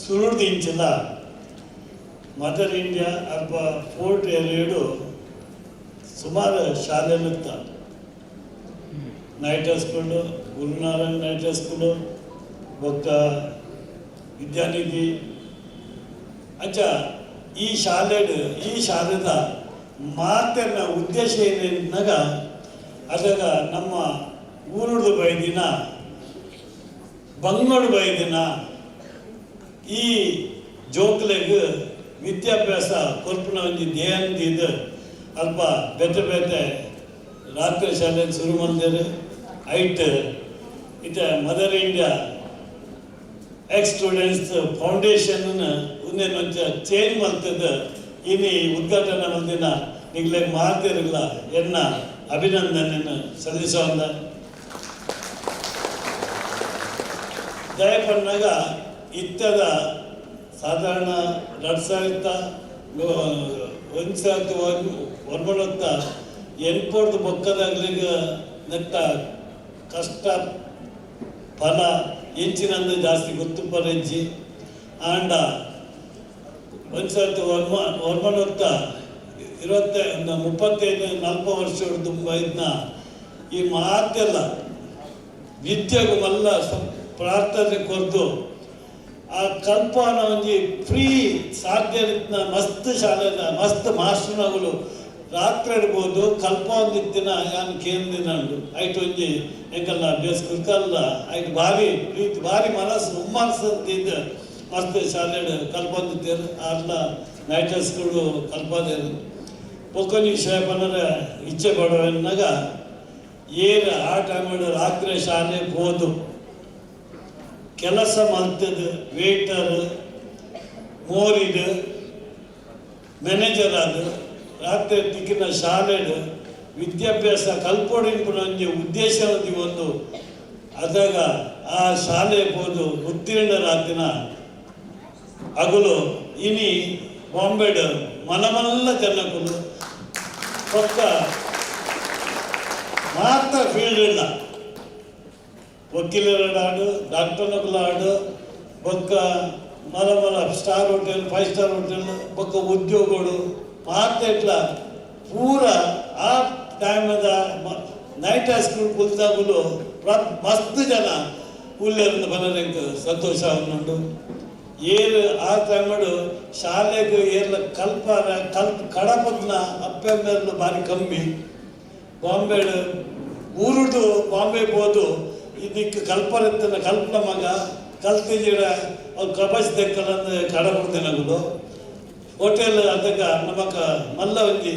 ಸುರುಡ್ದಿಂಚಿನ ಮದರ್ ಇಂಡಿಯಾ ಅಲ್ಪ ಫೋರ್ಟ್ ಏರಿಯಡು ಸುಮಾರು ಶಾಲೆಲುತ್ತ night school, Gurunarayana night school, ಬೊಕ್ಕ ವಿದ್ಯಾನಿಧಿ. ಅಂಚ ಈ ಶಾಲೆಡ್ ಈ ಶಾಲೆದ ಮಾತೆರ್ನ ಉದ್ದೇಶ ಏನೇನಾಗ ಅದಾಗ ನಮ್ಮ ಊರುಡು ಬೈದಿನ, ಬಂಗೋಡು ಬೈದಿನ ಈ ಜೋಕ್ಲೆಗ್ ವಿದ್ಯಾಭ್ಯಾಸ ಕೊರ್ಪುನ ಒಂಜಿ ಧ್ಯೇಯ ಅಲ್ಪ ಬೇತೆ ಬೇತೆ ರಾತ್ರಿ ಶಾಲೆ ಶುರು ಮಲ್ದೆರ್. ಐಟ್ ಇತ್ತೆ mother India ex students foundation ಉಂದೆನ್ ಒಂಚ ಚೇಂಜ್ ಮಲ್ತದ ಇನಿ ಉದ್ಘಾಟನೆ ಮಲ್ದಿನ ನಿಗ್ಲೆಗ್ ಮಾತೆರೆಗ್ಲ ಎನ್ನ ಅಭಿನಂದನೆಯನ್ನು ಸಲ್ಲಿಸುವಂದ. ದಯಪನ್ನಾಗ ಇತ್ತದ ಸಾಧಾರಣ 2001 ಎನ್ಪೋರ್ದು ಬೊಕ್ಕದಾಗ್ಲಿಗ ನೆತ್ತ ಕಷ್ಟ ಫಲ ಎಂಚಿನಂದು ಜಾಸ್ತಿ ಗೊತ್ತುಪರೆಜ್ಜಿ. ಆಂಡ 1920 35 40 ವರ್ಷ ತುಂಬ ಇದನ್ನ ಈ ಮಾತೆಲ್ಲ ವಿದ್ಯೆಗೂ ಮಲ್ಲ ಪ್ರಾರ್ಥನೆ ಕೊರ್ದು ಆ ಕಲ್ಪನ ಒಂಜಿ ಫ್ರೀ ಸಾಧ್ಯ ಮಸ್ತ್ ಶಾಲೆದ ಮಸ್ತ್ ಮಾಸ್ಟರ್ನಗಳು ರಾತ್ರಿ ಇಡ್ಬೋದು ಕಲ್ಪ ಒಂದಿತ್ತಿನ ಯಾನ್ ಕೇಂದಿನ ಉಂಡು. ಐಟ್ ಒಂಜಿ ಎಂಕಲ್ಲ ಅಭ್ಯಾಸ ಕುರ್ಕಲ್ಲ ಐಟ್ ಭಾರಿ ಪ್ರೀತಿ ಭಾರಿ ಮನಸ್ಸು ಹುಮ್ಮಸ್ಸು ಇದ್ದು ಮಸ್ತ್ ಶಾಲೆಡ್ ಕಲ್ಪೊಂದಿತ್ತೇರು ಆರ್ಲ ನೈಟ್ ಸ್ಕೂಲು ಕಲ್ಪದೇರು. ಬೊಕ್ಕೊಂಜಿ ವಿಷಯ ಪಂಡ್ರೆ ಇಚ್ಛೆ ಪಡುವನ್ನಾಗ ಏರ್ ಆ ಟೈಮ್ ರಾತ್ರಿ ಶಾಲೆ ಪೋದು ಕೆಲಸ ಮಲ್ತದ ವೇಟರ್ ಮೋರಿಡ್ ಮ್ಯಾನೇಜರ್ ಆದ ರಾತ್ರಿ ತಿಕ್ಕಿನ ಶಾಲೆಡ್ ವಿದ್ಯಾಭ್ಯಾಸ ಕಲ್ಪೊಡಿಂಪುನ ಒಂಜಿ ಉದ್ದೇಶ ಒಂದು ಅದಾಗ ಆ ಶಾಲೆ ಪೋದು ಉತ್ತೀರ್ಣರಾತಿನ ಅಗುಲು ಇನಿ ಬಾಂಬೆಡ್ ಮಲಮಲ್ಲ ಜನಕುಲು ಪಕ್ಕ ಮಾತ್ರ ಫೀಲ್ಡ್ ಇಲ್ಲ. ವಕೀಲರ ಆಡು, ಡಾಕ್ಟರ್ನಕುಲ ಆಡು, ಬೊಕ್ಕ ಮಲ ಮಲ ಸ್ಟಾರ್ ಹೋಟೆಲ್, 5 ಸ್ಟಾರ್ ಹೋಟೆಲ್, ಬೊಕ್ಕ ಉದ್ಯೋಗಗಳು ಮಾತ್ರ ಇಟ್ಲ ಪೂರ ಆ ಟೈಮದ ನೈಟ್ ಹೈ ಸ್ಕೂಲ್ ಕುಲ್ದಾಗುಲು ಮಸ್ತ್ ಜನ ಉಲ್ಲೇರಂದು ಬನ್ನರೆಂಕ್ ಸಂತೋಷ ಉಂಡು. ಏರು ಆ ಟೈಮಡು ಶಾಲೆಗೆ ಏರ್ಲ ಕಲ್ಪಾರ ಕಲ್ಪ ಕಡಪದ್ನ ಅಪ್ಪೆಮ್ಮೆರ್ಲು ಭಾರಿ ಕಮ್ಮಿ. ಬಾಂಬೆಡ್ ಊರುಡು ಬಾಂಬೆ ಪೋದು ಇದಕ್ಕೆ ಕಲ್ಪರೆತ್ತನ ಕಲ್ಪನ ಮಗ ಕಲ್ತಿಜಿಡ ಅವ್ರು ಕಬಸ್ ದೆಕ್ಕಲಂದು ಕಡಪಡ್ತೇನಗುಲು ಹೋಟೆಲ್ ಅದಕ್ಕೆ ನಮಕ ಮಲ್ಲ ಒಂಜಿ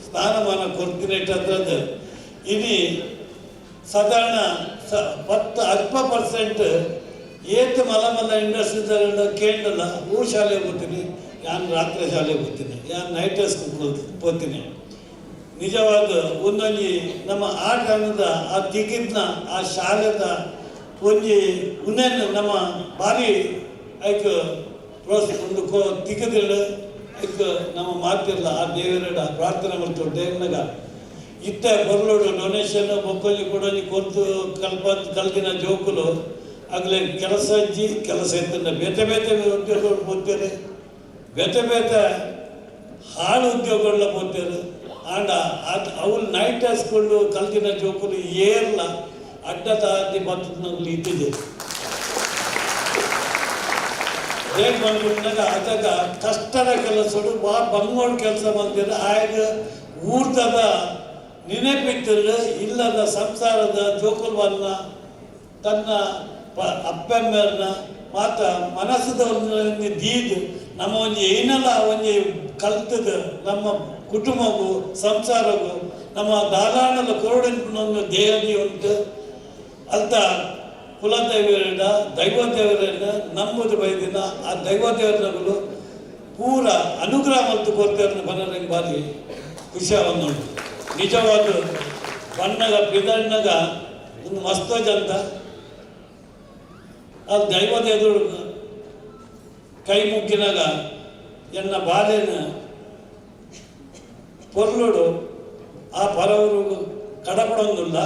ಸ್ಥಾನಮಾನ ಕೊರ್ತಿನ ಇಟ್ಟದ್ದು. ಇನಿ ಸಾಧಾರಣ 10 ಅಲ್ಪ ಪರ್ಸೆಂಟ್ ಏತ್ ಮಲ್ಲ ಮಲ್ಲ ಇಂಡಸ್ಟ್ರೀಸ್ ಕೇಂದ್ರಲ್ಲ ಊರು ಶಾಲೆಗೆ ಹೋಗ್ತೀನಿ, ಯಾನ್ ರಾತ್ರಿ ಶಾಲೆಗೆ ಹೋಗ್ತೀನಿ, ಯಾನ್ ನೈಟ್ ಸ್ಕೂಲ್ ಹೋಗ್ತೀನಿ. ನಿಜವಾದ ಒಂದೊಂಜಿ ನಮ್ಮ ಆ ಟೈಮದ ಆ ತಿಗಿದ್ನ ಆ ಶಾಲೆದ ಒಂಜಿ ಉನ್ನೇನು ನಮ್ಮ ಭಾರಿ ಐಕ್ ಪ್ರೋತ್ಸಾಹ ಒಂದು ಕೋ ತಿಕ್ಕದಿಲ್ಲ ಐಕ್ ನಮ್ಮ ಮಾತಿಲ್ಲ. ಆ ದೇವರಡ ಪ್ರಾರ್ಥನೆ ಮಾಡ್ತೇವೆ ದೇವನಾಗ ಇತ್ತ ಬರಲೋಡು ಡೊನೇಷನ್ ಬೊಕ್ಕೊಂಜಿ ಕೊಡೊಂಜಿ ಕೊರ್ತು ಕಲ್ಪ ಕಲ್ತಿನ ಜೋಕುಲು ಆಗಲೇ ಕೆಲಸ ಅಜ್ಜಿ ಕೆಲಸ ಇತ್ತಂಡ ಬೇತೆ ಬೇತೆ ಉದ್ಯೋಗಗಳು ಪೋತೇವೆ, ಬೇತೆ ಬೇತೆ ಹಾಳು ಉದ್ಯೋಗಗಳನ್ನ ಪೋತೇವೆ. ಆಂಡ ಅದು ಅವ್ರು ನೈಟ್ ಸ್ಕೂಲ್ ಕಲ್ತಿನ ಜೋಕುಲು ಏರ್ಲ ಅಡ್ಡ ತಾತಿ ಬತ್ತನಗಳು ಇದ್ದಿದೆ. ಹೇಗೆ ಬಂದ್ಬಿಟ್ಟಾಗ ಅದಾಗ ಕಷ್ಟದ ಕೆಲಸಡು ಬಾ ಬಂಗೋಡು ಕೆಲಸ ಬಂದಿರ ಆಗ ಊರ್ದದ ನೆನಪಿತ್ತಿಲ್ಲ ಇಲ್ಲದ ಸಂಸಾರದ ಜೋಕುಲ್ವನ್ನ ತನ್ನ ಅಪ್ಪೆಮ್ಮರ್ನ ಮಾತ ಮನಸ್ಸದ ಒಂಜಿ ದೀದ್ ನಮ್ಮ ಒಂಜಿ ಏನೆಲ್ಲ ಒಂಜಿ ಕಲ್ತದ ನಮ್ಮ ಕುಟುಂಬಗೂ ಸಂಸಾರಗೂ ನಮ್ಮ ದಾದಾಣಲ ಕೊರಡಿನ ದೇಹದಿ ಉಂಟು. ಅಲ್ತ ಕುಲದೇವರನ್ನ ದೈವ ದೇವರನ್ನ ನಂಬುದು ಬೈದಿನ ಆ ದೈವ ದೇವರಗಳು ಪೂರ ಅನುಗ್ರಹ ಮತ್ತು ಕೊಡ್ತಾರೆ ಬನ್ನರಂಗೆ ಬಾರಿ ಖುಷಿ ಆವೊಂದುಂಡು. ನಿಜವಾದ ಬಣ್ಣಗ ಪಿದಣ್ಣಗ ಒಂದು ಮಸ್ತ ಜಂತ ಅದು ದೈವದ ಎದುರು ಕೈ ಮುಗ್ಗಿನಾಗ ಎನ್ನ ಬಾಲೆನ ಪೊರ್ಲುಡು ಆ ಪರವರು ಕಡಪಡೊಂದುಲ್ಲ.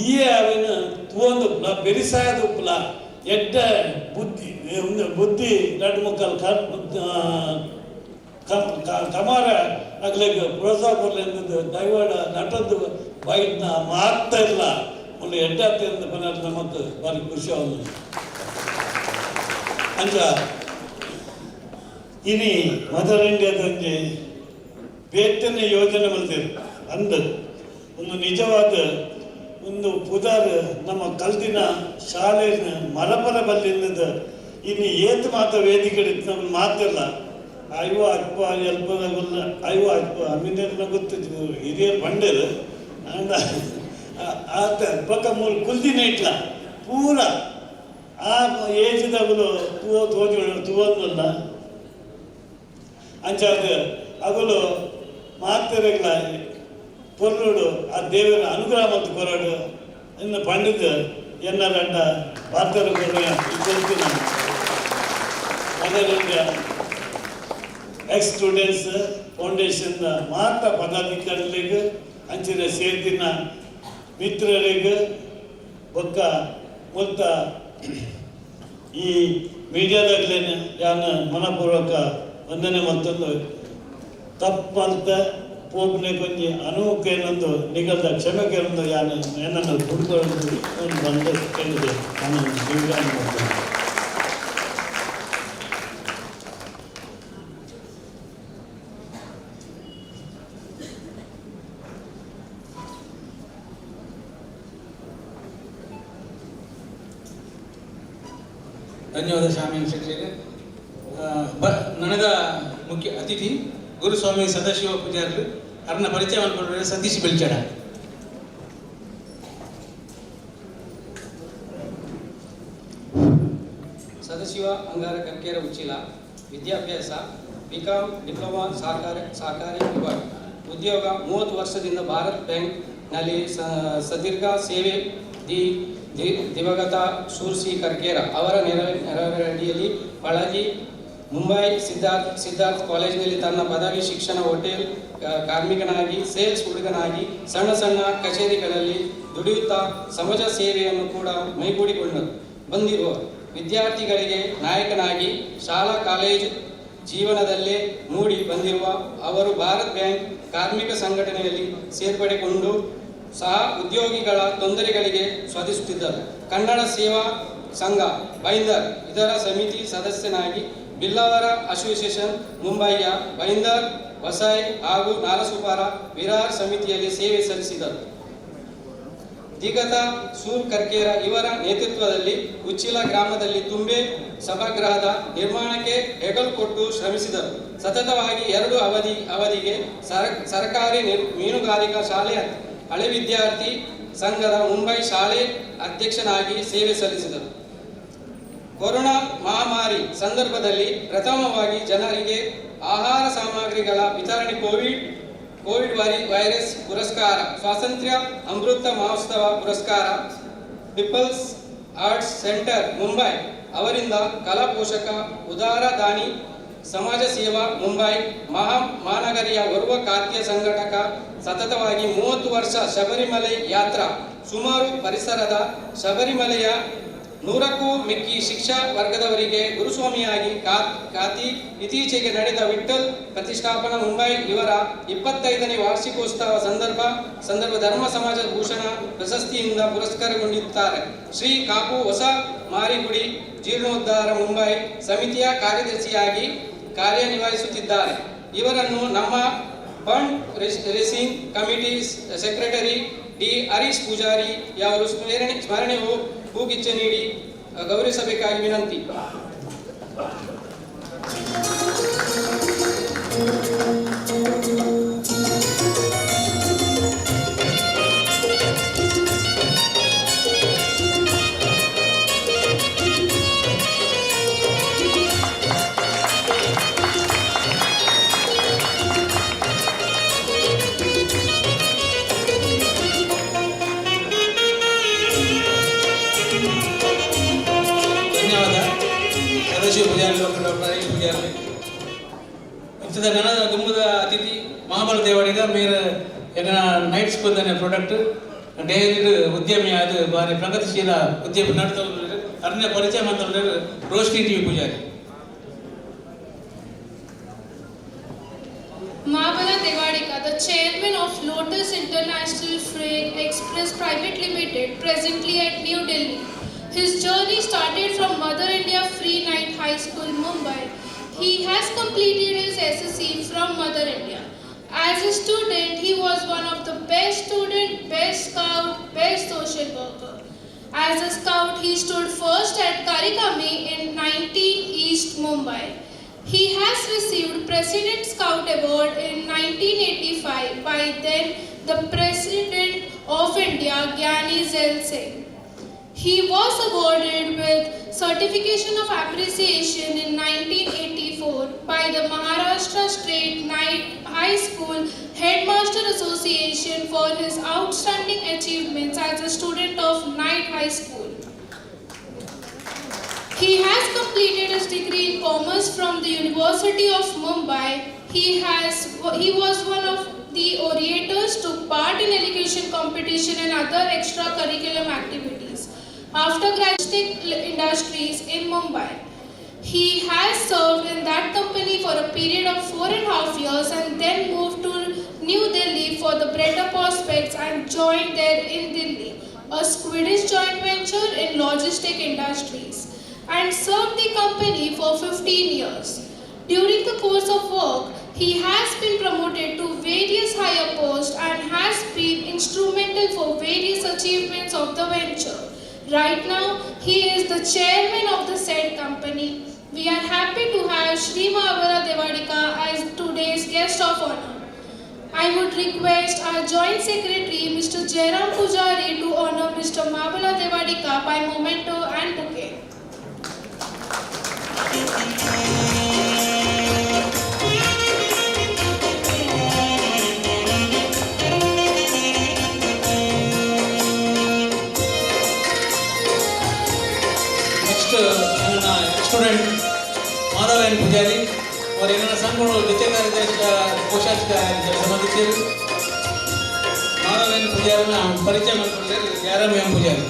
ಈ ಅವಿನ ತೂವೊಂದುಪ್ಪುಲ, ಬೆರಿಸಾಯದುಪ್ಪುಲ, ಎಡ್ಡೆ ಬುದ್ಧಿ ಒಂದು ಬುದ್ಧಿ ರಡ್ಡ್ ಮುಕ್ಕಲ್ ಕಮಾರ ಅಗ್ಲೆಗ್ ಪ್ರೋತ್ಸಾಹ ಕೊರ್ಲೆಂದು ದೈವಡ ನಟದ್ದು ಬೈಟ್ನ ಮಾತ ಇಲ್ಲ ಮುಲ್ಲ ಎಡ್ಡೆ ಅತ್ಯಂತ ಪನಾರ್ ನಮಕ್ ಬಾರಿ ಖುಷಿ ಆವೊಂದುಂಡು. ಅಂಚ ಇನಿ ಮದರ್ ಇಂಡಿಯಾದೊಂಜಿ ಬೇತನೆ ಯೋಜನೆ ಮಲ್ತೆರ್ ಅಂದ್ ಒಂದು ನಿಜವಾದ ಒಂದು ಪುದಾರ್ ನಮ್ಮ ಕಲ್ದಿನ ಶಾಲೆನ ಮರಪರ ಬಲ್ಲಿಂದ ಇನ್ನು ಏತ್ ಮಾತ ವೇದಿಕೆ ನಮ್ಮ ಮಾತಿಲ್ಲ. ಐವ ಅಲ್ಪ ಎಲ್ಪದಗುಲ್ಲ ಐವ ಅಲ್ಪ ಅಮ್ಮಿನ ಗೊತ್ತು ಹಿರಿಯರು ಬಂಡೇರು ಅಂಡ ಆತ ಬೊಕ್ಕ ಮೂಲು ಕುಲ್ದಿನ ಇಟ್ಲ ಪೂರ ಆ ಏಜ್ದಗುಲು ತೂವ ತೋಜು ತೂವೊಂದುಲ್ಲ. ಅಂಚಾದ್ ಅಗುಲು ಮಾತೆರೆಗ್ಲ ಪೊರ್ಲುಡು ಆ ದೇವರ ಅನುಗ್ರಹ ಮತ್ತು ಕೊರಡು ಇನ್ನು ಪಂಡಿತ ಎನ್ನ ರಡ್ಡ ಪಾತ್ರ ಕೊರ್ತಿನ mother India ex students foundation ಮಾತ ಪದಾಧಿಕಾರಿಗಳಿಗೆ, ಅಂಚಿನ ಸೇರ್ತಿನ ಮಿತ್ರರಿಗೆ, ಬೊಕ್ಕ ಮುಲ್ತ ಈ ಮೀಡಿಯಾದಾಗ್ಲೇನೆ ಯಾನ ಮನಪೂರ್ವಕ ವಂದನೆ ಮತ್ತೊಂದು ತಪ್ಪಂತ ಪೋಪನೆ ಕೊಂಜಿ ಅನುಕೇನೊಂದು ನಿಗಲ್ದ ಕ್ಷಮೆ ಕೇಳೊಂದು ಯಾನ ಏನನ್ನು ಹುಡುಕೊಂಡು ಬಂದು ಕೇಳಿದೆ ನಾನು ದಿವ್ಯಾಂಗ ಮಾಡ್ತೇನೆ. ಧನ್ಯವಾದ ಸ್ವಾಮಿ ಶಿಕ್ಷಕರೇ. ನನಗ ಮುಖ್ಯ ಅತಿಥಿ ಗುರುಸ್ವಾಮಿ ಸದಾಶಿವ ಪೂಜಾರ್ಲು ಅರ್ನ ಪರಿಚಯ ಮಲ್ಪುನರೆ ಸತೀಶ್ ಬೆಳ್ಚಡ. ಸದಾಶಿವ ಅಂಗಾರ ಕರ್ಕೇರ ಉಚ್ಚಿಲ. ವಿದ್ಯಾಭ್ಯಾಸ ಬಿಕಾಂ ಡಿಪ್ಲೊಮಾ ಸಹಕಾರಿ ವಿಭಾಗ. ಉದ್ಯೋಗ 30 ವರ್ಷದಿಂದ ಭಾರತ್ ಬ್ಯಾಂಕ್ನಲ್ಲಿ ಸದೀರ್ಘ ಸೇವೆ. The ದಿವಂಗತ ಸೂರ್ಸಿ ಕರ್ಕೇರ ಅವರ ನೆರವಿನಡಿಯಲ್ಲಿ ಪಳಗಿ ಮುಂಬೈ ಸಿದ್ಧಾರ್ಥ್ ಸಿದ್ಧಾರ್ಥ್ ಕಾಲೇಜಿನಲ್ಲಿ ತನ್ನ ಪದವಿ ಶಿಕ್ಷಣ. ಹೋಟೆಲ್ ಕಾರ್ಮಿಕನಾಗಿ, ಸೇಲ್ಸ್ ಹುಡುಗನಾಗಿ, ಸಣ್ಣ ಸಣ್ಣ ಕಚೇರಿಗಳಲ್ಲಿ ದುಡಿಯುತ್ತಾ ಸಮಾಜ ಸೇವೆಯನ್ನು ಕೂಡ ಮೈಗೂಡಿಕೊಂಡು ಬಂದಿರುವ ವಿದ್ಯಾರ್ಥಿಗಳಿಗೆ ನಾಯಕನಾಗಿ ಶಾಲಾ ಕಾಲೇಜು ಜೀವನದಲ್ಲೇ ಮೂಡಿ ಬಂದಿರುವ ಅವರು ಭಾರತ್ ಬ್ಯಾಂಕ್ ಕಾರ್ಮಿಕ ಸಂಘಟನೆಯಲ್ಲಿ ಸೇರ್ಪಡೆಗೊಂಡು ಸಹ ಉದ್ಯೋಗಿಗಳ ತೊಂದರೆಗಳಿಗೆ ಸ್ಪಂದಿಸುತ್ತಿದ್ದರು. ಕನ್ನಡ ಸೇವಾ ಸಂಘ ಬೈಂದರ್ ಇದರ ಸಮಿತಿ ಸದಸ್ಯನಾಗಿ, ಬಿಲ್ಲವರ ಅಸೋಸಿಯೇಷನ್ ಮುಂಬಯಿಯ ಬೈಂದರ್, ವಸಾಯ್ ಹಾಗೂ ನಾಲಸೋಪಾರ, ವಿರಾರ್ ಸಮಿತಿಯಲ್ಲಿ ಸೇವೆ ಸಲ್ಲಿಸಿದರು. ದಿಗತ ಸೂರ್ ಕರ್ಕೇರ ಇವರ ನೇತೃತ್ವದಲ್ಲಿ ಉಚ್ಚಿಲ ಗ್ರಾಮದಲ್ಲಿ ತುಂಬೆ ಸಭಾಗೃಹದ ನಿರ್ಮಾಣಕ್ಕೆ ಹೆಗಲು ಕೊಟ್ಟು ಶ್ರಮಿಸಿದರು. ಸತತವಾಗಿ 2 ಅವಧಿಗೆ ಸರ್ಕಾರಿ ಮೀನುಗಾರಿಕಾ ಶಾಲೆಯ ಹಳೆ ವಿದ್ಯಾರ್ಥಿ ಸಂಘದ ಮುಂಬೈ ಶಾಲೆ ಅಧ್ಯಕ್ಷನಾಗಿ ಸೇವೆ ಸಲ್ಲಿಸಿದರು. ಕೊರೋನಾ ಮಹಾಮಾರಿ ಸಂದರ್ಭದಲ್ಲಿ ಪ್ರಥಮವಾಗಿ ಜನರಿಗೆ ಆಹಾರ ಸಾಮಗ್ರಿಗಳ ವಿತರಣೆ, ಕೋವಿಡ್ ಕೋವಿಡ್ ವೈರಸ್ ಪುರಸ್ಕಾರ, ಸ್ವಾತಂತ್ರ್ಯ ಅಮೃತ ಮಹೋತ್ಸವ ಪುರಸ್ಕಾರ, ಪೀಪಲ್ಸ್ ಆರ್ಟ್ಸ್ ಸೆಂಟರ್ ಮುಂಬೈ ಅವರಿಂದ ಕಲಾ ಪೋಷಕ, ಉದಾರ ದಾನಿ, ಸಮಾಜ ಸೇವಾ, ಮುಂಬೈ ಮಹಾನಗರಿಯ ಓರ್ವ ಖಾದ್ಯ ಸಂಘಟಕ, ಸತತವಾಗಿ 30 ವರ್ಷ ಶಬರಿಮಲೆ ಯಾತ್ರಾ, ಸುಮಾರು ಪರಿಸರದ ಶಬರಿಮಲೆಯ 100ಕ್ಕೂ ಮಿಕ್ಕಿ ಶಿಕ್ಷಾ ವರ್ಗದವರಿಗೆ ಗುರುಸ್ವಾಮಿಯಾಗಿ ಖಾತಿ. ಇತ್ತೀಚೆಗೆ ನಡೆದ ವಿಠ್ಠಲ್ ಪ್ರತಿಷ್ಠಾಪನಾ ಮುಂಬೈ ಇವರ 25ನೇ ವಾರ್ಷಿಕೋತ್ಸವ ಸಂದರ್ಭ ಸಂದರ್ಭ ಧರ್ಮ ಸಮಾಜ ಭೂಷಣ ಪ್ರಶಸ್ತಿಯಿಂದ ಪುರಸ್ಕಾರಗೊಂಡಿದ್ದಾರೆ. ಶ್ರೀ ಕಾಪು ಹೊಸ ಮಾರಿಗುಡಿ ಜೀರ್ಣೋದ್ಧಾರ ಮುಂಬೈ ಸಮಿತಿಯ ಕಾರ್ಯದರ್ಶಿಯಾಗಿ ಕಾರ್ಯನಿರ್ವಹಿಸುತ್ತಿದ್ದಾರೆ. ಇವರನ್ನು ನಮ್ಮ fund raising committee secretary D Harish Poojary ಯವರು ಸ್ಮರಣೆ ಸ್ಮರಣೆ ಹೂಗುಚ್ಛ ನೀಡಿ ಗೌರವಿಸಬೇಕಾಗಿ ವಿನಂತಿ. ಇತ್ತದ ಗಣದ ದುಂಬುದ ಅತಿಥಿ ಮಹಾಬಲ ದೇವಾಡಿಗ ಮೇರ್ ಎಂಗನ ನೈಟ್ ಸ್ಪಂದನೆ ಪ್ರಾಡಕ್ಟ್ ಡೈರಿ ಉದ್ಯಮಿ ಆದ್ ಬಾರಿ ಪ್ರಗತಿಶೀಲ ಉದ್ಯಮ ನಡತೊಂದುಲ್ಲೆರ್. ಅರ್ನ ಪರಿಚಯ ಮಂತೊಂದುಲ್ಲೆರ್ Roshni TV Poojary. Mahabala Devadika, the chairman of Lotus International Freight Express Private Limited, presently at New Delhi. His journey started from Mother India Free Night High School, Mumbai. He has completed his SSC from Mother India. As a student, he was one of the best student, best scout, best social worker. As a scout, he stood first at Karikami in 19 East Mumbai. He has received President Scout Award in 1985 by then the President of India, Gyani Zail Singh. He was awarded with Certification of Appreciation in 1984 by the Maharashtra State Night High School Headmaster Association for his outstanding achievements as a student of Night High School. He has completed his degree in commerce from the University of Mumbai. He was one of the orators, took part in elocution competition and other extracurricular activities. After graduating industries in Mumbai, he has served in that company for a period of 4.5 years and then moved to New Delhi for the better prospects and joined there in Delhi, a Swedish joint venture in logistic industries, and served the company for 15 years. During the course of work, he has been promoted to various higher posts and has been instrumental for various achievements of the venture. Right now, he is the chairman of the said company. We are happy to have Shri Mahabala Devadika as today's guest of honor. I would request our Joint Secretary, Mr. Jairam Pujari, to honor Mr. Mahabala Devadika by memento and bouquet. Next ನನ್ನ student Madhava ಎನ್ ಪೂಜಾರಿ ಅವರು ಏನನ್ನ ಸಂಘಗಳು ಜೊತೆ ಕಾರ್ಯದರ್ಶಿ ಕೋಶಾಧಿಕಾರಿ ಕೆಲಸ ಮಾಡಿದ್ದೀರಿ. ಮಾಧವ ಎನ್ ಪೂಜಾರಿನ ಪರಿಚಯ ಮಾಡಿಕೊಂಡಿದ್ದಾರೆ Jayaram M Poojary.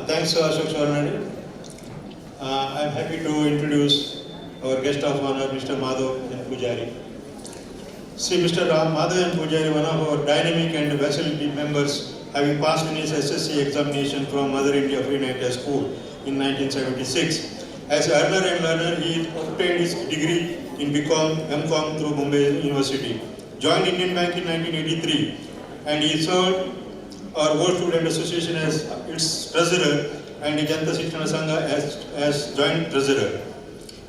Thanks, Ashok Swarnadi. I am happy to introduce our guest of honor, Mr. Madhav N. Pujari. See, Mr. Ram Madhav N. Pujari, one of our dynamic and versatile members, having passed in his SSC examination from Mother India Free Night High School in 1976. As an earner and learner, he obtained his degree in BCom, MCom through Bombay University. Joined Indian Bank in 1983, and he served our World Student Association as its treasurer and the Janta Shikshana Sangha as joint treasurer.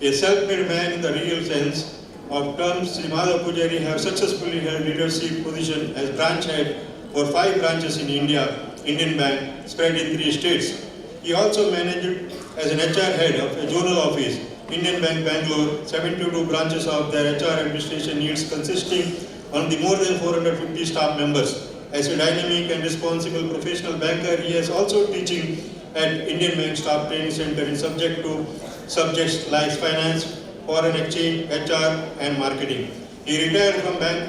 A self-made man in the real sense of terms, Sri Madhav Pujari have successfully held leadership position as branch head for five branches in India, Indian Bank, spread in three states. He also managed as an HR head of a zonal office, Indian Bank Bangalore, 72 branches of their HR administration needs consisting on the more than 450 staff members. As a dynamic and responsible professional banker, he is also teaching at Indian Bank Staff Training Center in subject to subjects like finance, foreign exchange, HR, and marketing. He retired from bank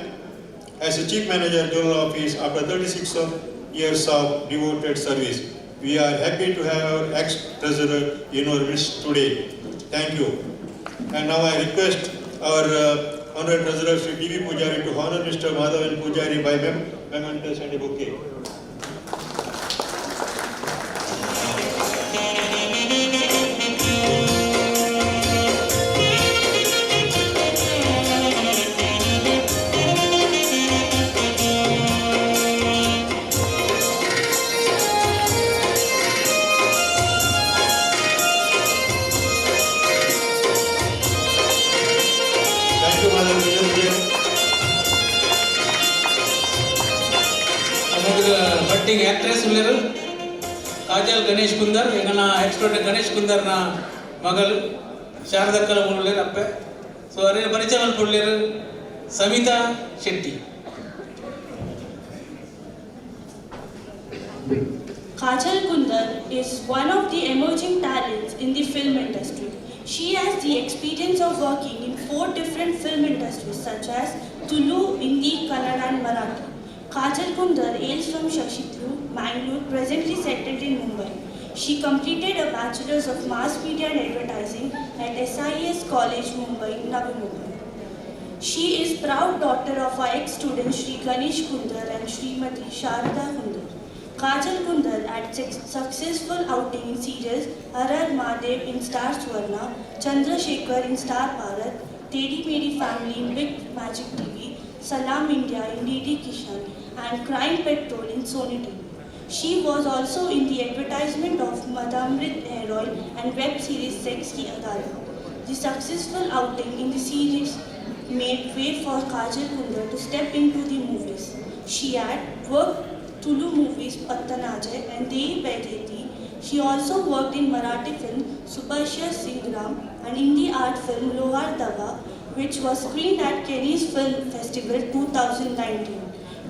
as a chief manager general office after 36 of years of devoted service. We are happy to have our ex-treasurer in our midst today. Thank you. And now I request our honorary treasurer Shri D.V. Pujari to honor Mr. Madhav N. Pujari by mementos and a bouquet. Thank you, Madhav Pujari. ಮೊದಲು budding actress ಉಲ್ಲೇರು ಕಾಜಲ್ ಗಣೇಶ್ ಕುಂದರ್, ಎಂಗನ expert Ganesh ಕುಂದರ್ನ ಮಗಲು ಶಾರದಕ್ಕಲ ಉಲ್ಲೇರು ಅಪ್ಪೆ. So ಅರೆ ಪರಿಚಯ ಮಲ್ಪುಲ್ಲೇರು Samita Shetty. Kajal Kundar is one of the emerging talents in the film industry. She has the experience of working in 4 different film industries such as Tulu, Hindi, Kannada and Marathi. Kajal Kundar hails from Shashitlu, Mangalore, presently settled in Mumbai. She completed a Bachelor's of Mass Media and Advertising at SIS College, Mumbai, Navi Mumbai. She is proud daughter of our ex-student Shri Ganesh Kundar and Srimati Sharada Kundar. Kajal Kundar had successful outing in serials Har Har Mahadev in Star Swarna, Chandrasekhar in Star Bharat, Teddy Meri Family in Big Magic TV, Salam India in DD Kishan and Crime Patrol in Sony TV. She was also in the advertisement of Madamrit Hair Oil and web series Sex Ki Adalat. The successful outing in the series made way for Kajal Kundar to step into the movies. She had worked Tulu movies Pattanaje and Dei Baideti. She also worked in Marathi film Subhashya Singh Ram and Hindi art film Lohar Dava, which was screened at Cannes Film Festival 2019.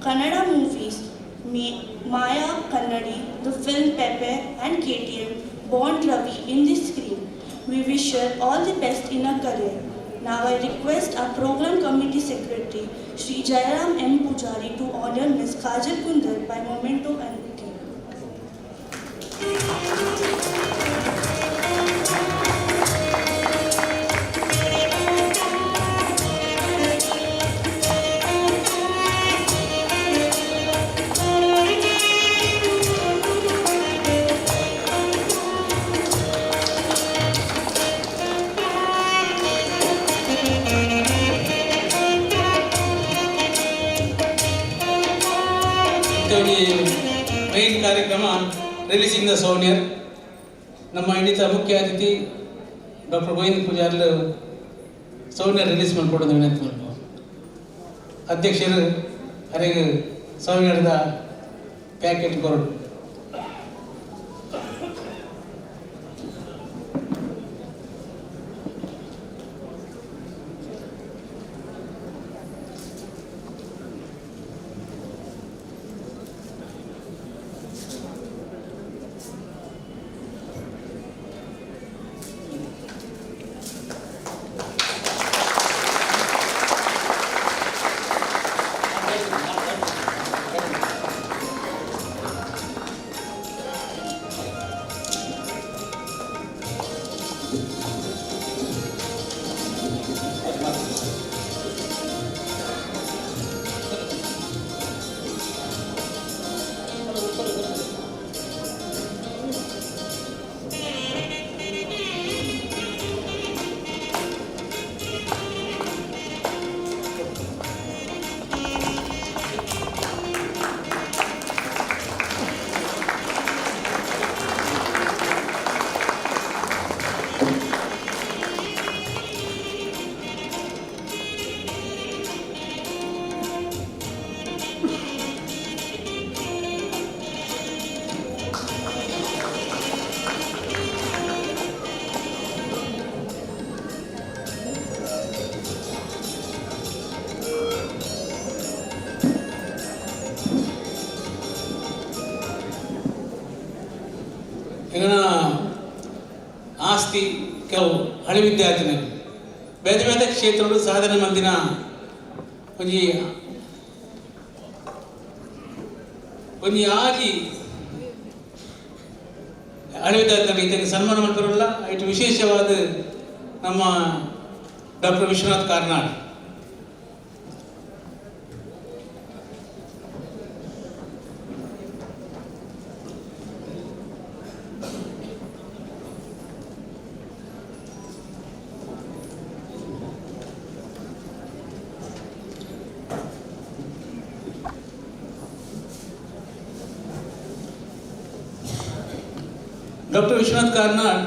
Kannada movies Maya Kannadi, the film Pepe and KTM, Bond Ravi in the screen. We wish her all the best in her career. Now I request our Program Committee Secretary, Shri Jayaram M. Pujari, to honor Ms. Kajal Kundar by memento and bouquet. Main ಕಾರ್ಯಕ್ರಮ releasing the ಸೌನಿಯರ್. ನಮ್ಮ ಇನ್ನಿತ ಮುಖ್ಯ ಅತಿಥಿ doctor Govinda ಪೂಜಾರ್ಲು ಸೌನಿಯರ್ release ಮಾಡಿಕೊಡೋದು ವಿನಂತಿ ಮಾಡ್ಬೋದು. ಅಧ್ಯಕ್ಷರು ಅರೆಗೆ ಸೌನಿಯರ್ದ packet ಕೊರಡು. ಆಸ್ತಿ ಕೆಲವು ಹಳೆ ವಿದ್ಯಾರ್ಥಿಗಳು ಬೇರೆ ಬೇರೆ ಕ್ಷೇತ್ರಗಳು ಸಾಧನೆ ಮಂದಿನ ಒಂಜಿ ಒಂಜಿ ಆಗಿ ಹಳೆ ವಿದ್ಯಾರ್ಥಿಗಳಿಗೆ ಇದನ್ನು ಸನ್ಮಾನ ಮಾಡ್ತಾರಲ್ಲ. ಇಟ್ಟು ವಿಶೇಷವಾದ ನಮ್ಮ doctor Vishwanath Karnad. Doctor Vishwanath Karnad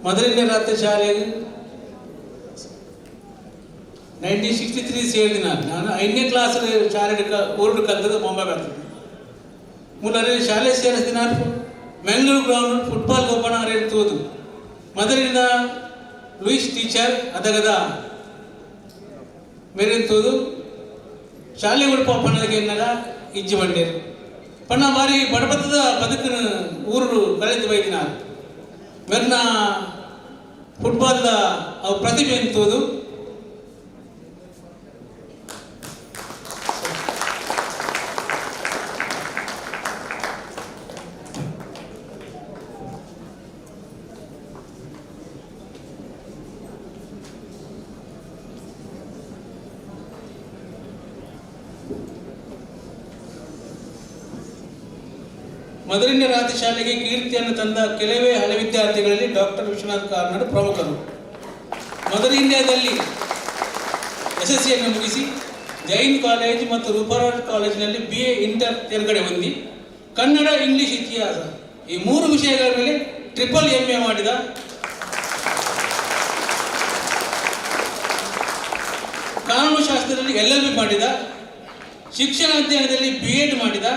mother ರಾತ್ರಿ ಶಾಲೆಗೆ 1963 ಸೇರಿದ. ನಾನು 5ನೇ ಕ್ಲಾಸ್ ಶಾಲೆ ಊರು ಕಲ್ತದ್ದು ಬೊಂಬೆ ಬರ್ತದೆ. ಮೂರನೇ ಶಾಲೆ ಸೇರಿಸಿದ ನಾನು ಮ್ಯಾಂಗ್ಳೂರು ಗ್ರೌಂಡ್ ಫುಟ್ಬಾಲ್ ಗೊಬ್ಬನ ತೋದು ಮದರಿಂದ ಲೂಯಿಸ್ ಟೀಚರ್ ಅದಗದ ಮೇರೆಂತೋದು ಶಾಲೆ ಉಡುಪ ಪಣ್ಣದಕ್ಕೆ ಎನ್ನಾಗ ಇಜ್ಜಿ ಬಂಡೇರು. ಪಣ್ಣ ಬಾರಿ ಬಡಪತ್ತದ ಬದುಕಿನ ಊರು ಕಳೆದು ಬೈದಿನ ಮೆರ್ನ ಫುಟ್ಬಾಲ್ದ ಅವು ಪ್ರತಿಭೆ ಎಂತುವುದು. ಮದರಿಂಡ ರಾತಿ ಶಾಲೆಗೆ ಕೀರ್ತಿಯನ್ನು ತಂದ ಕೆಲವೇ ಹಳೆ ವಿದ್ಯಾರ್ಥಿಗಳಲ್ಲಿ ಡಾಕ್ಟರ್ ವಿಶ್ವನಾಥ್ ಕಾರ್ನಾಡ್ ಪ್ರಮುಖರು. ಮದರ್ ಇಂಡಿಯಾದಲ್ಲಿ ಯಶಸ್ಸಿಯನ್ನು ಮುಗಿಸಿ ಜೈನ್ ಕಾಲೇಜ್ ಮತ್ತು ರೂಪಾರಾಡ್ ಕಾಲೇಜಿನಲ್ಲಿ BA inter ತೇರ್ಗಡೆ ಹೊಂದಿ ಕನ್ನಡ, ಇಂಗ್ಲಿಷ್, ಇತಿಹಾಸ ಈ ಮೂರು ವಿಷಯಗಳ ಮೇಲೆ ಟ್ರಿಪಲ್ MA ಮಾಡಿದ ಕಾನೂನು ಶಾಸ್ತ್ರದಲ್ಲಿ LLB ಮಾಡಿದ, ಶಿಕ್ಷಣ ಅಧ್ಯಯನದಲ್ಲಿ BEd ಮಾಡಿದ,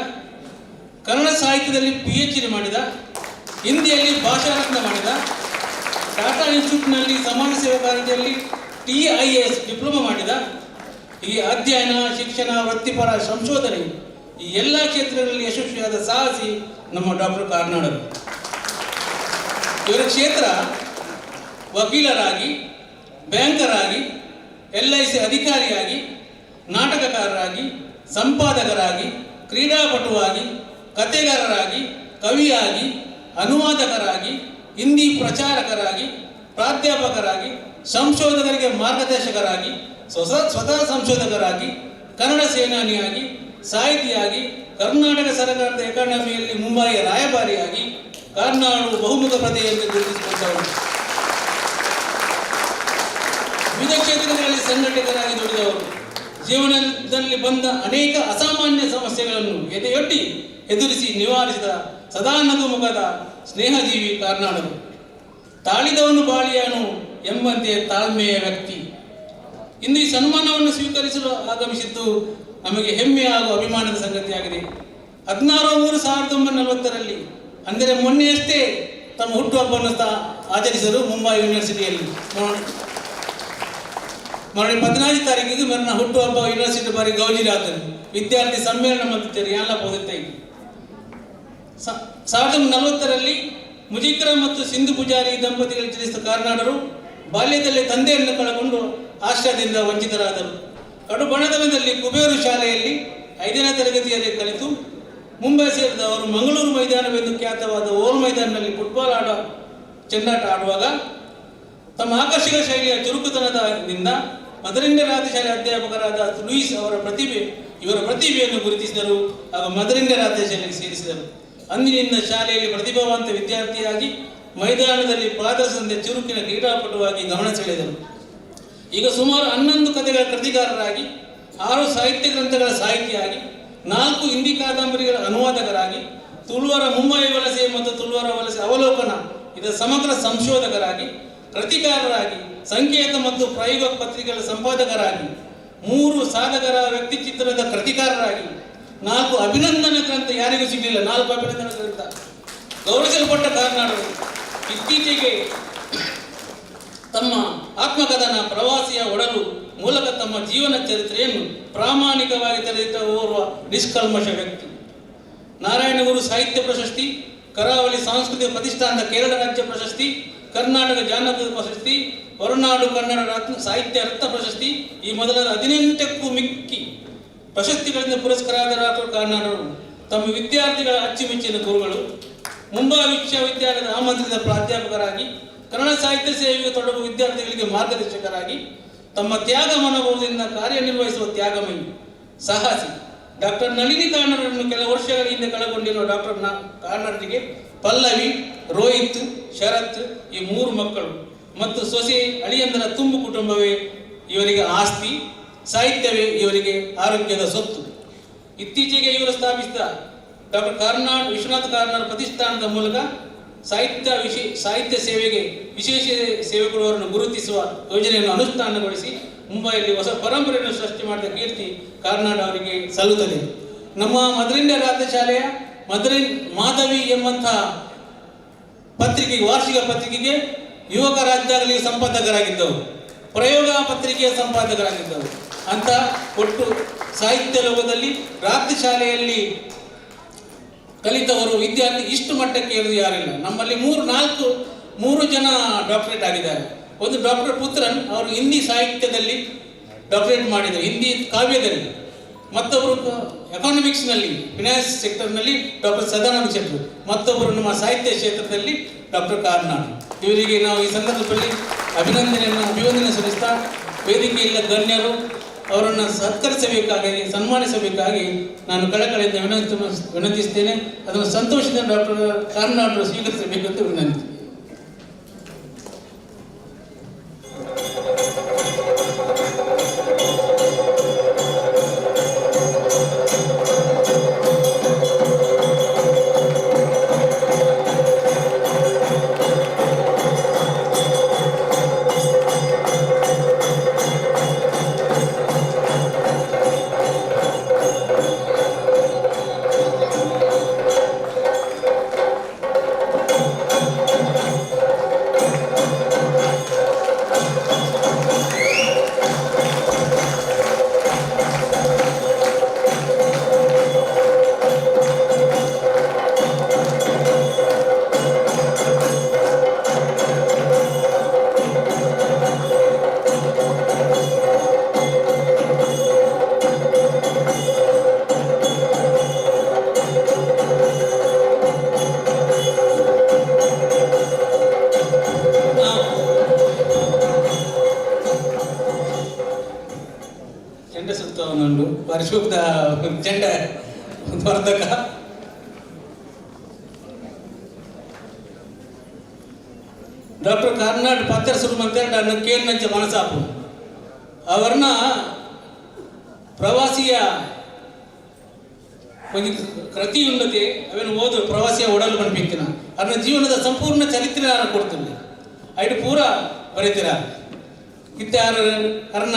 ಕನ್ನಡ ಸಾಹಿತ್ಯದಲ್ಲಿ PhD ಮಾಡಿದ, ಹಿಂದಿಯಲ್ಲಿ ಭಾಷಾರತ್ನ ಮಾಡಿದ, ಟಾಟಾ ಇನ್ಸ್ಟಿಟ್ಯೂಟ್ನಲ್ಲಿ ಸಮಾಜ ಸೇವಾ ಕಾರ್ಯದಲ್ಲಿ TIS diploma ಮಾಡಿದ. ಈ ಅಧ್ಯಯನ, ಶಿಕ್ಷಣ, ವೃತ್ತಿಪರ ಸಂಶೋಧನೆ ಈ ಎಲ್ಲ ಕ್ಷೇತ್ರಗಳಲ್ಲಿ ಯಶಸ್ವಿಯಾದ ಸಾಹಸಿ ನಮ್ಮ ಡಾಕ್ಟರ್ ಕಾರ್ನಾಡರು. ಇವರ ಕ್ಷೇತ್ರ ವಕೀಲರಾಗಿ, ಬ್ಯಾಂಕರಾಗಿ, LIC ಅಧಿಕಾರಿಯಾಗಿ, ನಾಟಕಕಾರರಾಗಿ, ಸಂಪಾದಕರಾಗಿ, ಕ್ರೀಡಾಪಟುವಾಗಿ, ಕತೆಗಾರರಾಗಿ, ಕವಿಯಾಗಿ, ಅನುವಾದಕರಾಗಿ, ಹಿಂದಿ ಪ್ರಚಾರಕರಾಗಿ, ಪ್ರಾಧ್ಯಾಪಕರಾಗಿ, ಸಂಶೋಧಕರಿಗೆ ಮಾರ್ಗದರ್ಶಕರಾಗಿ, ಸ್ವತಃ ಸಂಶೋಧಕರಾಗಿ, ಕನ್ನಡ ಸೇನಾನಿಯಾಗಿ, ಸಾಹಿತಿಯಾಗಿ, ಕರ್ನಾಟಕ ಸರ್ಕಾರದ ಅಕಾಡೆಮಿಯಲ್ಲಿ ಮುಂಬಯಿಯ ರಾಯಭಾರಿಯಾಗಿ ಕಾರ್ನಾಡು ಬಹುಮುಖ ಪ್ರತಿಭೆಯನ್ನು ಗುರುತಿಸಿಕೊಂಡವರು. ವಿವಿಧ ಕ್ಷೇತ್ರಗಳಲ್ಲಿ ಸಂಘಟಕರಾಗಿ ದುಡಿದವರು. ಜೀವನದಲ್ಲಿ ಬಂದ ಅನೇಕ ಅಸಾಮಾನ್ಯ ಸಮಸ್ಯೆಗಳನ್ನು ಎದೆಯೊಡ್ಡಿ ಎದುರಿಸಿ ನಿವಾರಿಸಿದ ಸದಾ ನಗುಮುಖದ ಸ್ನೇಹಜೀವಿ ಕಾರ್ನಾಡರು. ತಾಳಿದವನು ಬಾಳಿಯಾನು ಎಂಬಂತೆ ತಾಳ್ಮೆಯ ವ್ಯಕ್ತಿ. ಇಂದು ಈ ಸನ್ಮಾನವನ್ನು ಸ್ವೀಕರಿಸಲು ಆಗಮಿಸಿದ್ದು ನಮಗೆ ಹೆಮ್ಮೆ ಹಾಗೂ ಅಭಿಮಾನದ ಸಂಗತಿಯಾಗಿದೆ. 16/3/1940ರಲ್ಲಿ, ಅಂದರೆ ಮೊನ್ನೆಯಷ್ಟೇ ತಮ್ಮ ಹುಟ್ಟುಹಬ್ಬವನ್ನು ಆಚರಿಸಿದರು ಮುಂಬೈ ಯೂನಿವರ್ಸಿಟಿಯಲ್ಲಿ. ಮರಳಿ 14 ತಾರೀಕಿಗೆ ಮರಣ ಹುಟ್ಟುಹಬ್ಬ ಯೂನಿವರ್ಸಿಟಿ ಬಾರಿ ಗೌಜಿರಿ ಆತನು ವಿದ್ಯಾರ್ಥಿ ಸಮ್ಮೇಳನ ಮತ್ತು ಎಲ್ಲ ಹೋಗುತ್ತೆ. 1940ರಲ್ಲಿ ಮುಜಿಕ್ರ ಮತ್ತು ಸಿಂಧು ಪೂಜಾರಿ ದಂಪತಿಗಳು ಜನಿಸಿದ ಕಾರ್ನಾಡರು ಬಾಲ್ಯದಲ್ಲೇ ತಂದೆಯನ್ನು ಕಳಕೊಂಡು ಆಶ್ರಯದಿಂದ ವಂಚಿತರಾದರು. ಕಡು ಬಡತನದಲ್ಲಿ ಕುಬೇರು ಶಾಲೆಯಲ್ಲಿ 5ನೇ ತರಗತಿಯಲ್ಲಿ ಕಲಿತು ಮುಂಬೈ ಸೇರಿದ ಅವರು ಮಂಗಳೂರು ಮೈದಾನವೆಂದು ಖ್ಯಾತವಾದ ಓಲ್ ಮೈದಾನದಲ್ಲಿ ಫುಟ್ಬಾಲ್ ಚೆಂಡಾಟ ಆಡುವಾಗ ತಮ್ಮ ಆಕರ್ಷಕ ಶೈಲಿಯ ಚುರುಕುತನದಿಂದ ಮದರಿಂಡ ರಾತಿ ಶಾಲೆ ಅಧ್ಯಾಪಕರಾದ ಲೂಯಿಸ್ ಇವರ ಪ್ರತಿಭೆಯನ್ನು ಗುರುತಿಸಿದರು ಹಾಗೂ ಮದರಿಂಡ ರಾತಿ ಶಾಲೆಗೆ ಸೇರಿಸಿದರು. ಅಂದಿನಿಂದ ಶಾಲೆಯಲ್ಲಿ ಪ್ರತಿಭಾವಂತ ವಿದ್ಯಾರ್ಥಿಯಾಗಿ ಮೈದಾನದಲ್ಲಿ ಪಾದರಸಂತೆ ಚುರುಕಿನ ಕ್ರೀಡಾಪಟುವಾಗಿ ಗಮನ ಸೆಳೆದರು. ಈಗ ಸುಮಾರು 11 ಕಥೆಗಳ ಕೃತಿಕಾರರಾಗಿ, 6 ಸಾಹಿತ್ಯ ಗ್ರಂಥಗಳ ಸಾಹಿತಿಯಾಗಿ, 4 ಹಿಂದಿ ಕಾದಂಬರಿಗಳ ಅನುವಾದಕರಾಗಿ, ತುಳುವರ ಮುಂಬೈ ವಲಸೆ ಮತ್ತು ತುಳುವರ ವಲಸೆ ಅವಲೋಕನ ಇದರ ಸಮಗ್ರ ಸಂಶೋಧಕರಾಗಿ, ಕೃತಿಕಾರರಾಗಿ, ಸಂಕೇತ ಮತ್ತು ಪ್ರಯೋಗ ಪತ್ರಿಕೆಗಳ ಸಂಪಾದಕರಾಗಿ, 3 ಸಾಧಕರ ವ್ಯಕ್ತಿಚಿತ್ರದ ಕೃತಿಕಾರರಾಗಿ, 4 ಅಭಿನಂದನ ಗ್ರಂಥ ಯಾರಿಗೂ ಸಿಗಲಿಲ್ಲ, 4 ಅಭಿನಂದನ ಗ್ರಂಥ ಗೌರವಿಸಲ್ಪಟ್ಟ ಕಾರ್ನಾಡರು ಇತ್ತೀಚೆಗೆ ತಮ್ಮ ಆತ್ಮಕಥನ ಪ್ರವಾಸಿಯ ಒಡಲು ಮೂಲಕ ತಮ್ಮ ಜೀವನ ಚರಿತ್ರೆಯನ್ನು ಪ್ರಾಮಾಣಿಕವಾಗಿ ತೆರೆದಿಟ್ಟ ಓರ್ವ ನಿಷ್ಕಲ್ಮಶ ವ್ಯಕ್ತಿ. ನಾರಾಯಣಗುರು ಸಾಹಿತ್ಯ ಪ್ರಶಸ್ತಿ, ಕರಾವಳಿ ಸಾಂಸ್ಕೃತಿಕ ಪ್ರತಿಷ್ಠಾನದ ಕೇರಳ ರಾಜ್ಯ ಪ್ರಶಸ್ತಿ, ಕರ್ನಾಟಕ ಜಾನಪದ ಪ್ರಶಸ್ತಿ, ಹೊರನಾಡು ಕನ್ನಡ ಸಾಹಿತ್ಯ ರತ್ನ ಪ್ರಶಸ್ತಿ ಈ ಮೊದಲಾದ 18ಕ್ಕೂ ಮಿಕ್ಕಿ ಪ್ರಶಸ್ತಿಗಳಿಂದ ಪುರಸ್ಕರಾದ ಡಾಕ್ಟರ್ ಕಾರ್ನಾಡರು ತಮ್ಮ ವಿದ್ಯಾರ್ಥಿಗಳ ಅಚ್ಚುಮೆಚ್ಚಿನ ಗುರುಗಳು. ಮುಂಬೈ ವಿಶ್ವವಿದ್ಯಾಲಯದ ಆಮಂತ್ರಿತ ಪ್ರಾಧ್ಯಾಪಕರಾಗಿ, ಕನ್ನಡ ಸಾಹಿತ್ಯ ಸೇವೆಗೆ ತೊಡಗುವ ವಿದ್ಯಾರ್ಥಿಗಳಿಗೆ ಮಾರ್ಗದರ್ಶಕರಾಗಿ ತಮ್ಮ ತ್ಯಾಗ ಮನೋಭಾವದಿಂದ ಕಾರ್ಯನಿರ್ವಹಿಸುವ ತ್ಯಾಗಮಯಿ ಸಾಹಸಿ ಡಾಕ್ಟರ್ ನಳಿನಿ ಕಾರ್ನಾಡರನ್ನು ಕೆಲ ವರ್ಷಗಳ ಹಿಂದೆ ಕಳಕೊಂಡಿರುವ ಡಾಕ್ಟರ್ ಕಾರ್ನಾಡರಿಗೆ ಪಲ್ಲವಿ, ರೋಹಿತ್, ಶರತ್ ಈ 3 ಮಕ್ಕಳು ಮತ್ತು ಸೊಸೆ ಅಳಿಯಂದರ ತುಂಬು ಕುಟುಂಬವೇ ಇವರಿಗೆ ಆಸ್ತಿ, ಸಾಹಿತ್ಯವೇ ಇವರಿಗೆ ಆರೋಗ್ಯದ ಸೊತ್ತು. ಇತ್ತೀಚೆಗೆ ಇವರು ಸ್ಥಾಪಿಸಿದ ಡಾಕ್ಟರ್ ಕಾರ್ನಾಡ್ ವಿಶ್ವನಾಥ್ ಕಾರ್ನಾಡ್ ಪ್ರತಿಷ್ಠಾನದ ಮೂಲಕ ಸಾಹಿತ್ಯ ಸೇವೆಗೆ ವಿಶೇಷ ಸೇವೆ ಕೊಡುವವರನ್ನು ಗುರುತಿಸುವ ಯೋಜನೆಯನ್ನು ಅನುಷ್ಠಾನಗೊಳಿಸಿ ಮುಂಬೈಯಲ್ಲಿ ಹೊಸ ಪರಂಪರೆಯನ್ನು ಸೃಷ್ಟಿ ಮಾಡಿದ ಕೀರ್ತಿ ಕಾರ್ನಾಡ್ ಅವರಿಗೆ ಸಲ್ಲುತ್ತದೆ. ನಮ್ಮ ಮದರಿಂಡ ರಾಜ್ಯ ಶಾಲೆಯ ಮದರಿನ್ ಮಾಧವಿ ಎಂಬಂತಹ ಪತ್ರಿಕೆಗೆ, ವಾರ್ಷಿಕ ಪತ್ರಿಕೆಗೆ ಯುವಕ ರಾಜ್ಯದಲ್ಲಿ ಸಂಪಾದಕರಾಗಿದ್ದವರು, ಪ್ರಯೋಗ ಪತ್ರಿಕೆಯ ಸಂಪಾದಕರಾಗಿದ್ದವರು ಅಂತ ಒಟ್ಟು ಸಾಹಿತ್ಯ ಲೋಕದಲ್ಲಿ ರಾತ್ರಿ ಶಾಲೆಯಲ್ಲಿ ಕಲಿತವರು ವಿದ್ಯಾರ್ಥಿ ಇಷ್ಟು ಮಟ್ಟಕ್ಕೆ ಇರೋದು ಯಾರಿಲ್ಲ. ನಮ್ಮಲ್ಲಿ 3 ಜನ ಡಾಕ್ಟರೇಟ್ ಆಗಿದ್ದಾರೆ. ಒಂದು ಡಾಕ್ಟರ್ ಪುತ್ರನ್, ಅವರು ಹಿಂದಿ ಸಾಹಿತ್ಯದಲ್ಲಿ ಡಾಕ್ಟರೇಟ್ ಮಾಡಿದರು, ಹಿಂದಿ ಕಾವ್ಯದಲ್ಲಿ. ಮತ್ತೊಬ್ಬರು ಎಕಾನಮಿಕ್ಸ್ನಲ್ಲಿ, ಫಿನಾನ್ಸ್ ಸೆಕ್ಟರ್ನಲ್ಲಿ ಡಾಕ್ಟರ್ ಸದಾನಂದ ಶೆಟ್ಟರು, ಮತ್ತೊಬ್ಬರು ನಮ್ಮ ಸಾಹಿತ್ಯ ಕ್ಷೇತ್ರದಲ್ಲಿ ಡಾಕ್ಟರ್ ಕಾರ್ನಾಡ್. ಇವರಿಗೆ ನಾವು ಈ ಸಂದರ್ಭದಲ್ಲಿ ಅಭಿವಂದನೆ ಸಲ್ಲಿಸ್ತಾ, ವೇದಿಕೆಯಲ್ಲಿ ಗಣ್ಯರು ಅವರನ್ನು ಸತ್ಕರಿಸಬೇಕಾಗಿ, ಸನ್ಮಾನಿಸಬೇಕಾಗಿ ನಾನು ಕಳಕಳಿಯಿಂದ ವಿನಂತಿಸ್ತೇನೆ. ಅದನ್ನು ಸಂತೋಷದಿಂದ ಡಾಕ್ಟರ್ ಕಾರ್ನಾಡ್ರು ಸ್ವೀಕರಿಸಬೇಕೆಂದು ವಿನಂತಿ. ಚೆಂಡ ಸುತ್ತವನುಂಡು ಪರಿಶುದ್ಧ ಚೆಂಡ ವರ್ಧಕ. ಡಾಕ್ಟರ್ ಕಾರ್ನಾಡ್ ಪತ್ರ ಸುರುಮಂತೆ ನನ್ನ ಕೇಳಿನಂಚ ಮನಸಾಪು ಅವರನ್ನ ಪ್ರವಾಸಿಯ ಒಂದು ಕೃತಿ ಉನ್ನತಿ ಅವೇನು ಓದು ಪ್ರವಾಸಿಯ ಒಡಲು ಪನ್ಪಿತ್ತಿನ ಅವರ ಜೀವನದ ಸಂಪೂರ್ಣ ಚರಿತ್ರೆ ನಾನು ಕೊಡ್ತೀನಿ. ಐಡು ಪೂರ ಬರೀತೀರ ಇತ್ತೆ ಅರ್ನ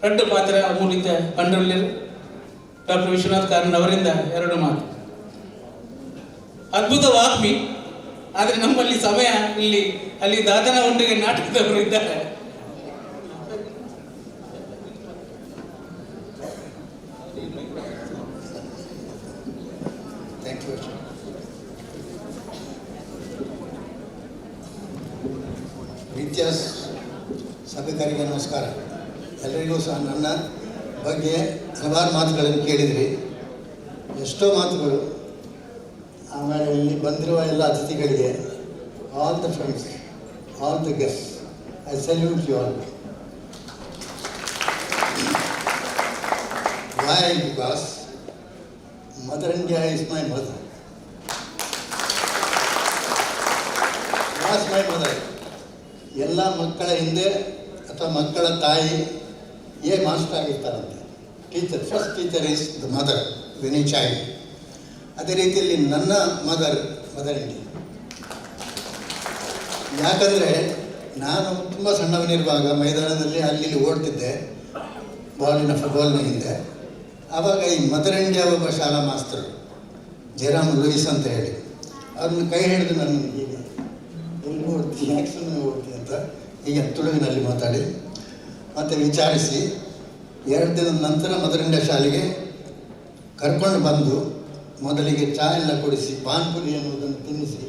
ರಡ್ಡು ಪಾತ್ರ ಮೂಲಿತ ಪಂಡ್ರಲ್ಲಿರು ಡಾಕ್ಟರ್ ವಿಶ್ವನಾಥ್ ಕಾರ್ನಾಡ್ ಅವರಿಂದ 2 ಮಾತು. ಅದ್ಭುತ ವಾಗ್ಮಿ, ಆದರೆ ನಮ್ಮಲ್ಲಿ ಸಮಯ ಇಲ್ಲಿ ಅಲ್ಲಿ ದಾದನ ಉಂಡಿಗೆ ನಾಟಕದವರು ಇದ್ದಾರೆ. Thank you. ಪ್ರೀತಿಯ ಸಭಿಕರಿಗೆ ನಮಸ್ಕಾರ. ಎಲ್ಲರಿಗೂ ಸಹ ನನ್ನ ಬಗ್ಗೆ ಹಲವಾರು ಮಾತುಗಳನ್ನು ಕೇಳಿದ್ರಿ, ಎಷ್ಟೋ ಮಾತುಗಳು. ಆಮೇಲೆ ಇಲ್ಲಿ ಬಂದಿರುವ ಎಲ್ಲ ಅತಿಥಿಗಳಿಗೆ, all the friends, all the guest, I salute you all. Why? Because Mother India is my mother. Was my mother. ಎಲ್ಲ ಮಕ್ಕಳ ಹಿಂದೆ ಅಥವಾ ಮಕ್ಕಳ ತಾಯಿ ಏ master ಆಗಿರ್ತಾರಂತೆ. Teacher, first teacher is the mother when a child. ಅದೇ ರೀತಿಯಲ್ಲಿ ನನ್ನ ಮದರ್ ಮದರ್ ಇಂಡಿಯಾ. ಯಾಕಂದರೆ ನಾನು ತುಂಬ ಸಣ್ಣವನಿರುವಾಗ ಮೈದಾನದಲ್ಲಿ ಅಲ್ಲಿ ಇಲ್ಲಿ ಓಡ್ತಿದ್ದೆ, ಬಾಲಿನ ಫುಟ್ಬಾಲ್ನ ಹಿಂದೆ. ಆವಾಗ ಈ ಮದರ್ ಇಂಡಿಯಾ ಒಬ್ಬ ಶಾಲಾ ಮಾಸ್ತರು ಜಯರಾಮ್ ಲೂಯಿಸ್ ಅಂತ ಹೇಳಿ, ಅವ್ರನ್ನ ಕೈ ಹಿಡಿದು ನಾನು ಹೀಗೆ ಎಲ್ಲಿ ಓಡ್ತಿ, ಯಾಕೆ ಸುಮ್ಮನೆ ಓಡ್ತಿ ಅಂತ ಹೀಗೆ ತುಳುವಿನಲ್ಲಿ ಮಾತಾಡಿ ಮತ್ತು ವಿಚಾರಿಸಿ 2 ದಿನದ ನಂತರ ಮದರ್ ಇಂಡಿಯಾ ಶಾಲೆಗೆ ಕರ್ಕೊಂಡು ಬಂದು ಮೊದಲಿಗೆ ಚಹಾ ಎಲ್ಲ ಕೊಡಿಸಿ ಪಾನ್ಪುರಿ ಎನ್ನುವುದನ್ನು ತಿನ್ನಿಸಿ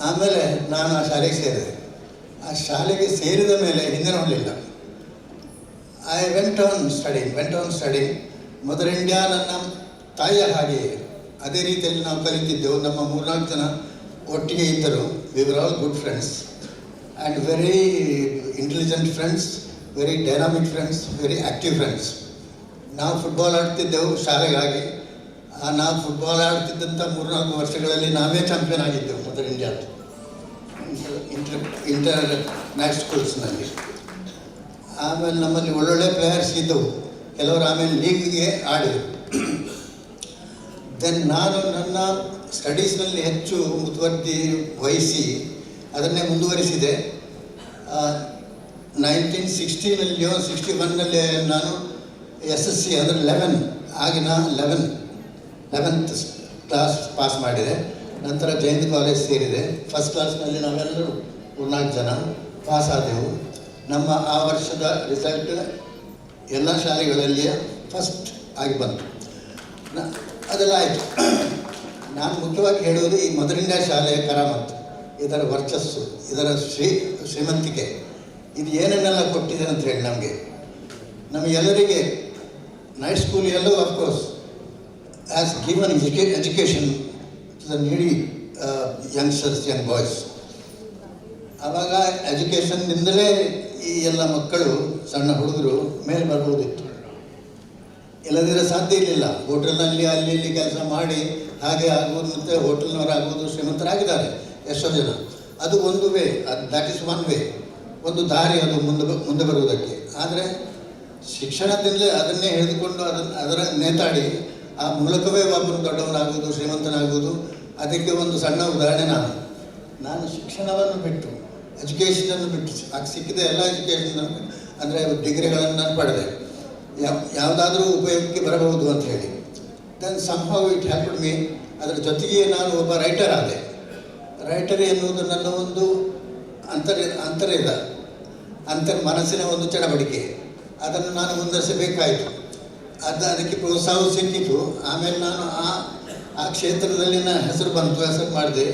ಆಮೇಲೆ ನಾನು ಆ ಶಾಲೆಗೆ ಸೇರಿದೆ. ಆ ಶಾಲೆಗೆ ಸೇರಿದ ಮೇಲೆ ಹಿಂದೆ ನೋಡಲಿಲ್ಲ. I went on studying. Mother India ನನ್ನ ತಾಯಿಯ ಹಾಗೆಯೇ ಅದೇ ರೀತಿಯಲ್ಲಿ ನಾವು ಕಲಿತಿದ್ದೆವು. ನಮ್ಮ 3-4 ಜನ ಒಟ್ಟಿಗೆ ಇದ್ದರು. We were all good friends and very intelligent friends, very dynamic friends, very active friends. ನಾವು ಫುಟ್ಬಾಲ್ ಆಡ್ತಿದ್ದೆವು ಶಾಲೆಗಾಗಿ. ನಾವು ಫುಟ್ಬಾಲ್ ಆಡ್ತಿದ್ದಂಥ 3-4 ವರ್ಷಗಳಲ್ಲಿ ನಾವೇ ಚಾಂಪಿಯನ್ ಆಗಿದ್ದೆವು ಮದರ್ ಇಂಡಿಯಾದ್ದು ಇಂಟರ್ ನ್ಯಾಷನಲ್ ಸ್ಕೂಲ್ಸ್ನಲ್ಲಿ. ಆಮೇಲೆ ನಮ್ಮಲ್ಲಿ ಒಳ್ಳೊಳ್ಳೆ ಪ್ಲೇಯರ್ಸ್ ಇದ್ದವು, ಕೆಲವರು ಆಮೇಲೆ ಲೀಗ್ಗೆ ಆಡಿದರು. Then ನಾನು ನನ್ನ ಸ್ಟಡೀಸ್ನಲ್ಲಿ ಹೆಚ್ಚು ಮುತುವರ್ಜಿ ವಹಿಸಿ ಅದನ್ನೇ ಮುಂದುವರಿಸಿದೆ. 1960ನಲ್ಲಿಯೋ 61ನಲ್ಲೇ ನಾನು SSC ಅಂದರೆ 11 ಆಗಿನ 11th class pass ಮಾಡಿದೆ. ನಂತರ ಜೈನ್ ಕಾಲೇಜ್ ಸೇರಿದೆ. ಫಸ್ಟ್ ಕ್ಲಾಸ್ನಲ್ಲಿ ನಾವೆಲ್ಲರೂ 3-4 ಜನ ಪಾಸ್ ಆದೆವು. ನಮ್ಮ ಆ ವರ್ಷದ ರಿಸಲ್ಟ್ ಎಲ್ಲ ಶಾಲೆಗಳಲ್ಲಿಯೇ ಫಸ್ಟ್ ಆಗಿ ಬಂತು. ಅದೆಲ್ಲ ಆಯಿತು. ನಾನು ಮುಖ್ಯವಾಗಿ ಹೇಳುವುದು ಈ ಮದರ್ ಇಂಡಿಯಾ ಶಾಲೆಯ ಕರಾಮತ್, ಇದರ ವರ್ಚಸ್ಸು, ಇದರ ಶ್ರೀಮಂತಿಕೆ, ಇದು ಏನನ್ನೆಲ್ಲ ಕೊಟ್ಟಿದೆ ಅಂತ ಹೇಳಿ ನಮಗೆ, ನಮಗೆಲ್ಲರಿಗೆ. ನೈಟ್ ಸ್ಕೂಲ್ ಎಲ್ಲವೂ of course has given education to the needy youngsters, young boys. ಆವಾಗ ಎಜುಕೇಷನ್ನಿಂದಲೇ ಈ ಎಲ್ಲ ಮಕ್ಕಳು, ಸಣ್ಣ ಹುಡುಗರು ಮೇಲೆ ಬರ್ಬೋದಿತ್ತು. ಇಲ್ಲದಿದ್ದರೆ ಸಾಧ್ಯ ಇರಲಿಲ್ಲ. ಹೋಟೆಲ್ನಲ್ಲಿ ಅಲ್ಲಿ ಇಲ್ಲಿ ಕೆಲಸ ಮಾಡಿ ಹಾಗೆ ಆಗ್ಬೋದು, ಮತ್ತು ಹೋಟೆಲ್ನವರಾಗ್ಬೋದು, ಶ್ರೀಮಂತರಾಗಿದ್ದಾರೆ ಎಷ್ಟೋ ಜನ. ಅದು ಒಂದು ವೇ, ಅದು that is one way, ಒಂದು ದಾರಿ ಅದು ಮುಂದೆ ಮುಂದೆ ಬರುವುದಕ್ಕೆ. ಆದರೆ ಶಿಕ್ಷಣದಿಂದಲೇ ಅದನ್ನೇ ಹಿಡಿದುಕೊಂಡು ಅದನ್ನು ಅದರ ನೇತಾಡಿ ಆ ಮೂಲಕವೇ ಒಬ್ಬನು ದೊಡ್ಡವನಾಗುವುದು, ಶ್ರೀಮಂತನಾಗುವುದು. ಅದಕ್ಕೆ ಒಂದು ಸಣ್ಣ ಉದಾಹರಣೆ ನಾನು. ನಾನು ಶಿಕ್ಷಣವನ್ನು ಬಿಟ್ಟು, ಎಜುಕೇಷನನ್ನು ಬಿಟ್ಟು, ಆಗ ಸಿಕ್ಕಿದ ಎಲ್ಲ ಎಜುಕೇಷನ್ ಅಂದರೆ ಡಿಗ್ರಿಗಳನ್ನು ನಾನು ಪಡೆದೆ, ಯಾವುದಾದ್ರೂ ಉಪಯೋಗಕ್ಕೆ ಬರಬಹುದು ಅಂತ ಹೇಳಿ. Then somehow it helped me. ಅದರ ಜೊತೆಗೆ ನಾನು ಒಬ್ಬ ರೈಟರ್ ಆದೆ. ರೈಟರ್ ಎನ್ನುವುದು ನನ್ನ ಒಂದು ಅಂತರ್ಯದ ಅಂತರ್ ಮನಸ್ಸಿನ ಒಂದು ಚಡಪಡಿಕೆ. ಅದನ್ನು ನಾನು ಮುಂದುವರಿಸಬೇಕಾಯಿತು. ಅದಕ್ಕೆ ಪ್ರೋತ್ಸಾಹವು ಸಿಕ್ಕಿತು. ಆಮೇಲೆ ನಾನು ಆ ಆ ಕ್ಷೇತ್ರದಲ್ಲಿ ನನ್ನ ಹೆಸರು ಬಂತು, ಹೆಸರು ಮಾಡಿದೆ.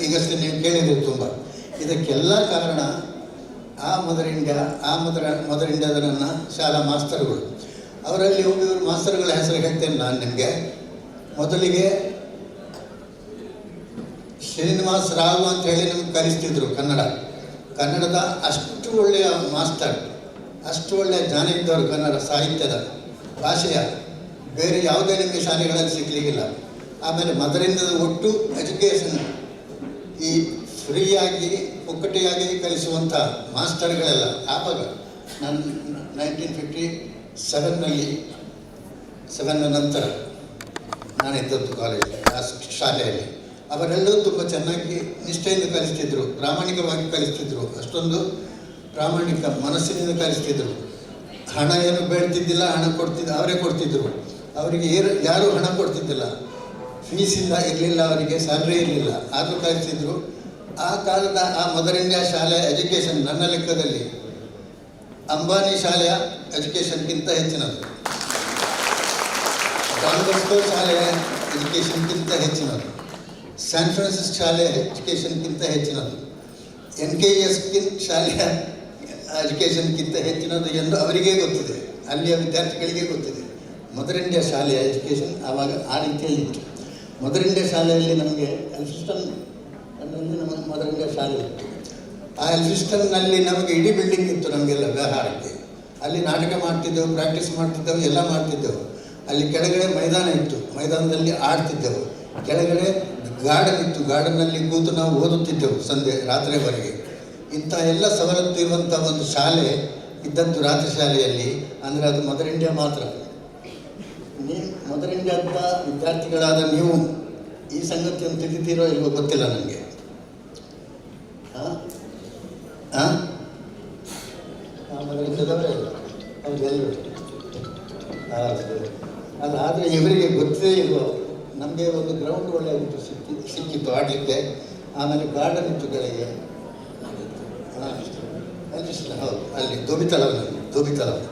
ಈಗಷ್ಟೇ ನೀವು ಕೇಳಿದಿರಿ ತುಂಬ. ಇದಕ್ಕೆಲ್ಲ ಕಾರಣ ಆ ಮದರ್ ಇಂಡಿಯಾ, ಆ ಮದರ್ ಮದರ್ ಇಂಡಿಯಾದ ನನ್ನ ಶಾಲಾ ಮಾಸ್ತರ್ಗಳು. ಅವರಲ್ಲಿ ಒಬ್ಬರು ಮಾಸ್ತರ್ಗಳ ಹೆಸರು ಹೇಳ್ತೇನೆ ನಾನು ನಿಮಗೆ. ಮೊದಲಿಗೆ ಶ್ರೀನಿವಾಸ್ ರಾವ್ ಅಂತ ಹೇಳಿ ನಮ್ಗೆ ಕಲಿಸ್ತಿದ್ರು ಕನ್ನಡ. ಕನ್ನಡದ ಅಷ್ಟು ಒಳ್ಳೆಯ ಮಾಸ್ಟರ್, ಅಷ್ಟು ಒಳ್ಳೆಯ ಜ್ಞಾನ ಇದ್ದವರು ಕನ್ನಡ ಸಾಹಿತ್ಯದ, ಭಾಷೆಯ. ಬೇರೆ ಯಾವುದೇ ನಿಮಗೆ ಶಾಲೆಗಳಲ್ಲಿ ಸಿಗಲಿಕ್ಕಿಲ್ಲ. ಆಮೇಲೆ ಮದರಿಂದ ಒಟ್ಟು ಎಜುಕೇಷನ್ ಈ ಫ್ರೀಯಾಗಿ ಪುಕ್ಕಟೆಯಾಗಿ ಕಲಿಸುವಂಥ ಮಾಸ್ಟರ್ಗಳೆಲ್ಲ ಆವಾಗ ನಾನು 1957ನಲ್ಲಿ, ಸೆವೆನ್ನ ನಂತರ ನಾನಿದ್ದದ್ದು ಕಾಲೇಜ್ ಆ ಶಾಲೆಯಲ್ಲಿ. ಅವರೆಲ್ಲರೂ ತುಂಬ ಚೆನ್ನಾಗಿ ನಿಷ್ಠೆಯಿಂದ ಕಲಿಸ್ತಿದ್ರು, ಪ್ರಾಮಾಣಿಕವಾಗಿ ಕಲಿಸ್ತಿದ್ರು, ಅಷ್ಟೊಂದು ಪ್ರಾಮಾಣಿಕ ಮನಸ್ಸಿನಿಂದ ಕಲಿಸ್ತಿದ್ರು. ಹಣ ಏನು ಬೇಡ್ತಿದ್ದಿಲ್ಲ, ಹಣ ಕೊಡ್ತಿದ್ದ ಅವರೇ ಕೊಡ್ತಿದ್ದರು. ಅವರಿಗೆ ಯಾರೂ ಹಣ ಕೊಡ್ತಿದ್ದಿಲ್ಲ, ಫೀಸ್ ಇಲ್ಲ ಇರಲಿಲ್ಲ, ಅವರಿಗೆ ಸ್ಯಾಲ್ರಿ ಇರಲಿಲ್ಲ, ಆದರೂ ಕಲಿಸ್ತಿದ್ರು. ಆ ಕಾಲದ ಆ ಮದರ್ ಇಂಡಿಯಾ ಶಾಲೆಯ ಎಜುಕೇಷನ್ ನನ್ನ ಲೆಕ್ಕದಲ್ಲಿ ಅಂಬಾನಿ ಶಾಲೆಯ ಎಜುಕೇಷನ್ಗಿಂತ ಹೆಚ್ಚಿನದು, ಡಾನ್ ಬಾಸ್ಕೋ ಶಾಲೆಯ ಎಜುಕೇಷನ್ಗಿಂತ ಹೆಚ್ಚಿನದು, ಸ್ಯಾನ್ ಫ್ರಾನ್ಸಿಸ್ ಶಾಲೆಯ ಎಜುಕೇಷನ್ಗಿಂತ ಹೆಚ್ಚಿನದು, ಎನ್ ಕೆ ಎಸ್ ಶಾಲೆಯ ಎಜುಕೇಷನ್ಗಿಂತ ಹೆಚ್ಚಿನದು ಎಂದು ಅವರಿಗೇ ಗೊತ್ತಿದೆ, ಅಲ್ಲಿಯ ವಿದ್ಯಾರ್ಥಿಗಳಿಗೆ ಗೊತ್ತಿದೆ. ಮದರ್ ಇಂಡಿಯಾ ಶಾಲೆಯ ಎಜುಕೇಷನ್ ಆವಾಗ ಆ ರೀತಿಯಲ್ಲಿತ್ತು. ಮದರ್ ಇಂಡಿಯಾ ಶಾಲೆಯಲ್ಲಿ ನಮಗೆ ಎಲ್ಫಿಸ್ಟನ್ ನಲ್ಲಿ ನಮ್ಮ ಮದರ್ ಇಂಡಿಯಾ ಶಾಲೆ ಇತ್ತು. ಆ ಎಲ್ಫಿಸ್ಟನ್ನಲ್ಲಿ ನಮಗೆ ಇಡೀ ಬಿಲ್ಡಿಂಗ್ ಇತ್ತು ನಮಗೆಲ್ಲ ವ್ಯವಹಾರಕ್ಕೆ. ಅಲ್ಲಿ ನಾಟಕ ಮಾಡ್ತಿದ್ದೆವು, ಪ್ರಾಕ್ಟೀಸ್ ಮಾಡ್ತಿದ್ದೆವು, ಎಲ್ಲ ಮಾಡ್ತಿದ್ದೆವು. ಅಲ್ಲಿ ಕೆಳಗಡೆ ಮೈದಾನ ಇತ್ತು, ಮೈದಾನದಲ್ಲಿ ಆಡ್ತಿದ್ದೆವು. ಕೆಳಗಡೆ ಗಾರ್ಡನ್ ಇತ್ತು, ಗಾರ್ಡನ್ನಲ್ಲಿ ಕೂತು ನಾವು ಓದುತ್ತಿದ್ದೆವು ಸಂಜೆ ರಾತ್ರಿವರೆಗೆ. ಇಂಥ ಎಲ್ಲ ಸವಲತ್ತು ಇರುವಂಥ ಒಂದು ಶಾಲೆ ಇದ್ದದ್ದು ರಾತ್ರಿ ಶಾಲೆಯಲ್ಲಿ ಅಂದರೆ ಅದು ಮದರ್ ಇಂಡಿಯಾ ಮಾತ್ರ. ನೀವು ಮದರ್ ಇಂಡಿಯಾದ ವಿದ್ಯಾರ್ಥಿಗಳಾದ ನೀವು ಈ ಸಂಗತಿಯನ್ನು ತಿಳಿತೀರೋ ಇಲ್ವೋ ಗೊತ್ತಿಲ್ಲ ನನಗೆ. ಹಾಂ ಹಾಂ ಮದರ್ ಇಂಡಿಯಾದವರೇ ಇಲ್ಲ ಹೌದು ಎಲ್ಲರೂ. ಅಲ್ಲ, ಆದರೆ ಇವರಿಗೆ ಗೊತ್ತೇ ಇಲ್ವೋ. ನಮಗೆ ಒಂದು ಗ್ರೌಂಡ್ ಒಳ್ಳೆಯದಿತ್ತು, ಸಿಕ್ಕಿತ್ತು ಆಡಲಿಕ್ಕೆ. ಆಮೇಲೆ ಗಾರ್ಡನ್ ಇತ್ತು ಕೆಳಗೆ. ಹಾಂ, ಹೌದು, ಅಲ್ಲಿ ಧೋಬಿತಲಾವ್ನಲ್ಲಿ, ಧೋಬಿತಲಾವ್.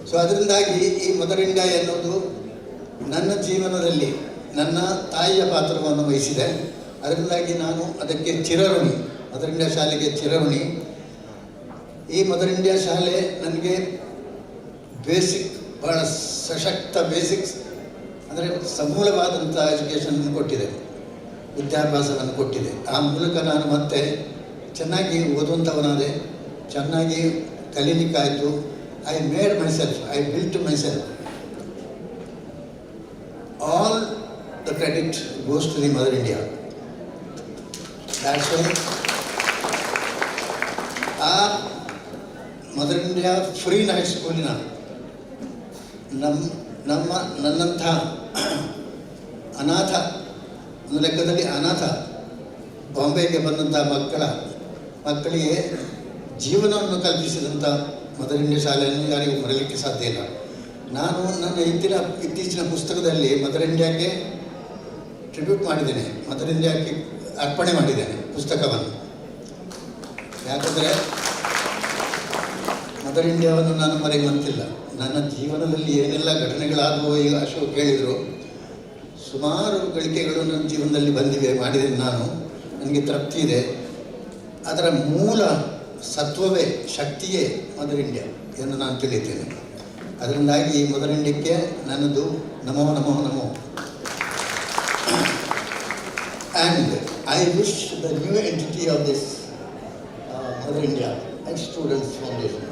ಸೊ ಅದರಿಂದಾಗಿ ಈ ಮದರ್ ಇಂಡಿಯಾ ಎನ್ನುವುದು ನನ್ನ ಜೀವನದಲ್ಲಿ ನನ್ನ ತಾಯಿಯ ಪಾತ್ರವನ್ನು ವಹಿಸಿದೆ. ಅದರಿಂದಾಗಿ ನಾನು ಅದಕ್ಕೆ ಚಿರಋಣಿ, ಮದರ್ ಇಂಡಿಯಾ ಶಾಲೆಗೆ ಚಿರಋಣಿ. ಈ ಮದರ್ ಇಂಡಿಯಾ ಶಾಲೆ ನನಗೆ ಬೇಸಿಕ್, ಭಾಳ ಸಶಕ್ತ ಬೇಸಿಕ್ಸ್ ಅಂದರೆ ಸಮೂಲವಾದಂಥ ಎಜುಕೇಷನನ್ನು ಕೊಟ್ಟಿದೆ, ವಿದ್ಯಾಭ್ಯಾಸವನ್ನು ಕೊಟ್ಟಿದೆ. ಆ ಮೂಲಕ ನಾನು ಮತ್ತೆ ಚೆನ್ನಾಗಿ ಓದುವಂಥವನಾದೆ, ಚೆನ್ನಾಗಿ ಕಲೀಲಿಕ್ಕಾಯಿತು. I made myself, I built myself. All the credit goes to the Mother India. That's why ಆ ಮದರ್ ಇಂಡಿಯಾ ಫ್ರೀ ನೈಟ್ ಸ್ಕೂಲಿನ ನಮ್ಮ ನಮ್ಮ ನನ್ನಂಥ ಅನಾಥ, ಒಂದು ಲೆಕ್ಕದಲ್ಲಿ ಅನಾಥ, ಬಾಂಬೆಗೆ ಬಂದಂಥ ಮಕ್ಕಳಿಗೆ ಜೀವನವನ್ನು ಕಲ್ಪಿಸಿದಂಥ ಮದರ್ ಇಂಡಿಯಾ ಶಾಲೆಯನ್ನು ಯಾರಿಗೂ ಮರೆಯಲಿಕ್ಕೆ ಸಾಧ್ಯ ಇಲ್ಲ. ನಾನು ನನ್ನ ಇತ್ತೀಚಿನ ಪುಸ್ತಕದಲ್ಲಿ ಮದರ್ ಇಂಡಿಯಾಕ್ಕೆ ಟ್ರಿಬ್ಯೂಟ್ ಮಾಡಿದ್ದೇನೆ, ಮದರ್ ಇಂಡಿಯಾಕ್ಕೆ ಅರ್ಪಣೆ ಮಾಡಿದ್ದೇನೆ ಪುಸ್ತಕವನ್ನು. ಯಾಕಂದರೆ ಮದರ್ ಇಂಡಿಯಾವನ್ನು ನಾನು ಮರೆಯುವಂತಿಲ್ಲ. ನನ್ನ ಜೀವನದಲ್ಲಿ ಏನೆಲ್ಲ ಘಟನೆಗಳಾದವೋ, ಈಗ ಅಶೋಕ್ ಹೇಳಿದರು. ಸುಮಾರು ಗಳಿಕೆಗಳು ನನ್ನ ಜೀವನದಲ್ಲಿ ಬಂದಿವೆ, ಮಾಡಿದ್ದೇನೆ ನಾನು, ನನಗೆ ತೃಪ್ತಿ ಇದೆ. ಅದರ ಮೂಲ ಸತ್ವವೇ, ಶಕ್ತಿಯೇ ಮದರ್ ಇಂಡಿಯಾ ಎಂದು ನಾನು ತಿಳಿತೇನೆ. ಅದರಿಂದಾಗಿ ಮದರ್ ಇಂಡಿಯಾಕ್ಕೆ ನನ್ನದು ನಮೋ ನಮೋ ನಮೋ. And I wish the new entity of this Mother India and Students Foundation,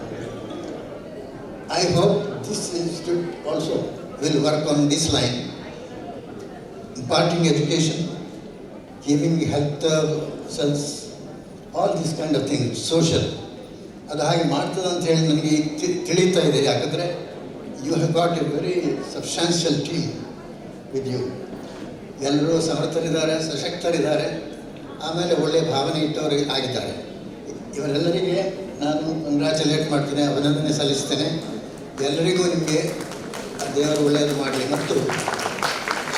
I hope this institute also will work on this line, imparting education, giving health sense, all these kind of things, social. ಅದು ಹಾಗೆ ಮಾಡ್ತದೆ ಅಂತ ಹೇಳಿ ನನಗೆ ಈಗ ತಿಳಿತಾ ಇದೆ. ಯಾಕಂದರೆ you have got a very substantial team with you. ಎಲ್ಲರೂ ಸಮರ್ಥರಿದ್ದಾರೆ, ಸಶಕ್ತರಿದ್ದಾರೆ, ಆಮೇಲೆ ಒಳ್ಳೆಯ ಭಾವನೆ ಇಟ್ಟವರು ಆಗಿದ್ದಾರೆ. ಇವರೆಲ್ಲರಿಗೆ ನಾನು ಕಂಗ್ರ್ಯಾಚುಲೇಟ್ ಮಾಡ್ತೇನೆ, ಅಭಿನಂದನೆ ಸಲ್ಲಿಸ್ತೇನೆ. ಎಲ್ಲರಿಗೂ ನಿಮಗೆ ದೇವರು ಒಳ್ಳೆಯದು ಮಾಡಲಿ ಮತ್ತು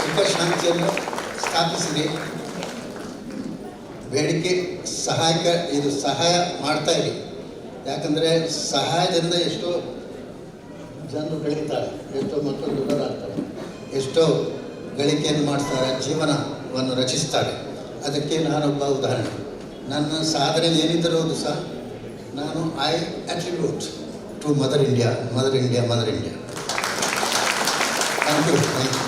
ಸುಖ ಶಾಂತಿಯನ್ನು ಸ್ಥಾಪಿಸಿರಿ. ಬೇಡಿಕೆ ಸಹಾಯಕ ಇದು ಸಹಾಯ ಮಾಡ್ತಾ ಇರಿ. ಯಾಕಂದರೆ ಸಹಾಯದಿಂದ ಎಷ್ಟೋ ಜನರು ಬೆಳೀತಾರೆ, ಎಷ್ಟೋ ಮಕ್ಕಳು ದೊಡ್ಡವರಾಗ್ತಾರೆ, ಎಷ್ಟೋ ಗಳಿಕೆಯನ್ನು ಮಾಡ್ತಾರೆ, ಜೀವನವನ್ನು ರಚಿಸ್ತಾರೆ. ಅದಕ್ಕೆ ನಾನೊಬ್ಬ ಉದಾಹರಣೆ. ನನ್ನ ಸಾಧನೆ ಏನಿದ್ದರೂ ಅದು ಸಹ ನಾನು I attribute to Mother India, Mother India, Mother India. Thank you, thank you.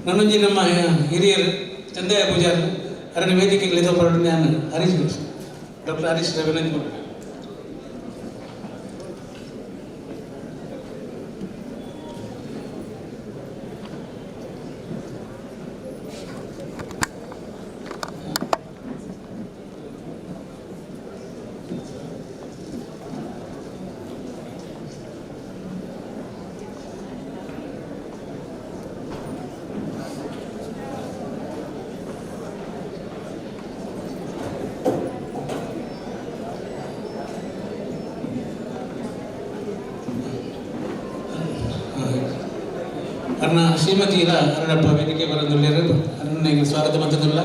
ನನೊಂಜಿ ನಮ್ಮ ಹಿರಿಯರು ಚಂದಯ್ಯ ಪೂಜಾರಿ ಅರಣ್ಯ ವೇದಿಕೆಗಳಿದ್ದ ಹೊರಟು ನಾನು ಹರೀಶ್, ಡಾಕ್ಟರ್ ಹರೀಶ್ ವಿನಂತಿ ಮಾಡ್ತೇನೆ. ಅರ್ನ ಶ್ರೀಮತಿ ಇರ ಅರುಣಪ್ಪ ವೇದಿಕೆ ಬರೋದುಲ್ಲೇರು ಅರುಣನಿಗೆ ಸ್ವಾಗತ ಬಂತದುಲ್ಲ.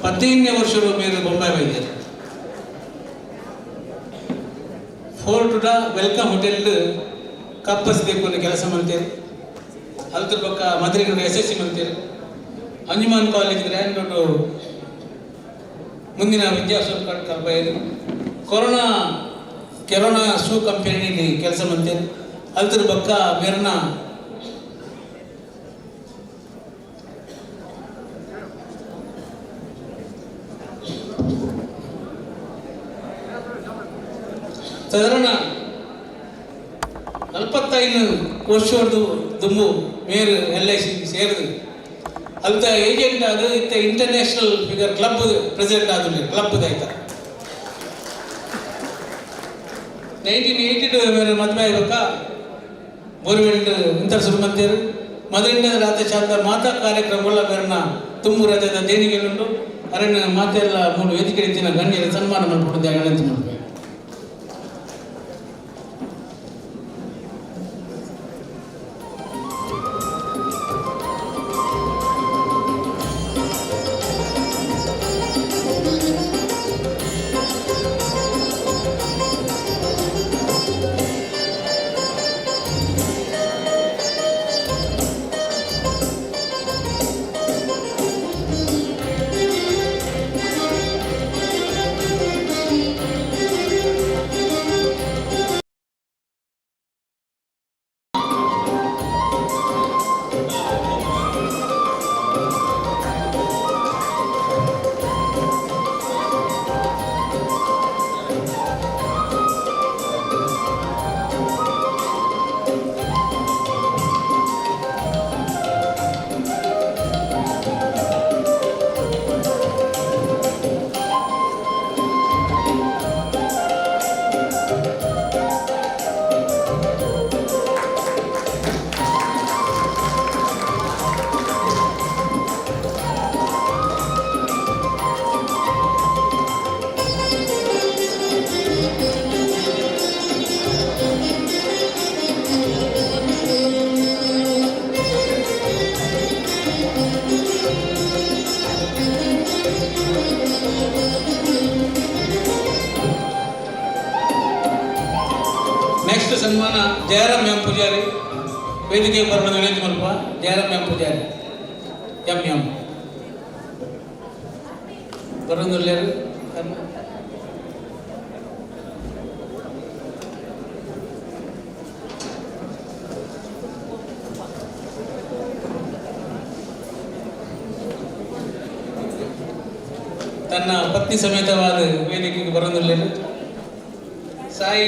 15ನೇ ವರ್ಷರು ಮೇರೆ ಬೊಂಬಾಯಿ ವೈದ್ಯರು ಫೋರ್ಟುಡ welcome hotel ಕಪ್ಪಸ್ ಬೇಕು ಕೆಲಸ ಮಾಡ್ತೇವೆ. ಅಲ್ತರ ಪಕ್ಕ ಮಧುರೈ ಎಸ್ ಎಸ್ ಸಿ ಮಾಡ್ತೇವೆ. ಅಂಜುಮಾನ್ ಕಾಲೇಜ್ ಗ್ರ್ಯಾಂಡ್ ಮುಂದಿನ ವಿದ್ಯಾಭ್ಯಾಸ ಕಲ್ಪೈದು ಕೊರೋನಾ ಕೆರೋನಾ ಶೂ ಕಂಪನಿಯಲ್ಲಿ ಕೆಲಸ ಮಾಡ್ತೇವೆ. ಅಲ್ತರ ಪಕ್ಕ ಮೇರನ ಸಾಧಾರಣ 45 ವರ್ಷದ್ದು ದುಂಬು ಮೇರು ಎಲ್ I C ಸೇರಿದು ಅಲ್ತ ಏಜೆಂಟ್ ಅದು ಇತ್ತ ಇಂಟರ್ನ್ಯಾಷನಲ್ ಫಿಗರ್ ಕ್ಲಬ್ ಪ್ರೆಸಿಡೆಂಟ್ ಆದ ಕ್ಲಬ್ ಆಯ್ತಾ. 1982 ಮೇರೆ ಮದುವೆ ಆಗ್ಬೇಕಾ ಬೋರ್ವೆಲ್ ಇಂತರ ಸುರು ಮಂತೇರು ಮದರಿಂದ ರಾತ್ರಿ ಶಾಂತ ಮಾತಾ ಕಾರ್ಯಕ್ರಮಗಳ ಮೇರನ ತುಂಬು ರಥದ ದೇಣಿಗೆಲುಂಡು ಅರಣ್ಯ ಮಾತೆಲ್ಲ ಮೂರು ವೇದಿಕೆ ಇತ್ತಿನ ಗಣ್ಯರ ಸನ್ಮಾನ ಮಾಡಿಕೊಂಡು ವಿನಂತಿ ಮಾಡಬೇಕು. ಜಯರಾಮ್ ಎಂ ಪೂಜಾರಿ ವೇದಿಕೆ ಬರಲು ವಿನಂತಿ ಮಲ್ಪ. Jayaram M Pujari M M ಬರೋದಿಲ್ಲ. ತನ್ನ ಪತ್ನಿ ಸಮೇತವಾದ ವೇದಿಕೆಗೆ ಬರೋದಿಲ್ಲ. ಸಾಯಿ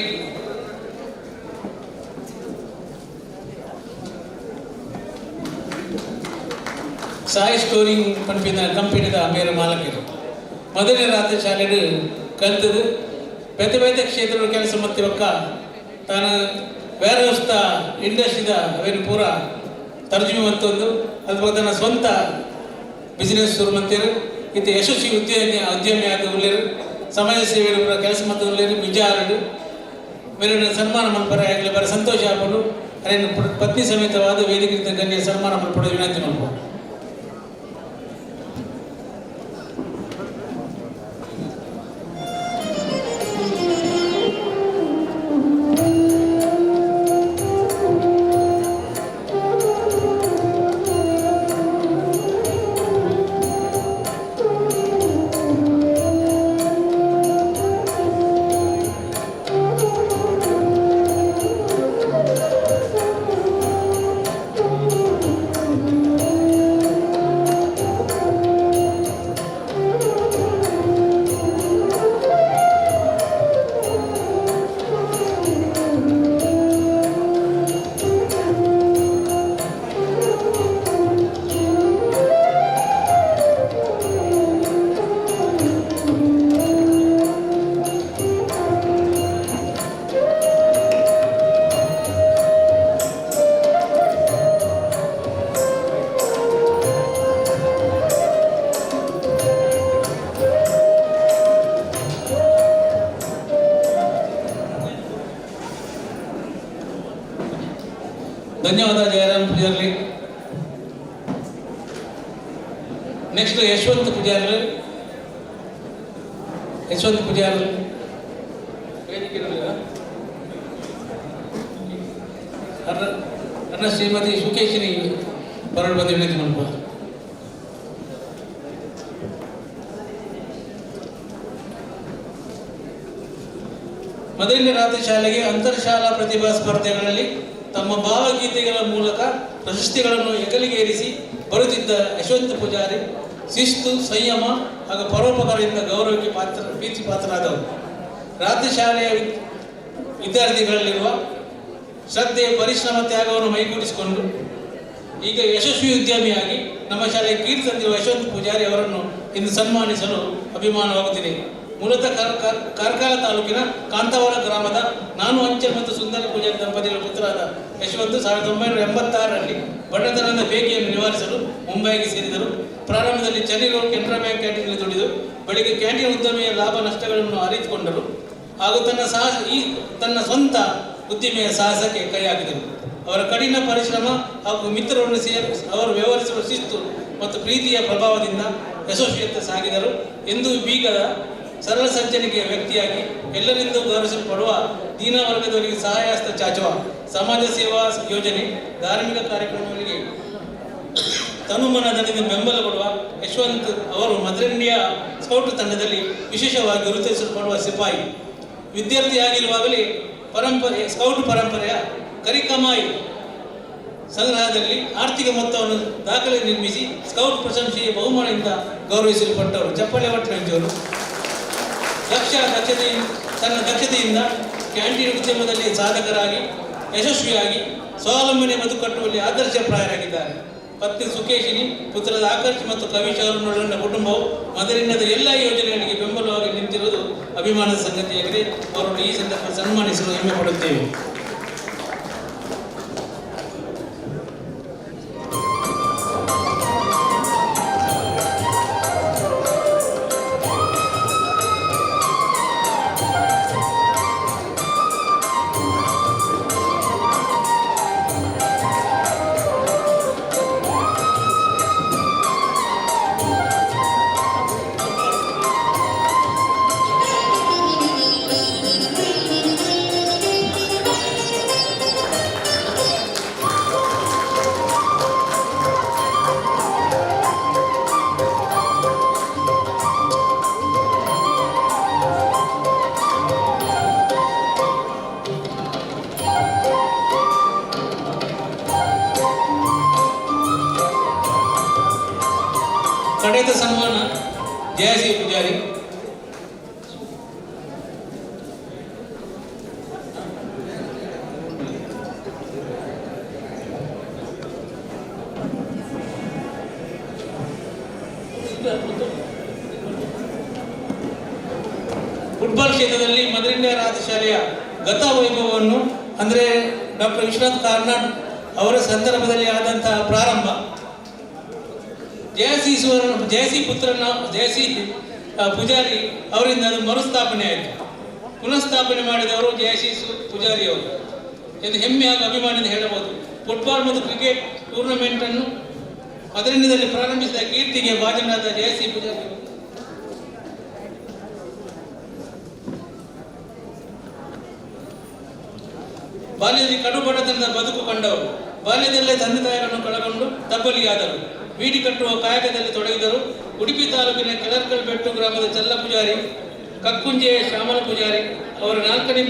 ಸಾಯಿ ಸ್ಟೋರಿಂಗ್ ಪನ್ಪಿನ ಕಂಪನಿದ ಮೇರೆ ಮಾಲಕರು. ಮೊದಲನೇ ರಾತ್ರಿ ಶಾಲೆಡು ಕಲ್ತದು ಬೇತೆ ಬೇತೆ ಕ್ಷೇತ್ರದ ಕೆಲಸ ಮತ್ತೆ ಬೊಕ್ಕ ತಾನು ಬೇರೆ ಹೊಸ್ತ ಇಂಡಸ್ಟ್ರಿದ ಅವೇನು ಪೂರ ತರ್ಜುಮೆ ಮತ್ತೊಂದು ಅದು ಬೊಕ್ಕ ತನ್ನ ಸ್ವಂತ ಬಿಸಿನೆಸ್ ಶುರು ಮಂತೇರು. ಇತ್ತೆ ಯಶಸ್ವಿ ಉದ್ಯಮಿ ಉದ್ಯಮಿ ಆದ ಉಲ್ಲೇರು. ಸಮಾಜ ಸೇವೆ ಪೂರ ಕೆಲಸ ಮತ್ತು ಉಲ್ಲೇರು. ಮಿಜಾರಡು ಮೇಲಿನ ಸನ್ಮಾನ ಮಲ್ಪರೆ ಆಗಲಿ ಬರ ಸಂತೋಷ ಆಪುಂಡು. ಅರೇನು ಪತ್ನಿ ಸಮೇತವಾದ ವೇದಿಕೆ ಗಣ್ಯ ಸನ್ಮಾನ ಮಲ್ಪಡ ವಿನಂತಿ ಮಲ್ಪ. ಧನ್ಯವಾದ ಜಯರಾಮ್ ಪೂಜಾರ್ಲಿ. ನೆಕ್ಸ್ಟ್ ಯಶವಂತ ಪೂಜಾರ್ಲಿ. ಯಶವಂತ ಪೂಜಾರ್ಲಿ ವೇದಿಕೆ ಅನ್ನ ಶ್ರೀಮತಿ ಸುಕೇಶಿನಿ ಬರಡು ಬಂದು ವಿನಂತಿ ಮಾಡ್ಬೋದು. ಮೊದಲನೇ ರಾತ್ರಿ ಶಾಲೆಗೆ ಅಂತರ್ಶಾಲಾ ಪ್ರತಿಭಾ ಸ್ಪರ್ಧೆಗಳಲ್ಲಿ ತಮ್ಮ ಭಾವಗೀತೆಗಳ ಮೂಲಕ ಪ್ರಶಸ್ತಿಗಳನ್ನು ಹೆಗಲಿಗೇರಿಸಿ ಬರುತ್ತಿದ್ದ ಯಶವಂತ ಪೂಜಾರಿ ಶಿಸ್ತು, ಸಂಯಮ ಹಾಗೂ ಪರೋಪಕಾರದಿಂದ ಗೌರವಕ್ಕೆ ಪಾತ್ರ ಪ್ರೀತಿ ಪಾತ್ರರಾದವರು. ರಾತ್ರಿ ಶಾಲೆಯ ವಿದ್ಯಾರ್ಥಿಗಳಲ್ಲಿರುವ ಶ್ರದ್ಧೆ, ಪರಿಶ್ರಮ, ತ್ಯಾಗವನ್ನು ಮೈಗೂಡಿಸಿಕೊಂಡು ಈಗ ಯಶಸ್ವಿ ಉದ್ಯಮಿಯಾಗಿ ನಮ್ಮ ಶಾಲೆಗೆ ಕೀರ್ತಿ ತಂದಿರುವ ಯಶವಂತ ಪೂಜಾರಿ ಅವರನ್ನು ಇಂದು ಸನ್ಮಾನಿಸಲು ಅಭಿಮಾನವಾಗುತ್ತಿದೆ. ಮೂಲತಃ ಕಾರ್ಕಳ ತಾಲೂಕಿನ ಕಾಂತಾವರ ಗ್ರಾಮದ ನಾನು ಅಂಚಲ್ ಮತ್ತು ಸುಂದರ ಪೂಜಾರಿ ದಂಪತಿಗಳ ಪುತ್ರರಾದ ಯಶವಂತ 1986ರಲ್ಲಿ ಬಡತನದ ಬೇಗೆಯನ್ನು ನಿವಾರಿಸಲು ಮುಂಬೈಗೆ ಸೇರಿದರು. ಪ್ರಾರಂಭದಲ್ಲಿ ಚೆನ್ನೈ ರೋಡ್ ಕೆನರಾ ಬ್ಯಾಂಕ್ ಕ್ಯಾಂಟೀನಲ್ಲಿ ದುಡಿದು ಬಳಿಕ ಕ್ಯಾಂಟೀನ್ ಉದ್ಯಮಿಯ ಲಾಭ ನಷ್ಟಗಳನ್ನು ಅರಿತುಕೊಂಡರು ಹಾಗೂ ತನ್ನ ಸ್ವಂತ ಉದ್ದಿಮೆಯ ಸಾಹಸಕ್ಕೆ ಕೈ ಹಾಕಿದರು. ಅವರ ಕಠಿಣ ಪರಿಶ್ರಮ ಹಾಗೂ ಮಿತ್ರರನ್ನು ಸೇರಿ ಅವರು ವ್ಯವಹರಿಸುವ ಶಿಸ್ತು ಮತ್ತು ಪ್ರೀತಿಯ ಪ್ರಭಾವದಿಂದ ಯಶಸ್ವಿಯತ್ತ ಸಾಗಿದರು ಎಂದು ಬೀಗದ ಸರಳ ಸಜ್ಜನಿಕೆಯ ವ್ಯಕ್ತಿಯಾಗಿ ಎಲ್ಲರಿಂದ ಗೌರವಿಸಲ್ಪಡುವ ದೀನವರ್ಗದವರಿಗೆ ಸಹಾಯಹಸ್ತ ಚಾಚುವ ಸಮಾಜ ಸೇವಾ ಯೋಜನೆ, ಧಾರ್ಮಿಕ ಕಾರ್ಯಕ್ರಮಗಳಿಗೆ ತನುಮನಧನದಿಂದ ಬೆಂಬಲ ಕೊಡುವ ಯಶವಂತ್ ಅವರು ಮದರ್ ಇಂಡಿಯಾ ಸ್ಕೌಟ್ ತಂಡದಲ್ಲಿ ವಿಶೇಷವಾಗಿ ಗುರುತಿಸಲ್ಪಡುವ ಸಿಪಾಯಿ. ವಿದ್ಯಾರ್ಥಿಯಾಗಿರುವಾಗಲೇ ಪರಂಪರೆ ಸ್ಕೌಟ್ ಪರಂಪರೆಯ ಕರಿಕಮಾಯಿ ಸಂಗ್ರಹದಲ್ಲಿ ಆರ್ಥಿಕ ಮೊತ್ತವನ್ನು ದಾಖಲೆ ನಿರ್ಮಿಸಿ ಸ್ಕೌಟ್ ಪ್ರಶಂಸೆಯ ಬಹುಮಾನದಿಂದ ಗೌರವಿಸಲ್ಪಟ್ಟವರು. ಚಪ್ಪಾಳೆ ಭಟ್ರಂಜಿಯವರು ತನ್ನ ದಕ್ಷತೆಯಿಂದ ಕ್ಯಾಂಟೀನ್ ಉದ್ಯಮದಲ್ಲಿ ಸಾಧಕರಾಗಿ ಯಶಸ್ವಿಯಾಗಿ ಸ್ವಾವಲಂಬನೆ ಬದುಕು ಕಟ್ಟುವಲ್ಲಿ ಆದರ್ಶಪ್ರಾಯರಾಗಿದ್ದಾರೆ. ಪತ್ನಿ ಸುಕೇಶಿನಿ, ಪುತ್ರದ ಆಕರ್ಷ್ ಮತ್ತು ಕವಿಶ್ ಅವರನ್ನೊಳಗೊಂಡ ಕುಟುಂಬವು ಮದರಿನದ ಎಲ್ಲ ಯೋಜನೆಗಳಿಗೆ ಬೆಂಬಲವಾಗಿ ನಿಂತಿರುವುದು ಅಭಿಮಾನದ ಸಂಗತಿಯಾಗಿದೆ. ಅವರನ್ನು ಈ ಸಂದರ್ಭ ಸನ್ಮಾನಿಸಲು ಹೆಮ್ಮೆ ಪಡುತ್ತೇವೆ. ಕಡೆತ ಸನ್ಮಾನ ಜಯಸಿ ಪೂಜಾರಿ. ಫುಟ್ಬಾಲ್ ಕ್ಷೇತ್ರದಲ್ಲಿ ಮದರ್ ಇಂಡಿಯಾ ರಾಜಶಾಲೆಯ ಗತ ವೈಭವವನ್ನು, ಅಂದರೆ ಡಾಕ್ಟರ್ ವಿಶ್ವನಾಥ್ ಕಾರ್ನಾಡ್ ಅವರ ಸಂದರ್ಭದಲ್ಲಿ ಆದಂತಹ ಪ್ರಾರಂಭ, ಜಯಸಿ ಸುವರ್ಣ ಜಯಸಿ ಪುತ್ರನ ಜಯಸಿ ಪೂಜಾರಿ ಅವರಿಂದ ಅದು ಮರುಸ್ಥಾಪನೆ ಆಯಿತು. ಪುನಃಸ್ಥಾಪನೆ ಮಾಡಿದವರು ಜಯಸಿ ಪೂಜಾರಿ ಅವರು ಎಂದು ಹೆಮ್ಮೆ ಹಾಗೂ ಅಭಿಮಾನದಿಂದ ಹೇಳಬಹುದು. ಫುಟ್ಬಾಲ್ ಮತ್ತು ಕ್ರಿಕೆಟ್ ಟೂರ್ನಮೆಂಟನ್ನು ಮದರ್ ಪ್ರಾರಂಭಿಸಿದ ಕೀರ್ತಿಗೆ ಭಾಜನರಾದ ಜಯಸಿ ಪೂಜಾರಿ. ಬಾಲ್ಯದಲ್ಲಿ ಕಡು ಬಡತನದ ಬದುಕು ಕಂಡವರು. ಬಾಲ್ಯದಲ್ಲೇ ತಂದೆ ತಾಯಿಗಳನ್ನು ಕಳಕೊಂಡು ತಬ್ಬಲಿಯಾದರು. ಬೀಡಿ ಕಟ್ಟುವ ಕಾಯಕದಲ್ಲಿ ತೊಡಗಿದರು. ಉಡುಪಿ ತಾಲೂಕಿನ ಕೆಳರ್ಕಲ್ಬೆಟ್ಟು ಗ್ರಾಮದ ಚಲ್ಲ ಪೂಜಾರಿ, ಕಕ್ಕುಂಜೆಯ ಶ್ಯಾಮಲ ಪೂಜಾರಿ ಅವರ ನಾಲ್ಕನೇ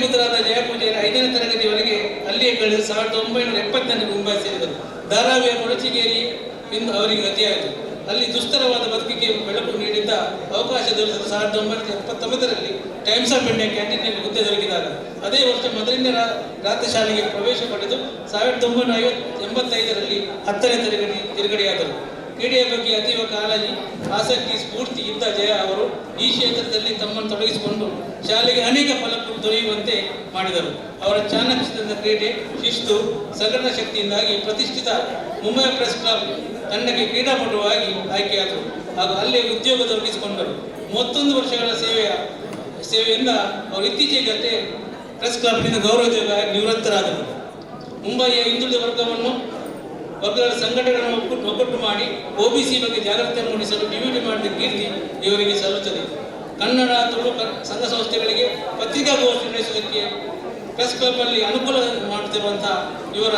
ಪುತ್ರರಾದ ಜಯ ಪೂಜಾರಿ 5ನೇ ತರಗತಿಯವರೆಗೆ ಅಲ್ಲಿಯೇ ಕಳೆದು 1974 ಮುಂಬೈ ಸೇರಿದರು. ಧಾರಾವಿಯ ಕೊಡಚಿಗೇರಿ ಎಂದು ಅವರಿಗೆ ಗತಿಯಾಯಿತು. ಅಲ್ಲಿ ದುಸ್ತರವಾದ ಬದುಕಿಗೆ ಬೆಳಕು ನೀಡಿದ್ದ ಅವಕಾಶ ದೊರೆತದ್ದು 1979ರಲ್ಲಿ ಟೈಮ್ಸ್ ಆಫ್ ಇಂಡಿಯಾ ಕ್ಯಾಂಟೀನ್ನಲ್ಲಿ ಹುದ್ದೆ ದೊರಕಿದಾಗ. ಅದೇ ವರ್ಷ ಮದರ್ ಇಂಡಿಯಾ ರಾತ್ರಿ ಶಾಲೆಗೆ ಪ್ರವೇಶ ಪಡೆದು 1985ರಲ್ಲಿ 10ನೇ ತರಗತಿ ತಿರುಗಡೆಯಾದರು. ಕ್ರೀಡೆಯ ಬಗ್ಗೆ ಅತೀವ ಕಾಳಜಿ, ಆಸಕ್ತಿ, ಸ್ಫೂರ್ತಿ ಇದ್ದ ಜಯ ಅವರು ಈ ಕ್ಷೇತ್ರದಲ್ಲಿ ತಮ್ಮನ್ನು ತೊಡಗಿಸಿಕೊಂಡು ಶಾಲೆಗೆ ಅನೇಕ ಫಲಗಳು ದೊರೆಯುವಂತೆ ಮಾಡಿದರು. ಅವರ ಚಾಣಾಕ್ಷತನದ ಕ್ರೀಡೆ, ಶಿಸ್ತು, ಸಂಘಟನಾ ಶಕ್ತಿಯಿಂದಾಗಿ ಪ್ರತಿಷ್ಠಿತ ಮುಂಬೈ ಪ್ರೆಸ್ ಕ್ಲಬ್ ತಂಡಕ್ಕೆ ಕ್ರೀಡಾಪಟುವಾಗಿ ಆಯ್ಕೆಯಾದರು ಹಾಗೂ ಅಲ್ಲೇ ಉದ್ಯೋಗ ದೊರಕಿಸಿಕೊಂಡರು. 31 ವರ್ಷಗಳ ಸೇವೆಯಿಂದ ಅವರು ಇತ್ತೀಚೆಗಷ್ಟೇ ಪ್ರೆಸ್ ಕ್ಲಬ್ನಿಂದ ಗೌರವೋದ್ಯೋಗ ನಿವೃತ್ತರಾದರು. ಮುಂಬಯಿಯ ಹಿಂದುಳಿದ ವರ್ಗಗಳ ಸಂಘಟನೆಗಳನ್ನು ಒಗ್ಗಟ್ಟು ಮಾಡಿ ಒಬಿಸಿ ಬಗ್ಗೆ ಜಾಗೃತಿ ಮೂಡಿಸಲು ಡಿವಿಡಿ ಮಾಡಿದ ಕೀರ್ತಿ ಇವರಿಗೆ ಸಲ್ಲುತ್ತದೆ. ಕನ್ನಡ, ತುಳು ಸಂಘ ಸಂಸ್ಥೆಗಳಿಗೆ ಪತ್ರಿಕಾಗೋಷ್ಠಿ ನಡೆಸುವುದಕ್ಕೆ ಪ್ರೆಸ್ ಕ್ಲಬ್ನಲ್ಲಿ ಅನುಕೂಲ ಮಾಡುತ್ತಿರುವಂತಹ ಇವರ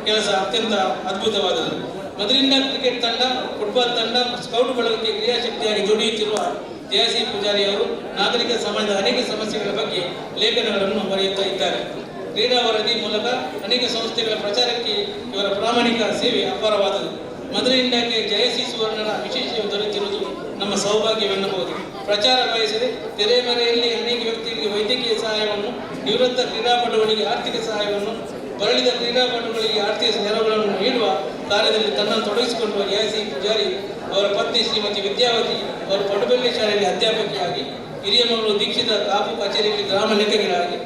ಕೆಲಸ ಅತ್ಯಂತ ಅದ್ಭುತವಾದದ್ದು. ಮದರ್ ಇಂಡಿಯಾ ಕ್ರಿಕೆಟ್ ತಂಡ, ಫುಟ್ಬಾಲ್ ತಂಡ, ಸ್ಕೌಟ್ ಬಳಗಕ್ಕೆ ಕ್ರಿಯಾಶಕ್ತಿಯಾಗಿ ದುಡಿಯುತ್ತಿರುವ ಜಯಸಿ ಪೂಜಾರಿ ಅವರು ನಾಗರಿಕ ಸಮಾಜದ ಅನೇಕ ಸಮಸ್ಯೆಗಳ ಬಗ್ಗೆ ಲೇಖನಗಳನ್ನು ಬರೆಯುತ್ತಾ ಇದ್ದಾರೆ. ಕ್ರೀಡಾ ವರದಿ ಮೂಲಕ ಅನೇಕ ಸಂಸ್ಥೆಗಳ ಪ್ರಚಾರಕ್ಕೆ ಇವರ ಪ್ರಾಮಾಣಿಕ ಸೇವೆ ಅಪಾರವಾದುದು. ಮದರ್ ಇಂಡಿಯಾಕ್ಕೆ ಜಯಸಿ ಸುವರ್ಣರ ವಿಶೇಷ ದೊರೆತಿರುವುದು ನಮ್ಮ ಸೌಭಾಗ್ಯವೆನ್ನಬಹುದು. ಪ್ರಚಾರ ಬಯಸದೆ ತೆರೆಮರೆಯಲ್ಲಿ ಅನೇಕ ವ್ಯಕ್ತಿಗಳಿಗೆ ವೈದ್ಯಕೀಯ ಸಹಾಯವನ್ನು, ನಿವೃತ್ತ ಕ್ರೀಡಾಪಟುಗಳಿಗೆ ಆರ್ಥಿಕ ಸಹಾಯವನ್ನು, ಬಳಲಿದ ಕ್ರೀಡಾಪಟುಗಳಿಗೆ ಆರ್ಥಿಕ ನೆರವುಗಳನ್ನು ನೀಡುವ ಕಾರ್ಯದಲ್ಲಿ ತನ್ನನ್ನು ತೊಡಗಿಸಿಕೊಂಡಿರುವ ಜಯಸಿ ಪೂಜಾರಿ ಅವರ ಪತ್ನಿ ಶ್ರೀಮತಿ ವಿದ್ಯಾವತಿ ಅವರು ಪಡುಬೆಲ್ಲೆ ಶಾಲೆಯಲ್ಲಿ ಅಧ್ಯಾಪಕಿಯಾಗಿ, ಹಿರಿಯ ಮಗಳು ದೀಕ್ಷಿತ ಕಾಪು ಕಚೇರಿಯಲ್ಲಿ ಗ್ರಾಮ ಲೆಕ್ಕಿಗರಾಗಿ,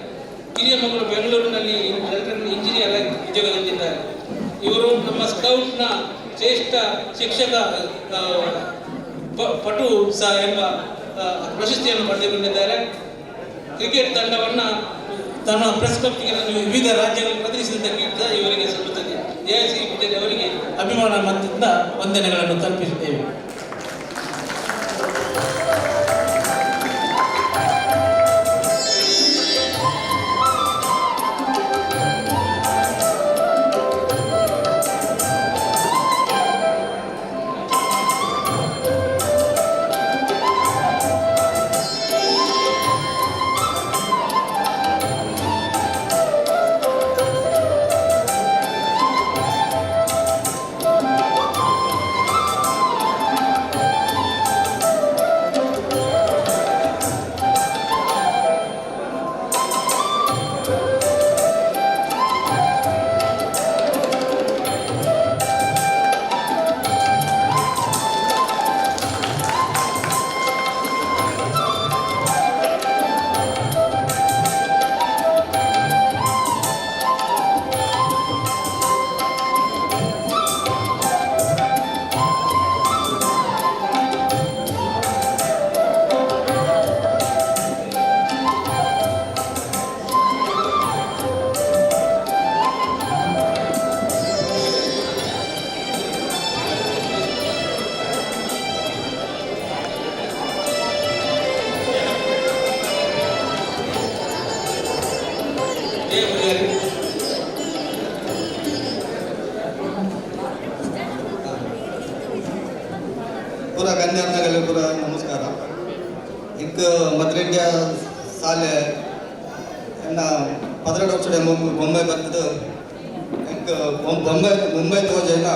ಕಿರಿಯ ಮಗಳು ಬೆಂಗಳೂರಿನಲ್ಲಿ ಎಲೆಕ್ಟ್ರಿಕಲ್ ಇಂಜಿನಿಯರ್ ಆಗಿ ಉದ್ಯೋಗದಲ್ಲಿದ್ದಾರೆ. ಇವರು ನಮ್ಮ ಸ್ಕೌಟ್ನ ಶ್ರೇಷ್ಠ ಶಿಕ್ಷಕ ಪಟು ಸಹ ಎಂಬ ಪ್ರಶಸ್ತಿಯನ್ನು ಪಡೆದುಕೊಂಡಿದ್ದಾರೆ. ಕ್ರಿಕೆಟ್ ತಂಡವನ್ನು ತನ್ನ ಪ್ರೆಸ್ ಕ್ಲಬ್ಗೆ ವಿವಿಧ ರಾಜ್ಯಗಳಲ್ಲಿ ಪ್ರತಿನಿಧಿಸಿದ ಕೀರ್ತಿ ಇವರಿಗೆ ಸಲ್ಲುತ್ತದೆ. ಜಯಸಿ ಪೂಜಾರಿ ಅವರಿಗೆ ಅಭಿಮಾನ ಮತ್ತದಿಂದ ವಂದನೆಗಳನ್ನು ತಲುಪಿಸುತ್ತೇವೆ. ಜಯ ಪೂಜಾರಿ. ಪೂರ ಗಣ್ಯರ್ನಗಲೆ ಪೂರ ನಮಸ್ಕಾರ. ಇಂಕ್ ಮದರ್ ಇಂಡಿಯಾ ಶಾಲೆ ಎನ್ನ 12 ವರ್ಷ ಬೊಂಬೈ ಬರ್ತದೆ. ಎಂಕ್ ಬೊಂಬೈ ಮುಂಬೈ ತೋಜೈನ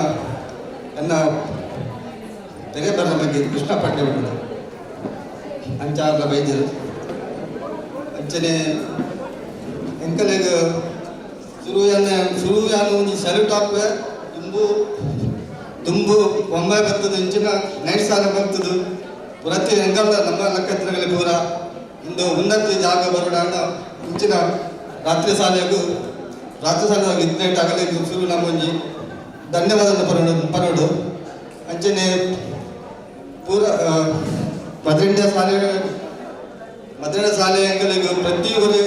ಎನ್ನ ತೆಗೆ ಬಗ್ಗೆ ಕೃಷ್ಣ ಪಟ್ಟೆ ಉಂಟು ಅಂಚಾರ್ಲ ಬೈದ್ಯರು. ಅಂಚನೆ ಎಂಕಲೆಗ್ ಸುರುಯಾನ ಸುರುಯಾನ ಒಂಜಿ ಸಲ್ಯೂಟ್ ಹಾಕುವೆ. ದುಂಬು ದುಂಬು ಬೊಂಬೈ ಬರ್ತದೆ, ಇಂಚಿನ ನೈಟ್ ಸಾಲ ಬರ್ತದೆ. ಪ್ರತಿ ಎಂಕಲ್ದ ನಮ್ಮ ಲೆಕ್ಕತ್ರಗಳಲ್ಲಿ ಪೂರ ಇಂದು ಉನ್ನತಿ ಜಾಗ ಬರೋಣ. ಇಂಚಿನ ರಾತ್ರಿ ಶಾಲೆಗೂ ರಾತ್ರಿ ಶಾಲೆ ಇದ್ನೇಟ್ ಆಗಲಿ ಶುರು ನಮ್ಮ ಒಂಜಿ ಧನ್ಯವಾದ ಪರೋಡು ಪರೋಡು. ಅಂಚನೆ ಪೂರ ಮದರ್ ಇಂಡಿಯಾ ಶಾಲೆ, ಮದರ್ ಇಂಡಿಯಾ ಶಾಲೆ ಎಂಕಲೆಗ್ ಪ್ರತಿಯೊಬ್ಬರು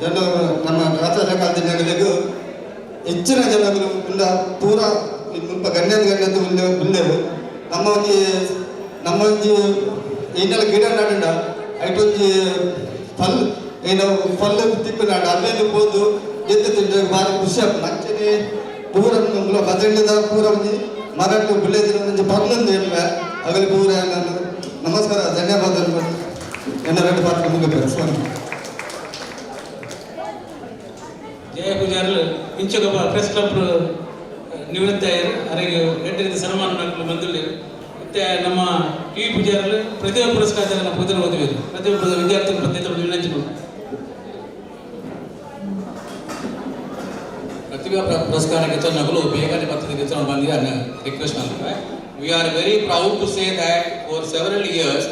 ಜನ ನಮ್ಮ ರಾತ್ರಿ ಕಾಲದ ಹೆಚ್ಚಿನ ಜನಗಳು ಉಲ್ಲ ಪೂರ ಮುಲ್ಪ ಗಣ್ಯದ ಗಣ್ಯದ ಉಲ್ಲೆ ಉಲ್ಲೇರು. ನಮ್ಮ ಒಂಜಿ ಏನೆಲ್ಲ ಗಿಡ ನಡುಂಡ ಐಟೊಂಜಿ ಫಲ್ ಏನು ಫಲ್ ತಿಕ್ಕುನಾಡ ಅಲ್ಲೇನು ಪೋದು ಎತ್ತು ತಿಂದ್ರೆ ಭಾರಿ ಖುಷಿ ಆಗ್ತದೆ. ಅಂಚನೆ ಪೂರ ಮದರ್ ಪೂರ ಒಂಜಿ ಮರಟ್ಟು ಬುಲೆದಿನ ಒಂಜಿ ಪರ್ಲೊಂದು ಎಲ್ವೆ ಅಗಲಿ ಪೂರ. ನಾನು ನಮಸ್ಕಾರ, ಧನ್ಯವಾದ. ಎನ್ನ ಎರಡು ಪಾತ್ರ ಮುಗಿಬೇಕು ಸ್ವಾಮಿ. ಜಯ ಪೂಜಾರ್ಲು ಇಂಚೊಗಪ್ಪ ಪ್ರೆಸ್ ಕ್ಲಬ್ ನಿವೃತ್ತ ಅರೆಗೆ ಎಡ್ಡರಿಂದ ಸನ್ಮಾನ ಬಂದುಳ್ಳೇರು. ಮತ್ತೆ ನಮ್ಮ ಟಿ ವಿ ಪೂಜಾರ್ಲು ಪ್ರತಿಭಾ ಪುರಸ್ಕಾರ ಪೂಜೆ ಓದುವರು. ಪ್ರತಿಭಾ ವಿದ್ಯಾರ್ಥಿಗಳು ಪ್ರತ್ಯೇಕ ವಿನಂತಿ. ಪ್ರತಿಭಾ ಪುರಸ್ಕಾರ ಗೆಚ್ಚನಗಳು ಬೇಗನೆ ಬರ್ತದೆ ಗೆಚ್ಚನ ಬಂದಿದೆ ರಿಕ್ವೆಸ್ಟ್ ಮಾಡ್ತೇವೆ. We are very proud to say that for several years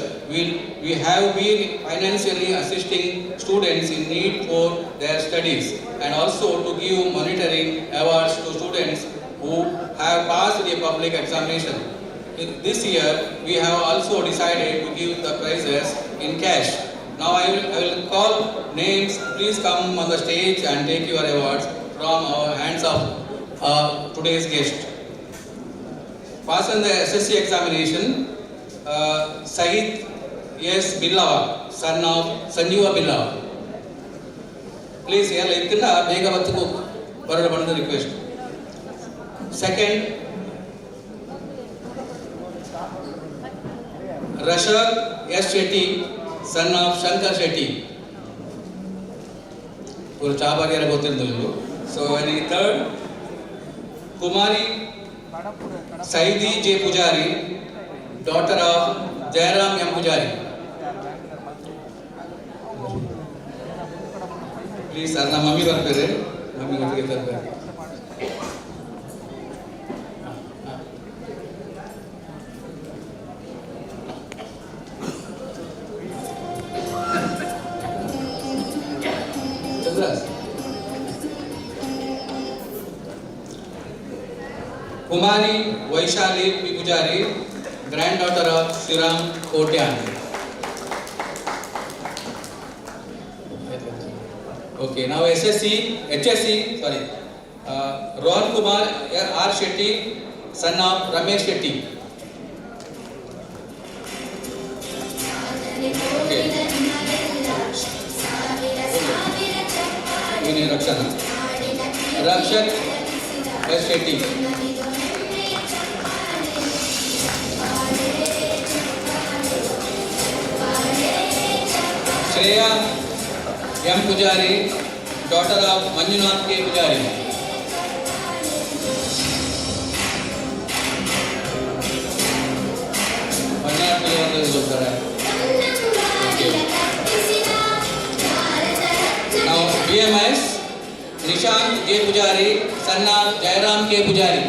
we have been financially assisting students in need for their studies and also to give monetary awards to students who have passed the public examination. In this year, we have also decided to give the prizes in cash. Now I will call names. Please come on the stage and take your awards from our hands of today's guest. Pass on the SSC examination, Sahit S. Billava, son of Sanjeeva Billava. Please, ಎಲ್ಲ ಇತ್ತಿಲ್ಲ ಬೇಗ ಬತ್ತಕು ಬರಡ ಬಂದ request. Second, Rashad S Shetty, son of Shankar Shetty. ಇವರು ಚಾ ಬಾರಿಯಾರ ಗೊತ್ತಿರೋದು. So third, Kumari Saidi J Pujari, daughter of Jayaram M Pujari. Please sir, ನಮ್ಮ mummy ಬರ್ತಾರೆ, mummy ಒಟ್ಟಿಗೆ ತರ್ತಾರೆ. Chandras. Kumari Vaishali P Pujari, granddaughter of Shriram Kotian. Okay, now SSC, HSC, sorry, Rohan Kumar R Shetty, son of Ramesh Shetty. Okay. ಇವನೇ ರಕ್ಷಣ Rakshak S Shetty. Shreya M Pujari, daughter of Manjunath K Pujari. Manjunath Pujari ಹೋಗ್ತಾರೆ. Okay. Now BMS Nishant J Pujari, son of Jairam K Pujari.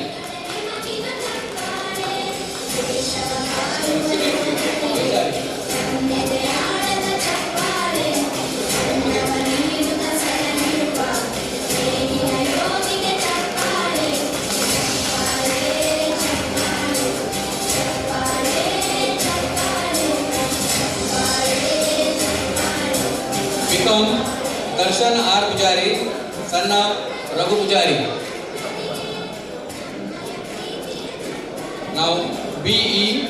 BCom Darshan R Pujari, son of Raghu Pujari. Now BE,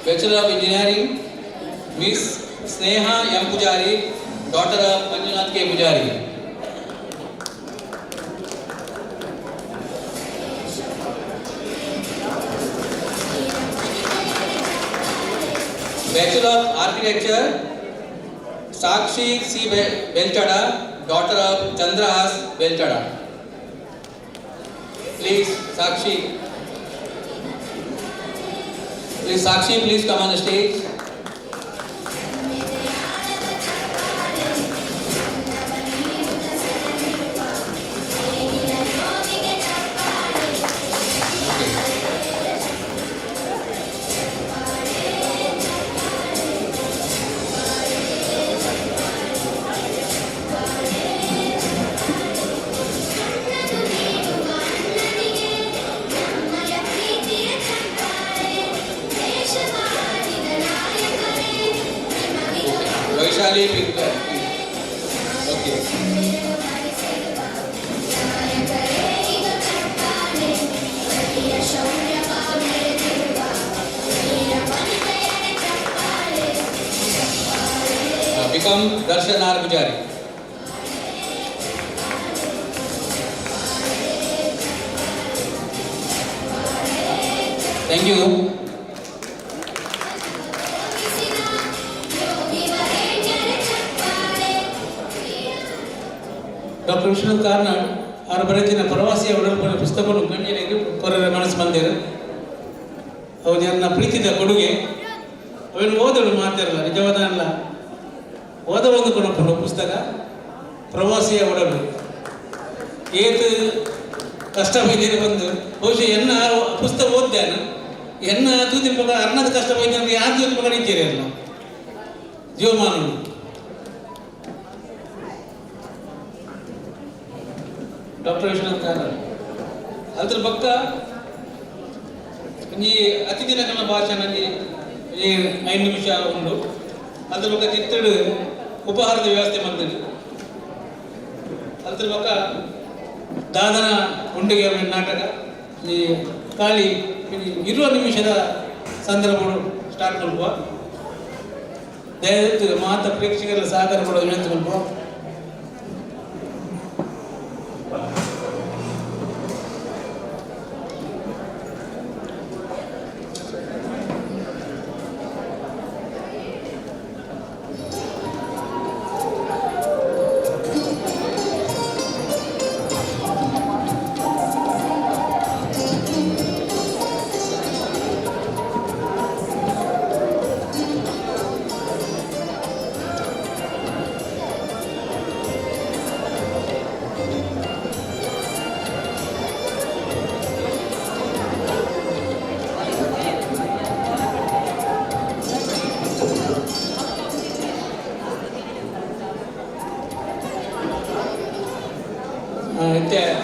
Bachelor of Engineering, Miss Sneha M Pujari, daughter of Manjunath K Pujari. Bachelor of Architecture, Sakshi C Belchada, daughter of Chandrahas Belchada. Please Sakshi, please Sakshi, please come on the stage. Vaishali Pinkar. Okay. Become Darshan R. Pujari. Thank you. Doctor Vishwanath Karnad ಅವರ ಬರೆದಿನ ಪ್ರವಾಸಿಯ ಒಡಲ್ಪನ ಪುಸ್ತಕವನ್ನು ಗಣ್ಯರಿಗೆ ಪರರ ಮನಸ್ಸು ಬಂದಿರು. ಅವು ನನ್ನ ಪ್ರೀತಿದ ಕೊಡುಗೆ. ಅವೇನು ಓದಲು ಮಾತಿರಲ್ಲ, ನಿಜವಾದ ಅಲ್ಲ, ಓದ ಒಂದು ಕೊಡಪುಂಡು ಪುಸ್ತಕ ಪ್ರವಾಸಿಯ ಒಡಲು. ಏತು ಕಷ್ಟ ಬೈದಿರ ಬಂದು ಬಹುಶಃ ಎನ್ನ ಪುಸ್ತಕ ಓದ್ದಾನು ಎನ್ನ ತೂತಿನ ಪಕ್ಕ ಅರ್ಣದ ಕಷ್ಟ ಬೈದ ಯಾರು ತೂತಿನ ಪಕ್ಕ ನಿಂತಿರಲ್ಲ ಜೀವಮಾನ. ಡಾಕ್ಟರ್ ವಿಶ್ವನಾಥ್ ಕಾರ್ನಾಡ್ ಅದ್ರ ಪಕ್ಕ ಈ ಅತಿಥಿನಗರ ಭಾಷಣದಲ್ಲಿ ಈ 5 ನಿಮಿಷ ಉಂಡು. ಅದ್ರ ಪಕ್ಕ ಚಿತ್ತಡು ಉಪಹಾರದ ವ್ಯವಸ್ಥೆ ಬಂದಿದೆ. ಅದ್ರ ಪಕ್ಕ ದಾದನ ಉಂಡಿಗೆ ನಾಟಕ ಈ ಖಾಲಿ 20 ನಿಮಿಷದ ಸಂದರ್ಭಗಳು ಸ್ಟಾರ್ಟ್ ಮಾಡುವ. ದಯವಿಟ್ಟು ಮಾತ ಪ್ರೇಕ್ಷಕರ ಸಹಕಾರ ಕೊಡೋದು ವಿನಂತಿ ಮಾಡುವ.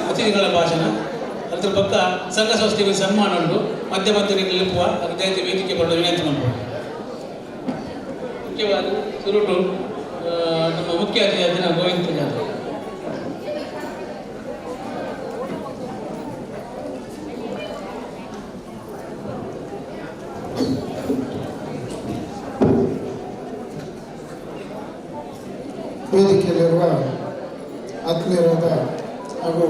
ಅತಿಥಿಗಳ ಭಾಷಣ ಅದ್ರ ಪಕ್ಕ ಸಂಘ ಸಂಸ್ಥೆಗೆ ಸನ್ಮಾನ ಉಂಟು. ಮಧ್ಯ ಮಧ್ಯೆ ನಿಲ್ಲುವ ಅದಕ್ಕೆ ವೇದಿಕೆ ಬರಲು ವಿನಂತಿ ಮಾಡಬಹುದು. ಮುಖ್ಯವಾದ ಸುರುಟು ನಮ್ಮ ಮುಖ್ಯ ಅತಿಥಿ ಗೋವಿಂದ ಪೂಜಾರಿ. ವೇದಿಕೆಯಲ್ಲಿರುವ ಆತ್ಮೀಯರಾದ ಹಾಗೂ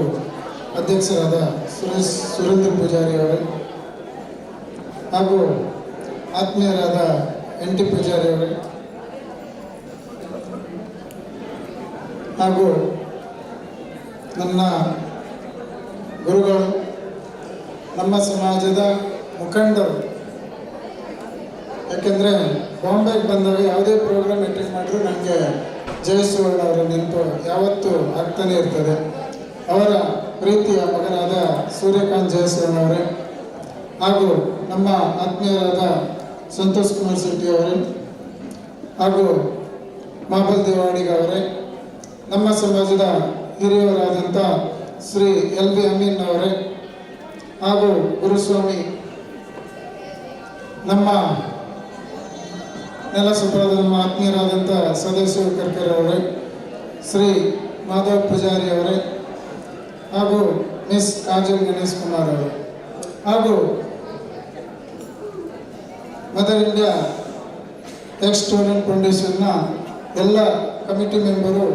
ಅಧ್ಯಕ್ಷರಾದ ಸುರೇಂದ್ರ ಪೂಜಾರಿ ಅವರು ಹಾಗೂ ಆತ್ಮೀಯರಾದ ಎನ್ ಟಿ ಪೂಜಾರಿ ಅವರು ಹಾಗೂ ನನ್ನ ಗುರುಗಳು, ನಮ್ಮ ಸಮಾಜದ ಮುಖಂಡರು. ಯಾಕೆಂದರೆ ಬಾಂಬೆಗೆ ಬಂದಾಗ ಯಾವುದೇ ಪ್ರೋಗ್ರಾಮ್ ಅಟೆಂಡ್ ಮಾಡಿದ್ರು ನನಗೆ ಜಯಸುವರ್ಣ ಅವರ ನೆನಪು ಯಾವತ್ತೂ ಆಗ್ತಾನೆ ಇರ್ತದೆ. ಅವರ ಪ್ರೀತಿಯ ಮಗನಾದ ಸೂರ್ಯಕಾಂತ್ ಜಯಸುವರ್ಣ ಅವರೇ ಹಾಗೂ ನಮ್ಮ ಆತ್ಮೀಯರಾದ ಸಂತೋಷ್ ಕುಮಾರ್ ಶೆಟ್ಟಿ ಅವರೇ ಹಾಗೂ ಮಾಬಲ್ ದೇವಾಡಿಗ ಅವರೇ, ನಮ್ಮ ಸಮಾಜದ ಹಿರಿಯವರಾದಂಥ ಶ್ರೀ ಎಲ್ ಬಿ ಅಮೀನ್ ಅವರೇ ಹಾಗೂ ಗುರುಸ್ವಾಮಿ, ನಮ್ಮ ನೆಲಸುಪ್ರದ ನಮ್ಮ ಆತ್ಮೀಯರಾದಂಥ ಸದಸ್ಯ ಕರ್ಕರ್ ಅವರೇ, ಶ್ರೀ ಮಾಧವ್ ಪೂಜಾರಿ ಅವರೇ ಹಾಗೂ ಮಿಸ್ ಕಾಜಲ್ ಗಣೇಶ್ ಕುಮಾರ್ ಅವರು ಹಾಗೂ ಮದರ್ ಇಂಡಿಯಾ ಎಕ್ಸ್ ಸ್ಟೂಡೆಂಟ್ ಫೌಂಡೇಶನ್ನ ಎಲ್ಲ ಕಮಿಟಿ ಮೆಂಬರು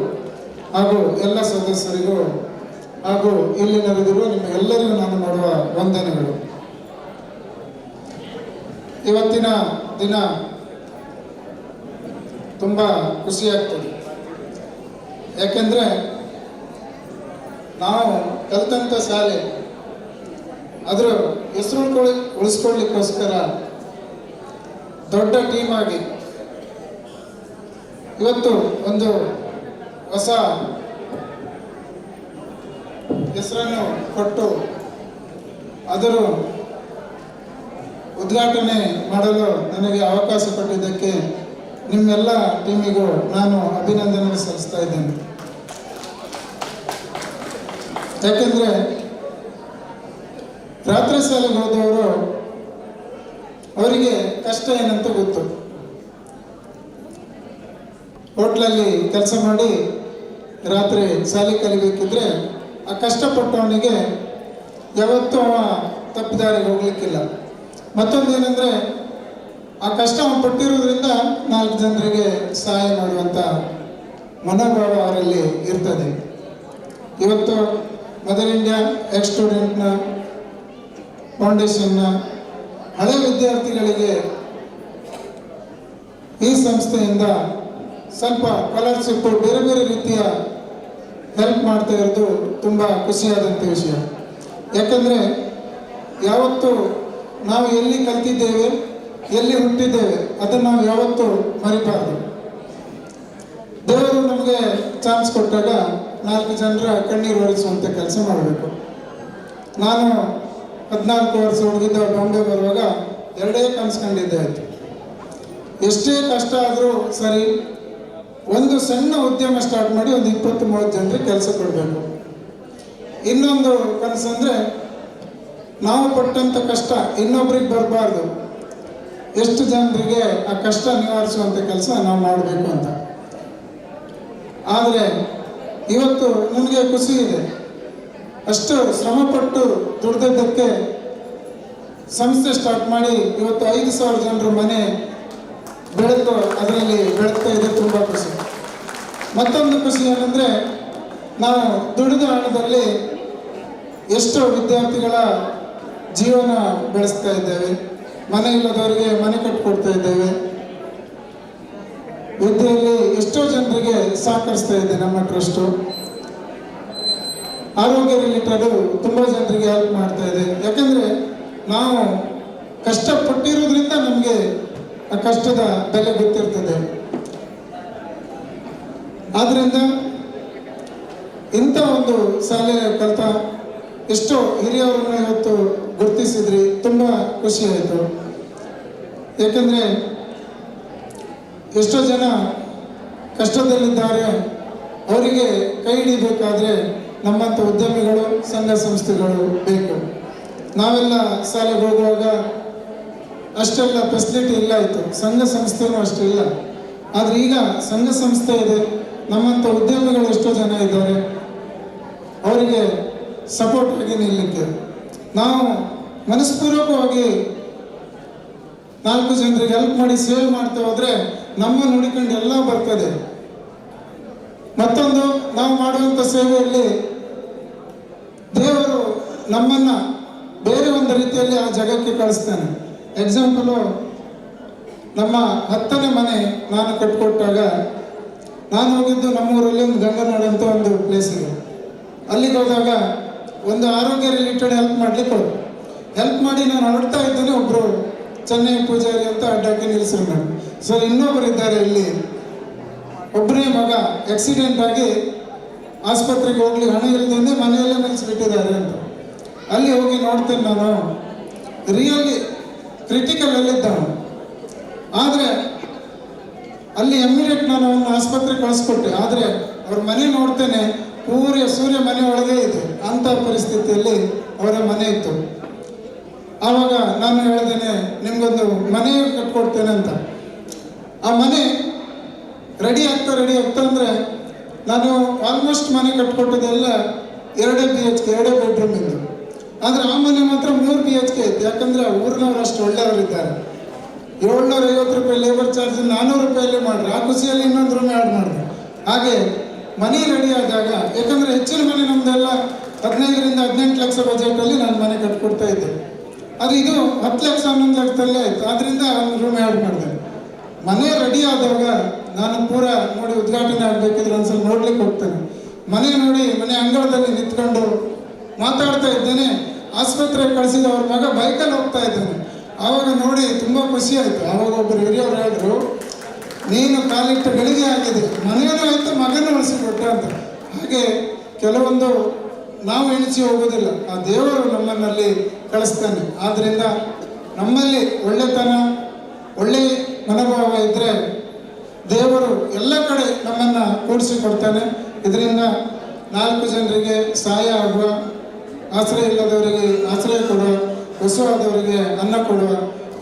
ಹಾಗೂ ಎಲ್ಲ ಸದಸ್ಯರಿಗೂ ಹಾಗೂ ಇಲ್ಲಿ ನೆರೆದಿರುವ ನಿಮ್ಮ ಎಲ್ಲರಿಗೂ ನಾನು ಮಾಡುವ ವಂದನೆಗಳು. ಇವತ್ತಿನ ದಿನ ತುಂಬ ಖುಷಿಯಾಗ್ತದೆ. ಯಾಕೆಂದರೆ ನಾವು ಕಲಿತಂಥ ಶಾಲೆ ಅದರ ಹೆಸರು ಉಳಿಸ್ಕೊಳ್ಳಿಕ್ಕೋಸ್ಕರ ದೊಡ್ಡ ಟೀಮಾಗಿ ಇವತ್ತು ಒಂದು ಹೊಸ ಹೆಸರನ್ನು ಕೊಟ್ಟು ಅದರ ಉದ್ಘಾಟನೆ ಮಾಡಲು ನನಗೆ ಅವಕಾಶ ಕೊಟ್ಟಿದ್ದಕ್ಕೆ ನಿಮ್ಮೆಲ್ಲ ಟೀಮಿಗೂ ನಾನು ಅಭಿನಂದನೆ ಸಲ್ಲಿಸ್ತಾ ಇದ್ದೇನೆ. ಯಾಕೆಂದರೆ ರಾತ್ರಿ ಶಾಲೆಗೆ ಹೋದವರು ಅವರಿಗೆ ಕಷ್ಟ ಏನಂತ ಗೊತ್ತು. ಹೋಟ್ಲಲ್ಲಿ ಕೆಲಸ ಮಾಡಿ ರಾತ್ರಿ ಶಾಲೆ ಕಲಿಬೇಕಿದ್ರೆ ಆ ಕಷ್ಟಪಟ್ಟವನಿಗೆ ಯಾವತ್ತೂ ಅವ ತಪ್ಪು ದಾರಿಗೆ ಹೋಗ್ಲಿಕ್ಕಿಲ್ಲ. ಮತ್ತೊಂದೇನೆಂದರೆ ಆ ಕಷ್ಟ ಅವನು ಪಟ್ಟಿರೋದ್ರಿಂದ 4 ಜನರಿಗೆ ಸಹಾಯ ಮಾಡುವಂಥ ಮನೋಭಾವ ಅವರಲ್ಲಿ ಇರ್ತದೆ. ಇವತ್ತು ಮದರ್ ಇಂಡಿಯಾ ಎಕ್ಸ್ ಸ್ಟೂಡೆಂಟ್ನ ಫೌಂಡೇಶನ್ನ ಹಳೆ ವಿದ್ಯಾರ್ಥಿಗಳಿಗೆ ಈ ಸಂಸ್ಥೆಯಿಂದ ಸ್ವಲ್ಪ ಸ್ಕಾಲರ್ಶಿಪ್ಪು ಬೇರೆ ಬೇರೆ ರೀತಿಯ ಹೆಲ್ಪ್ ಮಾಡ್ತಾ ಇರೋದು ತುಂಬ ಖುಷಿಯಾದಂಥ ವಿಷಯ. ಯಾಕಂದರೆ ಯಾವತ್ತು ನಾವು ಎಲ್ಲಿ ಕಲ್ತಿದ್ದೇವೆ, ಎಲ್ಲಿ ಹುಟ್ಟಿದ್ದೇವೆ ಅದನ್ನು ನಾವು ಯಾವತ್ತೂ ಮರಿಬಾರ್ದು. ದೇವರು ನಮಗೆ ಚಾನ್ಸ್ ಕೊಟ್ಟಾಗ 4 ಜನರ ಕಣ್ಣೀರು ಒರೆಸುವಂಥ ಕೆಲಸ ಮಾಡಬೇಕು. ನಾನು 14 ವರ್ಷ ಹುಡುಗಿದ್ದ ಬಾಂಬೆ ಬರುವಾಗ 2 ಕನಸು ಆಯಿತು. ಎಷ್ಟೇ ಕಷ್ಟ ಆದರೂ ಸರಿ, ಒಂದು ಸಣ್ಣ ಉದ್ಯಮ ಸ್ಟಾರ್ಟ್ ಮಾಡಿ ಒಂದು 20-30 ಜನರಿಗೆ ಕೆಲಸ ಕೊಡಬೇಕು. ಇನ್ನೊಂದು ಕನಸಂದರೆ ನಾವು ಪಟ್ಟಂಥ ಕಷ್ಟ ಇನ್ನೊಬ್ರಿಗೆ ಬರಬಾರ್ದು, ಎಷ್ಟು ಜನರಿಗೆ ಆ ಕಷ್ಟ ನಿವಾರಿಸುವಂಥ ಕೆಲಸ ನಾವು ಮಾಡಬೇಕು ಅಂತ. ಆದರೆ ಇವತ್ತು ನನಗೆ ಖುಷಿ ಇದೆ, ಅಷ್ಟು ಶ್ರಮಪಟ್ಟು ದುಡಿದದ್ದಕ್ಕೆ ಸಂಸ್ಥೆ ಸ್ಟಾರ್ಟ್ ಮಾಡಿ ಇವತ್ತು 5,000 ಜನರ ಮನೆ ಬೆಳಕು ಅದರಲ್ಲಿ ಬೆಳಗ್ತಾ ಇದೆ. ತುಂಬ ಖುಷಿ. ಮತ್ತೊಂದು ಖುಷಿ ಏನಂದರೆ, ನಾವು ದುಡಿದ ಹಣದಲ್ಲಿ ಎಷ್ಟೋ ವಿದ್ಯಾರ್ಥಿಗಳ ಜೀವನ ಬೆಳೆಸ್ತಾ ಇದ್ದೇವೆ, ಮನೆ ಇಲ್ಲದವರಿಗೆ ಮನೆ ಕಟ್ಟಿಕೊಡ್ತಾ ಇದ್ದೇವೆ, ವಿದ್ಯೆಯಲ್ಲಿ ಎಷ್ಟೋ ಜನರಿಗೆ ಸಹಕರಿಸ್ತಾ ಇದೆ ನಮ್ಮ ಟ್ರಸ್ಟು. ಆರೋಗ್ಯ ರಿಲೇಟೆಡು ತುಂಬ ಜನರಿಗೆ ಹೆಲ್ಪ್ ಮಾಡ್ತಾ ಇದೆ. ಯಾಕೆಂದರೆ ನಾವು ಕಷ್ಟಪಟ್ಟಿರೋದ್ರಿಂದ ನಮಗೆ ಆ ಕಷ್ಟದ ಬೆಲೆ ಗೊತ್ತಿರ್ತದೆ. ಆದ್ದರಿಂದ ಇಂಥ ಒಂದು ಶಾಲೆ ಕಲಿತ ಎಷ್ಟೋ ಹಿರಿಯವರನ್ನು ಇವತ್ತು ಗುರುತಿಸಿದ್ರಿ, ತುಂಬ ಖುಷಿಯಾಯಿತು. ಯಾಕೆಂದರೆ ಎಷ್ಟೋ ಜನ ಕಷ್ಟದಲ್ಲಿದ್ದಾರೆ, ಅವರಿಗೆ ಕೈ ಹಿಡಿಬೇಕಾದ್ರೆ ನಮ್ಮಂಥ ಉದ್ಯಮಿಗಳು, ಸಂಘ ಸಂಸ್ಥೆಗಳು ಬೇಕು. ನಾವೆಲ್ಲ ಶಾಲೆಗೆ ಹೋಗುವಾಗ ಅಷ್ಟೆಲ್ಲ ಫೆಸಿಲಿಟಿ ಇಲ್ಲ ಇತ್ತು, ಸಂಘ ಸಂಸ್ಥೆನೂ ಅಷ್ಟಿಲ್ಲ. ಆದರೆ ಈಗ ಸಂಘ ಸಂಸ್ಥೆ ಇದೆ, ನಮ್ಮಂಥ ಉದ್ಯಮಿಗಳು ಎಷ್ಟೋ ಜನ ಇದ್ದಾರೆ, ಅವರಿಗೆ ಸಪೋರ್ಟ್ ಆಗಿ ನಿಲ್ಲಕ್ಕೆ ನಾವು ಮನಸ್ಪೂರ್ವಕವಾಗಿ 4 ಜನರಿಗೆ ಹೆಲ್ಪ್ ಮಾಡಿ ಸೇವೆ ಮಾಡ್ತಾ ಹೋದರೆ ನಮ್ಮ ನುಡಿಕೊಂಡು ಎಲ್ಲ ಬರ್ತದೆ. ಮತ್ತೊಂದು, ನಾವು ಮಾಡುವಂಥ ಸೇವೆಯಲ್ಲಿ ದೇವರು ನಮ್ಮನ್ನು ಬೇರೆ ಒಂದು ರೀತಿಯಲ್ಲಿ ಆ ಜಗಕ್ಕೆ ಕಳಿಸ್ತಾನೆ. ಎಕ್ಸಾಂಪಲು, ನಮ್ಮ 10ನೇ ಮನೆ ನಾನು ಕಟ್ಟಿಕೊಟ್ಟಾಗ ನಾನು ಹೋಗಿದ್ದು ನಮ್ಮೂರಲ್ಲಿ ಒಂದು ಗಂಗನಾಡು ಅಂತ ಒಂದು ಪ್ಲೇಸ್ ಇದೆ. ಅಲ್ಲಿಗೆ ಹೋದಾಗ ಒಂದು ಆರೋಗ್ಯ ರಿಲೇಟೆಡ್ ಹೆಲ್ಪ್ ಮಾಡಲಿಕ್ಕೆ ಹೋದ್ರು. ಹೆಲ್ಪ್ ಮಾಡಿ ನಾನು ಹೊರಡ್ತಾ ಇದ್ದೇನೆ, ಒಬ್ಬರು ಚೆನ್ನೈ ಪೂಜಾರಿ ಅಂತ ಅಡ್ಡಕ್ಕೆ ನಿಲ್ಲಿಸಿದ್ರು. ನಾನು ಸರ್, ಇನ್ನೊಬ್ಬರು ಇದ್ದಾರೆ ಇಲ್ಲಿ, ಒಬ್ಬರೇ ಮಗ ಆಕ್ಸಿಡೆಂಟ್ ಆಗಿ ಆಸ್ಪತ್ರೆಗೆ ಹೋಗ್ಲಿಕ್ಕೆ ಹಣ ಇಲ್ಲದೇ ಮನೆಯಲ್ಲೇ ನಿಲ್ಲಿಸ್ಬಿಟ್ಟಿದ್ದಾರೆ ಅಂತ. ಅಲ್ಲಿ ಹೋಗಿ ನೋಡ್ತೇನೆ ನಾನು, ರಿಯಲಿ ಕ್ರಿಟಿಕಲ್ ಅಲ್ಲಿದ್ದಾನು. ಆದರೆ ಅಲ್ಲಿ ಇಮ್ಮಿಡಿಯೇಟ್ ನಾನು ಅವನ್ನ ಆಸ್ಪತ್ರೆಗೆ ಕಳಿಸ್ಕೊಟ್ಟೆ. ಆದರೆ ಅವ್ರ ಮನೆ ನೋಡ್ತೇನೆ, ಪೂರ್ಯ ಸೂರ್ಯ ಮನೆ ಒಳಗೆ ಇದೆ ಅಂಥ ಪರಿಸ್ಥಿತಿಯಲ್ಲಿ ಅವರ ಮನೆ ಇತ್ತು. ಆವಾಗ ನಾನು ಹೇಳ್ದೇನೆ, ನಿಮಗೊಂದು ಮನೆ ಕಟ್ಕೊಡ್ತೇನೆ ಅಂತ. ಆ ಮನೆ ರೆಡಿ ಆಗ್ತಾ ಅಂದರೆ ನಾನು ಆಲ್ಮೋಸ್ಟ್ ಮನೆ ಕಟ್ಕೊಟ್ಟಿದ್ದೆಲ್ಲ 2 BHK, 2 ಬೆಡ್ರೂಮಿಂದು. ಆದರೆ ಆ ಮನೆ ಮಾತ್ರ 3 BHK ಇತ್ತು. ಯಾಕಂದರೆ ಆ ಊರಿನವ್ರು ಅಷ್ಟು ಒಳ್ಳೆಯವರಿದ್ದಾರೆ. 750 ರೂಪಾಯಿ ಲೇಬರ್ ಚಾರ್ಜ್ 400 ರೂಪಾಯಲ್ಲಿ ಮಾಡ್ರಿ, ಆ ಖುಷಿಯಲ್ಲಿ ಇನ್ನೊಂದು ರೂಮ್ ಆ್ಯಡ್ ಮಾಡಿದೆ. ಹಾಗೆ ಮನೆ ರೆಡಿ ಆದಾಗ, ಯಾಕಂದರೆ ಹೆಚ್ಚಿನ ಮನೆ ನಮ್ಮದೆಲ್ಲ 15 ರಿಂದ 18 ಲಕ್ಷ ಬಜೆಟಲ್ಲಿ ನಾನು ಮನೆ ಕಟ್ಕೊಡ್ತಾ ಇದ್ದೆ. ಆದರೆ ಇದು 10 ಲಕ್ಷ 11 ಲಕ್ಷದಲ್ಲೇ ಆಯಿತು. ಆದ್ದರಿಂದ ಒಂದು ರೂಮ್ ಆ್ಯಡ್ ಮಾಡಿದೆ. ಮನೆ ರೆಡಿ ಆದಾಗ ನಾನು ಪೂರ ನೋಡಿ ಉದ್ಘಾಟನೆ ಆಗಬೇಕಿದ್ರೆ ಒಂದ್ಸಲ ನೋಡ್ಲಿಕ್ಕೆ ಹೋಗ್ತೇನೆ. ಮನೆ ನೋಡಿ ಮನೆ ಅಂಗಳದಲ್ಲಿ ನಿಂತ್ಕೊಂಡು ಮಾತಾಡ್ತಾ ಇದ್ದೇನೆ. ಆಸ್ಪತ್ರೆಗೆ ಕಳಿಸಿದ ಅವ್ರ ಮಗ ಬೈಕಲ್ಲಿ ಹೋಗ್ತಾ ಇದ್ದಾನೆ. ಆವಾಗ ನೋಡಿ ತುಂಬ ಖುಷಿ ಆಯಿತು. ಆವಾಗ ಒಬ್ಬರು ಹಿರಿಯವರು ಹೇಳಿದ್ರು, ನೀನು ಕಾಲಿಟ್ಟ ಗಳಿಗೆ ಆಗಿದೆ, ಮನೆಯೂ ಆಯಿತು, ಮಗನೂ ಉಳಿಸಿಕೊಟ್ಟೆ ಅಂತ. ಹಾಗೆ ಕೆಲವೊಂದು ನಾವು ಎಣಿಸಿ ಹೋಗೋದಿಲ್ಲ, ಆ ದೇವರು ನಮ್ಮನ್ನಲ್ಲಿ ಕಳಿಸ್ತಾನೆ. ಆದ್ದರಿಂದ ನಮ್ಮಲ್ಲಿ ಒಳ್ಳೆತನ, ಒಳ್ಳೆಯ ಮನೋಭಾವ ಇದ್ದರೆ ದೇವರು ಎಲ್ಲ ಕಡೆ ನಮ್ಮನ್ನು ಕೂಡಿಸಿಕೊಡ್ತಾನೆ. ಇದರಿಂದ 4 ಜನರಿಗೆ ಸಹಾಯ ಆಗುವ, ಆಶ್ರಯ ಇಲ್ಲದವರಿಗೆ ಆಶ್ರಯ ಕೊಡುವ, ಹಸುವಾದವರಿಗೆ ಅನ್ನ ಕೊಡುವ,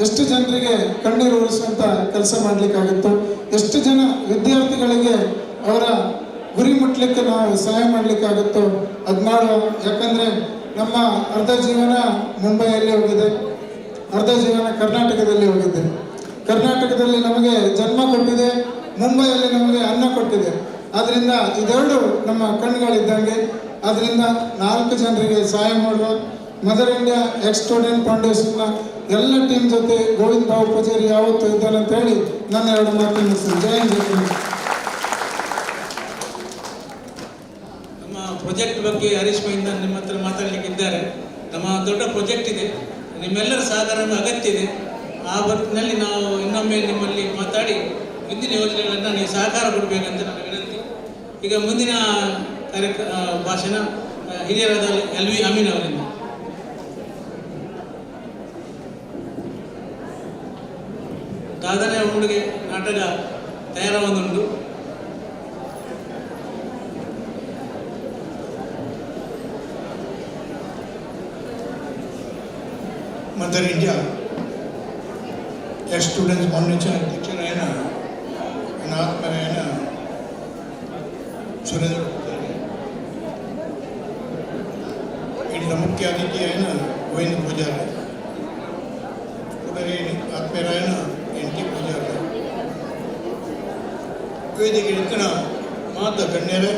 ಎಷ್ಟು ಜನರಿಗೆ ಕಣ್ಣೀರು ಉರಿಸುವಂಥ ಕೆಲಸ ಮಾಡಲಿಕ್ಕಾಗುತ್ತೋ, ಎಷ್ಟು ಜನ ವಿದ್ಯಾರ್ಥಿಗಳಿಗೆ ಅವರ ಗುರಿ ಮುಟ್ಟಲಿಕ್ಕೆ ನಾವು ಸಹಾಯ ಮಾಡಲಿಕ್ಕಾಗುತ್ತೋ ಅದು ಮಾಡುವ. ಯಾಕಂದರೆ ನಮ್ಮ ಅರ್ಧ ಜೀವನ ಮುಂಬೈಯಲ್ಲಿ ಹೋಗಿದೆ, ಅರ್ಧ ಜೀವನ ಕರ್ನಾಟಕದಲ್ಲಿ ಹೋಗಿದೆ. ಕರ್ನಾಟಕದಲ್ಲಿ ನಮಗೆ ಜನ್ಮ ಕೊಟ್ಟಿದೆ, ಮುಂಬೈಯಲ್ಲಿ ನಮಗೆ ಅನ್ನ ಕೊಟ್ಟಿದೆ. ಆದ್ದರಿಂದ ಇದೆರಡು ನಮ್ಮ ಕಣ್ಣುಗಳಿದ್ದಂಗೆ. ಆದ್ದರಿಂದ 4 ಜನರಿಗೆ ಸಹಾಯ ಮಾಡುವ ಮದರ್ ಇಂಡಿಯಾ ಎಕ್ಸ್ ಸ್ಟೂಡೆಂಟ್ ಫೌಂಡೇಶನ್ನ ಎಲ್ಲ ಟೀಮ್ ಜೊತೆ ಗೋವಿಂದ ಬಾಬು ಪೂಜಾರಿ ಯಾವತ್ತೂ ಇದ್ದಾನೆ ಅಂತ ಹೇಳಿ ನನ್ನ 2 ಮಾತನ್ನು ಮುಗಿಸ್ತೇನೆ. ಜೈ ಹಿಂದ್, ಜೈ ಕರ್ನಾಟಕ. ನಮ್ಮ ಪ್ರಾಜೆಕ್ಟ್ ಬಗ್ಗೆ ಹರೀಶ್ ಮಹಿಂದ ನಿಮ್ಮ ಹತ್ರ ಮಾತಾಡಲಿಕ್ಕೆ ಇದ್ದಾರೆ. ನಮ್ಮ ದೊಡ್ಡ ಪ್ರಾಜೆಕ್ಟ್ ಇದೆ, ನಿಮ್ಮೆಲ್ಲರ ಸಹಕಾರ ಅಗತ್ಯ ಇದೆ. ಆ ಹೊತ್ತಿನಲ್ಲಿ ನಾವು ಇನ್ನೊಮ್ಮೆ ನಿಮ್ಮಲ್ಲಿ ಮಾತಾಡಿ ಮುಂದಿನ ಯೋಜನೆಗಳನ್ನು ನೀವು ಸಹಕಾರ ಕೊಡಬೇಕಂತ ನನ್ನ ವಿನಂತಿ. ಈಗ ಮುಂದಿನ ಭಾಷಣ ಹಿರಿಯರಾದ ಎಲ್ ವಿ ಅಮೀನ್ ಅವರಿಂದ. ದಾದನೆ ಉಂಡಿಗೆ ನಾಟಕ ತಯಾರಾಗುಂಟು. Mother India ex students foundation ಅಧ್ಯಕ್ಷರಾಯನ ಅನಾತ್ಮರಾಯನ Surendra Poojary, ಇಲ್ಲಿನ ಮುಖ್ಯ ಅತಿಥಿಯಾಯನ ಗೋವಿಂದ ಪೂಜಾರಿ, ಕುಡರಿ ಆತ್ಮೀಯರಾಯನ ಎನ್ ಟಿ ಪೂಜಾರಿ, ವೇದಿಕೆ ಇತ್ತಿನ ಮಾತ ಗಣ್ಯರೇ,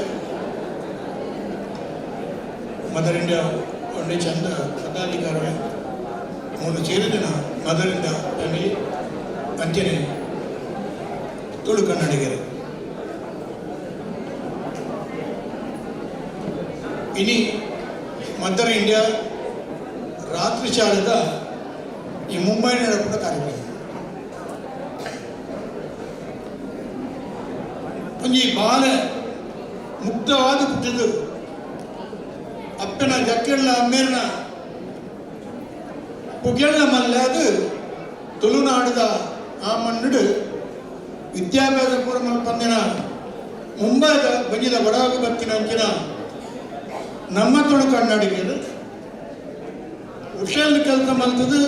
ಮದರ್ ಇಂಡಿಯಾ ಫೌಂಡೇಶನ್ದ ಪದಾಧಿಕಾರಿಗಳೇ, ಮೂರು ಸೇರಿದಿನ ಮದರ್ ಇಂಡಿಯಾ ಫ್ಯಾಮಿಲಿ ಅಂಚನೆ ತುಳು ಕನ್ನಡಿಗರೇ, ಇನಿ ಮದರ್ ಇಂಡಿಯಾ ರಾತ್ರಿ ಶಾಲೆದ ಈ ಮುಂಬೈ ನಡೆದ ಕಾರ್ಯಕ್ರಮ ಒಂಜಿ ಬಾಲೆ ಮುಕ್ತವಾದ ಪುಟ್ಟಿದ್ದು ಅಪ್ಪನ ಜಕ್ಕೆಳ್ಳ ಅಮ್ಮೇರ್ನ ಪುಗೆಳ್ಳ ಮಲ್ಲಾದ ತುಳುನಾಡದ ಆ ಮಣ್ಣುಡು ವಿದ್ಯಾಭ್ಯಾಸ ಪೂರ ಮಲ್ಪಂದಿನ ಮುಂಬೈದ ಬಂಜಿದ ಬಡಾಗು ಬತ್ತಿನ ಅಂಚಿನ ನಮ್ಮ ತುಳು ಕನ್ನಡಿಗರು ಹುಷಾರ್ ಕೆಲಸ ಮಲ್ತದು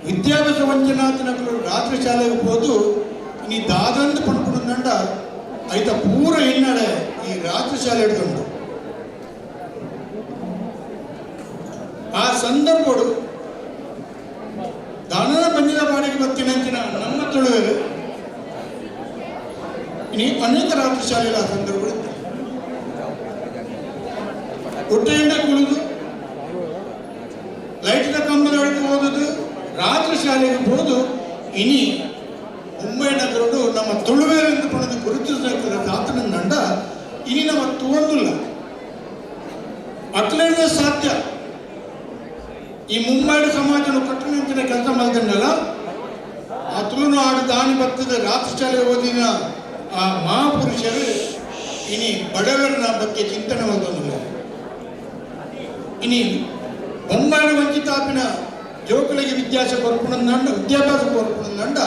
ವಿದ್ಯಾಭ್ಯಾಸ ವಂಚನಾಥನಗಳು ರಾತ್ರಿ ಶಾಲೆಗೆ ಹೋದು ನೀ ದಾದಂದು ಪಡ್ಕೊಂಡು ಐತ ಪೂರ ಹಿನ್ನಡೆ ಈ ರಾತ್ರಿ ಶಾಲೆ ಹಿಡ್ಕೊಂಡು ಆ ಸಂದರ್ಭಡು ದಾನದ ಬಂಜಿದ ಬಾಡಿಗೆ ಬತ್ತಿನಂಚಿನ ನಮ್ಮ ತುಳುವರು ಇನಿ ಅನೇಕ ರಾತ್ರಿ ಶಾಲೆಗಳ ಆ ಸಂದರ್ಭಗಳು ಹೊಟ್ಟೆಯಿಂದ ಕುಳಿದು ಲೈಟಿನ ಕಂಬದ ಅಡಿಗೆ ಓದುದು ರಾತ್ರಿ ಶಾಲೆಗೆ ಹೋದು ಇನಿ ಮುಂಬೈ ನಗರಡು ನಮ್ಮ ತುಳುವೇರೆಂದು ಪಡೆದು ಗುರುತಿಸಿದ ತಾತನ ನಂಡ ಇನಿ ನಮ್ಮ ತುವಂದಿಲ್ಲ ಅಟ್ಲೇನೆ ಸಾಧ್ಯ. ಈ ಮುಂಬೈ ಸಮಾಜನ ಕಟ್ಟುನಿಟ್ಟಿನ ಕೆಲಸ ಮಾಡ್ದನ್ನಲ್ಲ ಆ ತುಳುನಾಡು ದಾನಿ ಬರ್ತದೆ ರಾತ್ರಿ ಶಾಲೆ ಓದಿನ ಆ ಮಹಾಪುರುಷರು ಇನಿ ಬಡವರನ ಬಗ್ಗೆ ಚಿಂತನೆ ಮಾಡ್ದೊಂದಿಲ್ಲ. ಇನಿ ಬೊಂಬಾಯಿ ವಂಚಿತಾಪಿನ ಜೋಕುಲಿಗೆ ವಿದ್ಯಾಸ ಕೊರ್ಪುಣಂದಂಡ ವಿದ್ಯಾಭ್ಯಾಸ ಕೊರ್ಪುಣಂದಂಡ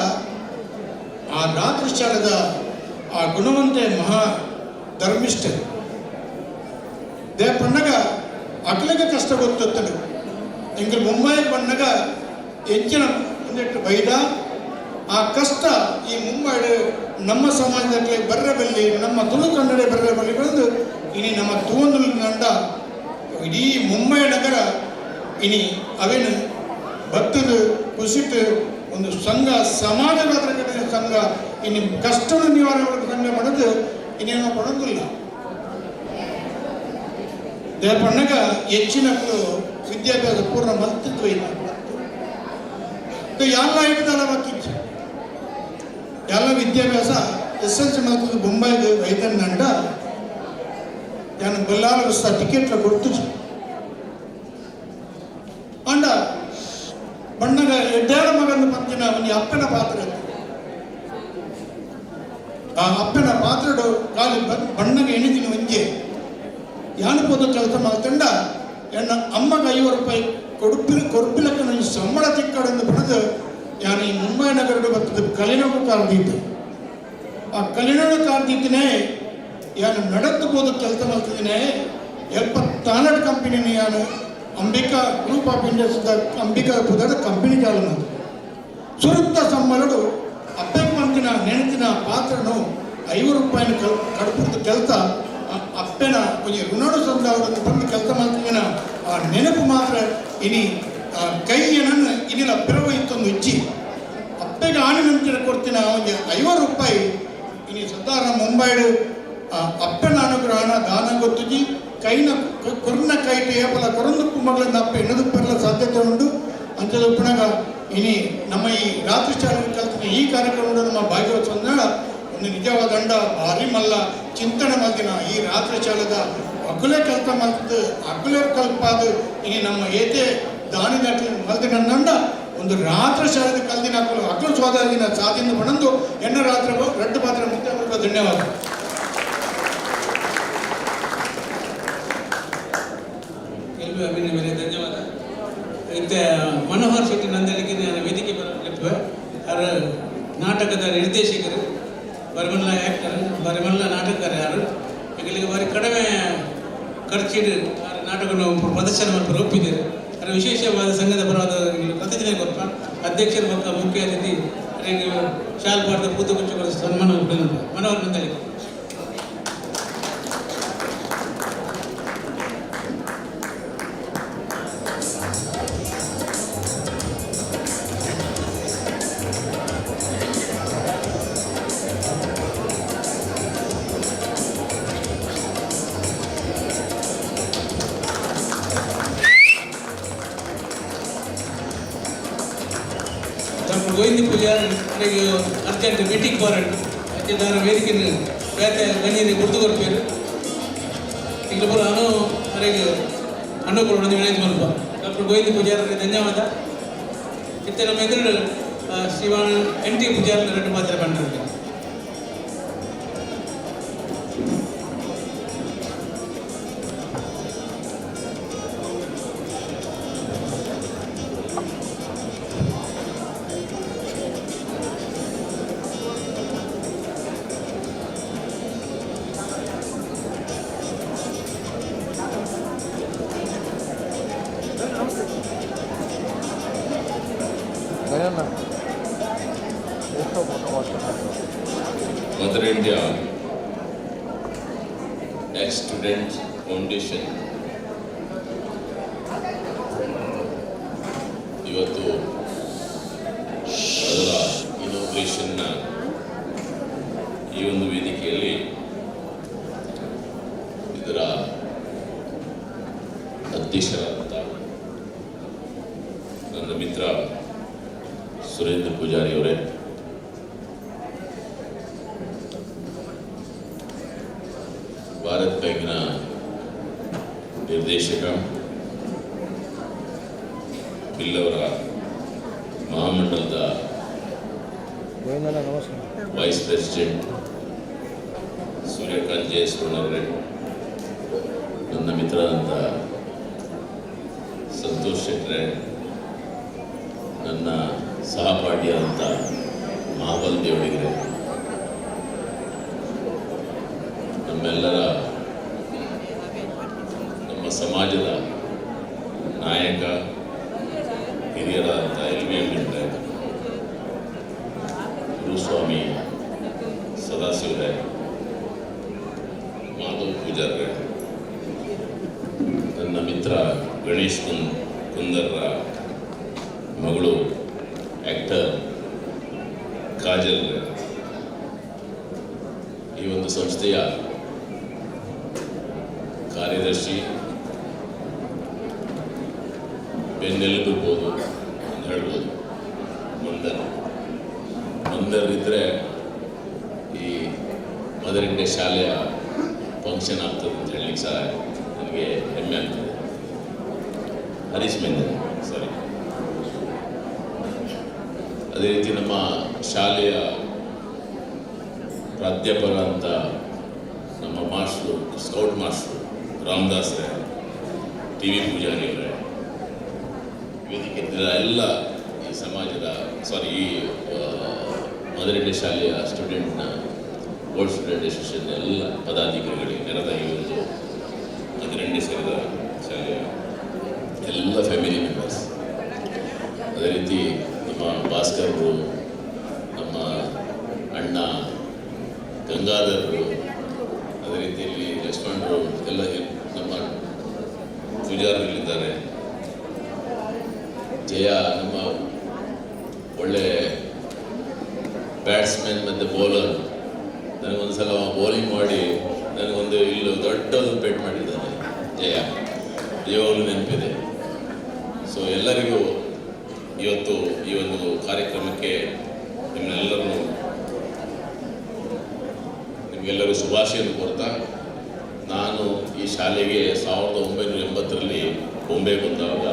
ಆ ರಾತ್ರಿ ಶಾಲೆದ ಆ ಗುಣವಂತೆ ಮಹಾ ಧರ್ಮಿಷ್ಠ they ಪಣ್ಣಗ ಅಕ್ಲಿಗೆ ಕಷ್ಟ ಗೊತ್ತುತ್ತದೆ. ಎಂಗೆ ಮುಂಬೈಗೆ ಬಂದಾಗ ಹೆಚ್ಚಿನ ಒಂದಿಟ್ಟು ಬೈದ ಆ ಕಷ್ಟ ಈ ಮುಂಬೈ ನಮ್ಮ ಸಮಾಜದಲ್ಲಿ ಬರ್ರಬಲ್ಲಿ ನಮ್ಮ ತುಳು ಕನ್ನಡ ಬರ್ರಬಲ್ಲಿ ಬಂದು ಇನಿ ನಮ್ಮ ತೂಂದುಲು ನಂಡ ಇಡೀ ಮುಂಬೈ ನಗರ ಇನಿ ಅವೇನು ಭತ್ತದ ಕುಸಿಟ್ಟು ಒಂದು ಸಂಘ ಸಮಾಜದ ಸಂಘ ಇನ್ನು ಕಷ್ಟದ ನಿವಾರಣೆ ಸಂಘ ಮಾಡೋದು ಇನ್ನೇನೋ ಕೊಡೋದಿಲ್ಲ. ದೇಪಣ್ಣಗ ಹೆಚ್ಚಿನ ವಿದ್ಯಾಭ್ಯಾಸ ಪೂರ್ಣ ಮಲ್ತಿದ್ವಿ. ಯಾಲ್ಲ ಹಿಡಿದಲ್ಲ ಮತ್ತಿಚ್ಚ ಎಲ್ಲ ವಿದ್ಯಾಭ್ಯಾಸ ಎಸ್ ಎಲ್ ಸಿ ಮಲ್ತದ್ದು ಬೊಂಬಾಯಿಗೆ ವೈದ್ಯನಂಡ ನಾನು ಬಲ್ಲಾಲ ರಸ್ತ ಟಿಕೆಟ್ಲ ಕೊಡ್ತು ಅಂಡ ಬಣ್ಣಗ ಎಡ್ಡೇಳ ಮಗನ ಪಂಚಿನ ಅವನಿ ಅಪ್ಪನ ಪಾತ್ರ. ಆ ಅಪ್ಪನ ಪಾತ್ರಡು ಕಾಲಿ ಬಣ್ಣಗ ಎಣಿದಿನ ಒಂಜೆ ಯಾನು ಪೋದ ಕೆಲಸ ಮಾಡ್ತಂಡ ಎನ್ನ ಅಮ್ಮಗ 50 ರೂಪಾಯಿ ಕೊಡುಪಿಲಕ್ಕ ನನ್ನ ಸಂಬಳ ತಿಕ್ಕಡೆಂದು ಪಡೆದು ಯಾನು ಈ ಮುಂಬೈ ನಗರಡು ಬರ್ತದೆ ಕಲಿನೋಡು ಕಾರ್ದೀತೆ. ಆ ಕಲಿನೋಡು ಕಾರ್ದೀತಿನೇ ಯಾನು ನಡತ್ತು ಹೋದ ಕೆಲಸ ಮಾಡ್ತಿದ್ದೀನಿ. 74 ಕಂಪನಿನ ಯಾನು Ambika group of industries Ambika ಪುದರ company ಚಾಲನ ಸುರುತ್ತ ಸಂಬಳಡು ಅಪ್ಪೆಗೆ ಮಂತಿನ ನೆನತಿನ ಪಾತ್ರನು 50 ರೂಪಾಯಿನ ಕಡುಪುರದ ಕೆಲಸ ಅಪ್ಪೆನ ಕೊಂಚ ಋಣಡು ಸಂದವರನ್ನು ಬಂದು ಕೆಲಸ ಮಾಡ್ತಿದ್ದೀನ. ಆ ನೆನಪು ಮಾತ್ರ ಇನಿ ಕೈಯನನ್ನು ಇನ್ನಿಲ್ಲ ಪಿರವು ಇತ್ತೊಂದು ಇಚ್ಚಿ ಅಪ್ಪೆಗೆ ಆಣಿ ನಂತಿನ ಕೊಡ್ತಿನ ಒಂದು 50 ರೂಪಾಯಿ ಇನಿ ಸಾಧಾರಣ ಮುಂಬೈಡು ಅಪ್ಪನ ಅನುಗ್ರಹಣ ದಾನ ಗೊತ್ತುಜಿ ಕೈನ ಕೊರ್ನ ಕೈಟು ಏಪಲ ಕೊರಂದುಪ್ಪು ಮಗಳಿಂದ ಅಪ್ಪ ಎಣ್ಣದುಪ್ಪೆಲ್ಲ ಸಾಧ್ಯತೆ ಉಂಟು. ಅಂಚದ ಉಪ್ಪಣಗ ಇನಿ ನಮ್ಮ ಈ ರಾತ್ರಿ ಶಾಲೆ ಕಲ್ತಿನ ಈ ಕಾರ್ಯಕ್ರಮದ ನಮ್ಮ ಭಾಗ್ಯೋತ್ಸವ ಒಂದು ನಿಜವಾದ ಅಂಡ ಭಾರಿ ಮಲ್ಲ ಚಿಂತನೆ ಮಲ್ದಿನ ಈ ರಾತ್ರಿ ಶಾಲೆದ ಅಕುಲೆ ಕೆಲಸ ಮಲ್ತದ್ದು ಅಕುಲೆ ಕಲ್ಪಾದು ಇನಿ ನಮ್ಮ ಏತೆ ದಾನಿದ ಮಲ್ದಿನ ನಂಡ ಒಂದು ರಾತ್ರಿ ಶಾಲೆದ ಕಲ್ದಿನ ಅಕುಲು ಅಕುಲು ಸ್ವಾದಿನ ಸಾಧಿನ ಬಣಂದು ಎನ್ನ ರಾತ್ರಿ ರಡ್ಡು ಪಾತ್ರ ಮುಖ್ಯ. ಧನ್ಯವಾದ. ಅಭಿನಯ ಧನ್ಯವಾದ. ಇತ್ತೆ ಮನೋಹರ್ ಶೆಟ್ಟಿ ನಂದಳಿಗೆ ನಾನು ವೇದಿಕೆ ಬರಲಿಪ್ಪೆ. ಅವರ ನಾಟಕದ ನಿರ್ದೇಶಕರು ಬರಮಲ್ಲ ಆ್ಯಕ್ಟರ್ ಬರಮಲ್ಲ ನಾಟಕಕಾರ ಯಾರು ಎಗಳಿಗೆ ಬಾರಿ ಕಡಿಮೆ ಖರ್ಚಿಡು ಅವರ ನಾಟಕವನ್ನು ಪ್ರದರ್ಶನ ಮಲ್ಪ ಒಪ್ಪಿದ್ದಾರೆ. ಅದರ ವಿಶೇಷವಾದ ಸಂಘದ ಪರವಾದ ಪ್ರತಿಜ್ಞೆ ಕೊಪ್ಪ ಅಧ್ಯಕ್ಷರ ಮಕ್ಕ ಮುಖ್ಯ ಅತಿಥಿ ಅವರಿಗೆ ಶಾಲ್ ಪಾಠದ ಪೂತಗುಚ್ಚುಗಳ ಸನ್ಮಾನ ಮನೋಹರ್ ನಂದಳಿಗೆ. ಗೋವಿಂದ ಪೂಜಾರಿ ಅರ್ಜೆಂಟ್ ಮೀಟಿಂಗ್ ಬಾರಂಡು ಅಜ್ಜದಾರ ವೇದಿಕೆ ಬೇತೆ ಗಣ್ಯರಿಗೆ ಗುರ್ತು ಕೊಡ್ಪೇರು ಇಂಗ್ಲ ಪೂರ ಅನು ಅವರಿಗೆ ಅನ್ನು ಕೊಡೋದು ವಿನಂತಿ ಮಲ್ಪ. ಡಾಕ್ಟರ್ ಗೋವಿಂದ ಪೂಜಾರಿ ಧನ್ಯವಾದ. ಇತ್ತೆ ನಮ್ಮ ಎದುರು ಶ್ರೀಮಾನ್ ಎನ್ ಟಿ ಪೂಜಾರಿ ಎರಡು ಮಾತ್ರ ಬಂದಿದ್ದಾರೆ. Mother India ex student foundation ಇವತ್ತು ಅದರ ಇನೋಗ್ರೇಷನ್ನ ಈ ಒಂದು ವೇದಿಕೆಯಲ್ಲಿ ಇದರ ಅಧ್ಯಕ್ಷರಾದಂಥ ನನ್ನ ಮಿತ್ರ ಸುರೇಂದ್ರ ಪೂಜಾರಿ ಅವರೇ, ಭಾರತ್ ಬ್ಯಾಂಕಿನ ನಿರ್ದೇಶಕ, ಬಿಲ್ಲವರ ಮಹಾಮಂಡಲದ ವೈಸ್ ಪ್ರೆಸಿಡೆಂಟ್ ಸೂರ್ಯಕಾಂತ್ ಜಯಸ್ವರ್ಣ ಅವರೇ, ನನ್ನ ಮಿತ್ರರಾದಂಥ ಸಂತೋಷ್ ಶೆಟ್ಟರೆ, ನನ್ನ ಸಹಪಾಠಿಯಾದಂಥ ಮಹಾಬಲ್ ದೇವಡಿಗರೆ, ನಮ್ಮೆಲ್ಲರ ನಮ್ಮ ಸಮಾಜದ ನಾಯಕ ಹಿರಿಯರಾದಂಥ ಎಲ್ ವಿ ಎಂ ಗುರುಸ್ವಾಮಿ ಸದಾಶಿವರೇ, ಮಾಧವ್ ಪೂಜಾರ್ರೆ, ನನ್ನ ಮಿತ್ರ ಗಣೇಶ್ ಕುಂದರ್ರ ಮಗಳು ಆ್ಯಕ್ಟರ್ ಕಾಜಲ್, ಈ ಒಂದು ಸಂಸ್ಥೆಯ ಕಾರ್ಯದರ್ಶಿ, ಬೆನ್ನೆಲುಬಿರ್ಬೋದು ಅಂತ ಹೇಳ್ಬೋದು. ಮಂದರ್ ಮಂದರ್ ಇದ್ದರೆ ಮದರ್ ಇಂಡಿಯಾ ಶಾಲೆಯ ಫಂಕ್ಷನ್ ಆಗ್ತದೆ ಅಂತ ಹೇಳಲಿಕ್ಕೆ ಸಹ ನನಗೆ ಹೆಮ್ಮೆ ಆಗ್ತದೆ. ಹರೀಶ್ ಮೆಂದನ್, ಸಾರಿ. ಅದೇ ರೀತಿ ನಮ್ಮ ಶಾಲೆಯ ಪ್ರಾಧ್ಯಾಪಕ ಅಂತ ನಮ್ಮ ಮಾಸ್ಟ್ರು, ಸ್ಕೌಟ್ ಮಾಸ್ಟ್ರು ರಾಮದಾಸ್ರೇ, ಟಿ ವಿ ಪೂಜಾರಿ ಅವರೇ, ವೇದಿಕೆ ಎಲ್ಲ ಈ ಸಮಾಜದ, ಸಾರಿ, ಈ ಮದರ್ ಇಂಡಿಯಾ ಶಾಲೆಯ ಸ್ಟೂಡೆಂಟ್ನ, ಓಲ್ಡ್ ಸ್ಟೂಡೆಂಟ್ ಅಸೋಸಿಯೇಷನ್ ಎಲ್ಲ ಪದಾಧಿಕಾರಿಗಳಿಗೆ, ನೆರೆದ ಈ ಒಂದು ಮದರ್ ಇಂಡಿಯಾ ಸೇರಿದ ಶಾಲೆಯ ಎಲ್ಲ ಫ್ಯಾಮಿಲಿ ಮೆಂಬರ್ಸ್, ಅದೇ ರೀತಿ ನಮ್ಮ ಭಾಸ್ಕರ್ರು, ನಮ್ಮ ಅಣ್ಣ ಗಂಗಾಧರರು, ಅದೇ ರೀತಿಯಲ್ಲಿ ಲಕ್ಷ್ಮಣರು, ಎಲ್ಲ ನಮ್ಮ ಪೂಜಾರರಿದ್ದಾರೆ. ಜಯ ನಮ್ಮ ಒಳ್ಳೆ ಬ್ಯಾಟ್ಸ್ಮನ್ ಮತ್ತು ಬೌಲರ್. ನನಗೊಂದು ಸಲ ಬೌಲಿಂಗ್ ಮಾಡಿ ನನಗೊಂದು ಇಲ್ಲಿ ದೊಡ್ಡದೊಂದು ಪೆಟ್ಟು ಮಾಡಿದ್ದಾನೆ ಜಯ, ಯಾವಾಗಲೂ ನೆನಪಿದೆ. ಸೊ ಎಲ್ಲರಿಗೂ ಇವತ್ತು ಈ ಒಂದು ಕಾರ್ಯಕ್ರಮಕ್ಕೆ ನಿಮ್ಮೆಲ್ಲರನ್ನು, ನಿಮಗೆಲ್ಲರೂ ಶುಭಾಶಯನ್ನು ಕೋರ್ತಾ, ನಾನು ಈ ಶಾಲೆಗೆ 1980ರಲ್ಲಿ ಬೊಂಬೆ ಬಂದಾಗ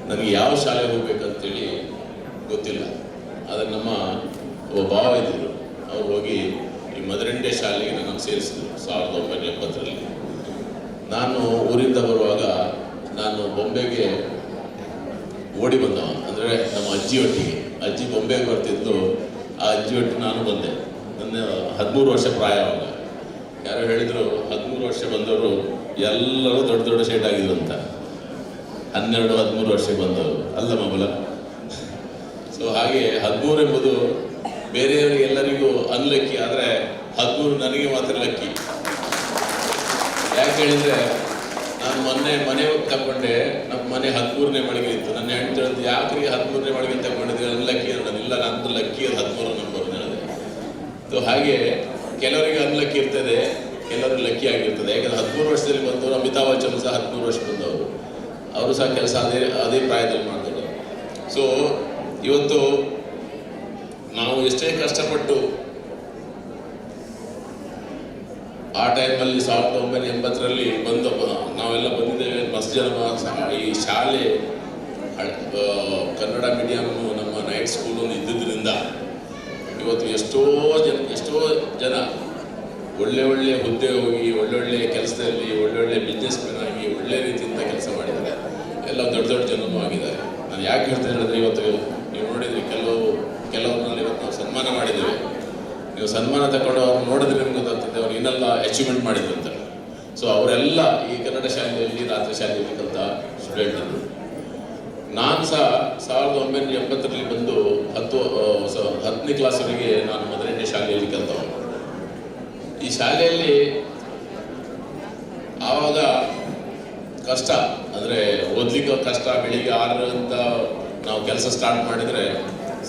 ನನಗೆ ಯಾವ ಶಾಲೆಗೆ ಹೋಗ್ಬೇಕಂತೇಳಿ ಗೊತ್ತಿಲ್ಲ. ಆದರೆ ನಮ್ಮ ಒಬ್ಬ ಭಾವ ಇದ್ದರು, ಅವ್ರು ಹೋಗಿ ಈ ಮದರ್ ಇಂಡಿಯಾ ಶಾಲೆಗೆ ನನ್ನನ್ನು ಸೇರಿಸಿದರು 1980ರಲ್ಲಿ. ನಾನು ಊರಿಂದ ಬರುವಾಗ ನಾನು ಬೊಂಬೆಗೆ ಓಡಿ ಬಂದವ, ಅಂದರೆ ನಮ್ಮ ಅಜ್ಜಿಯೊಟ್ಟಿಗೆ. ಅಜ್ಜಿ ಬೊಂಬೆಗೆ ಬರ್ತಿದ್ದು, ಆ ಅಜ್ಜಿಯೊಟ್ಟಿಗೆ ನಾನು ಬಂದೆ. ನನ್ನ 13 ವರ್ಷ ಪ್ರಾಯ ಆವಾಗ. ಯಾರೋ ಹೇಳಿದರು 13 ವರ್ಷ ಬಂದವರು ಎಲ್ಲರೂ ದೊಡ್ಡ ದೊಡ್ಡ ಶೇಟ್ ಆಗಿದ್ರು ಅಂತ. 12-13 ವರ್ಷಕ್ಕೆ ಬಂದವರು ಅಲ್ಲ ಮಬಲ. ಸೊ ಹಾಗೆ 13 ಎಂಬುದು ಬೇರೆಯವರಿಗೆಲ್ಲರಿಗೂ ಅನ್ಲಕ್ಕಿ, ಆದರೆ 13 ನನಗೆ ಮಾತ್ರ ಲಕ್ಕಿ. ಯಾಕೆ ಹೇಳಿದರೆ ನಾನು ಮೊನ್ನೆ ಮನೆ ತಗೊಂಡೆ, ನಮ್ಮ ಮನೆ 13ನೇ ಮಳಿಗೆ ಇತ್ತು. ನನ್ನ ಹೆಂಡತಿ ಹೇಳಿದ್ದು, ಯಾಕ್ರಿ 13ನೇ ಮಳಿಗೆ ತಗೊಂಡಿದ್ರೆ ಅನ್ಲಕ್ಕಿ? ನಾನು ಇಲ್ಲ, ನಂದು ಲಕ್ಕಿ ಅದು 13 ನಂಬರ್ ಹೇಳಿದೆ. ಸೊ ಹಾಗೆ ಕೆಲವರಿಗೆ ಅನ್ಲಕ್ಕಿ ಇರ್ತದೆ, ಕೆಲವರು ಲಕ್ಕಿ ಆಗಿರ್ತದೆ. ಯಾಕಂದರೆ 13 ವರ್ಷದಲ್ಲಿ ಬಂದವರು ಅಮಿತಾಬ್ ಬಚ್ಚನ್ ಸಹ 13 ವರ್ಷ ಬಂದವರು, ಅವರು ಸಹ ಕೆಲಸ ಅದೇ ಅದೇ ಪ್ರಾಯದಲ್ಲಿ ಮಾಡಿದ್ರು. ಸೊ ಇವತ್ತು ನಾವು ಎಷ್ಟೇ ಕಷ್ಟಪಟ್ಟು ಆ ಟೈಮಲ್ಲಿ 1980ರಲ್ಲಿ ಬಂದ ನಾವೆಲ್ಲ ಬಂದಿದ್ದೇವೆ. ಮಸ್ತ್ ಜನ ಈ ಶಾಲೆ ಕನ್ನಡ ಮೀಡಿಯಮ್ಮು ನಮ್ಮ ನೈಟ್ ಸ್ಕೂಲು ಇದ್ದಿದ್ದರಿಂದ ಇವತ್ತು ಎಷ್ಟೋ ಜನ ಒಳ್ಳೆ ಒಳ್ಳೆ ಹುದ್ದೆ ಹೋಗಿ, ಒಳ್ಳೊಳ್ಳೆ ಕೆಲಸದಲ್ಲಿ, ಒಳ್ಳೊಳ್ಳೆ ಬಿಸ್ನೆಸ್ ಮ್ಯಾನ್ ಆಗಿ ಒಳ್ಳೆ ರೀತಿಯಿಂದ ಕೆಲಸ ಮಾಡಿದ್ದಾರೆ. ಎಲ್ಲ ದೊಡ್ಡ ದೊಡ್ಡ ಜನನೂ ಆಗಿದ್ದಾರೆ. ನಾನು ಯಾಕೆ ಹೇಳ್ತೇನೆ ಹೇಳಿದ್ರೆ, ಇವತ್ತು ನೀವು ನೋಡಿದರೆ ಕೆಲವ್ರನ್ನಲ್ಲಿ ಇವತ್ತು ನಾವು ಸನ್ಮಾನ ಮಾಡಿದ್ದೇವೆ. ನೀವು ಸನ್ಮಾನ ತಗೊಂಡು ಅವ್ರು ನೋಡಿದ್ರೆ ನಿಮ್ಗೆ ಗೊತ್ತಾಗ್ತದೆ ಅವ್ರು ಏನೆಲ್ಲ ಅಚೀವ್ಮೆಂಟ್ ಮಾಡಿದ್ರು ಅಂತ. ಸೊ ಅವರೆಲ್ಲ ಈ ಕನ್ನಡ ಶಾಲೆಯಲ್ಲಿ, ರಾತ್ರಿ ಶಾಲೆಯಲ್ಲಿ ಕಲಿತ ಸ್ಟೂಡೆಂಟ್ ಇದ್ದರು. ನಾನು ಸಹ 1980ರಲ್ಲಿ ಬಂದು 10ನೇ ಕ್ಲಾಸ್ವರೆಗೆ ನಾನು ಮದರ್ ಇಂಡಿಯಾ ಶಾಲೆಯಲ್ಲಿ ಕಲಿತವನು. ಈ ಶಾಲೆಯಲ್ಲಿ ಆವಾಗ ಕಷ್ಟ ಅಂದರೆ ಓದಲಿಕ್ಕೆ ಕಷ್ಟ. ಬೆಳಿಗ್ಗೆ 6ರಿಂದ ನಾವು ಕೆಲಸ ಸ್ಟಾರ್ಟ್ ಮಾಡಿದರೆ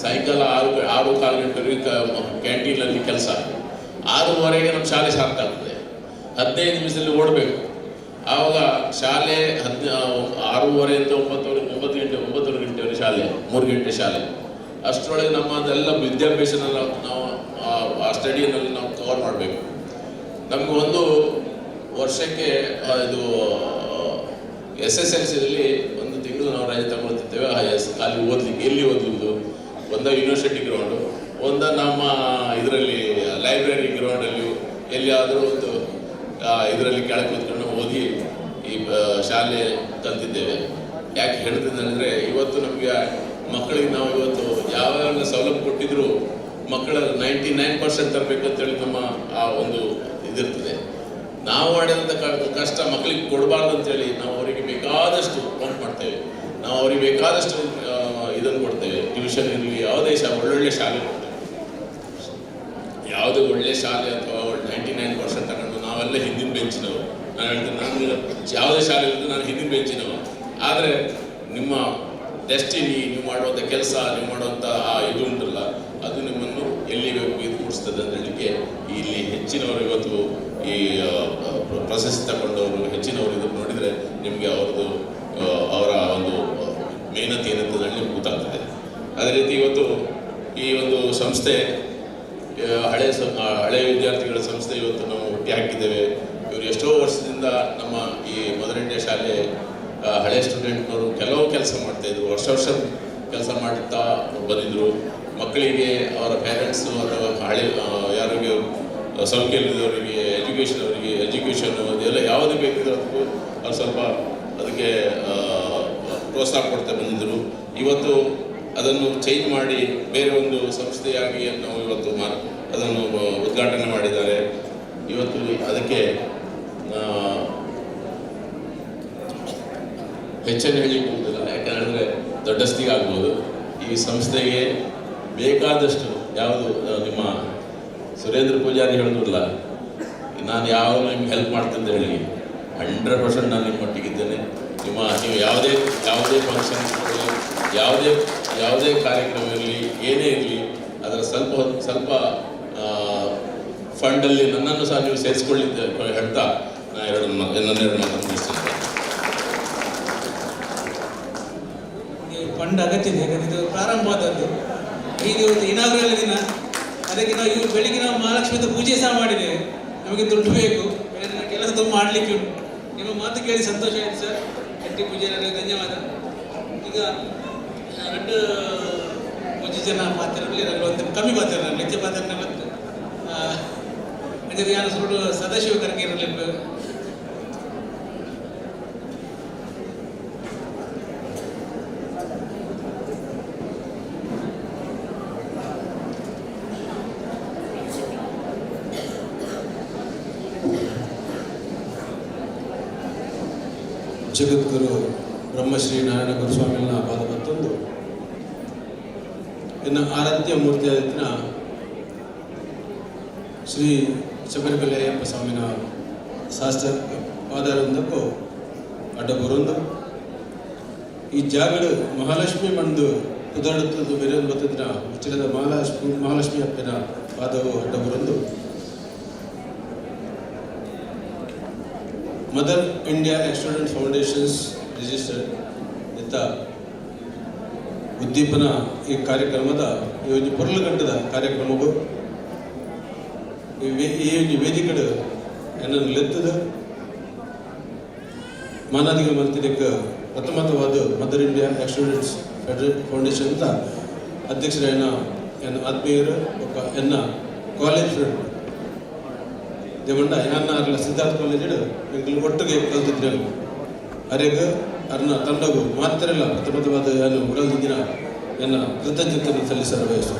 ಸಾಯಂಕಾಲ 6:15 ಗಂಟೆವರೆಗೆ ಕ್ಯಾಂಟೀನಲ್ಲಿ ಕೆಲಸ. 6:30ಗೆ ನಮ್ಮ ಶಾಲೆ ಸ್ಟಾರ್ಟ್ ಆಗ್ತದೆ. 15 ನಿಮಿಷದಲ್ಲಿ ಓಡಬೇಕು. ಆವಾಗ ಶಾಲೆ 6:30ರಿಂದ 9 ಗಂಟೆ, 9:30 ಗಂಟೆವರೆಗೆ ಶಾಲೆ, 3 ಗಂಟೆ ಶಾಲೆ. ಅಷ್ಟರೊಳಗೆ ನಮ್ಮದೆಲ್ಲ ವಿದ್ಯಾಭ್ಯಾಸನ ನಾವು ಆ ಸ್ಟಡಿಯಲ್ಲಿ ನಾವು ಕವರ್ ಮಾಡಬೇಕು. ನಮಗೆ ಒಂದು ವರ್ಷಕ್ಕೆ ಇದು SSLCಯಲ್ಲಿ ಒಂದು ತಿಂಗಳು ನಾವು ರಜೆ ತಗೊಳ್ತಿದ್ದೇವೆ. ಖಾಲಿ ಓದಲಿಕ್ಕೆ. ಎಲ್ಲಿ ಓದಲಿದ್ದು? ಒಂದು ಯೂನಿವರ್ಸಿಟಿ ಗ್ರೌಂಡು, ಒಂದು ನಮ್ಮ ಇದರಲ್ಲಿ ಲೈಬ್ರರಿ ಗ್ರೌಂಡಲ್ಲಿ, ಎಲ್ಲಿಯಾದರೂ ಒಂದು ಇದರಲ್ಲಿ ಕೆಳಗೆ ಕೂತ್ಕೊಂಡು ಓದಿ ಈ ಶಾಲೆ ಕಲ್ತಿದ್ದೇವೆ. ಯಾಕೆ ಹೇಳ್ತಿದ್ದೆ ಅಂದರೆ, ಇವತ್ತು ನಮಗೆ ಮಕ್ಕಳಿಗೆ ನಾವು ಇವತ್ತು ಯಾವ ಸೌಲಭ್ಯ ಕೊಟ್ಟಿದ್ರು ಮಕ್ಕಳ 99% ತರಬೇಕಂತೇಳಿ ನಮ್ಮ ಆ ಒಂದು ಇದಿರ್ತದೆ. ನಾವು ಮಾಡಿದಂಥ ಕಷ್ಟ ಮಕ್ಕಳಿಗೆ ಕೊಡಬಾರ್ದು ಅಂತೇಳಿ ನಾವು ಅವರಿಗೆ ಬೇಕಾದಷ್ಟು ಪಂಪ್ ಮಾಡ್ತೇವೆ. ನಾವು ಅವ್ರಿಗೆ ಬೇಕಾದಷ್ಟು ಇದನ್ನು ಕೊಡ್ತೇವೆ. ಟ್ಯೂಷನ್ ಇರಲಿ, ಯಾವುದೇ ಒಳ್ಳೊಳ್ಳೆ ಶಾಲೆ ಕೊಡ್ತೇವೆ. ಯಾವುದೇ ಒಳ್ಳೆ ಶಾಲೆ ಅಥವಾ 99% ತಗೊಂಡು ನಾವೆಲ್ಲ ಹಿಂದಿನ ಬೆಂಚಿನವರು. ನಾನು ಹೇಳ್ತೇನೆ, ನಾನು ಯಾವುದೇ ಶಾಲೆ ಇರೋದು ನಾನು ಹಿಂದಿನ ಬೆಂಚಿನವರು. ಆದರೆ ನಿಮ್ಮ ಡೆಸ್ಟಿನಿ, ನೀವು ಮಾಡುವಂಥ ಕೆಲಸ, ನೀವು ಮಾಡುವಂಥ ಆ ಇದು ಉಂಟಲ್ಲ, ಅದು ನಿಮ್ಮನ್ನು ಎಲ್ಲಿ ಇದು ಮೂಡಿಸ್ತದೆ ಅಂತ ಹೇಳಲಿಕ್ಕೆ ಇಲ್ಲಿ ಹೆಚ್ಚಿನವರು ಇವತ್ತು ಈ ಪ್ರಶಸ್ತಿ ತಗೊಂಡವರು ಹೆಚ್ಚಿನವರು ಇದನ್ನು ನೋಡಿದರೆ ನಿಮಗೆ ಅವ್ರದ್ದು ಅವರ ಒಂದು ಮೇಹನತ್ ಏನಂತ ಹೇಳಿ ನಿಮ್ಗೆ ಗೊತ್ತಾಗ್ತದೆ. ಅದೇ ರೀತಿ ಇವತ್ತು ಈ ಒಂದು ಸಂಸ್ಥೆ ಹಳೆ ಹಳೆ ವಿದ್ಯಾರ್ಥಿಗಳ ಸಂಸ್ಥೆ ಇವತ್ತು ನಾವು ಹುಟ್ಟಿ ಹಾಕಿದ್ದೇವೆ. ಇವರು ಎಷ್ಟೋ ವರ್ಷದಿಂದ ನಮ್ಮ ಈ ಮದರ್ ಇಂಡಿಯಾ ಶಾಲೆ ಹಳೆ ಸ್ಟೂಡೆಂಟ್ನವರು ಕೆಲವು ಕೆಲಸ ಮಾಡ್ತಾಯಿದ್ರು, ವರ್ಷ ವರ್ಷ ಕೆಲಸ ಮಾಡುತ್ತಾ ಬಂದಿದ್ದರು. ಮಕ್ಕಳಿಗೆ ಅವರ ಪೇರೆಂಟ್ಸು ಅಥವಾ ಹಳೆ ಯಾರಿಗೆ ಸೌಖ್ಯ ಇಲ್ಲದವರಿಗೆ ಎಜುಕೇಷನ್ ಅವರಿಗೆ ಎಜುಕೇಷನು ಅದೆಲ್ಲ ಯಾವುದು ಬೇಕಿದ್ರು ಅದಕ್ಕೂ ಅವ್ರು ಸ್ವಲ್ಪ ಅದಕ್ಕೆ ಪ್ರೋತ್ಸಾಹ ಕೊಡ್ತಾ ಬಂದಿದ್ದರು. ಇವತ್ತು ಅದನ್ನು ಚೇಂಜ್ ಮಾಡಿ ಬೇರೆ ಒಂದು ಸಂಸ್ಥೆಯಾಗಿ ನಾವು ಇವತ್ತು ಅದನ್ನು ಉದ್ಘಾಟನೆ ಮಾಡಿದ್ದಾರೆ. ಇವತ್ತು ಅದಕ್ಕೆ ಹೆಚ್ಚನ್ನು ಹೇಳಲಿಕ್ಕೆ ಹೋಗುವುದಿಲ್ಲ, ಯಾಕಂದರೆ ದೊಡ್ಡಸ್ತಿಗೆ ಆಗ್ಬೋದು. ಈ ಸಂಸ್ಥೆಗೆ ಬೇಕಾದಷ್ಟು ಯಾವುದು ನಿಮ್ಮ ಸುರೇಂದ್ರ ಪೂಜಾರಿ ಹೇಳಿದ್ರಲ್ಲ, ನಾನು ಯಾವಾಗಲೂ ನಿಮ್ಗೆ ಹೆಲ್ಪ್ ಮಾಡ್ತೀನಿ ಅಂತ ಹೇಳಿ 100% ನಾನು ನಿಮ್ಮೊಟ್ಟಿಗಿದ್ದೇನೆ. ನೀವು ಯಾವುದೇ ಯಾವುದೇ ಫಂಕ್ಷನ್ಸ್ ಯಾವುದೇ ಯಾವುದೇ ಕಾರ್ಯಕ್ರಮ ಇರಲಿ, ಏನೇ ಇರಲಿ, ಅದರ ಸ್ವಲ್ಪ ಸ್ವಲ್ಪ ಫಂಡಲ್ಲಿ ನನ್ನನ್ನು ಸಹ ನೀವು ಸೇರಿಸ್ಕೊಳ್ಳಿ ಅಂತ ಹೇಳ್ತಾ ನಾನು ನನ್ನೆರಡು ಮಾತನ್ನು ಮುಗಿಸ್ತೇನೆ. ಫಂಡ್ ಅಗತ್ಯ ಇದೆ, ಯಾಕಂದರೆ ಇದು ಪ್ರಾರಂಭ ಆದದ್ದು, ಈಗ ಇವತ್ತು ಇನಾಗ್ರಲ್ ದಿನ. ಅದಕ್ಕೆ ನಾವು ಇವರು ಬೆಳಿಗ್ಗೆ ನಾವು ಮಹಾಲಕ್ಷ್ಮಿದ ಪೂಜೆ ಸಹ ಮಾಡಿದ್ದೇವೆ. ನಮಗೆ ದುಡ್ಡು ಬೇಕು, ಕೆಲಸ ತುಂಬ ಮಾಡಲಿಕ್ಕೆ ಉಂಟು. ನಿಮ್ಮ ಮಾತು ಕೇಳಿ ಸಂತೋಷ ಆಯಿತು ಸರ್. ಎನ್ ಟಿ ಪೂಜಾರಿ ಧನ್ಯವಾದ. ಈಗ ಎರಡು ಒಂಜಿ ಜನ ಪಾತ್ರರಲ್ಲಿ ಒಂದು ಕಮ್ಮಿ ಪಾತ್ರ, ಹೆಚ್ಚು ಪಾತ್ರ ಮತ್ತು ಅಂದರೆ ಯಾರು ಸುಳ್ಳು ಸದಾಶಿವ ಕರ್ಗೆ ಇರಲಿ. ಜಗದ್ಗುರು ಬ್ರಹ್ಮಶ್ರೀ ನಾರಾಯಣ ಗುರುಸ್ವಾಮಿನ ಪಾದ ಮತ್ತೊಂದು ಇನ್ನು ಆರಾಧ್ಯ ಮೂರ್ತಿಯಾದ ಶ್ರೀ ಶಬರಿಮಲೆ ಅಯ್ಯಪ್ಪ ಸ್ವಾಮಿನ ಶಾಸ್ತ್ರ ಪಾದಾರೊಂದಕ್ಕೂ ಅಡ್ಡಬರೊಂದು ಈ ಜಾಗಡು ಮಹಾಲಕ್ಷ್ಮಿ ಮಂದು ಕುದಡುತ್ತದ್ದು ಬೇರೆ ಬತ್ತಿನ ಉಚ್ಚಿರದ ಮಹಾಲಕ್ಷ್ಮಿ ಅಪ್ಪನ ಪಾದವು ಅಡ್ಡಬರೊಂದು Mother India Student Foundations registered ಇತ್ತ ಉದ್ದೀಪನ ಈ ಕಾರ್ಯಕ್ರಮದ ಈ ಒಂದು ಪೊರ್ಲುಗಂಟದ ಕಾರ್ಯಕ್ರಮವು ಈ ಒಂದು ವೇದಿಕೆಡು ಎನ್ನನ್ನು ಲೆತ್ತದ ಮಾನಾದಿಗೆ ಮಂತಿನಕ್ಕೆ ಪ್ರಥಮತವಾದ ಮದರ್ ಇಂಡಿಯಾ ಸ್ಟೂಡೆಂಟ್ಸ್ ಫೌಂಡೇಶನ್ ಅಂತ ಅಧ್ಯಕ್ಷರಾಯನ ಎನ್ನ ಆತ್ಮೀಯರು ಒಬ್ಬ ಎನ್ನ ಕಾಲೇಜ್ ಫ್ರೆಂಡ್ ದೇವಂಡ ಯಾನ್ನ ಅರ್ಲ ಸಿದ್ಧಾರ್ಥ ಕಾಲೇಜ್ ಎಂಕುಲು ಒಟ್ಟಿಗೆ ಕಲ್ತಿದ್ರು. ಅರೆಗ್ ಅರ್ನ ತಂಡಗು ಮಾತ್ರ ಇಲ್ಲ ಪ್ರಥಮತವಾದ ಏನು ಉಡಲ್ದಿನ ಎನ್ನ ಕೃತಜ್ಞತೆಯನ್ನು ಸಲ್ಲಿಸಲು ಬಯಸು.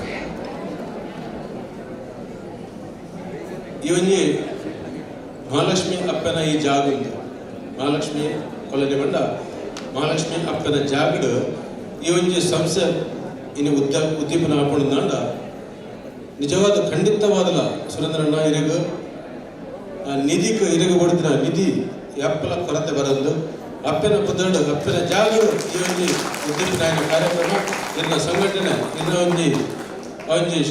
ಈ ಒಂಜಿ ಮಹಾಲಕ್ಷ್ಮಿ ಅಪ್ಪನ ಈ ಜಾಗ ಉಂಟು, ಮಹಾಲಕ್ಷ್ಮಿ ಕಾಲೇಜ್ ಬಂಡ ಮಹಾಲಕ್ಷ್ಮಿ ಅಪ್ಪನ ಜಾಗಡು ಈ ಒಂಜಿ ಸಂಸ್ಥೆ ಇನ್ನು ಉದ್ದೀಪನ ಹಾಕೊಂಡಾಂಡ ನಿಜವಾದ ಖಂಡಿತವಾದಲ ಸುರೇಂದ್ರಣ್ಣ ಇರಗ ನಿಧಿಗೆ ಇರಗ ಕೊಡ್ತಿನ ನಿಧಿ ಎಪ್ಪಲ ಕೊರತೆ ಬರಂದು ಅಪ್ಪನ ಪುದಡು ಅಪ್ಪನ ಜಾಗಡು ಈ ಒಂಜಿ ಉದ್ದೀಪನಾಯನ ಕಾರ್ಯಕ್ರಮ ಇನ್ನ ಸಂಘಟನೆ ಇನ್ನ ಒಂಜಿ ಒಂಜಿ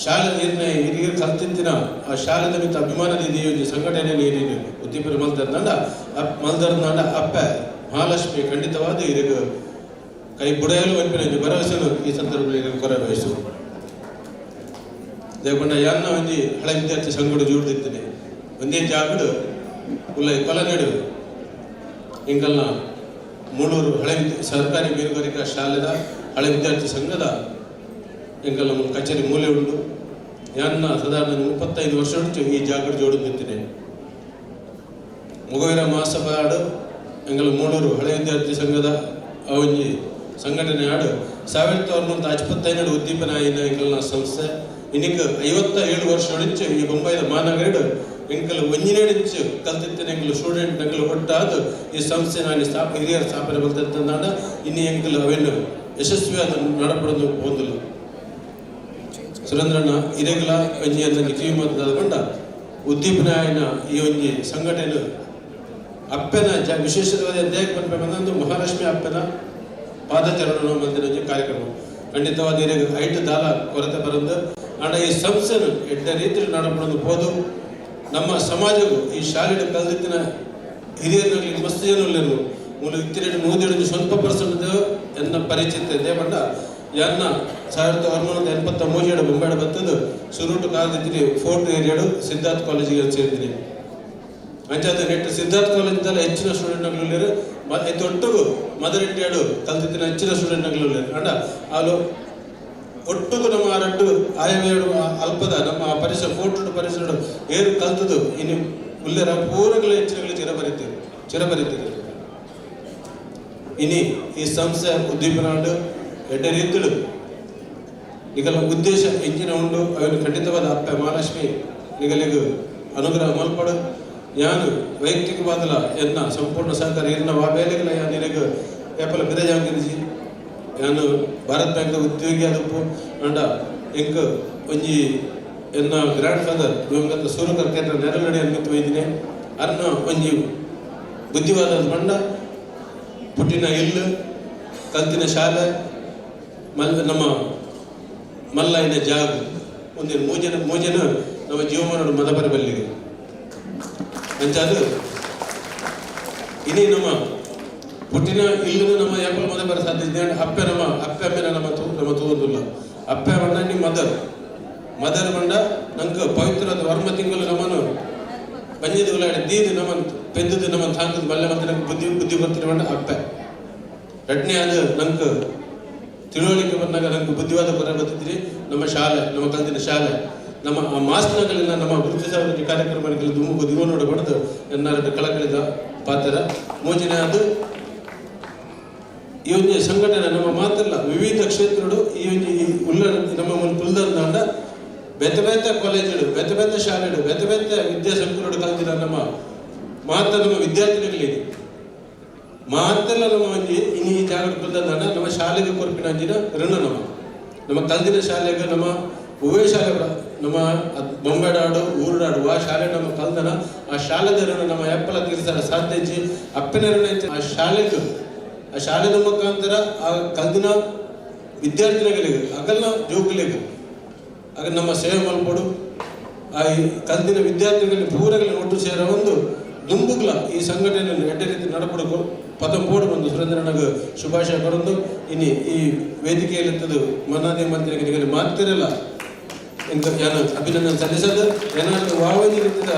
ಶಾಲೆ ಇರ್ನ ಹಿರಿಯರು ಕಲ್ತಿಂತಿನ ಆ ಶಾಲೆದ ಮಿತ್ತ ಅಭಿಮಾನದ ಈ ಒಂಜಿ ಸಂಘಟನೆ ನೀರಿನ ಉದ್ದೀಪನ ಮಲ್ದರ್ನಾಂಡ ಮಲ್ದರ್ನಾಂಡ ಅಪ್ಪ ಮಹಾಲಕ್ಷ್ಮಿ ಖಂಡಿತವಾದ ಇರಗ ಕೈ ಬುಡಯಲು ಒಂಪಿನ ಒಂಜಿ ಭರವಸೆನು ಈ ಸಂದರ್ಭದಲ್ಲಿ ಇರಗ ಕೊರ ಬಯಸು. ದೇವಕೊಂಡ ಯಾನ್ನ ಒಂಜಿ ಹಳೆ ವಿದ್ಯಾರ್ಥಿ ಸಂಘಡು ಜೋಡ್ದಿರ್ತೇನೆ ಒಂದೇ ಜಾಗಡು ಉಲ್ಲ ಕೊಲನೆಡು ಎಂಕಲ್ನ ಮೂಳೂರು ಹಳೆ ಸರ್ಕಾರಿ ಮೀನುಗಾರಿಕಾ ಶಾಲೆದ ಹಳೆ ವಿದ್ಯಾರ್ಥಿ ಸಂಘದ ಎಂಕಲ್ನ ಕಚೇರಿ ಮೂಲೆ ಉಂಟು. ಯಾನ್ನ ಸಾಧಾರಣ 35 ವರ್ಷ ಉಂಟು ಈ ಜಾಗಡು ಜೋಡಿದ್ದಿದ್ದೇನೆ. ಮೊಗವೀರ ಮಹಾಸಭಾ ಆಡು ಎಂಕಲ್ ಮೂಳೂರು ಹಳೆ ವಿದ್ಯಾರ್ಥಿ ಸಂಘದ ಒಂಜಿ ಸಂಘಟನೆ ಆಡು 1955 ಉದ್ದೀಪನ ಆಯಿನ ಎಂಕಲ್ನ ಸಂಸ್ಥೆ ಇನ್ನಿಕ್ 57 ವರ್ಷ ಒಡಿಂಚು ಈ ಬೊಂಬೈದ ಮಹಾನಗರಡು ಎಂಕಲ್ ಒಂಜಿನೇಡಿಂಚು ಕಲ್ತಿತ್ತೇನೆ ಎಂಕಲ್ ಸ್ಟೂಡೆಂಟ್ ಎಂಕಲ್ ಒಟ್ಟಾದ ಈ ಸಂಸ್ಥೆ ನಾನು ಹಿರಿಯರ ಸ್ಥಾಪನೆ ಬಲ್ತಂದಾಂಡ ಇನ್ನು ಎಂಕಲ್ ಅವೆನ್ನು ಯಶಸ್ವಿಯಾದ ನಡಪಡೋದು ಹೊಂದಲು ಸುರೇಂದ್ರಣ್ಣ ಇರೆಗ್ಲ ಒಂಜಿ ಅಂತ ಕಿವಿ ಮಾತಾದ ಉದ್ದೀಪನಾಯನ ಈ ಒಂಜಿ ಸಂಘಟನೆ ಅಪ್ಪನ ವಿಶೇಷವಾದ ದೇಹ ಬಂದಂದು ಮಹಾಲಕ್ಷ್ಮಿ ಅಪ್ಪನ ಪಾದಚರಣ ಮಂದಿರ ಒಂಜಿ ಕಾರ್ಯಕ್ರಮ ಖಂಡಿತವಾದ ಇರೆಗ್ ಐಟು ದಾಲ ಕೊರತೆ ಬರಂದು ಆಂಡ ಈ ಸಂಸ್ಥೆನು ಎಡ್ಡ ರೀತಿಯಲ್ಲಿ ನಡಪಡೋದು ಹೋದು ನಮ್ಮ ಸಮಾಜವು ಈ ಶಾಲೆಯ ಕಲ್ದಿತ್ತಿನ ಹಿರಿಯರಲ್ಲಿ ಮಸ್ತ್ ಜನ ಉಲ್ಲೆರು ಮೂಲು ಇತ್ತಿರೆಡು ನೂದೆರಡು ಸ್ವಲ್ಪ ಪರ್ಸೆಂಟ್ ಎನ್ನ ಪರಿಚಿತ ಇದೆ ಬಣ್ಣ ಎನ್ನ 1983 ಬೊಂಬಾಡ ಬತ್ತದು ಸುರುಟು ಕಾಲದಿದ್ದೀನಿ ಫೋರ್ಟ್ ಏರಿಯಾಡು ಸಿದ್ಧಾರ್ಥ ಕಾಲೇಜಿಗೆ ಸೇರಿದ್ದೀನಿ. ಅಂಚಾದ ನೆಟ್ ಸಿದ್ಧಾರ್ಥ ಕಾಲೇಜಿಂದಲೇ ಹೆಚ್ಚಿನ ಸ್ಟೂಡೆಂಟ್ಗಳು ಒಟ್ಟುಗು ಮದರ್ ಇಂಡಿಯಾಡು ಕಲ್ತಿದ್ದಿನ ಹೆಚ್ಚಿನ ಸ್ಟೂಡೆಂಟ್ಗಳು ಅಂಡ ಅಲ್ಲೂ ಒಟ್ಟುಗು ನಮ್ಮ ರಡ್ಡು ಆಯವೇಡು ಅಲ್ಪದ ನಮ್ಮ ಪರಿಸರ ಫೋರ್ಟ್ ಪರಿಸರ ಏರು ಕಲ್ತದು ಇನ್ನು ಉಲ್ಲೇರ ಪೂರಗಳ ಹೆಚ್ಚಿನಗಳು ಚಿರಬರಿತೀರಿ ಚಿರಬರಿತೀರಿ. ಇನಿ ಈ ಸಂಸ್ಥೆ ಉದ್ದೀಪನಾಡು ಎಡ್ಡೆ ರೀತಿಳು ನಿಗಲ ಉದ್ದೇಶ ಎಂಜಿನ ಉಂಡು ಅವನು ಖಂಡಿತವಾದ ಅಪ್ಪೆ ಮಹಾಲಕ್ಷ್ಮಿ ನಿಗಲಿಗೂ ಅನುಗ್ರಹ ಮಲ್ಪಡು. ಯಾನು ವೈಯಕ್ತಿಕವಾದಲ ಎನ್ನ ಸಂಪೂರ್ಣ ಸಹಕಾರ ಇರ್ನ ವಾ ಬೇಲೆಗಳ ನಿನಗೆ ಏಪಲ ಬಿರಜಾಂಗಿರಿಜಿ. ಯಾನು ಭಾರತ್ ಬ್ಯಾಂಕ್ದ ಉದ್ಯೋಗಿ ಆದಪ್ಪು ಅಂಡ ಎಂಕ್ ಒಂಜಿ ಎನ್ನ ಗ್ರ್ಯಾಂಡ್ ಫಾದರ್ ದಿವಂಗತ ಸೂರಕರ್ ಕೇಂದ್ರ ನೆರಳಡಿ ಅನ್ಮಿತ ಒಯ್ದಿನಿ. ಅರ್ನ ಒಂಜಿ ಬುದ್ಧಿವಾದ ಮಂಡ ಪುಟ್ಟಿನ ಇಲ್ಲು ಕಲ್ತಿನ ಶಾಲೆ ಮಲ್ ನಮ್ಮ ಮಲ್ಲೈನ ಜಾಗ ಒಂದು ಮೂಜನ ಮೂಜನ ನಮ್ಮ ಜೀವಮಾನೋಡು ಮದಪರ ಬಲ್ಲಿಗೆ ಅಂಚಾದು ಇನಿ ನಮ್ಮ ಪುಟ್ಟಿನ ಇಲ್ಲೂ ನಮ್ಮ ಯಾಪಲ್ ಮದಪರ ಸಾಧ್ಯ. ಅಪ್ಪೆ ನಮ್ಮ ಅಪ್ಪೆ ಅಮ್ಮೆನ ನಮ್ಮ ತೂ ನಮ್ಮ ತೂವೊಂದುಲ್ಲ. ಅಪ್ಪೆ ಬಂಡ ನಿಮ್ಮ ಮದರ್ ಮದರ್ ಬಂಡ ನಂಗೆ ಪವಿತ್ರದ ವರ್ಮ ತಿಂಗಳು ನಮ್ಮನ್ನು ಬಂಜಿದ ಉಲಾಡಿ ದೀದು ನಮ್ಮನ್ನು ಪೆದ್ದದು ನಮ್ಮನ್ನು ತಾಂಕದ ಬಲ್ಲೆ ಮತ್ತೆ ನಂಗೆ ಬುದ್ಧಿ ಬುದ್ಧಿ ಬರ್ತಿರ ಬಂಡ ಅಪ್ಪೆ. ರಡ್ನೇ ಅದು ನಂಗೆ ತಿಳುವಳಿಕೆ ಬಂದಾಗ ನಂಗೆ ಬುದ್ಧಿವಾದ ಬರ ಬರ್ತಿದ್ರಿ ನಮ್ಮ ಶಾಲೆ ನಮ್ಮ ಕಲ್ತಿನ ಶಾಲೆ ನಮ್ಮ ಆ ಮಾಸ್ನಗಳಿಂದ ನಮ್ಮ ವೃತ್ತಿ ಸಾವೃತ್ತಿ ಕಾರ್ಯಕ್ರಮಗಳಿಗೆ ದುಮುಗು ದಿವ ನೋಡ ಬಡ್ದು ಎನ್ನಾರು ಕಳಕಳಿದ ಪಾತ್ರ. ಮೂಜನೇ ಅದು ಈ ಒಂದು ಸಂಘಟನೆ ನಮ್ಮ ಮಾತ್ರಲ್ಲ ವಿವಿಧ ಕ್ಷೇತ್ರಗಳು ಈ ಒಂದು ಉಲ್ಲ ನಮ್ಮ ಕುಲ್ದಂದಾಂಡ ಬೇತೆ ಬೇತೆ ಕಾಲೇಜುಗಳು ಬೇತೆ ಬೇತೆ ಶಾಲೆಗಳು ಬೇತೆ ಬೇತೆ ವಿದ್ಯಾಸಂಕುಲಗಳು ಕಲ್ತಿರ ನಮ್ಮ ಮಾತ್ರ ನಮ್ಮ ವಿದ್ಯಾರ್ಥಿಗಳಿಗೆ ಮಾತೆಲ್ಲ ನಮ್ಮ ಒಂಜಿ ಇನಿ ಈ ಜಾಗದ ಕುಲ್ದಂದಾಂಡ ನಮ್ಮ ಶಾಲೆಗೆ ಕೊರ್ಪಿನ ಅಂಜಿನ ಋಣ ನಮ್ಮ ನಮ್ಮ ಕಲ್ದಿನ ಶಾಲೆಗೆ ನಮ್ಮ ಹೂವೇ ಶಾಲೆ ನಮ್ಮ ಬೊಂಬೆಡಾಡು ಊರುಡಾಡು ಆ ಶಾಲೆ ನಮ್ಮ ಕಲ್ದನ ಆ ಶಾಲೆದ ಋಣ ನಮ್ಮ ಎಪ್ಪಲ ತೀರ್ಸಲ ಸಾಧ್ಯ ಇಜ್ಜಿ. ಅಪ್ಪನ ಋಣ ಆ ಶಾಲೆಗೆ ಆ ಶಾಲೆದ ಮುಖಾಂತರ ಆ ಕಲ್ದಿನ ವಿದ್ಯಾರ್ಥಿಗಳಿಗೆ ಅಗಲ್ನ ಜೋಕುಲಿಗೆ ಆಗ ನಮ್ಮ ಸೇವೆ ಮಲ್ಪಡು ಆ ಕಲ್ದಿನ ವಿದ್ಯಾರ್ಥಿಗಳಿಗೆ ಪೂರಗಳಿಗೆ ಒಟ್ಟು ಸೇರ ಒಂದು ದುಂಬುಗ್ಲ ಈ ಸಂಘಟನೆಯನ್ನು ಎಡ್ಡೆ ರೀತಿ ನಡಪಡಕು ಪದಂ ಪೋಡು ಬಂದು ಸುರೇಂದ್ರನಗ ಶುಭಾಶಯ ಕೊರೊಂದು ಇನಿ ಈ ವೇದಿಕೆಯಲ್ಲಿತ್ತದು ಮನ್ನಾದಿ ಮಂತ್ರಿಗೆ ಮಾತಿರಲ್ಲ ಇಂಕ ಯಾನು ಅಭಿನಂದನೆ ಸಲ್ಲಿಸದು. ಏನಾದ್ರು ವಾವಜಿ ರೀತಿಯ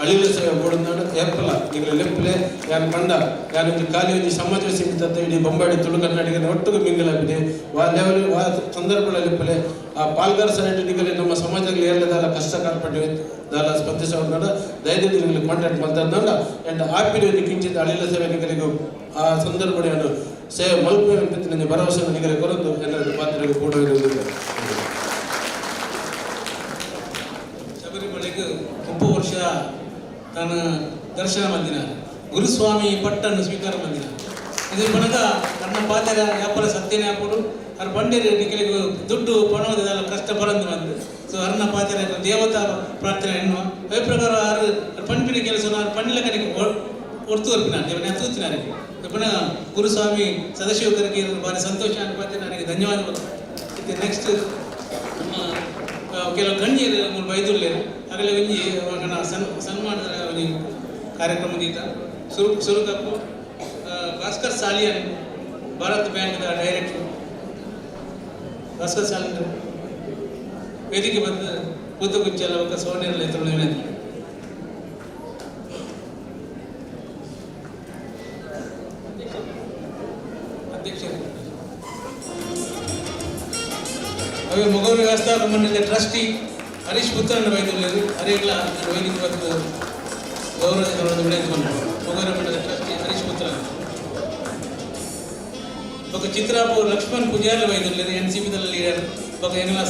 ಅಳಿಲ ಸೇವೆ ಬೋಡಂದಾಡು ಏರ್ಪಲ ನಿಗಲ ಲೆಪ್ಪಲೆ ಯಾನ್ ಪಂಡ ಯಾನ್ ಒಂಜಿ ಖಾಲಿ ಒಂಜಿ ಸಮಾಜ ಸೀಮಿತ ಇಡೀ ಬೊಂಬಾಡಿ ತುಳು ಕರ್ನಾಟಕದ ಒಟ್ಟಿಗೆ ಮಿಂಗಲಾಗಿದೆ ವಾ ಲೆವೆಲ್ ವಾ ಸಂದರ್ಭಗಳ ಲೆಪ್ಪಲೆ ಆ ಪಾಲ್ಗಾರ್ ಸೈಡ್ ನಿಗಲಿ ನಮ್ಮ ಸಮಾಜದಲ್ಲಿ ಏರ್ಲದಾಲ ಕಷ್ಟ ಕಾರ್ಪಟ್ಟಿ ದಾಲ ಸ್ಪಂದಿಸೋದ್ನಾಡ ದಯದಿದ್ದು ನಿಗಲಿ ಕಾಂಟ್ಯಾಕ್ಟ್ ಮಾಡ್ತಾಂಡ ಅಂಡ್ ಆಪಿನ ಒಂಜಿ ಕಿಂಚಿತ್ ಅಳಿಲ ಸೇವೆ ನಿಗಲಿಗೂ ಆ ಸಂದರ್ಭ ಯಾನು ಸೇವೆ ಮಲ್ಪೆ ನನಗೆ ಭರವಸೆ ನಿಗಲಿ ಕೊರೊಂದು ಎಲ್ಲರ ಪಾತ್ರೆಗೆ ಕೂಡ ಶಬರಿಮಲೆಗೆ 30 ವರ್ಷ ತಾನು ದರ್ಶನ ಮಂದಿನ ಗುರುಸ್ವಾಮಿ ಪಟ್ಟನ್ನು ಸ್ವೀಕಾರ ಮಂದಿನ ಇದು ಪಣಗ ತನ್ನ ಪಾತ್ರ ಯಾಪಲ ಸತ್ಯನೇ ಹಾಕೋಡು ಅವ್ರ ಬಂಡಿರು ನಿಖಲಿಗೆ ದುಡ್ಡು ಪಣವದೆಲ್ಲ ಕಷ್ಟ ಬರಂದು ಬಂದು ಸೊ ಅರ್ನ ಪಾತ್ರ ದೇವತಾ ಪ್ರಾರ್ಥನೆ ಎನ್ನುವ ಅದೇ ಪ್ರಕಾರ ಆರು ಪಂಪಿನ ಕೆಲಸ ಆರು ಪಣ್ಣಿಲಕನಿಗೆ ಒಡ್ತು ವರ್ಪಿನ ದೇವನ ತೂತಿನಾರಿಗೆ ಪುನಃ ಗುರುಸ್ವಾಮಿ ಸದಾಶಿವಕರಿಗೆ ಭಾರಿ ಸಂತೋಷ ಅನ್ಪಾತೆ ನನಗೆ ಧನ್ಯವಾದಗಳು. ನೆಕ್ಸ್ಟ್ ನಮ್ಮ ಕೆಲವು ಗಣ್ಯರು ಮೂರು ಬೈದುಲ್ಲೇರು ಆಗಲೇ ಒಂಜಿ ಸನ್ಮಾನದ ಒಂಜಿ ಕಾರ್ಯಕ್ರಮ ದೀತ ಸುರುಕಪ್ಪು ಭಾಸ್ಕರ್ ಸಾಲಿಯನ್ ಭಾರತ್ ಬ್ಯಾಂಕ್ದ ಡೈರೆಕ್ಟರ್ ಭಾಸ್ಕರ್ ಸಾಲಿಯನ್ ವೇದಿಕೆ ಬಂದು ಕೂತಗುಚ್ಚಲ ఒక ಸೋನಿಯರ್ಲ ಎತ್ತುನ ವಿನಂತಿ. ಅಧ್ಯಕ್ಷರು ಅವೇ ಮೊಗೌರಿ ವ್ಯವಸ್ಥಾಪಕ ಮಂಡಳಿಯ ಟ್ರಸ್ಟಿ ಹರೀಶ್ ಪುತ್ರನ ವೈದ್ಯರು ಹರೇಗ್ಲ ವೈದಿಕ ಬಂದು ಗೌರವ ವಿನಂತಿ ಮೊಗೌರಿ ಮಂಡಳಿಯ ಟ್ರಸ್ಟಿ ಹರೀಶ್ ಪುತ್ರನ್ ఒక ಚಿತ್ರಾಪು ಲಕ್ಷ್ಮಣ್ ಪೂಜಾರಿ ವೈದ್ಯರು ಎನ್ ಸಿ ಪಿದಲ್ಲಿ ಲೀಡರ್ ఒక ಎಂಗ್ಲ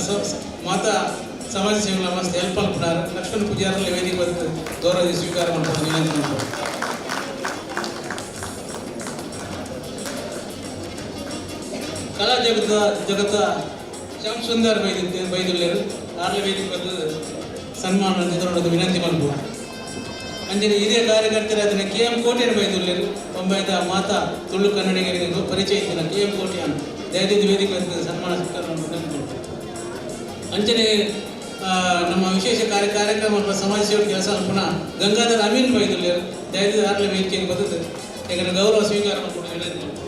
ಮಾತಾ ಸಮಾಜ ಸೇವೆಗಳ ಮಸ್ತ್ ಹೆಲ್ಪ್ ಅನ್ಪುನಾರ್ ಲಕ್ಷ್ಮಣ್ ಪೂಜಾರಿ ವೇದಿಕೆ ಬಂದು ಗೌರವ ಸ್ವೀಕಾರ ಮಾಡ್ಕೊಂಡು ವಿನಂತಿ ಮಾಡ್ತಾರೆ. ಕಲಾ ಜಗತ್ತ ಜಗತ್ತ ಶ್ಯಾಮ್ ಸುಂದರ್ ಬೈದಿದ್ದೆ ಬೈದುಲ್ಲೇರು ಆರ್ಲೆ ವೇದಿಕೆ ಬಂದು ಸನ್ಮಾನ ವಿನಂತಿ ಮಲ್ಪುವ. ಅಂಜನೆ ಹಿರಿಯ ಕಾರ್ಯಕರ್ತರಾದ ಕೆ ಎಂ ಕೋಟ್ಯಾನ್ ಬೈದುಲ್ಲೇರು ಬೊಂಬಾಯಿದ ಮಾತಾ ತುಳು ಕನ್ನಡಿಗರಿಗೆ ಪರಿಚಯ ಇದ್ದಿನ ಕೆ ಎಂ ಕೋಟ್ಯಾನ್ ದಯದಿದ್ದು ವೇದಿಕೆ ಬಂದು ಸನ್ಮಾನ ಸ್ವೀಕಾರ ವಿನಂತಿ ಮಲ್ಪುವ. ಅಂಜನೆ ನಮ್ಮ ವಿಶೇಷ ಕಾರ್ಯಕ್ರಮ ಸಮಾಜ ಸೇವೆ ಕೆಲಸ ಪುನಃ ಗಂಗಾಧರ ಅಮೀನ್ ಬೈದುಲ್ಲೇರು ದಯದಿದ್ದು ಆರ್ಲೆ ವೇದಿಕೆಗೆ ಬಂದು ಯಾಕಂದರೆ ಗೌರವ ಸ್ವೀಕಾರ ಮಲ್ಪುವ ವಿನಂತಿ ಮಲ್ಪುವ.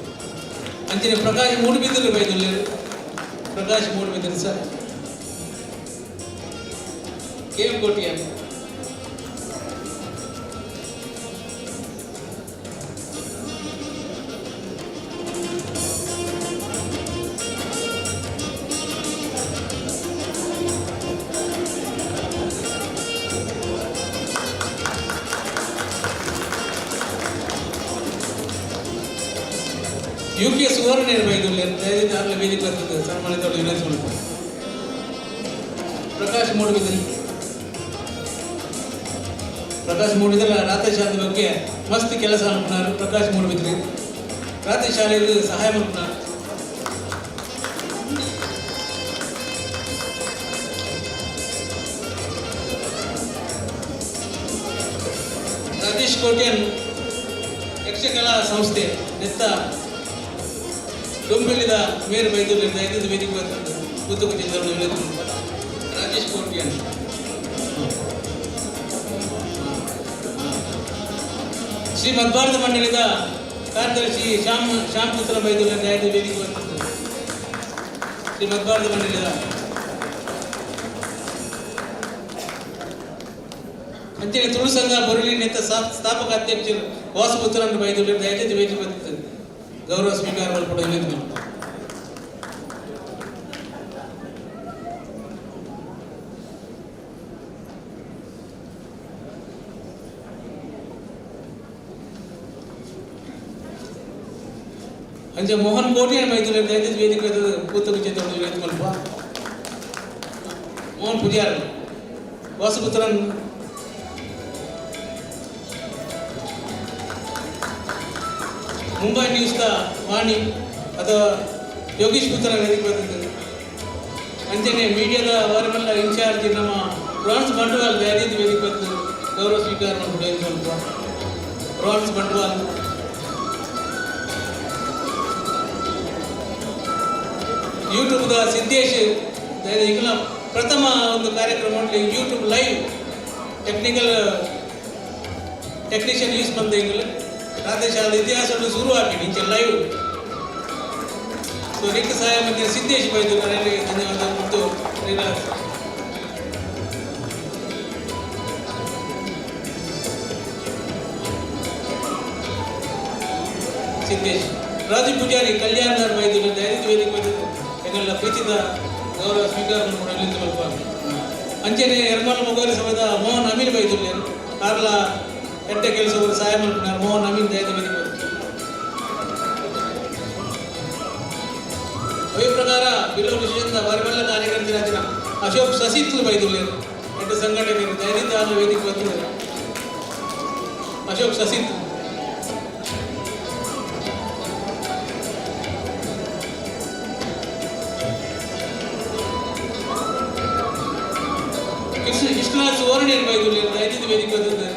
ಅಂಚನೆ Prakash Moodbidri ಬೈದುಲ್ಲೇರು Prakash Moodbidri sir, K M Kotian, U K Suvarna ದಯದಿಂದ ಆಗಲೇ ವೇದಿಕೆ ಬರ್ತದೆ ಸನ್ಮಾನಿತ ವಿನಂತಿ. ಪ್ರಕಾಶ್ ಮೂಡುಬಿದ್ರಿ, ಪ್ರಕಾಶ್ ಮೂಡುಬಿದ್ರೆ ರಾತ್ರಿ ಶಾಲೆ ಬಗ್ಗೆ ಮಸ್ತ್ ಕೆಲಸ ಮಾಡ್ತಾರೆ. ಪ್ರಕಾಶ್ ಮೂಡುಬಿದ್ರಿ ರಾತ್ರಿ ಶಾಲೆಯಲ್ಲಿ ಸಹಾಯ ಮಾಡ್ತಾರೆ. ರಾಜೇಶ್ ಕೋಟ್ಯನ್ ಯಕ್ಷಕಲಾ ಸಂಸ್ಥೆ ನೆತ್ತ ಡೊಂಬೆಲಿದ ಮೇರು ಬೈದೂರು ದಯದಿಂದ ವೇದಿಕೆ ಬರ್ತದೆ ಪುತ್ತೂರು ವಿನಂತಿ. ರಾಜೇಶ್ ಕೋಟ್ಯನ್, ಶ್ರೀ ಮಧ್ಭಾರತ ಮಂಡಳಿದ ಕಾರ್ಯದರ್ಶಿ ಶ್ಯಾಮ್ ಶ್ಯಾಮಪುತ್ರ ಬೈದೂರು ದಯದಿಂದ ವೇದಿಕೆ ಬರ್ತದೆ. ಶ್ರೀ ಮಧ್ಭಾರತ ಮಂಡಳಿದ ಅಂಚನೆ ತುಳು ಸಂಘ ಬೊರಳಿ ನೇತ ಸ್ಥಾಪಕ ಅಧ್ಯಕ್ಷರು ವಾಸುಪುತ್ರನ ಬೈದೂರು ದಯದಿಂದ ವೇದಿಕೆ ಬರ್ತದೆ ಗೌರವ ಸ್ವೀಕಾರ ಕೂಡ ವಿನಂತಿ. ಅಂಚೆ ಮೋಹನ್ ಕೋಟಿಯನ್ ಬೈದೂರು ದಯದಿಂದ ವೇದಿಕೆ ಪೂತಗುಚ್ಚ ವಿನಂತಿ ಮಲ್ಪ. ಮೋಹನ್ ಪೂಜಾರ್ ವಾಸುಪುತ್ರನ್ ಮುಂಬೈ ನ್ಯೂಸ್ದ ವಾಣಿ ಅಥವಾ ಯೋಗೀಶ್ ಪುತ್ರ ವೇದಿಕೆ ಬಂದಿದ್ದರು. ಅಂಚನೆ ಮೀಡಿಯಾದ ವಾರಮೆಲ್ಲ ಇನ್ಚಾರ್ಜ್ ನಮ್ಮ ಬ್ರಾನ್ಸ್ ಬಂಟ್ವಾಲ್ ದಯದಿಂದ ವೇದಿಕೆ ಬಂದಿದ್ದರು ಗೌರವ ಸ್ವೀಕಾರ ಮಾಡ್ಕೊಂಡು ಸ್ವಲ್ಪ ಬ್ರಾನ್ಸ್ ಬಂಟ್ವಾಲ್. ಯೂಟ್ಯೂಬ್ದ ಸಿದ್ದೇಶ್ ಈಗಿನ ಪ್ರಥಮ ಒಂದು ಕಾರ್ಯಕ್ರಮ YouTube live technical technician use ಬಂದ ಇಂಗ್ಲ ರಾತ್ರಿ ಇತಿಹಾಸವನ್ನು ಶುರು ಹಾಕಿ ಇಂಚೆ ಲೈವ್. ಸೊ ನಿಕ್ಕ ಸಹಾಯ ಮಂದಿರ ಸಿದ್ದೇಶ್ ಬೈದು ಧನ್ಯವಾದ ಮತ್ತು ಸಿದ್ದೇಶ್. ರಾಜು ಪೂಜಾರಿ ಕಲ್ಯಾಣದಾರ್ ಬೈದು ದಯವಿಟ್ಟು ವೇದಿಕೆ ಬಂದಿದ್ದು ಎಂಗೆಲ್ಲ ಪ್ರೀತಿದ ಗೌರವ ಸ್ವೀಕಾರ ಮಾಡ್ಕೊಂಡು ಅಂಚನೆ ಎರ್ಮಲ್ ಮೊಗವರಿ ಸಭೆದ ಮೋಹನ್ ಅಮೀನ್ ಬೈದುಲ್ಲೇನು ಕಾರ್ಲ ಎಡ್ಡೆ ಕೆಲಸವರು ಸಹಾಯ ಮಾಡ್ತಾರೆ. ಮೋಹನ್ ಅಮೀನ್ ದಯದ ವೇದಿಕೆ. ಅದೇ ಪ್ರಕಾರ ಬಿಲೋ ವಿಷಯದಿಂದ ವಾರವೆಲ್ಲ ಕಾರ್ಯಕರ್ತರಾದ ಅಶೋಕ್ ಸಸಿತ್ಲು ಬೈದುಲ್ಲೇನು ಎಡ್ಡೆ ಸಂಘಟನೆ ದಯದಿಂದ ಆದ ವೇದಿಕೆ ಬಂದಿದ್ದಾರೆ ಅಶೋಕ್ ಸಸಿತ್. ಕೃಷ್ಣರಾಜ್ ಸುವರ್ಣ ಬೈದುಲ್ಲೇನು ದಯದಿಂದ ವೇದಿಕೆ ಬಂದಿದ್ದಾರೆ.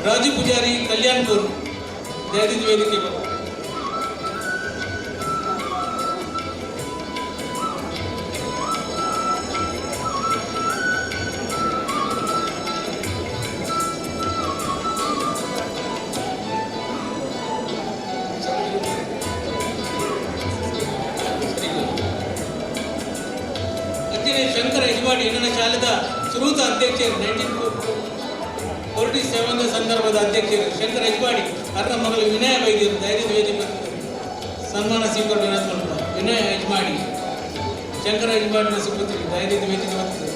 ರಾಜು ಪೂಜಾರಿ ಕಲ್ಯಾಣ್ಪುರ್ ದಯದಿಂದ ವೇದಿಕೆ ಬರುವ. ಅಂಚನೆ ಶಂಕರ ಯಜಮಾಡಿ ನನ್ನ ಶಾಲೆದ ಸುರೂತ ಅಧ್ಯಕ್ಷರು 1947 ಸಂದರ್ಭದ ಅಧ್ಯಕ್ಷರು ಶಂಕರ ಯಜಮಾಡಿ ಅರ್ಧ ಮಗಳು ವಿನಯ ಬೈದಿರು ಧೈರ್ಯದ ವೇದಿಕೆ ಸನ್ಮಾನ ಸ್ವೀಕಾರ ವಿನಂತಿ. ವಿನಯ ಯಜಮಾಡಿ ಶಂಕರ ಯಜಮಾಡಿನ ಸುಪುತ್ರಿ ಧೈರ್ಯದ ವೇದಿಕೆ ಬರ್ತದೆ.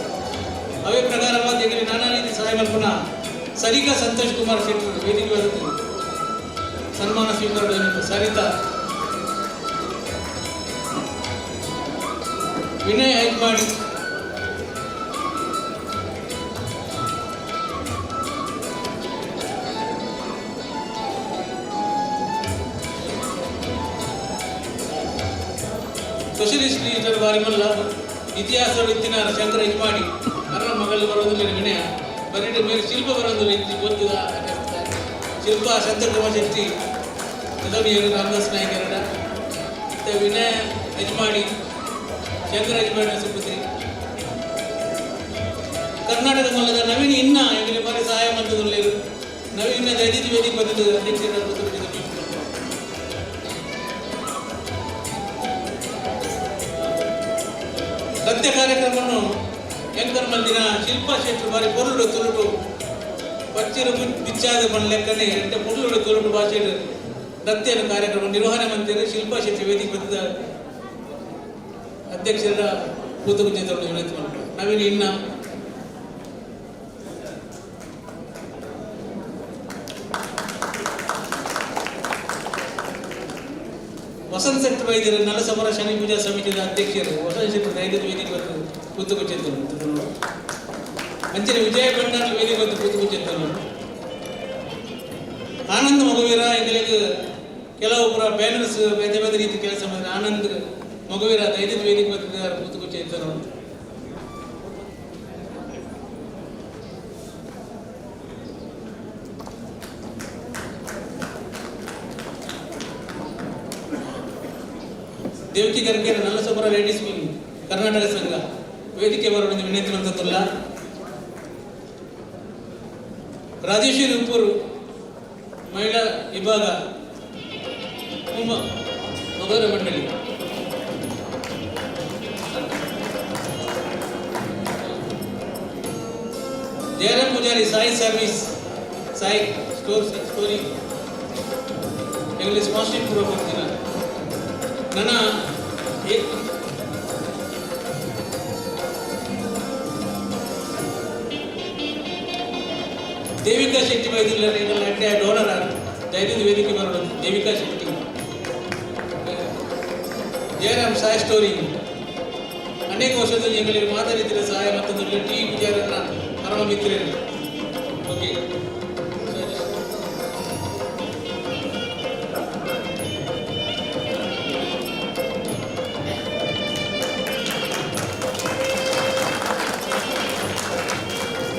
ಅವೇ ಪ್ರಕಾರವಾದ ನಾನಾ ರೀತಿ ಸಹಾಯ ಮಲ್ಪುನ ಸರಿಕಾ ಸಂತೋಷ್ ಕುಮಾರ್ ಶೆಟ್ಟರು ವೇದಿಕೆ ಬರುತ್ತದೆ ಸನ್ಮಾನ ಸ್ವೀಕಾರ ವಿನಂತಿ. ಸರಿತಾ ವಿನಯ್ ಯಜಮಾಡಿ ಸೋಷಲಿಸ್ಟ್ ಲೀಡರ್ ಬಾರಿಮಲ್ಲ ಇತಿಹಾಸ ಇತ್ತಿನ ಶಂಕರ ಯಜಮಾಡಿ ಅರ್ರ ಮಗಳು ಬರೋದಿಲ್ಲ ವಿನಯ ಬರೀ ಮೇಲೆ ಶಿಲ್ಪ ಬರೋದಿಲ್ಲ ಇಂತಿ ಗೊತ್ತಿದ ಶಿಲ್ಪ ಶಂಕರಕುಮಾರ್ ಶೆಟ್ಟಿ ರಾಮದಾಸ್ ನಾಯಕ್ ಎರಡ ಮತ್ತೆ ವಿನಯ ಯಜಮಾಡಿ ಶಂಕರ ಯಜಮಾಡಿ ಸುಪುತ್ರಿ. ಕರ್ನಾಟಕ ಮೂಲದ ನವೀನ್ ಇನ್ನ ಎಂಗಲಿ ಬಾರಿ ಸಹಾಯ ಮಂತದುಲ್ಲೇರು. ನವೀನ್ ದೈದಿತಿ ವೇದಿಕೆ ಬಂದಿದ್ದು ಅಧ್ಯಕ್ಷರ ಸತ್ಯ ಕಾರ್ಯಕ್ರಮವನ್ನು ಎಂಕರ್ ಮಂದಿನ ಶಿಲ್ಪಾ ಶೆಟ್ಟರು ಬಾರಿ ಪೊರುಳು ತುಳುಟು ಪಚ್ಚಿರು ಬಿಚ್ಚಾದ ಲೆಕ್ಕನೆ ಎಂಟೆ ಪೊರುಳು ತುಳುಟು ಭಾಷೆ ನೃತ್ಯನ ಕಾರ್ಯಕ್ರಮ ನಿರ್ವಹಣೆ ಮಂದಿರ ಶಿಲ್ಪಾ ಶೆಟ್ಟಿ ವೇದಿಕೆ ಬಂದಿದ್ದ ಅಧ್ಯಕ್ಷರ ಕೂತುಕುಂಚಿತವನ್ನು ವಿನಂತಿ ಮಾಡ್ತಾರೆ. ನವೀನ್ ಇನ್ನ ವಸಂತ ಶೆಟ್ಟಿ ವೈದ್ಯರು ನಲಸಮರ ಶನಿ ಪೂಜಾ ಸಮಿತಿಯ ಅಧ್ಯಕ್ಷರು ವಸಂತ ಶೆಟ್ಟಿ ದೈಹಿಕ ವೇದಿಕೆ ಬಂದು ಕೂತುಕುಂಚಿತರು. ಅಂಚನೆ ವಿಜಯ ಭಂಡಾರ ವೇದಿಕೆ ಬಂದು ಕೂತುಕುಂಚಿತರು. ಆನಂದ್ ಮಗುವೀರ ಎಂಗಳಿಗೆ ಕೆಲವು ಪುರ ಬ್ಯಾನರ್ಸ್ ಬೇರೆ ಬೇರೆ ರೀತಿ ಕೆಲಸ ಮಾಡಿದ್ರೆ ಆನಂದ್ ಮಗುವೀರ ದೈಹಿಕ ವೇದಿಕೆ ಬಂದು ಕೂತುಕುಂಚಿತರು. ದೇವಕಿ ಗರ್ಗೆರ ನಲ್ಲಸಬರ ಲೇಡೀಸ್ ವಿಂಗ್ ಕರ್ನಾಟಕ ಸಂಘ ವೇದಿಕೆ ಬರಲು ವಿನಂತಿ ಮಂತಲ್ಲ. ರಾಜೇಶ್ವರಿ ಉಪ್ಪೂರು ಮಹಿಳಾ ವಿಭಾಗ ಮಗರ ಮಂಡಳಿ. Jayaram Pujari Sai service Sai store story English sponsorship ಪೂರ್ವ ಕೊಡ್ತೀನಿ. ನನ್ನ ದೇವಿಕಾ ಶೆಟ್ಟಿ ವೈದ್ಯರು ಅಡ್ಡೆ ಡೋನರ್ ಧೈರ್ಯದ ವೇದಿಕೆ ಬರೋದು ದೇವಿಕಾ ಶೆಟ್ಟಿ. ಜಯರಾಮ್ ಸಾಯಿ ಸ್ಟೋರಿ ಅನೇಕ ವರ್ಷದ ಎಂಗಳಿಗೆ ಮಾತಾ ರೀತಿಯ ಸಹಾಯ ಮತ್ತು ಟಿ ವಿಜಯರನ್ನ ಪರಮ ಮಿತ್ರರು. ಓಕೆ,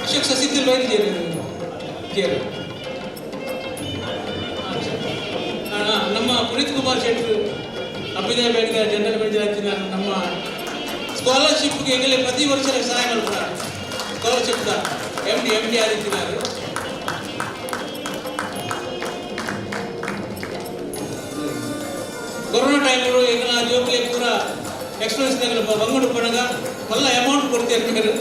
ಅಶೋಕ್ ಸಸಿತಿಲ್ ವೈದ್ಯರು ನಮ್ಮ ಪುನೀತ್ ಕುಮಾರ್ ಶೆಟ್ಟರು ಅಭ್ಯುದಯ ಬ್ಯಾಂಕ್ನ ಜನರಲ್ ಮ್ಯಾನೇಜರ್ ಆಗ್ತಿದ್ದಾರೆ. ನಮ್ಮ ಸ್ಕಾಲರ್ಶಿಪ್ಗೆ ಎಂಗಲೇ ಪ್ರತಿ ವರ್ಷ ಸಹಾಯ ಮಾಡ್ತಾರೆ. ಸ್ಕಾಲರ್ಶಿಪ್ ಎಮ್ ಡಿ ಆಗಿದ್ದಾರೆ. ಕೊರೋನಾ ಟೈಮ್ಗಳು ಎಂಗಲ ಜೋಕ್ಲೆ ಪೂರ ಎಕ್ಸ್ಪೆನ್ಸ್ ಬಂಗಡು ಪಣಗ ಮಲ್ಲ ಅಮೌಂಟ್ ಕೊಡ್ತೀರಿ.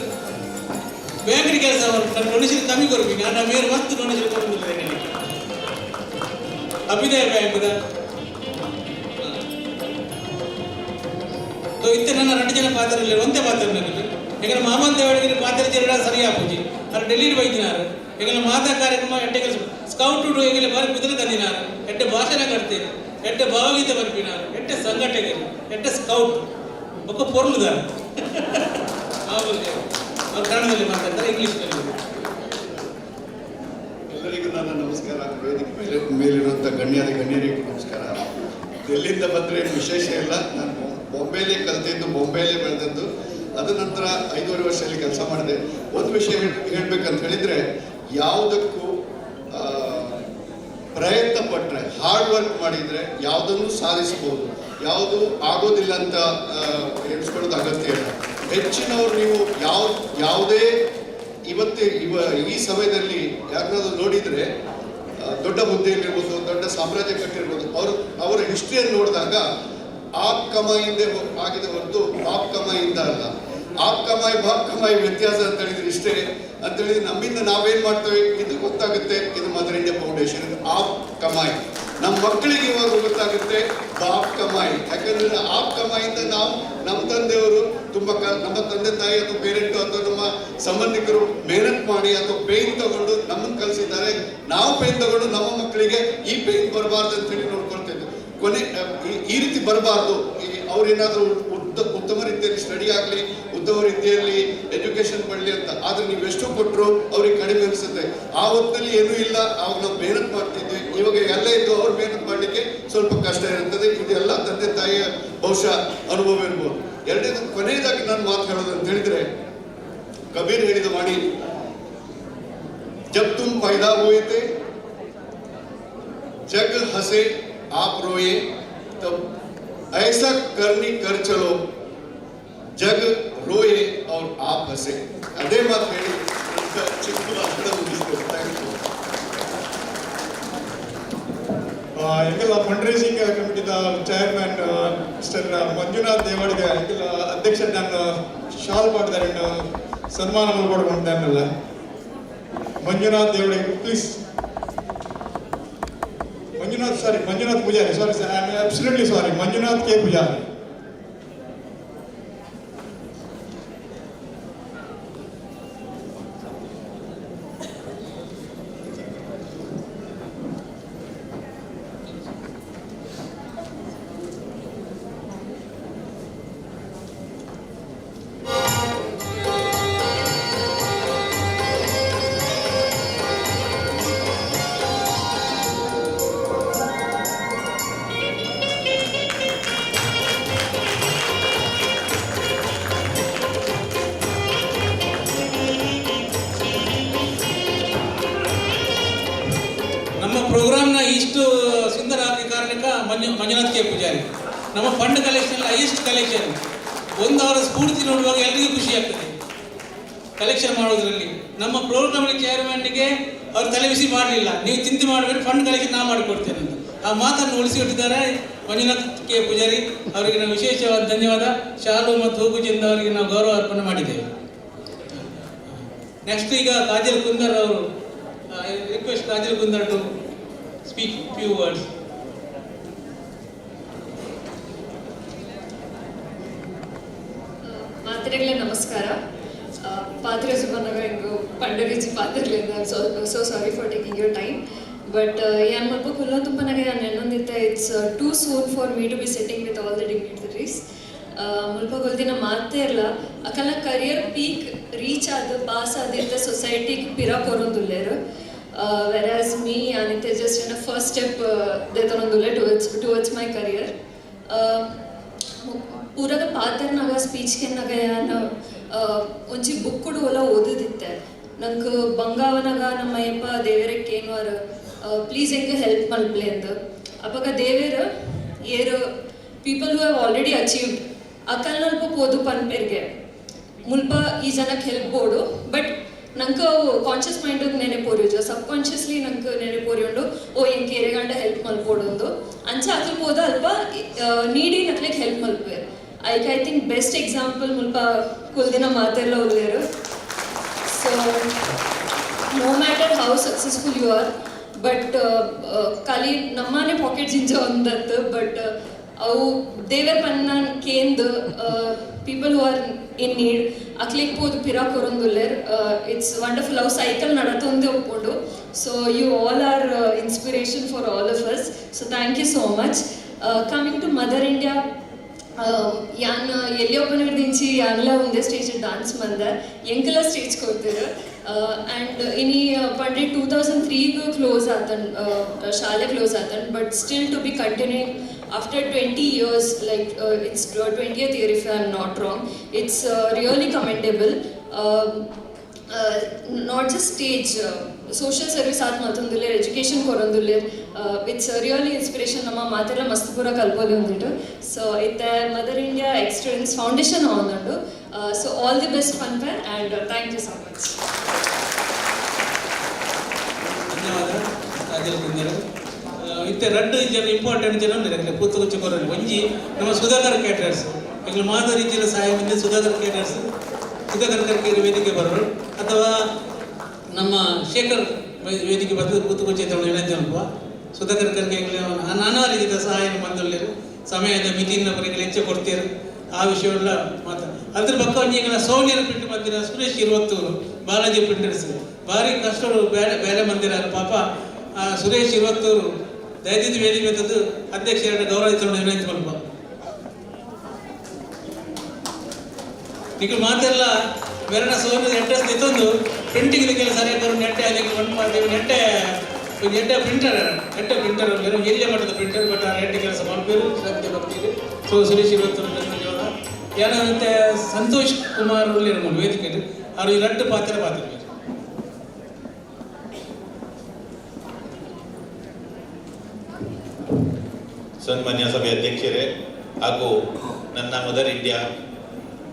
ಬ್ಯಾಂಕಿನ ಕೆಲಸ ನನ್ನ ಡೊನೇಷನ್ ಕಮ್ಮಿ ಕೊಡ್ತೀನಿ. ನಾನು ಮೇರೆ ಮಸ್ತ್ ಡೊನೇಷನ್ ಕೊಡೋದಿಲ್ಲ ಎಂಗಲಿಗೆ ಅಭ್ಯುದಯ ಬ್ಯಾಂಕ್ದ. ಸೊ ಇತ್ತೆ ನನ್ನ 2 ಜನ ಪಾತ್ರ ಇಲ್ಲ, ಒಂದೇ ಪಾತ್ರ ನನಗೆ. ಎಂಗಲ ಮಾಮನ್ ದೇವಳಿಗೆ ಪಾತ್ರ ಜನ ಸರಿಯಾ ಪೂಜಿ ಅವ್ರು ಡೆಲ್ಲಿಗೆ ಬೈದಿನಾರು. ಎಂಗಲ ಮಾತಾ ಕಾರ್ಯಕ್ರಮ ಎಡ್ಡೆ ಕೆಲಸ ಸ್ಕೌಟ್ ಟು ಎಂಗಲೆ ಬಾರಿ ಕುದುರೆ ತಂದಿನಾರು. ಎಡ್ಡೆ ಭಾಷಣ ಕಟ್ತೇನೆ, ಎಡ್ಡೆ ಭಾವಗೀತೆ ಬರ್ಪಿನಾರು, ಎಡ್ಡೆ ಸಂಘಟಕರು, ಎಡ್ಡೆ ಸ್ಕೌಟ್ ಒಕ್ಕ ಪೊರ್ಲುದಾರ. ಮಾಮೂಲಿ ಅವ್ರು ಕನ್ನಡದಲ್ಲಿ ಮಾತಾಡ್ತಾರೆ, ಇಂಗ್ಲೀಷ್ನಲ್ಲಿ. ಎಲ್ಲರಿಗೂ ನನ್ನ ನಮಸ್ಕಾರ. ವೇದಿಕೆ ಮೇಲೆ ಮೇಲಿರುವಂಥ ಗಣ್ಯಾದ ಗಣ್ಯರಿಗೂ ನಮಸ್ಕಾರ. ಎಲ್ಲಿಂದ ಬಂದರೆ ವಿಶೇಷ ಇಲ್ಲ, ನಾನು ಬಾಂಬೆಯಲ್ಲೇ ಕಲಿತಿದ್ದು, ಬಾಂಬೆಯಲ್ಲೇ ಬೆಳೆದದ್ದು. ಅದ ನಂತರ 5.5 ವರ್ಷದಲ್ಲಿ ಕೆಲಸ ಮಾಡಿದೆ. ಒಂದು ವಿಷಯ ಹೇಳಬೇಕಂತ ಹೇಳಿದರೆ, ಯಾವುದಕ್ಕೂ ಪ್ರಯತ್ನ ಪಟ್ಟರೆ, ಹಾರ್ಡ್ ವರ್ಕ್ ಮಾಡಿದರೆ ಯಾವುದನ್ನು ಸಾಧಿಸ್ಬೋದು. ಯಾವುದು ಆಗೋದಿಲ್ಲ ಅಂತ ಎಣಿಸ್ಕೊಳ್ಳೋದು ಅಗತ್ಯ ಇಲ್ಲ. ಹೆಚ್ಚಿನವರು ನೀವು ಯಾವುದೇ ಇವತ್ತು ಈ ಸಮಯದಲ್ಲಿ ಯಾರನ್ನಾದ್ರೂ ನೋಡಿದರೆ ದೊಡ್ಡ ಹುದ್ದೆಯಲ್ಲಿರ್ಬೋದು, ದೊಡ್ಡ ಸಾಮ್ರಾಜ್ಯ ಕಟ್ಟಿರ್ಬೋದು, ಅವರ ಹಿಸ್ಟ್ರಿಯನ್ನು ನೋಡಿದಾಗ ಆಪ್ ಕಮಾಯಿಂದ ಆಗಿದೆ ಹೊರತು ಬಾಪ್ ಕಮಾಯಿಂದ ಅಲ್ಲ. ಆಪ್ ಕಮಾಯಿ ಬಾಪ್ ಕಮಾಯಿ ವ್ಯತ್ಯಾಸ ಅಂತ ಹೇಳಿದ್ರೆ ಇಷ್ಟೇ ಅಂತ ಹೇಳಿದ್ರೆ, ನಮ್ಮಿಂದ ನಾವೇನು ಮಾಡ್ತೇವೆ ಇದು ಗೊತ್ತಾಗುತ್ತೆ. ಇದು ಮದರ್ ಇಂಡಿಯಾ ಫೌಂಡೇಶನ್, ಇದು ಆಪ್ ಕಮಾಯಿ. ನಮ್ಮ ಮಕ್ಕಳಿಗೆ ಇವಾಗ ಗೊತ್ತಾಗುತ್ತೆ ಬಾಪ್ ಕಮಾಯಿ. ಯಾಕಂದ್ರೆ ಆಪ್ ಕಮಾಯಿಂದ ನಾವು ನಮ್ಮ ತಂದೆಯವರು ತುಂಬ ನಮ್ಮ ತಂದೆ ತಾಯಿ ಅಥವಾ ಪೇರೆಂಟು ಅಥವಾ ನಮ್ಮ ಸಂಬಂಧಿಕರು ಮೇಹನತ್ ಮಾಡಿ ಅಥವಾ ಪೇಯ್ನ್ ತಗೊಂಡು ನಮ್ಮನ್ನು ಕಲಿಸಿದ್ದಾರೆ. ನಾವು ಪೇಯ್ನ್ ತಗೊಂಡು ನಮ್ಮ ಮಕ್ಕಳಿಗೆ ಈ ಪೇಯ್ನ್ ಬರಬಾರ್ದು ಅಂತ ಹೇಳಿ ನೋಡ್ಕೊಳ್ತಾ ಇದ್ವಿ. ಕೊನೆ ಈ ರೀತಿ ಬರಬಾರ್ದು, ಅವ್ರೇನಾದರೂ ಉತ್ತಮ ರೀತಿಯಲ್ಲಿ ಸ್ಟಡಿ ಆಗಲಿ, ಉತ್ತಮ ರೀತಿಯಲ್ಲಿ ಎಜುಕೇಶನ್ ಪಡಲಿ ಅಂತ. ಆದರೆ ನೀವು ಎಷ್ಟು ಕೊಟ್ಟರು ಅವ್ರಿಗೆ ಕಡಿಮೆ ಅನಿಸುತ್ತೆ. ಆ ಹೊತ್ತಿನಲ್ಲಿ ಏನೂ ಇಲ್ಲ, ಆವಾಗ ನಾವು ಮೇಹನತ್ ಮಾಡ್ತಿದ್ವಿ. ಇವಾಗ ಎಲ್ಲ ಇದ್ದು ಅವ್ರು ಮೇಹನತ್ ಮಾಡಲಿಕ್ಕೆ ಸ್ವಲ್ಪ ಕಷ್ಟ ಇರ್ತದೆ. ಇದೆಲ್ಲ ತಂದೆ ತಾಯಿಯ ಬಹುಶಃ ಅನುಭವ ಇರ್ಬೋದು. ಎರಡನೇದು ಕೊನೆಯದಾಗಿ ನಾನು ಮಾತು ಹೇಳೋದು ಅಂತ ಹೇಳಿದ್ರೆ, ಕಬೀರ್ ಹೇಳಿದ ವಾಣಿ, ಜಬ್ ತುಮ್ ಪೈದಾ ಹುಯೆ ತೆ ಜಗ್ ಹಸೆ आप रोए, तब ऐसा करनी कर चलो जग रोए और और आप हंसे. ಅದೇ ಮಾತು ಹೇಳಿ ಚಿಕ್ಕ ಭಾಷಣ ಮುಗಿಸ್ತೇನೆ. Thank you. ಎಂಗೆಲ್ಲ ಫಂಡ್ ರೈಸಿಂಗ್ ಕಮಿಟಿದ ಚೇರ್ಮನ್ ಮಿಸ್ಟರ್ ಮಂಜುನಾಥ್ ದೇವಾಡಿಗ, ಎಂಗೆಲ್ಲ ಅಧ್ಯಕ್ಷ ನಾನು ಶಾಲ್ ಮಾಡಿದ್ದಾರೆ, ಸನ್ಮಾನ ಕೊಡ್ಕೊಂಡಲ್ಲ. Manjunath Devadiga, please. Manjunath, sorry, Manjunath Poojary. Sorry sir, I am absolutely sorry. Manjunath K Poojary. ನಮ್ಮ ಪ್ರೋಗ್ರಾಮ್ನ ಇಷ್ಟು ಸುಂದರ ಆಗಿ ಕಾರಣಕ್ಕ ಮಂಜುನಾಥ್ ಕೆ ಪೂಜಾರಿ. ನಮ್ಮ ಫಂಡ್ ಕಲೆಕ್ಷನ್ ಹೈಯೆಸ್ಟ್ ಕಲೆಕ್ಷನ್. ಒಂದು ಅವರ ಸ್ಫೂರ್ತಿ ನೋಡುವಾಗ ಎಲ್ರಿಗೂ ಖುಷಿ ಆಗ್ತದೆ. ಕಲೆಕ್ಷನ್ ಮಾಡೋದ್ರಲ್ಲಿ ನಮ್ಮ ಪ್ರೋಗ್ರಾಮ್ ಚೇರ್ಮನ್ಗೆ ಅವರು ತಲೆ ಬಿಸಿ ಮಾಡಲಿಲ್ಲ. ನೀವು ಚಿಂತೆ ಮಾಡಬೇಡಿ, ಫಂಡ್ ಕಲೆಕ್ಷನ್ ನಾ ಮಾಡಿಕೊಡ್ತೇನೆ ಅಂತ ಆ ಮಾತನ್ನು ಉಳಿಸಿಕೊಟ್ಟಿದ್ದಾರೆ ಮಂಜುನಾಥ್ ಕೆ ಪೂಜಾರಿ ಅವರಿಗೆ. ನಾವು ವಿಶೇಷವಾದ ಧನ್ಯವಾದ. ಶಾಲು ಮತ್ತು ಹೂಗುಜಿಂದ ಅವರಿಗೆ ನಾವು ಗೌರವ ಅರ್ಪಣೆ ಮಾಡಿದ್ದೇವೆ. ನೆಕ್ಸ್ಟ್ ಈಗ ಕಾಜಲ್ ಕುಂದರ್ ಅವರು. Request Kajal Kundar to speak few words. ಮಾತ್ರೆಗಳೇ ನಮಸ್ಕಾರ. ಪಾತ್ರೆ ಸುಬರ್ಣಗ ಹಿಂಗು ಪಂಡರಿಜಿ ಪಾತ್ರೆಗಳಿಂದ, so sorry for taking your time, but ಯಾನ್ ಮಲ್ಪ ಕುಲ್ಲೊಂದುಪ್ಪನಗ ಯಾನ್ ಎನ್ನೊಂದಿತ್ತೆ, it's too soon for me to be sitting with all the dignitaries. ಮುಲ್ಪ ಕೊಲ್ದಿನ ಮಾತೇ ಇರಲ್ಲ. ಅಕಲ್ನ ಕರಿಯರ್ ಪೀಕ್ ರೀಚ್ ಆದ ಪಾಸ್ ಆದಿತ್ತ ಸೊಸೈಟಿಗೆ ಪಿರ ಕೊರೊಂದುಲ್ಲೇರು. ವೆರಾಸ್ ಮೀ ಯಾನಿತ್ತೆ ಜಸ್ಟ್ ಎನ್ನ ಫಸ್ಟ್ ಸ್ಟೆಪ್ ದೇತನೊಂದುಲ್ಲೆ ಟುವರ್ಡ್ಸ್ my career. ಪೂರದ ಪಾತ್ರನಾಗ ಸ್ಪೀಚ್ ಕೆನ್ನಾಗ ಯಾನ್ ಒಂಜಿ ಬುಕ್ಕುಡು ಒಲ ಓದುದಿತ್ತೆ. ನಂಗೆ ಬಂಗಾವನಾಗ ನಮ್ಮ ಅಯ್ಯಪ್ಪ ದೇವರ ಕೇನ್ವಾರ, ಪ್ಲೀಸ್ ಎಂಕ್ ಹೆಲ್ಪ್ ಮಲ್ಪ್ಲೆ ಅಂದ್. ಅಪಗ ದೇವೇರ್ ಏರು people who have already achieved ಅಕಲ್ನಲ್ಪ ಪೋದು ಪನ್ಪೆರ್ಗೆ, ಮುಲ್ಪ ಈ ಜನಕ್ಕೆ ಹೆಲ್ಪ್ ಬೋಡು. ಬಟ್ ನಂಗೆ ಅವು ಕಾನ್ಷಿಯಸ್ ಮೈಂಡ್ ನೆನೆಪೋರಿಯುಜ, ಸಬ್ ಕಾನ್ಷಿಯಸ್ಲಿ ನಂಗೆ ನೆನೆಪೋರಿಯುಂಡು, ಓ ಎಂಕ್ ಏರೆಗಂಡ ಹೆಲ್ಪ್ ಮಲ್ಪೋಡೊಂದು. ಅಂಚ ಅಕಲ್ ಪೋದ ಅಲ್ಪ ನೀಡಿ ನಕ್ಲೆಗ್ ಹೆಲ್ಪ್ ಮಲ್ಪುವೆರ್. ಐಕ್ I think best example ಮುಲ್ಪ ಕುಲ್ದಿನ ಮಾತೆಲ್ಲ ಉಲ್ಲೇರು. So no matter how successful you are, but ಖಾಲಿ ನಮ್ಮನೆ ಪಾಕೆಟ್ ಜಿಂಜ ಒಂದತ್ತು, ಬಟ್ ಅವು ದೇವರ್ ಪನ್ನ ಕೇಂದ್ people who are in need ಅಕ್ಲೆಗ್ ಪೋದು ಪಿರ ಕೊರೊಂದುಲ್ಲೆರ್. It's wonderful. ಅವು cycle ನಡತೊಂದೇ ಒಪ್ಪುಂಡು. So you all are inspiration for all of us, so thank you so much. Coming to Mother India, ಯಾನ್ ಎಲ್ಲಿ ಯಾನ್ಲ ಒಂದೇ ಸ್ಟೇಜ್ ಡಾನ್ಸ್ ಮಂದ ಎಂಕಲ ಸ್ಟೇಜ್ ಕೊಡ್ತೀರ. ಆ್ಯಂಡ್ ಇನಿ ಪಂಡ್ರೆ 2003ಗ್ ಕ್ಲೋಸ್ ಆತನ್, ಶಾಲೆ close ಆತನ್, but still to be continuing after 20 years, like it's 20th year if I am not wrong, it's really commendable. Not just stage, social service ಆತ್ ಮಲ್ತೊಂದುಲ್ಲೆರ್, education ಕೊರೊಂದುಲ್ಲೆರ್. It's really inspiration. ನಮ್ಮ ಮಾತೆಲ್ಲ ಮಸ್ತ್ ಪೂರ ಕಲ್ಪೊಲಿ ಉಂದಿಟ್ಟು. ಸೊ ಇತ್ತೆ ಮದರ್ ಇಂಡಿಯಾ ಎಕ್ಸ್ಟೂಡೆಂಟ್ಸ್ ಫೌಂಡೇಶನ್ ಆವೊಂದುಂಡು. So all the best ಪನ್ಪೆ and thank you so much. ಧನ್ಯವಾದ ಕಾಜಲ್ ಕುಂದರ್. ಇತ್ತೆ ರಡ್ಡ್ ಜನ ಇಂಪಾರ್ಟೆಂಟ್ ಜನ ಉಲ್ಲೆರ್ ಪೂತುಗುಚ್ಚ ಕೊರೊಲಿ. ಒಂಜಿ ನಮ್ಮ ಸುಧಾಕರ್ ಕೇಟರ್ಸ್, ಎಂಕ್ಲು ಮಾತ ರೀತಿಯ ಸಹಾಯ ಮುಂದೆ ಸುಧಾಕರ್ ಕೇಟರ್ಸ್, ಸುಧಾಕರ್ ಕರ್ಕೇರಿ ವೇದಿಕೆ ಬರೋರು ಅಥವಾ ನಮ್ಮ ಶೇಖರ್ ವೇದಿಕೆ ಬಂದು ಪೂತುಗುಚ್ಚ ವಿನಂತಿ ಅನ್ಪುವ. ಸುಧಾಕರ್ ಕರ್ಕೆ ಎಂಕ್ಲೆ ನಾನಾ ರೀತಿಯ ಸಹಾಯ ಬಂದುಲ್ಲೆರ್. ಸಮಯದ ಮಿತಿನ ಬರೆಗಳು ಹೆಚ್ಚು ಕೊಡ್ತೀರು, ಆ ವಿಷಯವೆಲ್ಲ ಮಾತು. ಅದ್ರ ಪಕ್ಕ ಒಂಜಿ ಎಂಕಲ್ನ ಸೋನಿಯರ್ ಪ್ರಿಂಟ್ ಬಂದಿನ ಸುರೇಶ್ ಇರುವತ್ತೂರು, ಬಾಲಾಜಿ ಪ್ರಿಂಟರ್ಸ್, ಭಾರಿ ಕಷ್ಟಡು ಬೇರೆ ಬೇರೆ ಮಂದಿರ ಪಾಪ. ಆ ಸುರೇಶ್ ಇರುವತ್ತೂರು ದಯದಿದ್ದು ವೇದಿಕೆ ಬತ್ತದ್ದು ಅಧ್ಯಕ್ಷರ ಗೌರವಿಸಲು ವಿನಂತಿ ಮಲ್ಪ. ನಿಖಲ್ ಮಾತೆಲ್ಲ ಮೆರಣ ಸೋನ ಅಡ್ರೆಸ್ ನಿತ್ತೊಂದು ಪ್ರಿಂಟಿಂಗ್ ಕೆಲಸ ಸರಿಯಾಗಿ ನೆಟ್ಟೆ ಅದಕ್ಕೆ ಒಂದು ಮಾಡ್ತೀವಿ. ನೆಟ್ಟೆ ಎಡ್ಡೆ ಪ್ರಿಂಟರ್, ಎಡ್ಡೆ ಪ್ರಿಂಟರ್ ಎಲ್ಲಿಯ ಮಟ್ಟದ ಪ್ರಿಂಟರ್, ಬಟ್ ಆ ಎಡ್ಡೆ ಕೆಲಸ ಮಾಡ್ಬೇಕು, ಶ್ರದ್ಧೆ ಬರ್ತೀರಿ. ಸೊ ಸುರೇಶ್ ಇರುವತ್ತೂರು ಧನ್ಯವಾದ. ಏನಂತೆ ಸಂತೋಷ್ ಕುಮಾರ್ ಉಲ್ಲೇರು ವೇದಿಕೆ, ಅವರು ಈ ರಡ್ಡು ಪಾತ್ರ ಪಾತ್ರ. ಸನ್ಮಾನ್ಯ ಸಭೆ ಅಧ್ಯಕ್ಷರೇ ಹಾಗೂ ನನ್ನ ಮದರ್ ಇಂಡಿಯಾ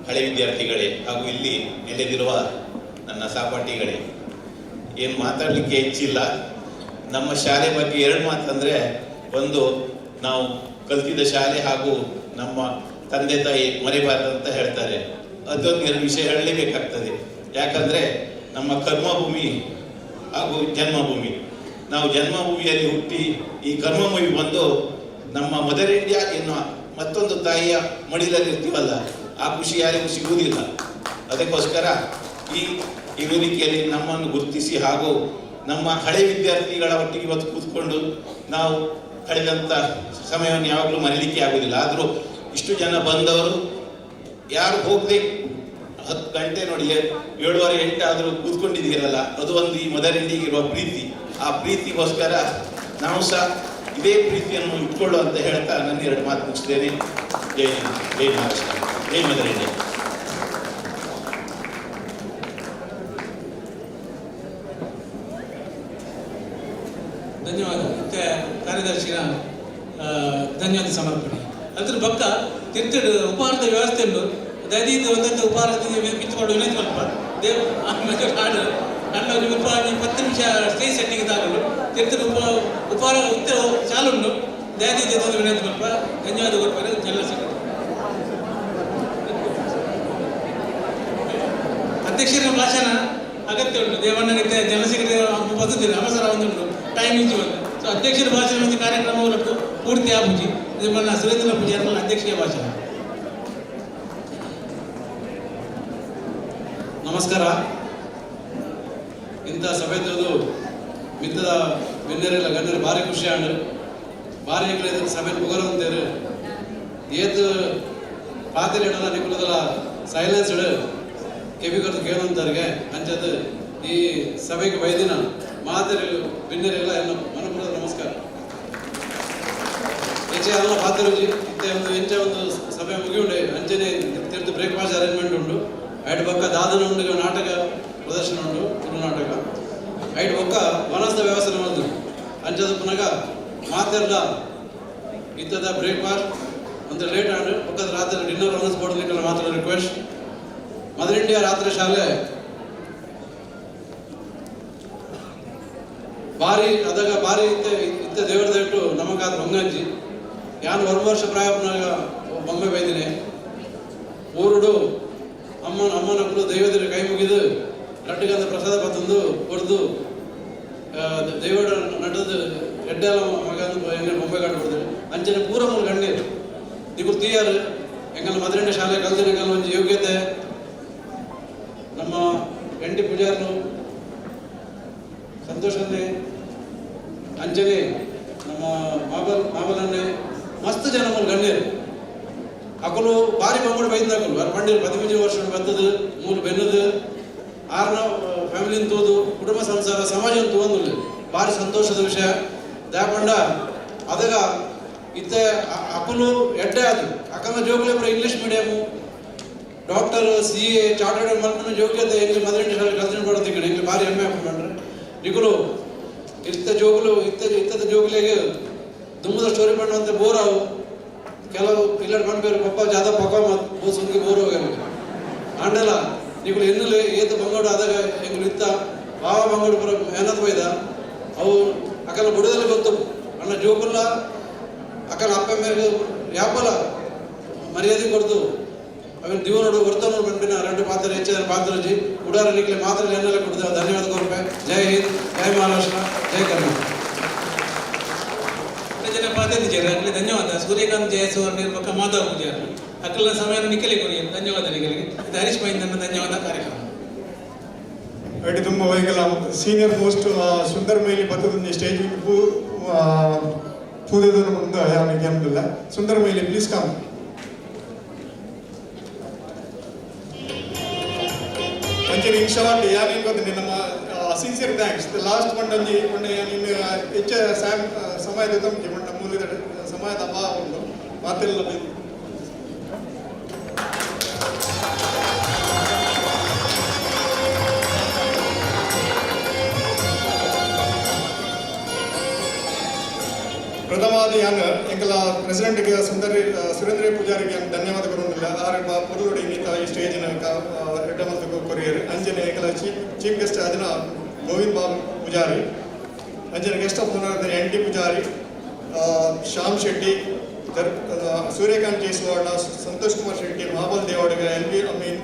ಹಳೆ ವಿದ್ಯಾರ್ಥಿಗಳೇ ಹಾಗೂ ಇಲ್ಲಿ ನೆಲೆದಿರುವ ನನ್ನ ಸಹಪಾಠಿಗಳೇ, ಏನು ಮಾತಾಡಲಿಕ್ಕೆ ಹೆಚ್ಚಿಲ್ಲ. ನಮ್ಮ ಶಾಲೆ ಬಗ್ಗೆ ಎರಡು ಮಾತಂದರೆ, ಒಂದು ನಾವು ಕಲ್ತಿದ್ದ ಶಾಲೆ ಹಾಗೂ ನಮ್ಮ ತಂದೆ ತಾಯಿ ಮರಿಬಾರ್ದು ಅಂತ ಹೇಳ್ತಾರೆ. ಅದೊಂದು ಎರಡು ವಿಷಯ ಹೇಳಲೇಬೇಕಾಗ್ತದೆ. ಯಾಕಂದರೆ ನಮ್ಮ ಕರ್ಮಭೂಮಿ ಹಾಗೂ ಜನ್ಮಭೂಮಿ, ನಾವು ಜನ್ಮಭೂಮಿಯಲ್ಲಿ ಹುಟ್ಟಿ ಈ ಕರ್ಮಭೂಮಿ ಬಂದು ನಮ್ಮ ಮದರ್ ಇಂಡಿಯಾ ಎನ್ನುವ ಮತ್ತೊಂದು ತಾಯಿಯ ಮಡಿಲಲ್ಲಿ ಇರ್ತೀವಲ್ಲ, ಆ ಖುಷಿ ಯಾರಿಗೂ ಸಿಗುವುದಿಲ್ಲ. ಅದಕ್ಕೋಸ್ಕರ ಈ ಈ ವೇದಿಕೆಯಲ್ಲಿ ನಮ್ಮನ್ನು ಗುರುತಿಸಿ ಹಾಗೂ ನಮ್ಮ ಹಳೆ ವಿದ್ಯಾರ್ಥಿಗಳ ಒಟ್ಟಿಗೆ ಇವತ್ತು ಕೂತ್ಕೊಂಡು ನಾವು ಕಳೆದಂಥ ಸಮಯವನ್ನು ಯಾವಾಗಲೂ ಮರೀಲಿಕ್ಕೆ ಆಗುವುದಿಲ್ಲ. ಆದರೂ ಇಷ್ಟು ಜನ ಬಂದವರು ಯಾರು ಹೋಗದೆ 10 ಗಂಟೆ ನೋಡಿ, 7:30 8 ಆದರೂ ಕೂತ್ಕೊಂಡಿದ್ದೀರಲ್ಲ, ಅದು ಒಂದು ಈ ಮದರ್ ಇಂಡಿಯಾಗಿರುವ ಪ್ರೀತಿ. ಆ ಪ್ರೀತಿಗೋಸ್ಕರ ನಾವು ಸಹ ಇದೇ ಪ್ರೀತಿಯನ್ನು ಇಟ್ಕೊಳ್ಳು ಅಂತ ಹೇಳ್ತಾ ನನ್ನ ಎರಡು ಮಾತು ಮುಗಿಸ್ತೇನೆ. ಜೈ ಜೈ ಮಹಾರಾಷ್ಟ್ರ, ಜೈ ಮದರ್ ಇಂಡಿಯಾ. ಧನ್ಯವಾದ. ಮತ್ತೆ ಕಾರ್ಯದರ್ಶಿನ ಧನ್ಯವಾದ ಸಮರ್ಪಣೆ. ಅದ್ರ ಪಕ್ಕ ತಿರ್ತಡು ಉಪಹಾರದ ವ್ಯವಸ್ಥೆ ಉಂಟು. ದಯದೀದು ಒಂದೊಂದು ಉಪಹಾರ ಮಿತ್ತು ಮಾಡು ವಿನಂತಿ ಮಲ್ಪ ದೇವ್. ಆಮೇಲೆ ಹಾಡು ಅಣ್ಣ ಉಪಹಾರ 10 ನಿಮಿಷ ಸ್ಟೇಜ್ ಸೆಟ್ಟಿಂಗ್ ತಾಗಲು ತಿರ್ತಡು ಉಪಹಾರ ಉತ್ತರ ಚಾಲುಂಡು. ದಯದೀದು ಒಂದು ವಿನಂತಿ ಮಲ್ಪ. ಧನ್ಯವಾದ ಕೊಡ್ತಾರೆ ಜನರಲ್ ಸೆಕ್ರೆಟರಿ. ಅಧ್ಯಕ್ಷರ ಭಾಷಣ ಅಗತ್ಯ ಉಂಟು. ದೇವಣ್ಣನಿದ್ದೆ ಜನರಲ್ ಸೆಕ್ರೆಟರಿ ಬದುತ್ತಿಲ್ಲ, ಅವಸರ ಒಂದುಂಟು, ಟೈಮ್ ಇಜ್ಜಿ ಒಂದು. ಸೊ ಅಧ್ಯಕ್ಷರ ಭಾಷಣ ಮತ್ತು ಕಾರ್ಯಕ್ರಮ ಪೂರ್ತಿ ಆಪುಜಿ. ನಿಮ್ಮನ್ನ ಸುರೇಂದ್ರ ಪೂಜಾರಿ ಅಧ್ಯಕ್ಷೀಯ ಭಾಷಣ. ನಮಸ್ಕಾರ. ಇಂಥ ಸಭೆ ತೋದು ಮಿತ್ತದ ಬೆನ್ನೆರೆಲ್ಲ ಗಣ್ಯರು ಭಾರಿ ಖುಷಿ ಆಂಡು. ಭಾರಿ ಸಭೆ ಪುಗರಂತೇರು ಏತು ಪಾತಿರೇಡಲ ನಿಕುಲದಲ ಸೈಲೆನ್ಸ್ ಕೆವಿ ಕೊರದು ಕೇಳುವಂತಾರಿಗೆ ಅಂಚದು ಈ ಸಭೆಗೆ ಬೈದಿನ ಮಾತರು ಬಿನ್ನರೆಲ್ಲ ಎಲ್ಲ ಮನಪೂರ್ವಕ ನಮಸ್ಕಾರ. ಹೆಚ್ಚೆ ಅಲ್ಲ ಪಾತಿರುಜಿ ಇತ್ತೆ ಒಂದು ಎಂಚ ಒಂದು ಸಭೆ ಮುಗಿಯುಂಡೆ ಅಂಚನೆ ತೀರ್ಥ ಬ್ರೇಕ್ಫಾಸ್ಟ್ ಅರೇಂಜ್ಮೆಂಟ್ ಉಂಟು. ಐಟ್ ಬೊಕ್ಕ ದಾದನ ಉಂಡು, ನಾಟಕ ಪ್ರದರ್ಶನ ಉಂಟು, ತುಳು ನಾಟಕ. ಐಟ್ ಬೊಕ್ಕ ವನಸ್ದ ವ್ಯವಸ್ಥೆ ಬಂದು ಅಂಚದ ಪುನಗ ಮಾತೆಲ್ಲ ಇತ್ತದ ಬ್ರೇಕ್ಫಾಸ್ಟ್ ಅಂದ್ರೆ ಲೇಟ್ ಆಂಡ್ ಬೊಕ್ಕದ ರಾತ್ರಿ ಡಿನ್ನರ್ ವನಸ್ ಬೋರ್ಡ್ ಮಾತ್ರ ರಿಕ್ವೆಸ್ಟ್. ಮದರ್ ಇಂಡಿಯಾ ರಾತ್ರಿ ಶಾಲೆ ಬಾರಿ ಅದಾಗ ಬಾರಿ ಇತ್ತೆ ಇತ್ತ ದೇವರ ದಟ್ಟು ನಮಗಾದ ಹೊಂಗಂಜಿ. ಯಾನು ಒಂದು ವರ್ಷ ಪ್ರಾಯಪನಾಗ ಬೊಂಬೆ ಬೈದಿನಿ. ಊರುಡು ಅಮ್ಮನ ಅಮ್ಮನಕ್ಕಳು ದೈವದ ಕೈ ಮುಗಿದು ಲಡ್ಡುಗಂದ ಪ್ರಸಾದ ಬತ್ತಂದು ಕೊಡ್ದು ದೈವಡ ನಟದು ಎಡ್ಡೆಲ್ಲ ಮಗ ಎಂಗ ಬೊಂಬೆ ಕಾಡು ಕೊಡ್ತಾರೆ. ಅಂಚನೆ ಪೂರ ಮೂರು ಗಂಡೀರು ದಿಗುರು ತೀಯಾರು ಎಂಗಲ್ ಮದರಂಡ ಶಾಲೆ ಕಲ್ತಿನ ಎಂಗಲ್ ಒಂಜಿ ಯೋಗ್ಯತೆ ನಮ್ಮ ಎಂಟಿ ಪೂಜಾರ್ನು ಸಂತೋಷನ್ನೇ ಅಂಜನೆ ನಮ್ಮ ಮಾಬಲನ್ನೇ ಮಸ್ತ್ ಜನ ಮೂರು ಗಣ್ಯರು ಅಕಲು ಬಾರಿ ಬಂಗುಡು ಬೈಂದಕಲು ಅರ್ ಪಂಡಿರು 15 ವರ್ಷ ಬತ್ತದು ಮೂರು ಬೆನ್ನದು ಆರ್ನ ಫ್ಯಾಮಿಲಿನ ತೂದು ಕುಟುಂಬ ಸಂಸಾರ ಸಮಾಜ ತೂವಂದಿಲ್ಲ. ಭಾರಿ ಸಂತೋಷದ ವಿಷಯ. ದಾಪಂಡ ಅದಾಗ ಇತ್ತ ಅಕಲು ಎಡ್ಡೆ ಅದು ಅಕಲ ಜೋಗ್ಲೆ ಪೂರ English medium doctor CA chartered ಮಲ್ಪನ ಯೋಗ್ಯತೆ ಎಂಗ್ಲಿ ಮದರಂಡಿ ಶಾಲೆ ಕಲ್ತಿನ ಪಡೋದಿಕ್ಕಡೆ ಎಂಗ್ಲಿ ಭಾರಿ ಹೆಮ್ಮೆ ಹಾಕೊಂಡ್ರೆ ನಿಕುಲು ಇತ್ತ ಜೋಗುಲು ಇತ್ತ ಇತ್ತದ ಜೋಗುಲಿಗೆ ದುಮ್ಮದ ಸ್ಟೋರಿ பண்ணுವಂತೆ ಬೋರ್ ಅವು ಕೆಲವು ಇಲ್ಲಡ್ ಪನ್ಪೇರು ಪಪ್ಪ ಜಾದ ಪಕ್ಕ ಬೋಸುಂಗೆ ಬೋರ್ ಹೋಗ್ಯಾರ ಆಂಡಲ ನಿಕುಲು ಎನ್ನುಲೆ ಏತ ಬಂಗೋಡು ಆದಾಗ ಎಂಗುಲು ಇತ್ತ ಬಾವ ಬಂಗೋಡು ಪುರ ಮೇನತ್ ಬೈದ ಅವು ಅಕಲ ಬುಡದಲ್ಲಿ ಗೊತ್ತು ಅಣ್ಣ ಜೋಗುಲ್ಲ ಅಕಲ ಅಪ್ಪ ಮೇರೆಗೆ ಯಾಪಲ ಮರ್ಯಾದೆ ಕೊಡ್ತು ಅವನ್ ದಿವನೋಡು ವರ್ತನೋಡು ಬಂದಿನ ಎರಡು ಪಾತ್ರ ಹೆಚ್ಚಿನ ಪಾತ್ರಜಿ ಉಡಾರ ನಿಕ್ಲೆ ಮಾತ್ರ ಎನ್ನೆಲ್ಲ ಕೊಡ್ತೇವೆ. ಧನ್ಯವಾದ ಕೊರಪೆ. ಜೈ ಹಿಂದ್, ಜೈ ಮಹಾರಾಷ್ಟ್ರ, ಜೈ ಕರ್ನಾಟಕ. ಜನ ಪ್ರಾತಿನಿಧ್ಯ ಧನ್ಯವಾದ. ಸೂರ್ಯಕಾಂತ್ ಜಯಸುವರ್ಣ ನಿರ್ಮಕ ಮಾಧವ ಪೂಜಾರಿ ಅಕಲ ಸಮಯ ನಿಖಲಿ ಕೊಡಿ ಧನ್ಯವಾದ ನಿಖಲಿಗೆ. ಇದು ಹರೀಶ್ ಮಹಿಂದನ ಧನ್ಯವಾದ ಕಾರ್ಯಕ್ರಮ. ಅಡಿ ತುಂಬ ವೈಕಲ ಸೀನಿಯರ್ ಮೋಸ್ಟ್ ಸುಂದರ್ ಮೈಲಿ ಬತ್ತದ ಸ್ಟೇಜ್ ಪೂ ಪೂದೆದನ್ನು ಮುಂದೆ ಯಾವನಿಗೆ ಅನ್ಬಿಲ್ಲ. Sundar Maili please come. ಅಂಚನೆ ಇನ್ ಶಾರ್ಟ್ ಯಾನೇನು ಗೊತ್ತಿದೆ ನಮ್ಮ ಸಿನ್ಸಿಯರ್ thanks. The last ಒಂಜಿ ಒಂಡೆ ಇನ್ನು ಹೆಚ್ಚ ಸಮಯದ ತಮ್ಗೆ ಒಂಡ ಮೂಲದ ಸಮಯದ ಅಭಾವ ಉಂಟು ಮಾತೆಲ್ಲ. ಪ್ರಥಮಾದಿ ಯಾನ್ ಎಂಕಲ ಪ್ರೆಸಿಡೆಂಟ್ಗೆ ಸುಂದರಿ ಸುರೇಂದ್ರ ಪೂಜಾರಿಗೆ ಧನ್ಯವಾದ ಕೊರೊಂದಿಲ್ಲ. ಆರ್ ಪೊರ್ಲುಡು ಇನ್ನಿತ ಈ ಸ್ಟೇಜಿನ ಎಡ್ಡ ಕೊರಿಯರ್. ಅಂಚನೆ ಎಂಕಲ ಚೀಫ್ ಚೀಫ್ ಗೆಸ್ಟ್ ಆದಿನ ಗೋವಿಂದ್ ಬಾಬು ಪೂಜಾರಿ, ಅಂಚನೆ guest of honour N T Pujari, Shyam Shetty, Suryakant Jai Suvarna, Santosh Kumar Shetty, Mahabal Devadiga, L V Amin,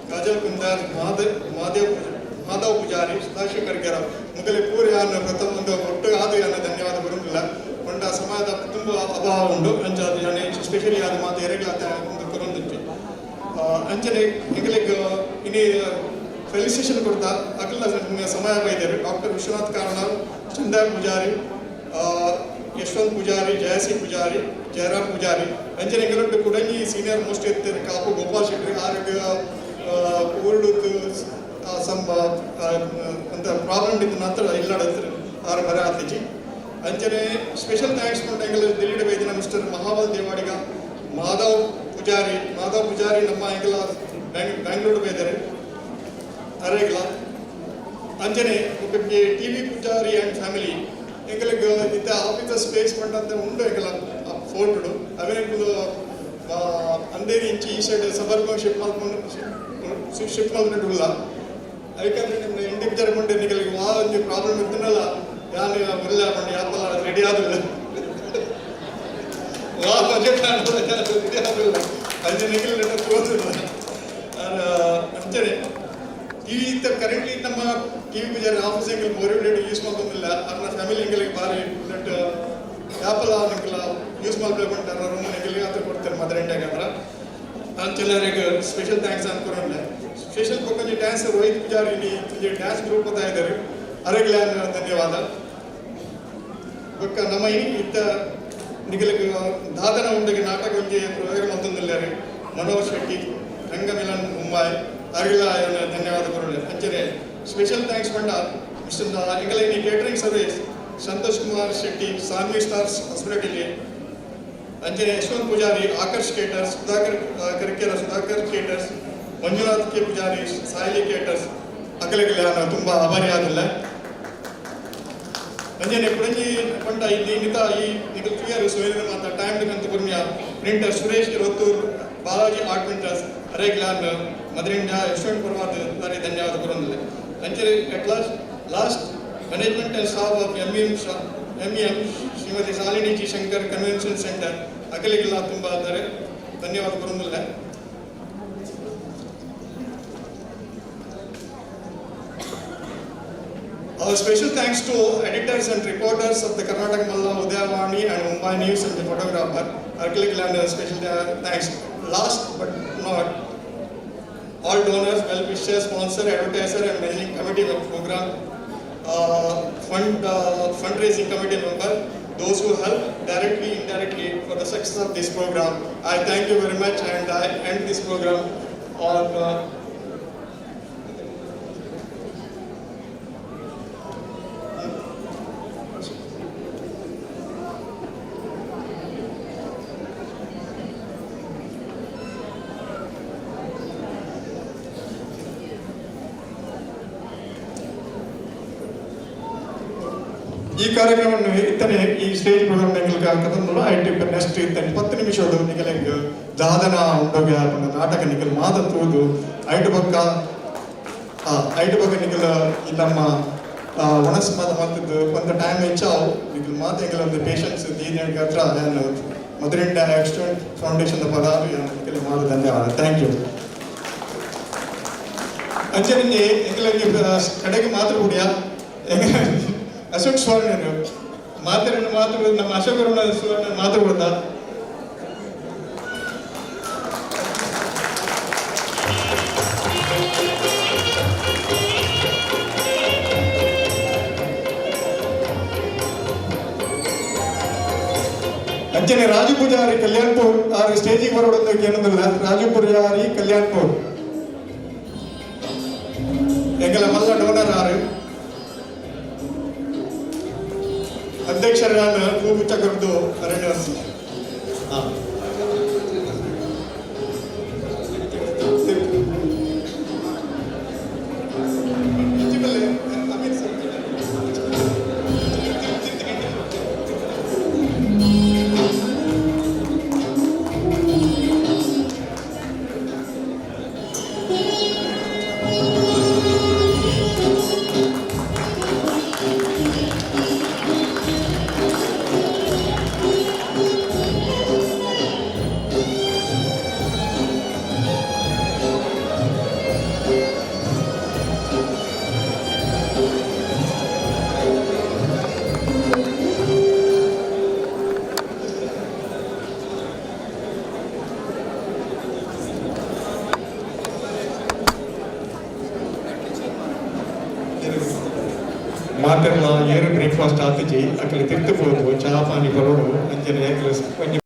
Kajal Kundar, Mahadev Madhav Pujari, Sadashiva Karkera ಮೊದಲೇ ಪೂರಿ ಯಾನ್ ಪ್ರಥಮ ಒಂದು ಒಟ್ಟು ಆದು ಯಾನ್ ಧನ್ಯವಾದ ಬರುವುದಿಲ್ಲ. ಪಂಡ ಸಮಾಜದ ತುಂಬ ಅಭಾವ ಉಂಡು. ಅಂಚ ಯಾನ್ ಸ್ಪೆಷಲಿ ಆದ ಮಾತು ಎರೆಗ್ಲ ಒಂದು ಕೊರೊಂದುಂಟು. ಅಂಚನೆ ಎಂಕಲೆಗ್ ಇನಿ ಫೆಲಿಸಿಟೇಷನ್ ಕೊಡ್ತಾ ಅಕಲ್ನ ಸಮಯ ಬೈದರು ಡಾಕ್ಟರ್ ವಿಶ್ವನಾಥ್ ಕಾರಣ, ಚಂದಾ ಪೂಜಾರಿ, ಯಶವಂತ್ ಪೂಜಾರಿ, ಜಯಸಿ ಪೂಜಾರಿ, ಜಯರಾಮ್ ಪೂಜಾರಿ. ಅಂಚನೆ ಎಂಕಲೊಟ್ಟು ಕುಡಂಗಿ ಸೀನಿಯರ್ ಮೋಸ್ಟ್ ಇತ್ತೆರ್ ಕಾಪು ಗೋಪಾಲ್ ಶೆಟ್ಟಿ. ಆರ್ಗ್ ಊರುಡು ಸಮ್ ಅಂತ ಪ್ರಾಬ್ಲಮ್ ಇತ್ತು ನಂತರ ಇಲ್ಲಡ ಆರು ಬರ ಆತಿಜಿ. ಅಂಚನೆ ಸ್ಪೆಷಲ್ thanks ಪಂಡ ಎಂಕಲ್ ದಿಲ್ಲಿಡ್ ಬೈದಿನ ಮಿಸ್ಟರ್ ಮಹಾಬಲ್ ದೇವಾಡಿಗ, ಮಾಧವ್ ಪೂಜಾರಿ. ಮಾಧವ್ ಪೂಜಾರಿ ನಮ್ಮ ಎಂಕಲ ಬ್ಯಾಂಗ್ಳೂರು ಬೈದಾರೆ ಅರೇಗ್ಲ. ಅಂಚನೆ T V Poojari and family. ಎಂಕಲೆಗ್ ಇತ್ತೆ ಆಫೀಸ್ ಸ್ಪೇಸ್ ಪಂಡಂತ ಉಂಡು ಎಂಕಲ ಫೋರ್ಟುಡು. ಅವೆನೆಂಕುಲು ಅಂದೇರಿ ಇಂಚಿ ಈ ಸೈಡ್ ಸಬರ್ಬನ್ ಶಿಫ್ಟ್ ಮಲ್ಪೊಂಡು ಶಿಫ್ಟ್ ಮಲ್ಪುಂಡು ಉಲ್ಲ. ಐಕಂದ್ರೆ ನಿಮ್ಮ ಇಂಡಿ ಪೂಜಾರಿ ಮುಂಡೆ ನಿಕಲಿಗೆ ವಾ ಒಂಜಿ ಪ್ರಾಬ್ಲಮ್ ಇತ್ತನಲ್ಲ ಯಾನ್ ಮುಲ್ಲ ಪಂಡ ಯಾಪಲ ರೆಡಿ ಆದಿಲ್ಲ, ವಾ ಬಜೆಟ್ ರೆಡಿ ಆದಿಲ್ಲ. ಅಂಚೆ ನಿಕಲ್ ತೋರಿಸಿಲ್ಲ. ಅಂಚನೆ ಟಿವಿ ಇತ್ತ ಕರೆಂಟ್ಲಿ ನಮ್ಮ ಟಿವಿ ಪೂಜಾರಿ ಆಫೀಸ್ ಎಂಕಲ್ ಬೋರಿವಿಲೇಟ್ ಯೂಸ್ ಮಲ್ತೊಂದಿಲ್ಲ. ಅರ್ನ ಫ್ಯಾಮಿಲಿ ಎಂಕಲಿಗೆ ಬಾರಿ ಬುಲೆಟ್ ಯಾಪಲ ನಿಕಲ ಯೂಸ್ ಮಲ್ಪಲೆ ಪಂಡ ರೂಮ್ ಎಂಕಲಿಗೆ ಆತ ಕೊಡ್ತಾರೆ ಮದರ್ ಇಂಡಿಯಾಗೆ. ಅಂದ್ರೆ ಅಂಚೆಲ್ಲರಿಗೆ ಸ್ಪೆಷಲ್ thanks ಅನ್ಕೊಂಡೆ. ಸ್ಪೆಷಲ್ ಪೊಕ್ಕಂಜಿ ಡ್ಯಾನ್ಸ್ ರೋಹಿತ್ ಪೂಜಾರಿ ಒಂಜಿ ಡ್ಯಾನ್ಸ್ ಗ್ರೂಪ್ ಅಂತ ಇದ್ದಾರೆ, ಅರೆಗ್ಲ ಧನ್ಯವಾದ. ಬೊಕ್ಕ ನಮ್ಮ ಈ ಇತ್ತ ನಿಗಲಿಗೆ ದಾದನ ಉಂಡಿಗೆ ನಾಟಕ ಒಂಜಿ ಪ್ರೋಗ್ರಾಮ್ ಮಲ್ತೊಂದಿಲ್ಲಾರೆ ಮನೋಜ್ ಶೆಟ್ಟಿ, ರಂಗಮಿಲನ್ ಮುಂಬೈ ಅರಿಗಿಲ ಧನ್ಯವಾದ ಕೊರೊಂಡೆ. ಅಂಚನೆ ಸ್ಪೆಷಲ್ thanks ಪಂಡ ಮಿಸ್ಟರ್ ಎಂಕಲ catering service Santosh Kumar Shetty, Sanvi stars hospitality, ಅಂಚನೆ Yashwant Poojari, Akarsh caterers, Sudhakar Karkera, Sudhakar caterers, Manjunath K Poojari, Saili caterers ಅಕಲೆಗೆಲ್ಲ ನಾನು ತುಂಬ ಆಭಾರಿ ಆದಿಲ್ಲ. ಅಂಜನೆ ಕುಡಂಜಿ ಪಂಡ ಇಲ್ಲಿ ನಿತ ಈ ನಿಕಲ್ ತುಯರು ಸುವೇಂದ್ರ ಮಾತ ಟೈಮ್ ಕಂತ ಪುಣ್ಯ printer Suresh Rottur, Balaji art printers ಅರೇಗ್ಲಾನ್ mother India Yashwant ಪರ್ವಾದ ಬಾರಿ ಧನ್ಯವಾದ ಕೊರೊಂದಿಲ್ಲ. ಅಂಚನೆ at last last management and staff of M M Shrimati Shalini G Shankar convention centre ಅಕಲಿಗೆಲ್ಲ ತುಂಬ ಧನ್ಯವಾದ ಕೊರೊಂದಿಲ್ಲ. Our special thanks to editors and reporters of the Karnataka Malla, Udayavani and Mumbai News and the photographer. Arkalik special thanks. Last but not, all donors, well-wishers, sponsor, advertiser and managing committee of program, fundraising committee member, those who help directly, indirectly for the success of this program. I thank you very much and I end this program on ಈ ಕಾರ್ಯಕ್ರಮವನ್ನು ಇತ್ತನೆ ಈ stage programme ಎಂಕಲ್ಗೆ ಹಾಕದಂದ್ರೆ I T next ಇತ್ತನೆ 10 ನಿಮಿಷಡು ನಿಕಲೆಗ್ ದಾದನ ಉಂಡೋಗ ಪಂಡ ನಾಟಕ ನಿಕಲ್ ಮಾತ ತೂದು ಐಟು ಬೊಕ್ಕ ಐಟು ಬೊಕ್ಕ ನಿಕಲ್ ಈ ನಮ್ಮ ಒಣಸ್ ಮಾತ ಮಲ್ತದ್ದು ಒಂದು ಟೈಮ್ ಹೆಚ್ಚಾವು. ನಿಕಲ್ ಮಾತ ಎಂಕಲ್ ಒಂದು ಪೇಷನ್ಸ್ ದೀನ ಹತ್ರ ನಾನು ಮದರ್ ಇಂಡಿಯಾ ಎಕ್ಸ್ಟೆಂಟ್ ಫೌಂಡೇಶನ್ ಪದ ನಿಕಲ್ ಮಾತ ಧನ್ಯವಾದ. Thank you. ಅಂಚನೆ ಎಂಕಲೆಗ್ ಕಡೆಗೆ ಮಾತ್ರ ಕುಡಿಯ ಅಶೋಕ್ ಸುವರ್ಣರು ಮಾತರನ್ನು ಮಾತ್ರ ನಮ್ಮ ಅಶೋಕ್ ಸುವರ್ಣ ಮಾತ್ರ ಕೊಡ್ತಾ. ಅಂಚನೆ ರಾಜು ಪೂಜಾರಿ ಕಲ್ಯಾಣ್ಪುರ್ ಆರು ಸ್ಟೇಜಿಗೆ ಬರೋದು ಏನಂದಿಲ್ಲ. ರಾಜು ಪೂಜಾರಿ ಕಲ್ಯಾಣ್ಪುರ್ ಎಂಕಲ ಮಲ್ಲ ಡೋನರ್ ಆರು ಅಧ್ಯಕ್ಷರಾದ ಹೂಗುಚ್ಛ ಕೊರದು ಅರಣ್ಯ. ಹಾಂ ಮಾತೆರ್ಲ ಏರು ಬ್ರೇಕ್ಫಾಸ್ಟ್ ಆತಿಜಿ ಅಕಲೆ ತಿರ್ತು ಪೋದು ಚಹಾ ಪಾನಿ ಬರೋಡು ಅಂಚನೆ ಅಕಲೆ ಒಂಜಿ.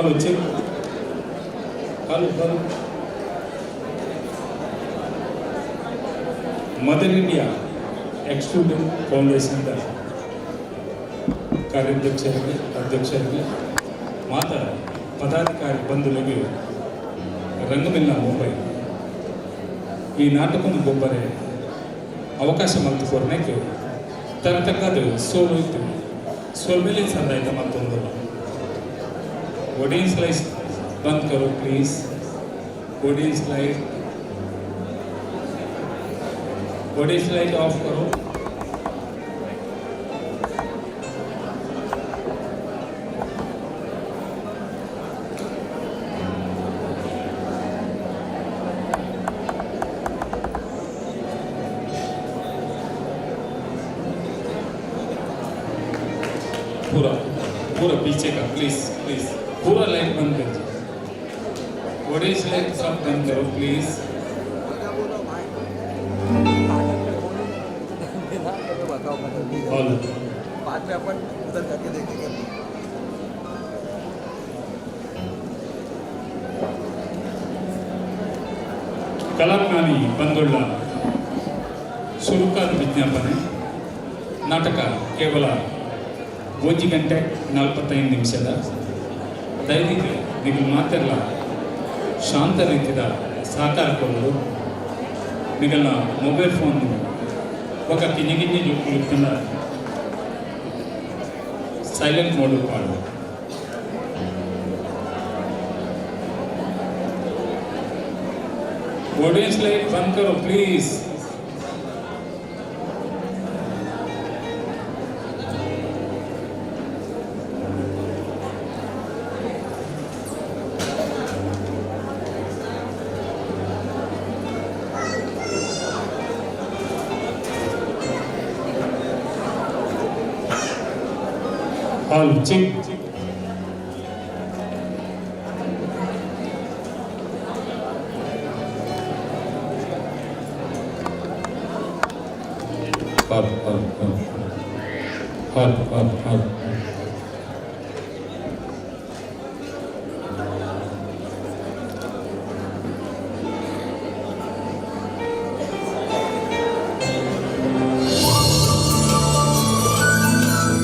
Hello, check. Hello, hello. Mother India ex student foundation ಕಾರ್ಯಾಧ್ಯಕ್ಷರಿಗೆ, ಅಧ್ಯಕ್ಷರಿಗೆ, ಮಾತ ಪದಾಧಿಕಾರಿ ಬಂಧುಗಳಿಗೆ, ರಂಗಮಿಲ್ಲ ಮುಂಬೈ ಈ ನಾಟಕನ ಗೊಬ್ಬರೆ ಅವಕಾಶ ಮಲ್ತು ಕೊರ್ನೆಕ್ ತರತಕ್ಕದ್ದು ಸೋಲು ಇತ್ತು. ಸೋಲ್ ಮೇಲೆ ಸಂದಾಯ್ತ ಮತ್ತೊಂದು. ऑडियंस लाइट बंद करो please. Audience light, audience light off करो। पूरा पूरा पीछे का, प्लीज प्लीज, पूरा लाइट बंद कर दीजिए। ऑडियंस लाइट सब बंद करो प्लीज। हॉल। बाद में अपन उधर करके देखेंगे। ಕಲಾಜ್ಞಾನಿ ಬಂದುಳ್ಳ ಸುರುಕಾದ ವಿಜ್ಞಾಪನೆ. ನಾಟಕ ಕೇವಲ 1 ಗಂಟೆ 45 ನಿಮಿಷದ. ದಯವಿಟ್ಟು ನೀವು ಮಾತೆಲ್ಲ ಶಾಂತ ರೀತಿಯ ಸಹಕಾರ ಕೊಡಲು. ನಿಗಲ್ನ ಮೊಬೈಲ್ ಫೋನ್ ఒక ಕಿಂಜಿ ಕಿಂಜಿ ಜೋಕುಲು ಸೈಲೆಂಟ್ ಮೋಡ್ ಪಾಡು. ऑडियंस लाइट बंद करो please. Hall, check. Hall, hall, hall, hall, hall, hall.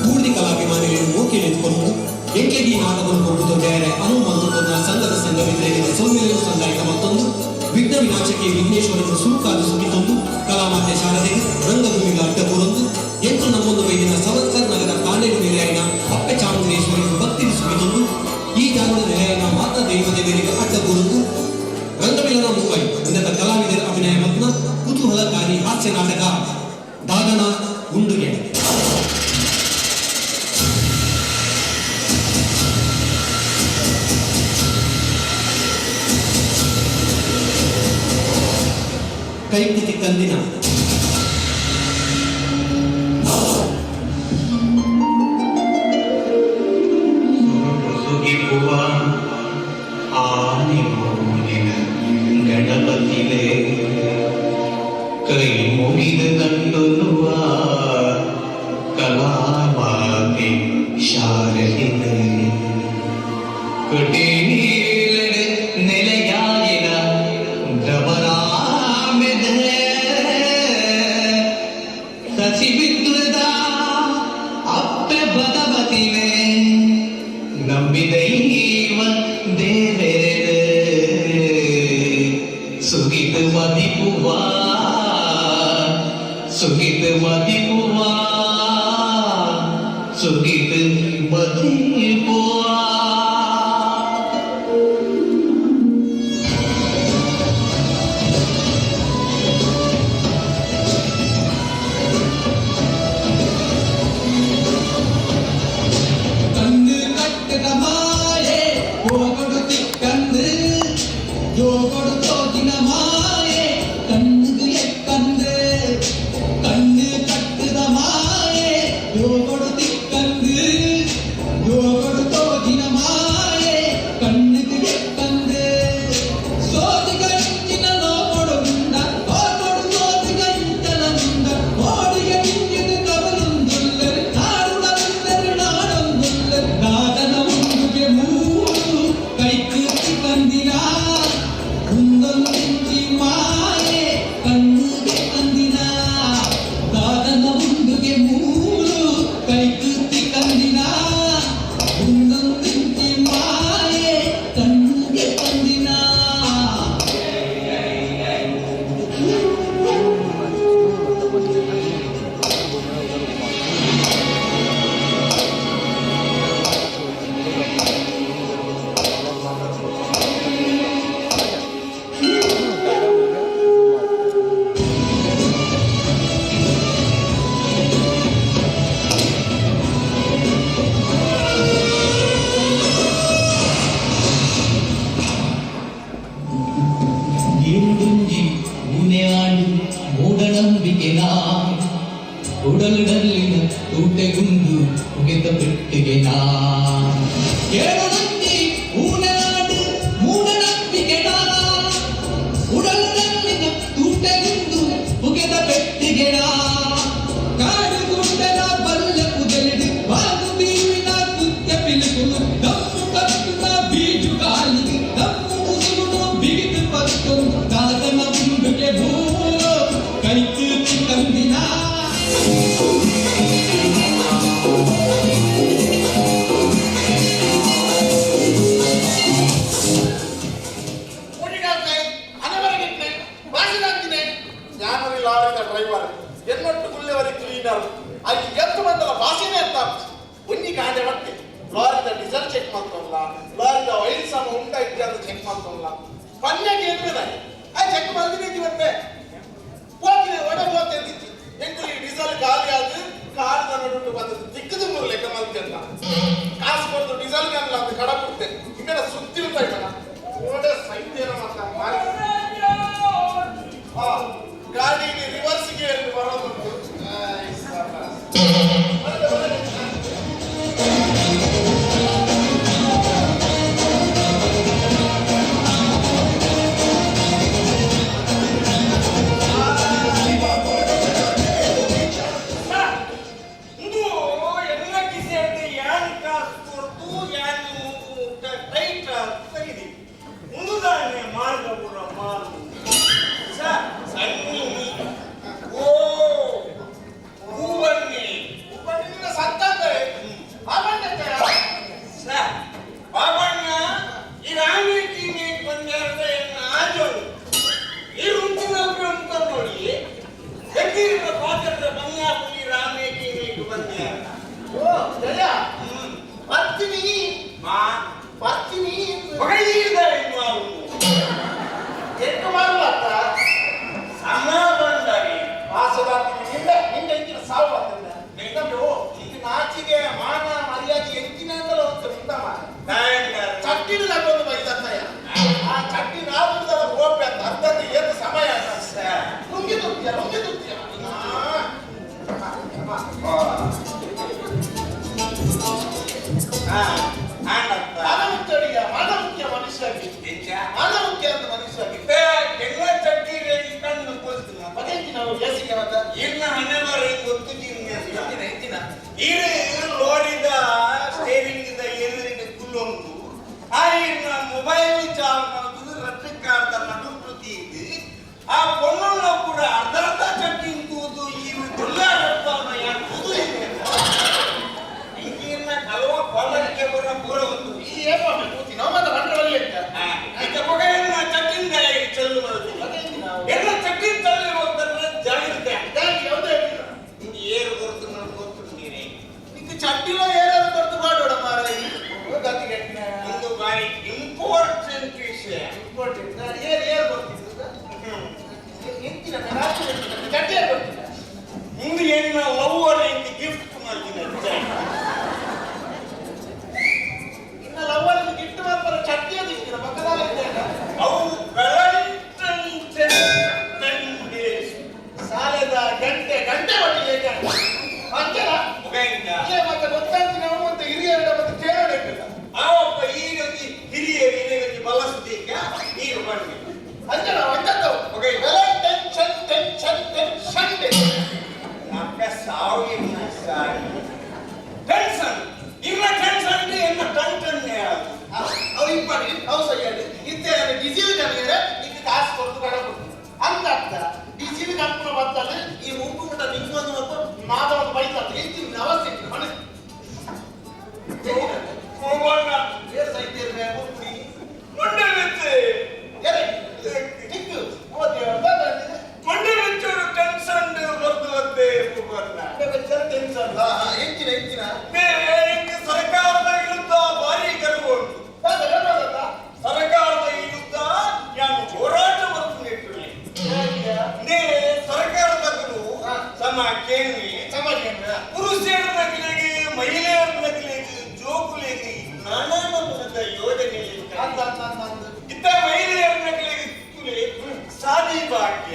ಪೂರ್ತಿ ಕಲಾಭಿಮಾನಿಗಳು ಓಕೆ ನಿಂತ್ಕೊಂಡು ಎಂಕೆಗಿ ನಾಟಕವನ್ನು ಕೊಬ್ಬುದು ಬೇರೆ ಅನು ಮಂತುಕೊಂಡ ಸಂಘದ ಸಂಘವಿದ್ರೆಗೆ ಸೌಮ್ಯರು ಸಂದಾಯಿತ ಮತ್ತೊಂದು ವಿಘ್ನ ವಿನಾಶಕ್ಕೆ ವಿಘ್ನೇಶ್ವರನು ಸುರುಕಾದು ಸುಗಿತೊಂದು ಕಲಾಮಾತೆ ಶಾರದೆಗೆ ರಂಗಭೂಮಿಗೆ ಅಡ್ಡಕೂರೊಂದು ಎಂಟು ನಮ್ಮೊಂದು ಬೈದಿನ ಸವತ್ಕರ್ ನಗರ ಕಾಲೇಡು ನೆಲೆಯಾಯಿನ ಅಪ್ಪೆ ಚಾಮುಂಡೇಶ್ವರಿ ಭಕ್ತಿಗೆ ಸುಗಿತೊಂದು ಈ ಜಾಗದ ನೆಲೆಯಾಯಿನ ಮಾತಾ ದೈವದೇವರಿಗೆ ಅಡ್ಡಕೂರೊಂದು ರಂಗಮಿಲನ ಮುಂಬೈ ಉನ್ನತ ಕಲಾವಿದರ ಅಭಿನಯ ಮಗ್ನ ಕುತೂಹಲಕಾರಿ ಹಾಸ್ಯ ನಾಟಕ ದಾದನ ಗುಂಡುಗೆ. ಕೈಕುತಿ ಕಂದಿನ ಸುಗಿಪುವ ಆನೆ ಮೋನಿನ ಗಣಪತಿಲೇ ಕೈ ಮುಗಿದ ಕಂಡೊಲ್ಲುವ ಕಲಾಮಾತೆ ಶಾರದಿದೆ ಕಟೀಲೆಡೆ ನೆಲೆಯಾಗಿನ ಭ್ರಮರಾಮೆದೆ ಸಸಿಬಿದ್ರದ ಅಪ್ಪೆ ಬದಬತಿವೆ ನಂಬಿದೈವ ದೇವೆರೆಡೆ ಸುಗಿತ ಮದಿಪುವ, ಸುಗಿತ ಮದಿಪುವ, ಸುಗಿತ ಮದಿಪುವ. ಕಣ್ಣು ಕಟ್ಟದ ಮಾಯೆ ಹೋಗಡು ತಿಕ್ಕಂದು ಯೋಗಡು ತೋಜಿನ ಮಾಯೆ ಕಣ್ಣುகு ಎಕ್ಕಂದು. ಕಣ್ಣು ಕಟ್ಟದ ಮಾಯೆ ಯೋಗಡು ತಿಕ್ಕಂದು ಯೋಗಡು ತೋಜಿನ ಮಾಯೆ ಕಣ್ಣುಗು ಎಕ್ಕಂದು. ಸೋಜಿಗಂಚಿನ ಲೋಕೊಡು ಉಂಡ ಕೋಕೊಡು ಸೋಜಿಗಂಚನ ಉಂಡ ಕೋಡಿಗೆ ಪಿಂಜಿದ ಕವಲುಂದುಲ್ಲೆರು ಕಾರುಡಂದೆರು ನಾಡೊಂದುಲ್ಲೆರು ದಾದನ ಉಂಡುಗೆ ಮೂರು. ಕೈಕೃತಿ ಕಂದಿನ ಒಂದೊಂದಿಂತಿ ಮಾಯೆ ಕಣ್ಣಿಗೆ ತಂದಿನ. ನೀರುಡುಂಜಿ ಊನೆ ಆಂಡು ಮೂಢನಂಬಿಕೆನಾ ಉಡಲುಡಲ್ಲಿನ ತೂಟೆಗುಂದು ಉಗೆತ ಪೆಟ್ಟಿಗೆನಾ. ಏಳುಡುಂಜಿ ಊನೆ ಆಂಡು ಮೂಢನಂಬಿಕೆನಾ ಉಡಲುಡಲ್ಲಿನ ತೂಟೆಗುಂದು ಉಗೆತ ಪೆಟ್ಟಿಗೆನಾ. ಕಾಡು ಗುಡ್ಡದ ಬಲ್ಲ ಪುದಲಿಡು ಬಾಗು ಬೀವಿನ ಕುತ್ತೆ ಪಿಲುಕುಲು ದಮ್ಮು ಕಟ್ಟುನ ಬೀಜು ಗಾಲಿಗೆ ದಮ್ಮು ಉಸುರುನು ಬಿಗಿದು ಪತ್ತೊಂದು ದಾದನ ಮುಂಡುಗೆ ಭೂ ಕೈತು ತಂದಿನ. ಯಾನರಿ ಲಾರಿದ ಡ್ರೈವರ್ ಎನ್ನೊಟ್ಟು ಗುಲ್ಲೆವರಿ ಕ್ಲೀನರ್ ಅಲ್ಲಿ ಎತ್ತು ಬಂದಲ್ಲ ಭಾಷೆನೇ ಅರ್ಥ. ಒಂಜಿ ಗಾಂಡೆ ಬಟ್ಟೆ ಲಾರಿದ ಡೀಸೆಲ್ ಚೆಕ್ ಮಾಡ್ತಾರಲ್ಲ, ಲಾರಿದ ಆಯಿಲ್ ಸಮ ಉಂಟ ಇದ್ದೆ ಅಂತ ಚೆಕ್ ಮಾಡ್ತಾರಲ್ಲ. ಪನ್ಯಕ್ಕೆ ಏನು ಆ ಚೆಕ್ ಮಾಡ್ತೀನಿ ಮತ್ತೆ ಹೋಗಿನ ಒಡೆ ಹೋಗ್ತೇನೆ ಎಂಕುಲಿ ಡೀಸೆಲ್ ಖಾಲಿ ಆದ ಕಾರ್ ನಡುಟು ಬಂದದ್ದು ದಿಕ್ಕದ ಮೂರು ಲೆಕ್ಕ ಮಾಡ್ತೇನೆ. ಕಾಸು ಕೊಡ್ತು ಡೀಸೆಲ್ ಗನ್ಲ ಅಂತ ಕಡ ಕೊಡ್ತೆ ಈ ಕಡೆ ಸುತ್ತಿ ಉಂಟ ಕಣ ಓಡೆ ಸೈತ್ಯನ ಮಾತ್ರ ಮಾರಿ ಆ ಗಾಡಿಗೆ ರಿವರ್ಸ್ ಗೇರ್ ಬರೋದುಂಟು. ಇಂದು ಎಲ್ಲ ಕಿಸೆಯಲ್ಲಿ ಯಾನ್ ಕಾಸು ಕೊಡ್ತು ಯಾನ್ ಟೈಟ್ ತೆಗೆದಿ ಮುಂದುದಾನೆ ಮಾರ್ಗಪುರ ಮಾರು ಸಣ್ಣಿ ಓ ಹೂವನ್ನಿ ಹೂವನ್ನಿ ಸತ್ತಂದ್ರೆ ಸ ಬಾಬಣ್ಣ ಈ ರಾಮೀಟಿನಿ ಬಂದ್ಯಾರ್ದ ಎನ್ನ ಆಜೋನು ಈ ರುಂಚಿನೊಬ್ರು ಅಂತ ನೋಡಿ ಎದ್ದಿರುವ ಪಾತ್ರದ ಬಂಗಾಪುಲಿ ರಾಮೇಟಿನಿ ಬಂದ್ಯಾರ. ಓ ಜಯ ಬರ್ತೀನಿ. ಮಾ ಬರ್ತೀನಿ. ಬಗೆಯಿದ ಇನ್ನು ಎಂಟು ಮಾಡುವ ಅತ್ತ ಸಮ ಬಂದರೆ ವಾಸದಾತೀನಿ ನಿಂದ ನಿಂದ ಎಂಚಿನ ಸಾವು ಬರ್ತದೆ ನಿಂದವು ಇದು ನಾಚಿಗೆ ಮಾನ ಮರ್ಯಾದೆ ಎಂಚಿನ ಅಂತಲೂ ಒಂದು ನಿಂತ ಮಾರ ಚಟ್ಟಿನ ತಗೊಂಡು ಬೈದತ್ತಯ್ಯ. ಆ ಚಟ್ಟಿ ನಾವು ಗೋಪೆ ಅಂತ ಅರ್ಧದ ಏನು ಸಮಯ ಲುಂಗಿ ತುತ್ತಿಯ ಲುಂಗಿ ತುತ್ತಿಯ. ಮಾನ ಮುಖ್ಯ ಮಾನ ಮುಖ್ಯ ಮನುಷ್ಯಗೆ ಮಾನ ಮುಖ್ಯ ಅಂತ ಮನುಷ್ಯಗೆ ಎಲ್ಲ ಚಟ್ಟಿ ಕಣ್ಣು ಕೊಲ್ತು ಬಗೆಂಚಿ ನಾವು ಬೇಸಿಗೆ ಮತ್ತೆ ಇನ್ನ ಹಣೆ ಬರ ಗೊತ್ತು ಎಂಚಿನ ಎಂಚಿನ ಇರು ಲೋರಿದ ಸ್ಟೇರಿಂಗ್ ಎದುರಿಗೆ ಕುಲ್ಲೊಂದು ಆ ಇನ್ನ ಮೊಬೈಲ್ ಚಾಲು ಮಾಡುದು ರಟ್ಟು ಕಾರ್ದ ನಡು ಕೃತಿ ಇದೆ ಆ ಪೊಣ್ಣುಳ್ಳ ಪೂರ ಅರ್ಧ ಅರ್ಧ ಚಟ್ಟಿ ಕೂದು ಇರು ದುಲ್ಲ ಯಾರು ಕೂದು ಇಂಕಿನ ಕಲವ ಕೊಲ್ಲಕ್ಕೆ ಬರ ಪೂರ ಒಂದು ಈ ಏಪ ಕೂತಿ ನಾವು ಮತ್ತೆ ಬಂದ್ರೆ ಇತ್ತ ಇತ್ತ ಪೊಗೆಯನ್ನ ಚಟ್ಟಿಂದ ಚೆಲ್ಲು ಮಾಡುದು ಎಲ್ಲ ಚಟ್ಟಿನ ತಳ್ಳಿ ಹೋಗ್ತಾರೆ ಜಾಗಿರುತ್ತೆ. ಯಾವುದೇ ನಿಂಗೆ ಏರು ಕೊಡ್ತು ನಾನು ಗೊತ್ತುಂಟೀನಿ. ನಿಂಗೆ ಚಟ್ಟಿನ ಏರಾದ್ರು ಕೊಡ್ತು ಮಾಡೋಣ ಮಾರ ಗತಿಗೆ. ಒಂದು ಬಾರಿ ಇಂಪಾರ್ಟೆಂಟ್ ವಿಷಯ. ಇಂಪಾರ್ಟೆಂಟ್ ಏರ್ ಏರ್ ಕೊಡ್ತಿದ್ದು ಎಂತಿನ ಚಟ್ಟಿ ಏರ್ ಕೊಡ್ತಿದ್ದ ಮುಂದೆ ಏನ ಲವ್ವರ್ ಇಂದ ಗಿಫ್ಟ್ ಮಾಡ್ತೀನಿ ಇನ್ನ ಲವ್ವರ್ ಗಿಫ್ಟ್ ಮಾಡ್ತಾರೆ ಚಟ್ಟಿ ಅದು ಇಕ್ಕಿನ ಪಕ್ಕದಲ್ಲಿ ಇದೆ. ಅವು ವ್ಯಾಲೆಂಟೈನ್ 10 ಡೇಸ್ ಸಾಲದ ಗಂಟೆ ಗಂಟೆ ಒಟ್ಟಿಗೆ ಅಂಜಲ ಮತ್ತೆ ಗೊತ್ತಾಗ್ತೀನಿ ನಾವು ಮತ್ತೆ ಹಿರಿಯರ ಮತ್ತೆ ಕೇಳೋಣ. ಆವಪ್ಪ ಈಗಂತಿ ಹಿರಿಯರು ಹಿರಿಯರಿಗೆ ಬಲಸ್ತೀಗ ಈಗ ಬನ್ನಿ. ಅಂಜಲ ಅಂಜತ್ತವು ವ್ಯಾಲೆಂಟೈನ್ ಟೆನ್ಷನ್ ಟೆನ್ಷನ್ ಡೇ. ಅಕ್ಕ ಸಾವಿನ ಸಾರಿ ಟೆನ್ಷನ್ ಇನ್ನ ಟೆನ್ಷನ್ ಎನ್ನ ಟನ್ ಟನ್ ಅವು ಇಂಪಾರ್ಟೆಂಟ್ ಅವು ಸರಿಯಾಗಿ ಇತ್ತೆ ಡಿಸೀಲ್ ಕಣಿಯರೆ ಈಗ ಕಾಸು ಕೊಡ್ತು ಕಡ ಕೊಡ್ತು ಅಂತ ಅರ್ಥ. ಡಿಸೀಲ್ ಕಲ್ಪನೆ ಬರ್ತದೆ ಈ ಉಪ್ಪು ಮುಟ್ಟ ನಿಂಗೊಂದು ಮತ್ತು ಮಾಧವನ ಬೈತದೆ ಇಂತಿನ ಅವಸ್ಥೆ ಇತ್ತು. ಎಂಚಿನ ಎಂಚಿನ ಸರ್ಕಾರದ ವಿರುದ್ಧ ಭಾರಿ ಗರ್ವ ಉಂಟು. ಸರ್ಕಾರದ ವಿರುದ್ಧ ನಾನು ಹೋರಾಟ ಮಾಡ್ತೀನಿ. ಸರ್ಕಾರದವರು ಸಮ ಕೇಳಿ ಪುರುಷರ ನಗಲಿಗೆ, ಮಹಿಳೆಯರ ನಗಲಿಗೆ, ಜೋಕುಲಿಗೆ ನಾನಾ ನಮೂನದ ಯೋಜನೆ. ಇತ್ತ ಮಹಿಳೆಯರ ನಗಲಿಗೆ ಸಾದಿ ಭಾಗ್ಯ,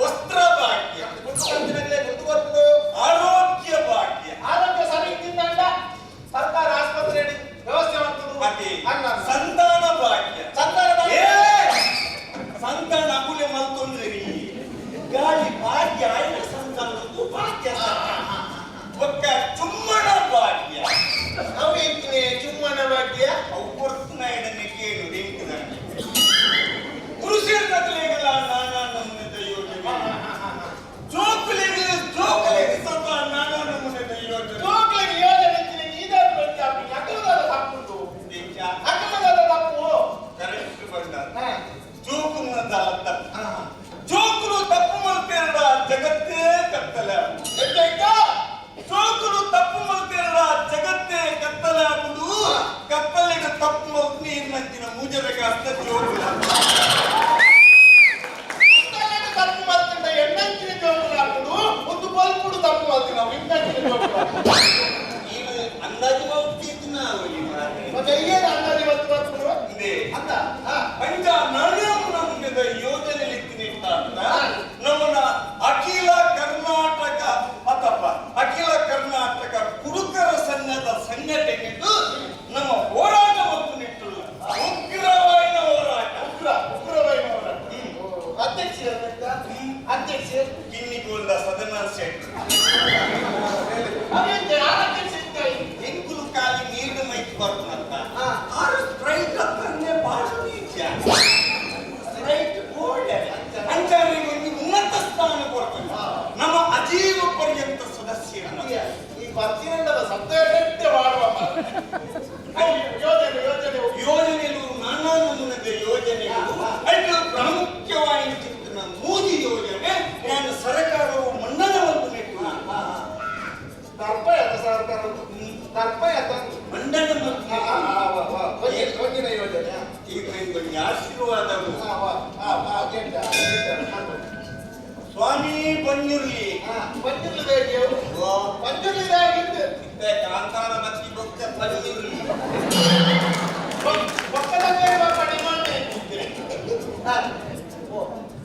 ವಸ್ತ್ರ ಭಾಗ್ಯ, ಆರೋಗ್ಯ ಭಾಗ್ಯ, ಆರೋಗ್ಯ ಸರಿ ಇದ್ದಿದ್ದಂಡ ಸರ್ಕಾರ ಆಸ್ಪತ್ರೆ ವ್ಯವಸ್ಥೆ ಮತ್ತೆ ಸಂತಾನ ಭಾಗ್ಯ. ಸಂತಾನ ಭಾಗ್ಯ. ಸಂತಾನ ಅಕುಲೆ ಮಲ್ತೊಂದ್ರಿ ಗಾಳಿ ಭಾಗ್ಯ ಆಯ್ನ ಸಂತಾನದ್ದು ಭಾಗ್ಯ ಒಕ್ಕ ಚುಮ್ಮಣ ಭಾಗ್ಯ. ಅವು ಎಂಚಿನ ಚುಮ್ಮನ ಭಾಗ್ಯ? ಅವು ಕೊಡ್ತನ ಇದನ್ನೇ ಕೇಳು ಎಂಕಿನ ಪುರುಷರ ನಗಲಿಗೆಲ್ಲ ನಾನಾ ನಮೂನೆದ ಯೋಜನೆ, ಜೋಕುಲಿಗೆ ಜೋಕುಲಿಗೆ ಸ್ವಲ್ಪ ನಾನಾ ನಮೂನೆದ ಯೋಜನೆ. ಜೋಕ್ಲಿಗೆ ಯೋಜನೆ ಎಂಚಿನ ನೀದಾದ್ರು ಅಕಲದಾದ ತಪ್ಪುಂಟು, ಅಕಲದಾದ ತಪ್ಪು. ಕರೆಕ್ಟ್ ಬಂದ ಜೋಕುನ ತಪ್ಪು, ಜೋಕುಲು ತಪ್ಪು ಮಲ್ತೇರಡ ಜಗತ್ತೇ ಕತ್ತಲೆ. ಜೋಕುಲು ತಪ್ಪು ಮಲ್ತೇರಡ ಜಗತ್ತೇ ಕತ್ತಲೆ ಆಗುದು. ಕತ್ತಲೆಗೆ ತಪ್ಪು ಮಲ್ತು ನೀರಿನಂಚಿನ ಮೂಜಬೇಕಾದ ಜೋಕುಲ ತಪ್ಪು ಮಲ್ತಿಂದ ಎಣ್ಣಂಚಿನ ಜೋಕುಲು ಹಾಕುದು, ಒಂದು ಬಲ್ಪುಡು ತಪ್ಪು ಮಲ್ತಿ ನಾವು ಇನ್ನಂಚಿನ ಜೋಕುಲು. ಈಗ ಅಂದಾಜು ಮಲ್ತಿದ್ದು ನಾವು ಈ ಮಾತು. ಮತ್ತೆ ಏನು ಅಂದಾಜು ಮಲ್ತು ಬರ್ಪುಡು ಇದೆ ಅಂತ ಅಂಚ ನಮ್ಗೆ ಯೋಜನೆ ನಮ್ಮನ್ನ ಅಖಿಲ ಕರ್ನಾಟಕ ಅಥವಾ ಅಖಿಲ ಕರ್ನಾಟಕ ಕುಡುಕರ ಸಂಘದ ಸಂಘಟನೆ ನಮ್ಮ ಹೋರಾಟ ಮತ್ತು ನಿಟ್ಟುಲ್ಲ ಉಗ್ರವಾಯಿನ ಹೋರಾಟ. ಉಗ್ರ ಉಗ್ರವಾಯಿನ ಹೋರಾಟ. ಅಧ್ಯಕ್ಷ ಅಧ್ಯಕ್ಷ ಕಿನ್ನಿಗೋಲ್ದ ಸದನ ಶೆಟ್ ಎಂಕುಲು ಕಾಲಿ ನೀರಿನ ಮೈಕ್ ಬರ್ತನಂತ ಆರು ಸ್ಪ್ರೈಟ್ ಅತ್ತನ್ನೇ ಬಾಳು ನೀಚ ಸ್ಪ್ರೈಟ್ ಬೋರ್ಡ್ ಅಂಚಾರೆ ಒಂದು ಉನ್ನತ ಸ್ಥಾನ ಕೊಡ್ತಾನೆ ನಮ್ಮ ಅಜೀವ ಪರ್ಯಂತ ಸದಸ್ಯರನ್ನ. ಈ ಬರ್ತೀನಲ್ಲ ಸತ್ಯ ಮಾಡುವ ಯೋಜನೆ ಯೋಜನೆ ಯೋಜನೆಗಳು ನಾನಾ ನಮೂನದ ಯೋಜನೆಗಳು. ಅದು ಪ್ರಾಮುಖ್ಯವಾಗಿ ಚಿಂತನ ಮೋದಿ ಯೋಜನೆ ನಾನು ಸರ್ಕಾರವು ಮನ್ನಣವನ್ನು ನೆಟ್ಟು ದರ್ಪ ಎತ್ತ ಸರ್ಕಾರ ದರ್ಪ ಎತ್ತ ಮಂಡನೆ ಒಂದಿನ ಯೋಜನೆ ಈಗ ಒಂದು ಆಶೀರ್ವಾದ ಸ್ವಾಮಿ ಬಂದಿರ್ಲಿ ಬಂದಿರ್ಲಿ ಬಂದಿರ್ಲಿ ಕಾಂತಾರ ಮತ್ತಿ ಬೊಕ್ಕ ಬಂದಿರ್ಲಿ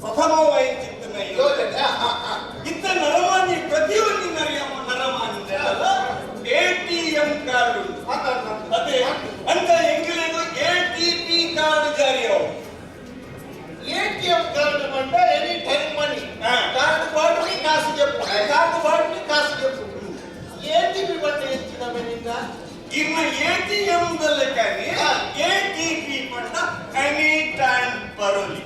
ಪ್ರಥಮವಾಗಿ ಚಿಂತನ ಯೋಜನೆ ಇತ್ತ ನರಮಾನಿ ಪ್ರತಿಯೊಂದು ನರಮಾನಿ ಎಟಿಎಂ ಕಾರ್ಡ್ ಅದೇ ಅಂತ ಎಂಗ್ಲೇನು ಎಟಿಪಿ ಕಾರ್ಡ್ ಜಾರಿ ಅವು. ಎಟಿಎಂ ಕಾರ್ಡ್ ಮಂಡ ಎನಿ ಟೈಮ್ ಮನಿ ಕಾರ್ಡ್ ಬಾಟ್ಲಿ ಕಾಸು చెప్పు, ಕಾರ್ಡ್ ಬಾಟ್ಲಿ ಕಾಸು చెప్పು. ಎಟಿಪಿ ಬಂಡ ಹೆಚ್ಚಿನ ಮೇಲಿಂದ ಇನ್ನು ಎಟಿಎಂ ದಲ್ಲೇ కానీ ಎಟಿಪಿ ಪಂಡ any time Baroli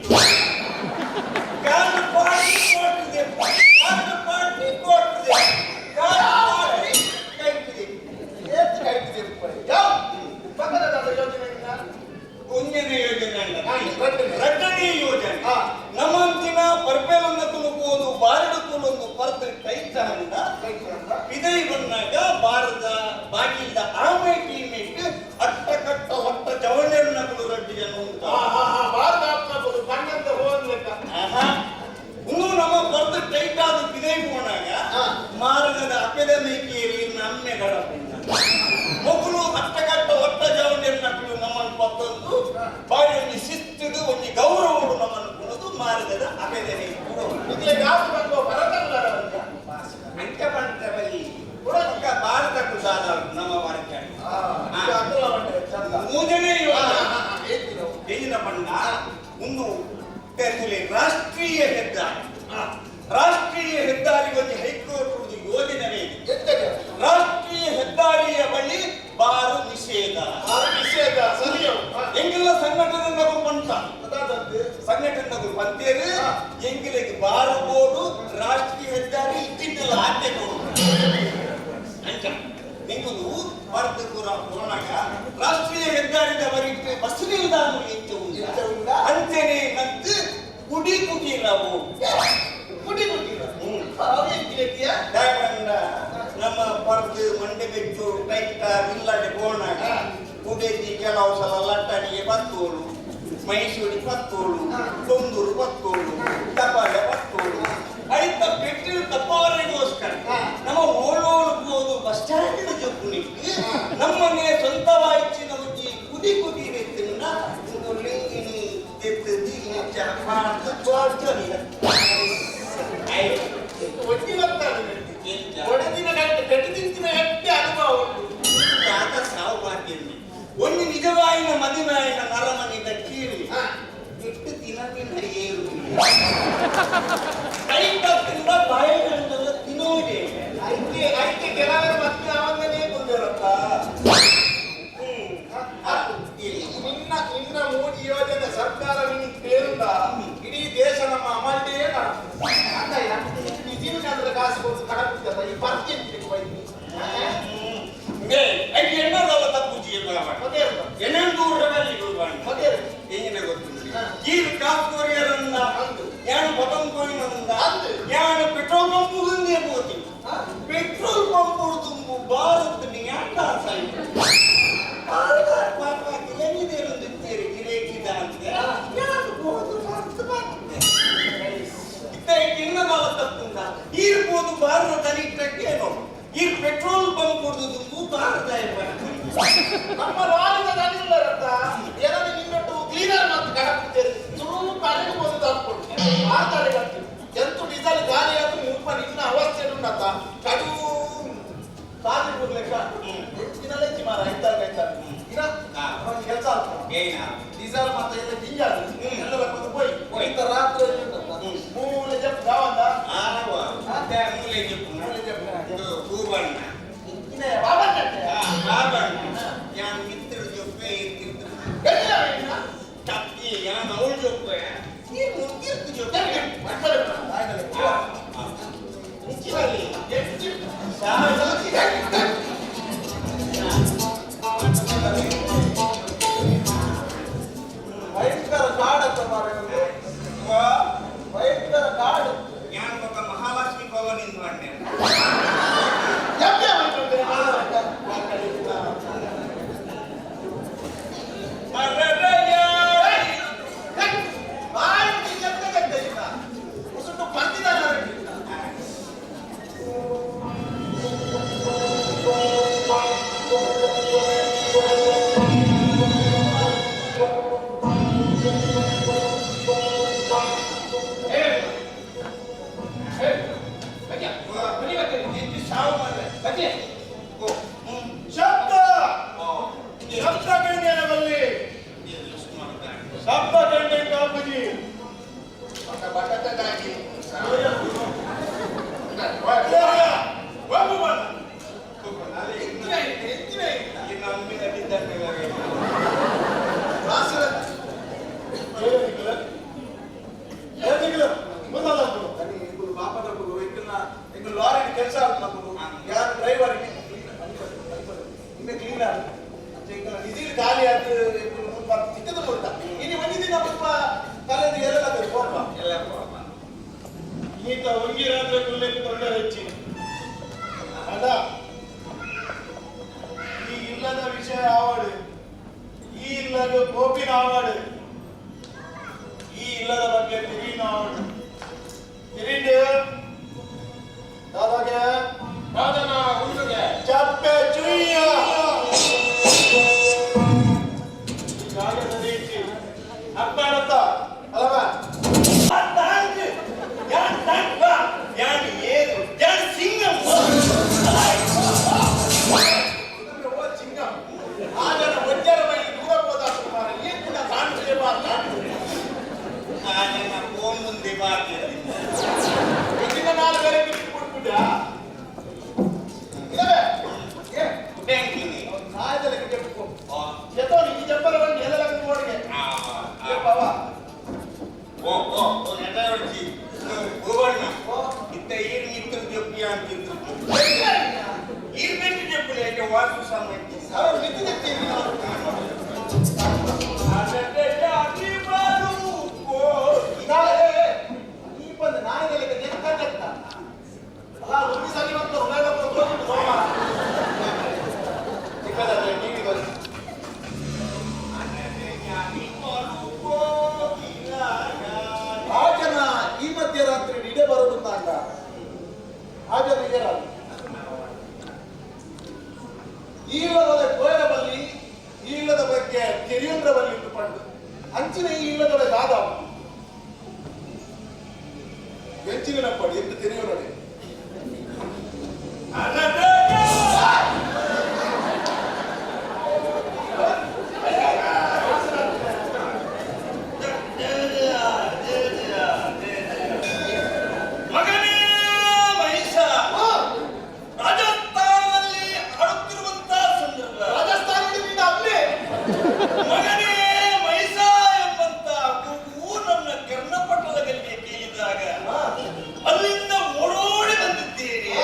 card party ಕೊಟ್ಟಿದೆ, ಕಾರ್ಡ್ ಪಾರ್ಟಿ ಕೊಟ್ಟಿದೆ, ಕಾರ್ಡ್ ಪಾರ್ಟಿ ಕೈತಿದೆ. ಏತ್ ಕೈತಿದೆ ಯಾವ ಪಕ್ಕದ ಯೋಜನೆ ಒಂದನೇ ಯೋಜನೆ ಅಲ್ಲ, ಎರಡನೇ ಯೋಜನೆ. ನಮ್ಮಂತಿನ ಪರ್ಪೆಲನ್ನ ತುಳುಕುವುದು ಬಾರಡು ತುಳೊಂದು ಪರ್ದು ಕೈತಂದ ಇದೇ ಬಂದಾಗ ಭಾರತ ಬಾಗಿಲ್ದ ಆಮೆ ಟೀಮಿಟ್ ಅಟ್ಟ ಕಟ್ಟ ಹೊಟ್ಟ ಜವಣೆಯನ್ನ ರಡ್ಡಿ ಜನ ಉಂಟು. ಭಾರತ ಆತ್ಮ ಬಣ್ಣಂತ ಹೋಗ್ಲಿಕ್ಕ. ಇನ್ನು ನಮ್ಮ ಪರ್ದು ಟೈಟ್ ಆದ ಬಿದೈ ಹೋನಾಗ ಮಾರ್ಗದ ಅಪೆದ ಮೇಕೇರಿ ನಮ್ಮೆ ಗಡಪಿಂದ ಮೊಗುಲು ಅಟ್ಟಕಟ್ಟ ಒಟ್ಟ ಜವಣೆಯನ್ನಗಳು ನಮ್ಮನ್ನು ಪತ್ತೊಂದು ಬಾರಿ ಒಂದು ಶಿಸ್ತುಡು ಒಂದು ಗೌರವಡು ನಮ್ಮನ್ನು ಕೊಡೋದು ಮಾರ್ಗದ ಅಪೆದ ಅಂಚ ಬಂತವಲ್ಲಿ ಬೊಕ್ಕ ಭಾರತ ಕುದಾದ ನಮ್ಮ ವರ್ಗ ಮೂರನೇ ಯೋಜನೆ ಬಣ್ಣ ಒಂದು ರಾಷ್ಟ್ರೀಯ ಹೆದ್ದಾರಿ. ರಾಷ್ಟ್ರೀಯ ಹೆದ್ದಾರಿ ಒಂದು ಹೈಕೋರ್ಟ್ ಒಂದು ಯೋಜನೆ ಇದೆ. ರಾಷ್ಟ್ರೀಯ ಹೆದ್ದಾರಿಯ ಬಳಿ ಬಾರು ನಿಷೇಧ. ಬಾರು ನಿಷೇಧ ಸರಿಯೋ ಎಂಗೆಲ್ಲ ಸಂಘಟನೆ ನಗು ಪಂತ ಸಂಘಟನೆ ನಗು ಪಂತೇರು ಎಂಗಿಲೆಗ್ ಬಾರು ಬೋರ್ಡು ರಾಷ್ಟ್ರೀಯ ಹೆದ್ದಾರಿ ಇಟ್ಟಿದ್ದೆಲ್ಲ ಆದ್ಯ ಕೊಡು ಅಂಚ ನಿಂಗುದು ಭಾರತ ಪೂರ ಪುರಾಣಗ ರಾಷ್ಟ್ರೀಯ ಹೆದ್ದಾರಿದ ಬರೀ ಬಸ್ ನಿಲ್ದಾಣ ಇಂಚ ಉಂಟು ಅಂಚನೆ ನಂತು ಕುಡಿ ಕುಟೀರವು ಕುಡಿ ಕುಟೀರ. ನಮ್ಮ ಪರ್ದು ಮಂಡೆ ಬೆಚ್ಚು ಟೈಟ ಇಲ್ಲಡೆ ಬೋಣಾಗ ಉಡೇತಿ ಕೆಲವು ಸಲ ಲಟ್ಟಣಿಗೆ ಬತ್ತೋಳು, ಮೈಸೂರಿ ಬತ್ತೋಳು, ತೊಂದೂರು ಬತ್ತೋಳು, ತಪಾಲೆ ಬತ್ತೋಳು. ಐತ ಪೆಟ್ಟಿನ ತಪ್ಪವರೆಗೋಸ್ಕರ ನಮ್ಮ ಓಳೋಳು ಹೋದು ಬಸ್ ಸ್ಟ್ಯಾಂಡಿನ ಜೊಪ್ಪುನಿಟ್ಟು ನಮ್ಮನೆ ಸ್ವಂತವಾಯಿಚಿನ ಒಂಜಿ ಕುದಿ ಕುದಿ ರೀತಿಯಿಂದ ಒಂದು ಲಿಂಗಿನಿ ತೆತ್ತದಿ ಇಂಚ ಪಾಡ್ದು ಒಜ್ಜಿ ಬರ್ತಾನೆ ಒಡದಿನ ಗಂಟೆ ಪೆಟ್ಟು ತಿಂತಿನ ಗಂಟೆ ಅನುಭವ ಉಂಟು. ಆತ ಸಾವು ಬಾಕಿಯಲ್ಲಿ ಒಂದು ನಿಜವಾಯಿನ ಮದಿಮಾಯಿನ ನರಮನಿದ ಕೀಳಿ ಇಟ್ಟು ದಿನ ದಿನ ಏರು ಕೈ ತಪ್ಪಿಂದ ಬಾಯಿಗಂಟೆಲ್ಲ ತಿನ್ನುವುದೇ. ಐಕೆ ಐಕೆ ಕೆಲವರು ಮತ್ತೆ ಅವಂದನೇ ಬಂದಿರಪ್ಪ. ನಿನ್ನ ನಿನ್ನ ಮೋದಿ ಯೋಜನೆ ಸರ್ಕಾರ ನಿನ್ನ ಪೇರುಂಡ ಇಡೀ ದೇಶ ನಮ್ಮ ಅಮಲ್ಡೇ ಅಂತಯ್ಯ. ನಿಜೀವನ ಅಂದ್ರೆ ಕಾಸು ಕೊಟ್ಟು ಕಡಪಿದ್ದಲ್ಲ ಈ ಪರ್ತಿ ಎಣ್ಣದಲ್ಲ ತಪ್ಪುಜಿ ಎಣ್ಣೆಂದೂರದಲ್ಲಿ ಎಂಗಿನ ಗೊತ್ತುಂಟು ಈ ಕಾಸ್ಕೋರಿಯರನ್ನ ಯಾನು ಪತಂಗ್ ಕೋಯಿನಂದ ಯಾನು ಪೆಟ್ರೋಲ್ ಪಂಪ್ ಒಂದೇ ಪೋತಿ ಪೆಟ್ರೋಲ್ ಪಂಪ್ ತುಂಬು ಭಾರತ ಯಾಕ ಪಾಪ ಕಿಲನಿದೇರೊಂದು ಇತ್ತೇರಿ ಗಿರೇಕಿದ ಅಂತ ಯಾನು ಹೋದು ಭಾರತ ಬಾಕಿದೆ ಇತ್ತ ಕಿನ್ನದಲ್ಲ ತಪ್ಪುಂದ ಈರ್ಬೋದು ಭಾರತ ತನಿಟ್ಟಕ್ಕೇನೋ ಈ ಪೆಟ್ರೋಲ್ ಬಂಕ್ ಕೊಡುದು ತುಂಬು ಭಾರತ ನಮ್ಮ ಲಾರಿದ ದನಿಲ್ಲರತ್ತ ಏನಾದ್ರು ನಿನ್ನೊಟ್ಟು ಕ್ಲೀನರ್ ಮತ್ತು ಕಡಪುತ್ತೇವೆ ತುಳು ಕರೆಗೆ ಬಂದು ತಾಕ್ಕೊಡು ಆ ತಡೆ ಎಂತು ಡೀಸೆಲ್ ಗಾಲಿ ಆಯ್ತು ಮುಲ್ಪ ನಿನ್ನ ಅವಸ್ಥೆ ಉಂಡತ್ತ ಕಡು ಕಾಲಿ ಲೆಕ್ಕ ಹೆಚ್ಚಿನಲ್ಲೇ ಚಿಮಾರ ಐತಾರ ಐತಾರ ಇನ್ನ ಒಂದು ಕೆಲಸ ಆಗ್ತದೆ ಡೀಸೆಲ್ ಮತ್ತೆ ಎಲ್ಲ ಜಿಂಜಾದು ಎಲ್ಲ ಲೆಕ್ಕದ ಪೋಯ್ ಇಂತ ರಾತ್ರಿ ಉಂಟತ್ತ ಮೂಲೆ ಜಪ್ ಗಾವಂದ ಮೂಲೆ ಜಪ್ಪು ಮೂಲೆ ಜಪ್ಪು ಹೂವಣ್ಣ ಬಾಬಣ್ಣ ಬಾಬಣ್ಣ ಯಾನ್ ಮಿತ್ರ ಜೊಪ್ಪೆ ಇರ್ತಿರ್ತು ತಪ್ಪಿ ಯಾನ್ ಅವಳು ಜೊಪ್ಪೆ ನೀನು ಜೊಪ್ಪೆ ಭಯಂಕರ ಕಾಡತ್ತ ಮಾರ್ರೆ. ಭಯಂಕರ ಕಾಡು. ಯಾನ್ ಬೊಕ್ಕ ಮಹಾಲಕ್ಷ್ಮಿ ಕಾಲೋನಿ ಮಾಡ್ದೆ. ಶಬ್ದ ಶಬ್ದ ಕಂಡೇನವಲ್ಲಿ ಶಬ್ದ ಕಂಡೆ ಕಾಪುಜಿ ಲಾರಿ ಕೆಲಸ ಯಾರು ಡ್ರೈವರ್ ಕ್ಲೀನರ್ ನಿಜ ಖಾಲಿ ಆಯ್ತು ಚಿಕ್ಕದ ಮುಟ್ಟ ಇನ್ನು ಒಂದು ದಿನ ಮುಲ್ಪ ಕಲೆದು ಎಲ್ಲ ಕೋಪ ಈತ ಒಂಗಿ ರಾತ್ರಿ ಕುಲ್ಲೆಕ್ ತೊಂದರೆ ಹೆಚ್ಚಿ ಅಲ್ಲ ಈ ಇಲ್ಲದ ವಿಷಯ ಆವಾಡು ಈ ಇಲ್ಲದ ಕೋಪಿನ ಆವಾಡು ಈ ಇಲ್ಲದ ಬಗ್ಗೆ ತಿರಿನ ಆವಾಡು ತಿರಿಂಡು ದಾದಾಗೆ ದಾದನ ಉಂಡುಗೆ ಚಪ್ಪೆ ಚುಯ್ಯ ಜಾಗ ಸರಿ ಅಪ್ಪನತ್ತ ಅಲ್ಲವಾ ಬೈದೇರ ಈಳದ ಕೋಯರ ಬಲ್ಲಿ ಈಳದ ಬಗ್ಗೆ ತೆರಿಯಂದ್ರ ಬಲ್ಲಿ ಪಂಡು ಅಂಚಿನ ಈ ಇಲ್ಲದೊಡೆ ದಾದ ಎಂಚಿನ ನಂಬಡಿ ಎಂತ ತೆರಿಯೋನಡೆ. ಮಗನೇ ಮಹಿಷ, ರಾಜಸ್ಥಾನದಲ್ಲಿ ಆಡುತ್ತಿರುವಂತಹ ಸಂದರ್ಭ. ರಾಜಸ್ಥಾನದಿಂದ ಅಲ್ಲೇ. ಮಗನೇ ಮಹಿಷ ಎಂಬಂತ ಕೂಗು ನನ್ನ ಕರ್ಣಪಟಲದಲ್ಲಿ ಕೇಳಿದಾಗ ಅಲ್ಲಿಂದ ಓಡೋಡಿ ಬಂದಿದ್ದೇನೆ.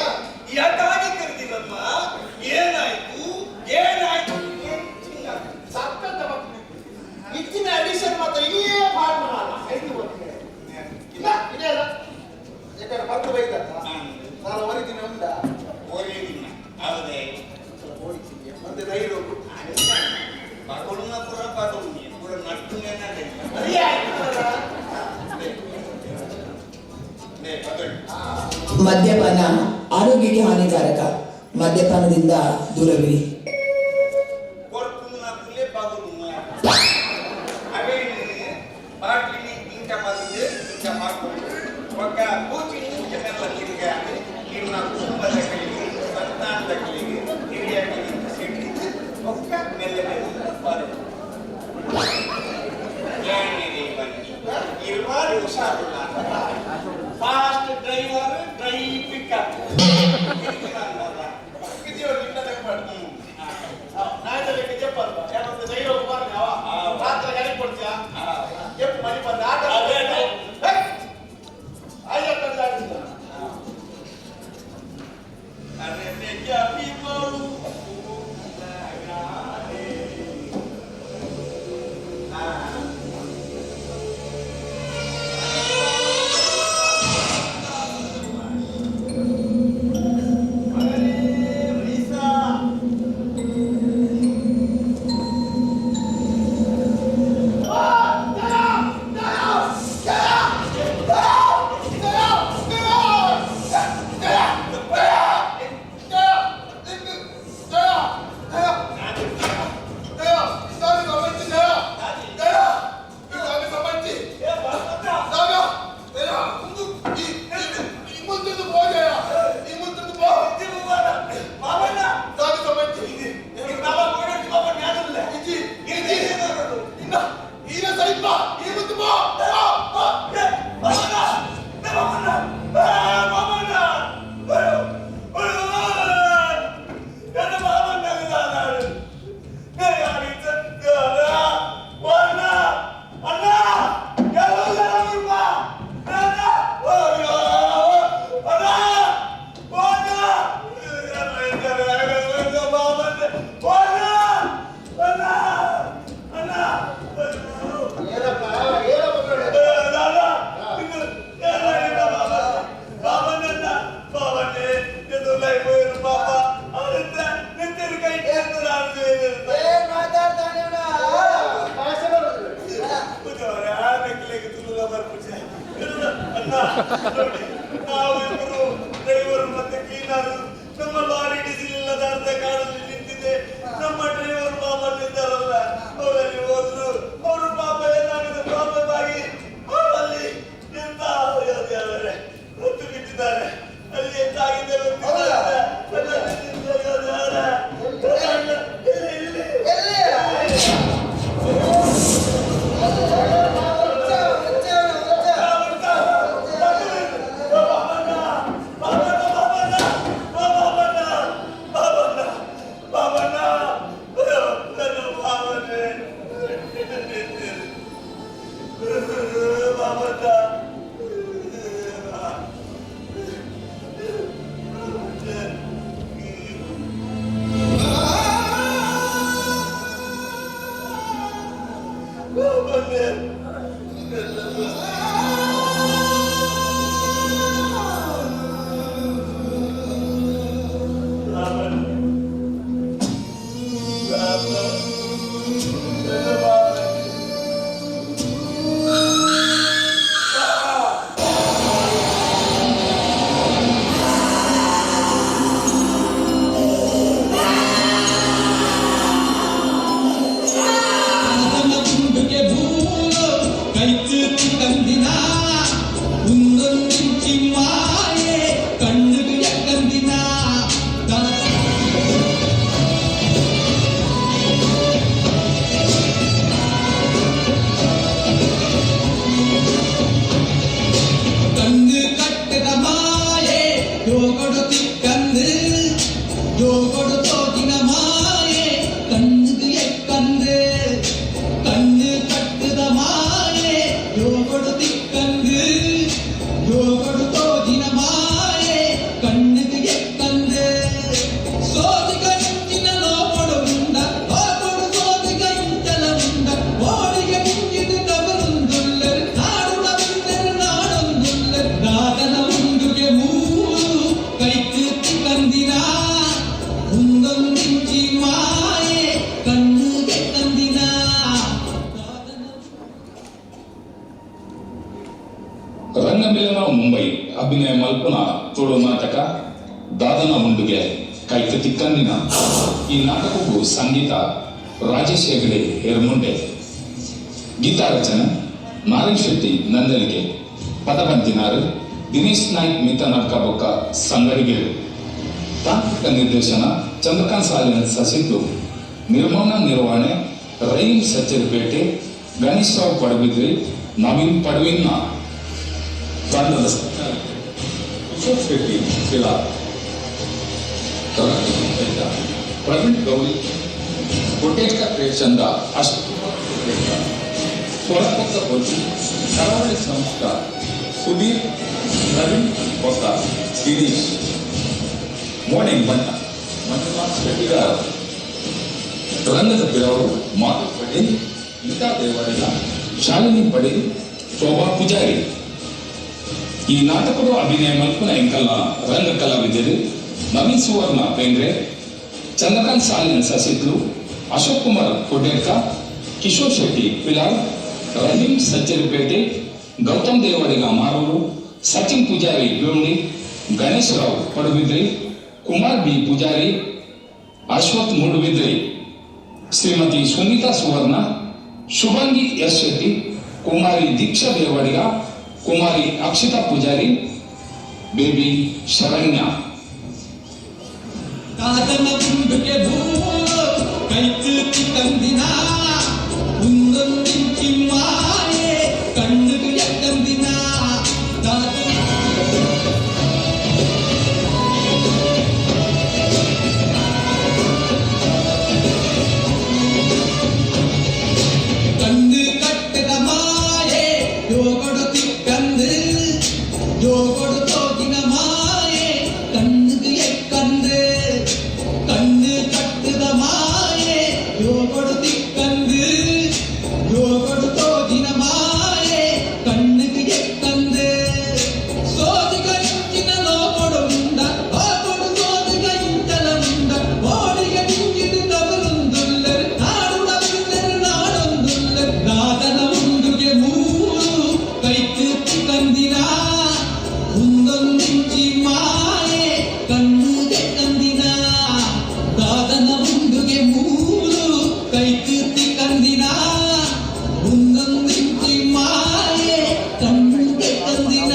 ಯಾಕಾಗಿ ಕರೆದಿರಮ್ಮ? ಏನಾಯ್ತು ಏನಾಯ್ತು? ಸತ್ತಂತ ಮಕ್ಕಳು ಇಚ್ಚಿನ ಅಡಿಷನ್ ಮಾತ್ರ ಇಲ್ಲಿಯೇ ಪಾಠ ಮಾಡ ಐದು ಇಲ್ಲ ಇದೆ ಅಲ್ಲ, ಯಾಕಂದ್ರೆ ಬರ್ತು ಬೈದತ್ತ ನಾನು ಹೊರಿದಿನ ಉಂಡ. ಓರಿದಿನ ಹೌದೇ? ಮತ್ತೆ ಧೈರ್ಯ ಪಕೊಡುನ ಪುರ ಪಕೊಡು ಪೂರ ನಟ್ಟುನೆ. ಮದ್ಯಪಾನ ಆರೋಗ್ಯಕ್ಕೆ ಹಾನಿಕಾರಕ. ಮದ್ಯಪಾನದಿಂದ ದೂರವಿರಿ. ಕೊರ್ಪುನ ಪುಲೆ ಪಗೊಡುನ ಅವೇನು ಬಾಟ್ಲಿನಿ ಇಂಕ ಮದ್ದು ಇಂಕ ಹಾಕೊಂಡು ಒಕ್ಕ ಕೂಚಿನಿ ಇಂಕ ಮೆಲ್ಲ ತಿರುಗಾಡಿ ಇರ್ನ ಕುಟುಂಬದ ಕಲಿಗೆ ಸಂತಾನದ ಕಲಿಗೆ ಹಿರಿಯರಿಗೆ ಸಿಟ್ಟಿದ್ದು ಒಕ್ಕ ಮೆಲ್ಲ ಮೆಲ್ಲ ಬರು ಇರುವಾರು ಹುಷಾರಿಲ್ಲ. Fast driver dry pickup. ರಾತ್ರಿ ಗಾಡಿ ಕೊಡ್ತೀಯಾ? ಎಪ್ಪು ಮನೆ ಬಂದ ಆಟ ಆಯ್ತು. ಅರೆ ಬರು. ತುಳು ನಾಟಕ ದಾದನ ಉಂಡುಗೆ ಕೈತ ತಿಕ್ಕಂದಿನ. ಈ ನಾಟಕಕ್ಕೂ ಸಂಗೀತ ರಾಜೇಶ್ ಹೆಗಡೆ ಎರ್ಮುಂಡೆ, ಗೀತಾ ರಚನೆ ನಾರಾಯಣ್ ಶೆಟ್ಟಿ ನಂದಲಿಕೆ, ಪದಬಂತಿನಾರು ದಿನೇಶ್ ನಾಯ್ಕ್ ಮಿತ ನಾಟಕ ಬೊಕ್ಕ ಸಂಗಡಿಗೆರು, ತಾಂತ್ರಿಕ ನಿರ್ದೇಶನ ಚಂದ್ರಕಾಂತ್ ಸಾಲಿನ ಸಸಿತು, ನಿರ್ಮಾಣ ನಿರ್ವಹಣೆ ರಹೀಂ ಸಜ್ಜರ್ಪೇಟೆ, ಗಣೇಶ್ ರಾವ್ ಪಡಬಿದ್ರಿ, ನವೀನ್ ಪಡವಿನ್ನ. ತಂಡದ ಕಿಶೋರ್ ಶೆಟ್ಟಿ ಪಿಲಾರ್, ಪ್ರವೀಣ್ ಗೌರಿ, ಕೊಟೇಶ ಕ್ರಿಯೇಷನ್ದ ಅಷ್ಟು ಸ್ವರಪಕ್ಕ ಬೊಜ್ಜು, ಕರಾವಳಿ ಸಂಸ್ಥಾ ಸುಧೀರ್, ಪ್ರವೀಣ್ ಹೊಸ ಗಿರೀಶ್, ಮೋರ್ನಿಂಗ್ ಬಣ್ಣ ಮಂಜುನಾಥ್ ಶೆಟ್ಟಿಗಾರ್, ರಂಗದ ಬಿರವರು ಮಾಧವ್ ಪಟೇಲ್, ಗೀತಾ ದೇವಾಡಿಗ, ಶಾಲಿನಿ ಪಟೇಲ್, ಶೋಭಾ ಪೂಜಾರಿ. ಈ ನಾಟಕದ ಅಭಿನಯ ಮಲ್ಪುನ ಎಂಕಲ್ನ ರಂಗ ಕಲಾವಿದರು ನವೀನ್ ಸುವರ್ಣ ಪೆಂಗ್ರೆ, ಚಂದ್ರಕಾಂತ್ ಸಾಲಿನ್ ಸಸಿತ್ಲು, ಅಶೋಕ್ ಕುಮಾರ್ ಕೊಡೇಡ್ಕ, ಕಿಶೋರ್ ಶೆಟ್ಟಿ ಪಿಲಾರ್, ರಹೀಂ ಸಜ್ಜರ್ಪೇಟೆ, ಗೌತಮ್ ದೇವಾಡಿಗ ಮಾರೂರು, ಸಚಿನ್ ಪೂಜಾರಿ ಬೇವಣಿ, ಗಣೇಶ್ ರಾವ್ ಪಡುಬಿದ್ರಿ, ಕುಮಾರ್ ಬಿ ಪೂಜಾರಿ, ಅಶ್ವಥ್ ಮೂಡುಬಿದ್ರಿ, ಶ್ರೀಮತಿ ಸುನೀತಾ ಸುವರ್ಣ, ಶುಭಾಂಗಿ ಎಸ್ ಶೆಟ್ಟಿ, ಕುಮಾರಿ ದೀಕ್ಷಾ ದೇವಾಡಿಗ, ಕುಮಾರಿ ಅಕ್ಷಿತಾ ಪೂಜಾರಿ, ಬೇಬಿ ಶರಣ್ಯ. ಕಾದನ ಗುಂಡುಗೆ ಕೈತು ತಂದಿನ ಒಂದೊಂದಿಂಚಿ ಮಾಯೆ ಕಣ್ಣುಗೆ ತಂದಿನ. ಕಣ್ಣು ಕಟ್ಟದ ಮಾಯೆ ಯೋಗಡು ತಿಕ್ಕಂದು, ಯೋಗಡು ತೋಗಿನ ಮಾಯೆ ಕಣ್ಣುಗೆ ಎಕ್ಕಂದು. ಕಣ್ಣು ಕಟ್ಟದ ಮಾಯೆ ಯೋಗಡು ತಿಕ್ಕಂದು, ಯೋಗಡು ತೋಗಿನ ಮಾಯೆ ಕಣ್ಣುಗೆ ಎಕ್ಕಂದು. ಸೋದಿಗ ಇಂಚಿನ ಲೋಕೊಡು ಉಂಡ, ಲೋಕೊಡು ಸೋದಿಗ ಇಂಚನ ಉಂಡ. ಓಡಿಗ ದಿಂಜಿದು ಕಬಲುಂದುಲ್ಲೆರ್, ನಾಡು ನವಿಲ್ಲೆರ್ ನಾಡೊಂದುಲ್ಲೆರ್. ದಾದನ ಉಂಡುಗೆ ಮೂರು ಕೈತು ಕಂದಿನ ಒಂದೊಂದಿಂಚಿ ಮಾಯೆ ಕಣ್ಣುಗೆ ಕಂದಿನ. ದಾದನ ಉಂಡುಗೆ ಮೂರು ಕೈತು ಕಂದಿನ ಒಂದೊಂದಿಂಚಿ ಮಾಯೆ ಕಣ್ಣುಗೆ ಕಂದಿನ.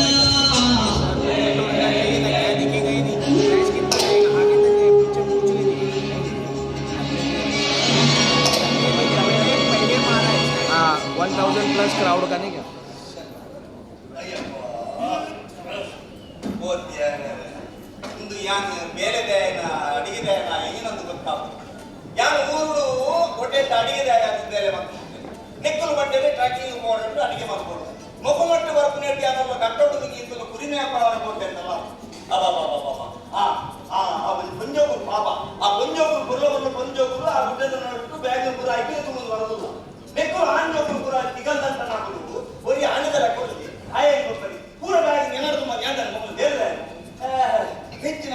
हाँ, 1000 प्लस क्राउड का नहीं क्या? ಒಂದು ಯಾನ್ ಬೇಲೆ ದೇಯನ ಅಡಿಗೆ ದೇಯನ ಏನೊಂದು ಗೊತ್ತಾಗ್ತದೆ. ಯಾನ್ ಊರು ಹೋಟೆಲ್ ಅಡಿಗೆ ದೇಯ ಬೇಲೆ ಮಾಡ್ತಾರೆ. ನೆಕ್ಕಲು ಬಟ್ಟೆಲೆ ಟ್ರ್ಯಾಕಿಂಗ್ ಮಾಡೋದು ಅಡಿಗೆ ಮಾಡ್ಬೋದು. ಮೊಕ್ಕ ಮಟ್ಟ ಬರ್ಪುನೆಡ್ಡಿ ಅದೆಲ್ಲ ಕಟ್ಟೋಡು ಇಂತಲ್ಲ ಕುರಿಮೆ ವ್ಯಾಪಾರ ಕೊಟ್ಟೆಂತಲ್ಲ. ಅಬ್ಬಬ್ಬಬ್ಬಬ್ಬ. ಆ ಆ ಆ ಪೊಂಜೋಗುರು ಪಾಪ, ಆ ಪೊಂಜೋಗುರು ಬುರ್ಲ ಬುರ್ಲ ಪೊಂಜೋಗುರು ಆ ಗುಡ್ಡದ ನಡುಟ್ಟು ಬ್ಯಾಗ್ ಪೂರ ಹಾಕಿ ತುಂಬ ಬರೋದಿಲ್ಲ. ನೆಕ್ಕಲು ಆಂಜೋಗುರು ಪೂರ ತಿಗಲ್ದಂತ ನಾಕುಲು ಒರಿ ಆನೆದಲ್ಲ ಕೊಡ್ಲಿ ಆಯ್ ಕೊಡ್ತಾರೆ ಪೂರ ಬ್ಯಾಗ್ ನೆನದು ತುಂಬ ಯಾಂಡ ಮೊದಲು ದೇವ್ರೆ ಹೆಚ್ಚಿನ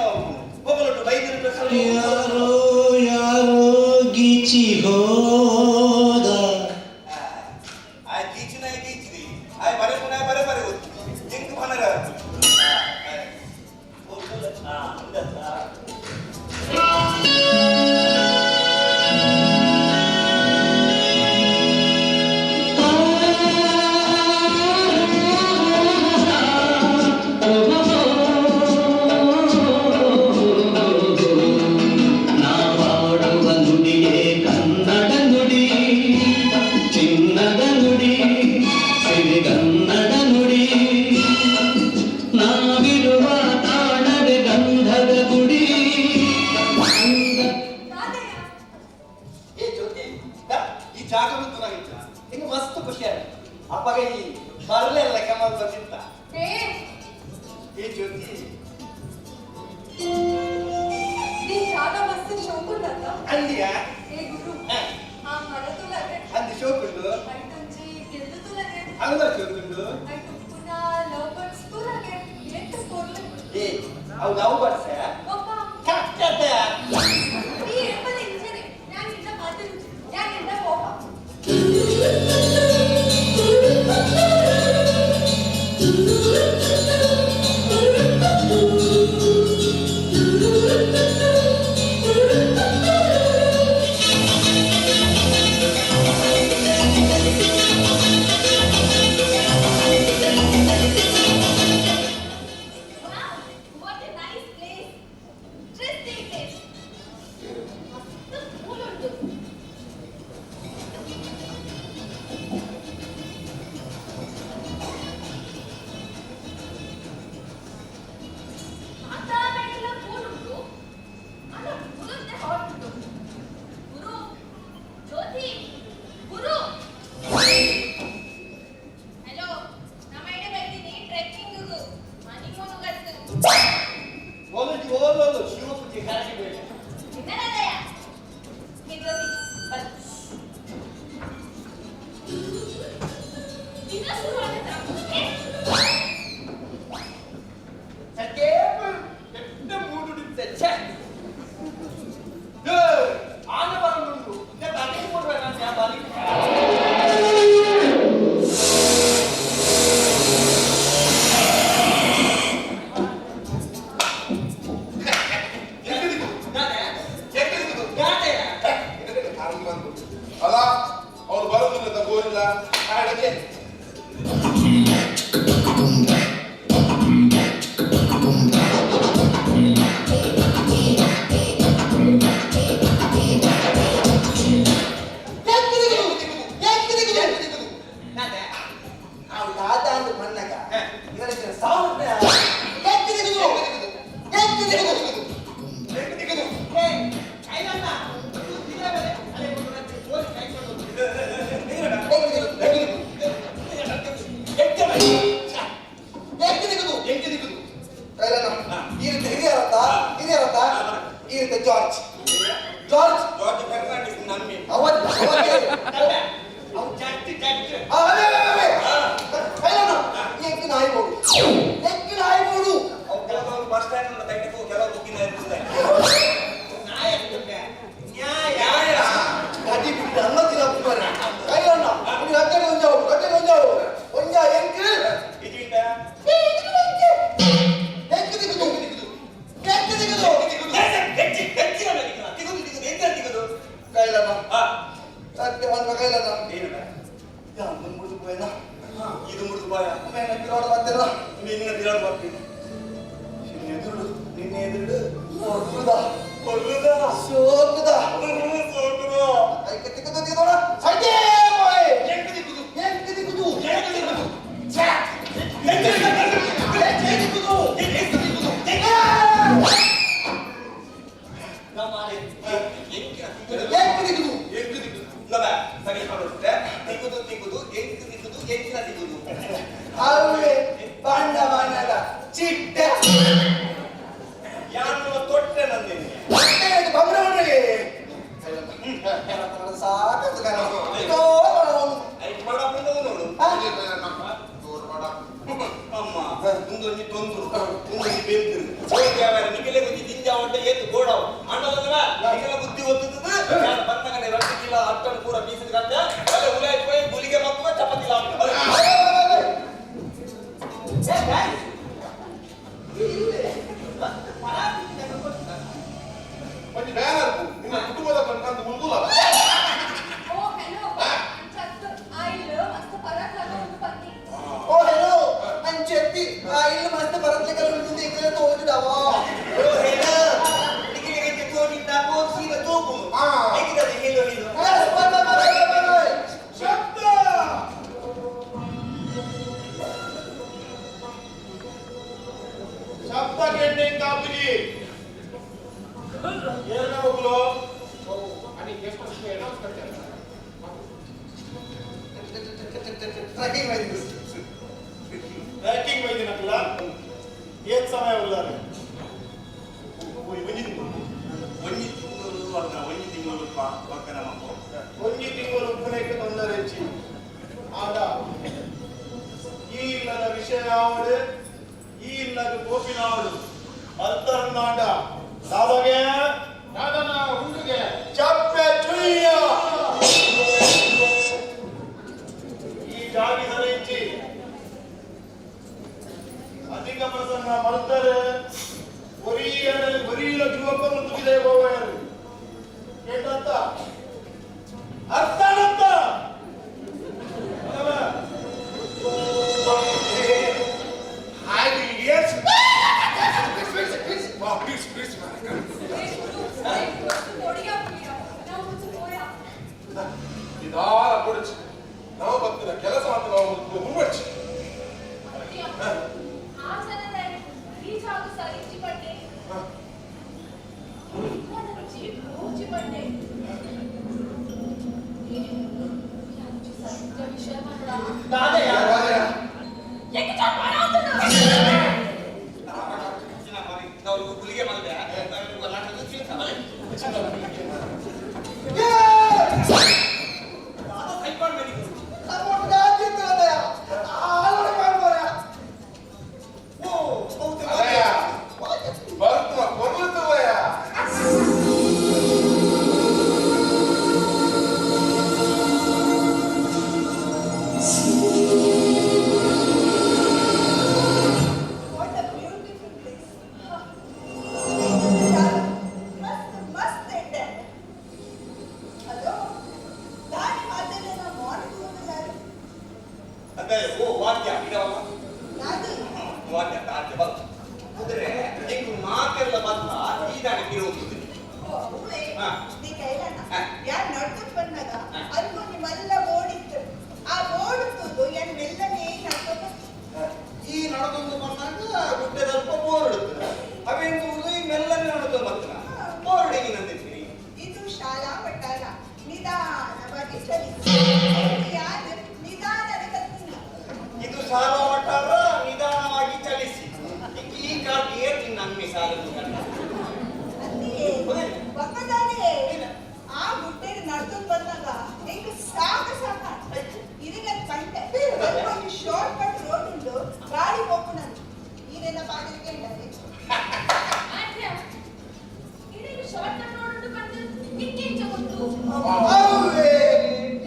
ಮೊಗಲೊಟ್ಟು ಬೈದಿರು. ಯಾರೋ ಯಾರೋ ಗೀಚಿ ಹೋದ. ಆ ಗೀಚಿನ ಗೀಚಿದಿ ಆಯ್ ಬರೆ ಪುನ ಬರೆ ಬರೆ ಗೊತ್ತು ಎಂಕ್ ಪನರ. ನಾವಾಡುವ ನುಡಿಯೇ ಕನ್ನಡ ನುಡಿ, ಚಿನ್ನದ ನುಡಿ, ಸಿರಿಗನ್ನಡ ನುಡಿ. ನಾವಿರುವ ತಾಣವೇ ಗಂಧದ ಗುಡಿ. ಏ ಜ್ಯೋತಿ, ಈ ಜಾಗ ಬಂತು ನಾಗಿತ್ತು ಹಿಂಗೆ ಮಸ್ತ್ ಖುಷಿ ಆಯ್ತು. ಅಪ್ಪಗ ಈ ಬರಲೆಲ್ಲ ಕೆಮ್ಮಂತ ಚಿಂತ. ಏ ಜ್ಯೋತಿ, ಈ ಜಾಗ ಮಸ್ತ್ ಶೋಕುಂಡತ್ತ? ಅಂದಿಯಾ? ಏ ಗುರು, ಆ ಮರ ತುಲಗೆ. ಅಂದಿ, ಶೋಕುಂಡು. ಐತೊಂಜಿ ಗೆಲ್ದು ತುಲಗೆ. ಅಲ್ಲ, ಶೋಕುಂಡು. ಐತು ಪುನಃ ಲವ್ ಬರ್ಡ್ಸ್ ತುಲಗೆ, ಎತ್ತು ಪೊರ್ಲು. ಏ, ಅವು ಲವ್ ಬರ್ಡ್ಸ್. ಒಪ್ಪ. ಕರೆಕ್ಟ್. ಈ ಏಪಲ ಇಂಚನೆ, ಯಾನ್ ನಿನ್ನ ಮಾತೆರುಜಿ, ಯಾನ್ ನಿನ್ನ ಕೋಪ. Thank you. ಓಲೋಲು ಶಿವಪೂಜೆ ಕಾಶಿ. ನಿನ್ನದಯ ಜ್ಯೋತಿ ಬಲ್ ದಿನ ಶುರು ಆಗತ್ತ. ಕೆಟ್ಟ ಮೂಡುಡಿದ್ದೆ ಛೆ. ಆನೆ ಬರಂದುಂಡು ಇನ್ನ ತಲೆಗೆ ಕೊಡ್ಬೇಡ ನಾನು ಬಲಿ. ಅಲ್ಲ, ಅವ್ರು ಬರೋದಿಲ್ಲ, ತಗೋರಿಲ್ಲ ಹಾಗೆ. ನಾವು ದಾದ ಅಂದು ಮನ್ನಗ ಇವರ ಸಾವಿರ ಎಕ್ಕಿದಿಗುದು ಎಕ್ಕಿದಿಗುದು ಎಕ್ಕಿದಿಗುದು. ಈ ರೀತಿ ಹಿರಿಯರತ್ತ ಹಿರಿಯರತ್ತ ಈ ರೀತಿ ಜಾರ್ಜ್ ಜಾರ್ಜ್ ಜಾರ್ಜ್ ಫೆರ್ನಾಂಡಿಸ್ ನಮ್ಮಿ. ಅವತ್ತು ಅವು ಜಡ್ಜ್ ಜಡ್ಜ್. ಎಕ್ಕಿನ ಆಯ್ಬೋದು, ಎಕ್ಕಿನ ಆಯ್ಬೋದು. ಅವು ಕೆಲವರು ಬಸ್ ಸ್ಟ್ಯಾಂಡ್ ಅನ್ನು ತೆಗೆದು, ಕೆಲವರು ಬುಕ್ಕಿನ ಇರ್ತಾರೆ. ನ್ಯಾಯ. ಗಡಿ ಬಿಟ್ಟು ಅನ್ನದಿಲ್ಲ ಕುಮಾರ ಕೈಲಣ್ಣ. ನೀನು ರಟ್ಟೆ ಒಂಜಾವು, ರಟ್ಟೆ ಒಂಜಾವು, ಒಂಜ ಎಂಕ್. ಇಜಿಂಡ. ಎಕ್ಕು ದಿಗುದು, ಎಕ್ಕು ದಿಗುದು. ಹೆಚ್ಚಿ ಹೆಚ್ಚಿನ ತಿಗುದು ತಿಗುದು ಎಂತ ತಿಗುದು? ಕೈಲಣ್ಣ, ಸತ್ಯ ಒಂದು ಕೈಲಣ್ಣ. ಏನಣ್ಣ? ಯಾರು ಮುರಿದು ಪೋಯನ? ಇದು ಮುರಿದು ಬಾಯ. ಮೇನ ಪಿರೋಡ ಬರ್ತಿಲ್ಲ. ನಿನ್ನ ಬಿರಾಡ್ ಬರ್ತೀನಿ. ನಿನ್ನ ಎದುರು, ನಿನ್ನ ಎದುರು ಒರ್ಲುದ. ಒರ್ಲುದ. ಸೋಕುದ. ಸೋಕುದ. ಐಕೆ ತಿಕ್ಕುದು ತಿಕ್ಕೋಣ ಸೈಟೇ ಬಾಯ್. ಎಂಟು ದಿಕ್ಕುದು. ಎಂಟು ದಿಕ್ಕುದು. ಎಂಟು ದಿಕ್ಕುದು. ಎಂಟು ದಿಕ್ಕುದು, ಎಂಟು ದಿಕ್ಕುದು. ಎಂಟು ದಿಕ್ಕುದು. ಎಂಟು ದಿಕ್ಕುದು. ನವ ಸರಿ ಮಾಡುತ್ತೆ. ತಿಗುದು ತಿಗುದು ಎಂಟು ದಿಕ್ಕುದು ಎಂಟಿನ ತಿಗುದು. ಅವೇ ಬಣ್ಣ ಬಣ್ಣದ ಚಿಟ್ಟೆ. ಯಾರು ತೊಟ್ಟೆ ನಂದೇನೆ? ಬಂದ್ರೆ ಸಾಕಷ್ಟು. ನೋಡು ಅಮ್ಮ, ಮುಂದೊಂಜಿ ತೊಂದ್ರು, ಮುಂದೊಂಜಿ ಬೆಂದ್ರು ನಿಖಲೆ ಬುದ್ಧಿ ದಿಂಜ ಹೊಟ್ಟೆ ಏತು ಗೋಡವು ಅಣ್ಣವಲ್ಲ. ನಿಖಲ ಬುದ್ಧಿ ಒತ್ತುತ್ತದೆ. ನಾನು ಬಂದಗನೆ ರೊಟ್ಟಿ ಕಿಲ ಅಟ್ಟನ್ನು ಪೂರ ಬೀಸಿದ ಕತ್ತೆ ಅಲ್ಲ. ಉಲಾಯ್ ಪೋಯ್ ಗುಲಿಗೆ ಮಕ್ಕಳು ಚಪಾತಿ ಲಾಭ. ಒಂಜಿ ಬ್ಯಾನರ್ ನಿನ್ನ ಕುಟುಂಬದ ಕಣ್ಕಂದು ಮುಲ್ಗುಲ. ಓ ಹೆಲೋ, ಅಂಚತ್ತು ಆ ಇಲ್ಲು ಮಸ್ತ್ ಪರಕ್ ಲಗ ಉಂಡು ಪನ್ನಿ. ಓ ಹೆಲೋ, ಅಂಚೆತ್ತಿ ಆ ಇಲ್ಲು ಮಸ್ತ್ ಬರತ್ಲಿಕ್ಕೆ ಉಂಟು, ಇಕ್ಕರೆ ತೋಜುಡವ. ಓ ಹೆಲೋ, ನಿಖಲೆ ತೋಜಿಂದ ಸೀದ ತೋಪು ಹೇಗಿದೆ? Hello hello. Yes, bye bye bye bye bye. ಶಬ್ದ. ಶಬ್ದ ಕೆಂಡೆ ಕಾಪುಜಿ ಏನ ಮಕ್ಕಳು? ಟ್ರೆಕಿಂಗ್ ವೈದ್ಯ. ಟ್ರ್ಯಾಕಿಂಗ್ ವೈದ್ಯನಕ್ಕಲ್ಲ. ಏನ್ ಸಮಯ ಉಲ್ಲಾರೆ? ಒಂಜಿ ತಿಂಗಳು, ಒಂಜಿ ತಿಂಗಳು ಅಲ್ಲ, ಒಂಜಿ ತಿಂಗಳು ಪಕ್ಕನ ಮಕ್ಕಳು. ಒಂಜಿ ತಿಂಗಳು ಉಪ್ಪುನೇಕ ತೊಂದರೆ ಹೆಚ್ಚಿ ಆಡ. ಈ ಇಲ್ಲದ ವಿಷಯ ಆವಡು, ಈ ಇಲ್ಲದ ಗೋಪಿನಾವಡು ಅಂತರ್ನಾಡ ದಾದಗೆ ದಾದನ ಉಂಡುಗೆ ಚಪ್ಪೆ ಚುಯ್ಯ. ಈ ಜಾಗಿ ಸರಿಂಚಿ ಅಧಿಕ ಪ್ರಸಂಗ ಮಲ್ತಾರೆ ಒರಿಯನಲ್ಲಿ ಒರಿಯ ಜೀವಕ್ಕ ತುಂಬಿದೆ ಗೋವಯರು ಕೇಟಂತ ಅರ್ಥನಂತ. ಹಾಗೆ ಏಸ್. Please please. ನಿಧಾನ ಕೊಡಿಸಿ ನಾವು ಬರ್ತಿನ ಕೆಲಸ ಅಂತ ನಾವು ಮುಂಬಡ್ಚಿ. ಈ ಜಾಗ ಸರಿಚಿ ಪಡ್ಡೆ ರುಚಿ ಪಡ್ಡೆ ಸತ್ಯ ವಿಷಯ ಪಡ. ದಾದಯ್ಯ. ಯಾಕೆ chat ಮಾಡಾವ್ತನ? ಗುಲಿಗೆ ಮಲ್ದೆ. What a beautiful place. ಮಸ್ತ್ ಮಸ್ತ್ ಎಡ್ಡೆ. ಹಲೋ, ದಾನಿ ಮಾತೆಲ್ಲ ಮಾರ್ನಿಂಗ್ ಹೋಗಲಾರು. ಅದೇ ಓ ವಾದ್ಯ ಇಡವಲ್ಲ. ದಾದಿ. ವಾದ್ಯ ತಾತೆ ಬಲ್ ಅಂದ್ರೆ ನಿಂಗೆ ಮಾತೆಲ್ಲ ಬತ್ತ ಈದಾನೆ ಇರುವುದು. ಓ ಅವ್ವೆ, ನೀ ಕೈಲನ ಯಾರ್ ನಡ್ಕೊತ್ ಬಂದಾಗ ಅಲ್ಗು ನಿಮ್ಮೆಲ್ಲ ಬೋರ್ಡ್ ಇತ್ತು. ಆ ಬೋರ್ಡ್ ತೂದು ಏನ್ ಮೆಲ್ಲನೆ ನಡ್ಕೊತ. ಈ ನಡದೊಂದು ಬಂದಾಗ ಗುಡ್ಡದಲ್ಪ ಬೋರ್ಡ್ ಅವೇನು ಈ ಮೆಲ್ಲನೆ ನಡೆದು ಬತ್ತ ಬೋರ್ಡಿಗೆ ನಂದಿದ್ದೀನಿ. ಇದು ಶಾಲಾ ಪಟ್ಟಾರ ನಿಧಾನವಾಗಿ ಚಲಿಸಿ ಯಾರು ನಿಧಾನದ ಕತ್ತೀನಿ. ಇದು ಶಾಲಾ ಮಟ್ಟಾರ ನಿಧಾನವಾಗಿ ಚಲಿಸಿ ಈ ಕಾರ್ ಏರ್ ನಿನ್ನ ಅಮ್ಮಿ ಸಾಲ. ಅಲ್ಲಿಯೇ ಪಕ್ಕದಾನೆ ಆ ಗುಡ್ಡೆಗೆ ನಡ್ಕೊಂಡು ಬಂದಾಗ ನಿಂಗೆ ಸಾಕ ಸಾಕ ಇದಕ್ಕೆ ಪಂಟೆ ಒಂದು ಶಾರ್ಟ್ ಕಟ್ ರೋಡ್ ಉಂಟು, ಗಾಡಿ ಹೋಗ್ಪುಣಂದು ಈರೆಲ್ಲ ಪಾದಕ್ಕೆ. ಶಾರ್ಟ್ ಕಟ್ ರೋಡ್ ಉಂಟು ಪಂದ್ ನಿಕ್ಕೆಂಚ ಗೊತ್ತು?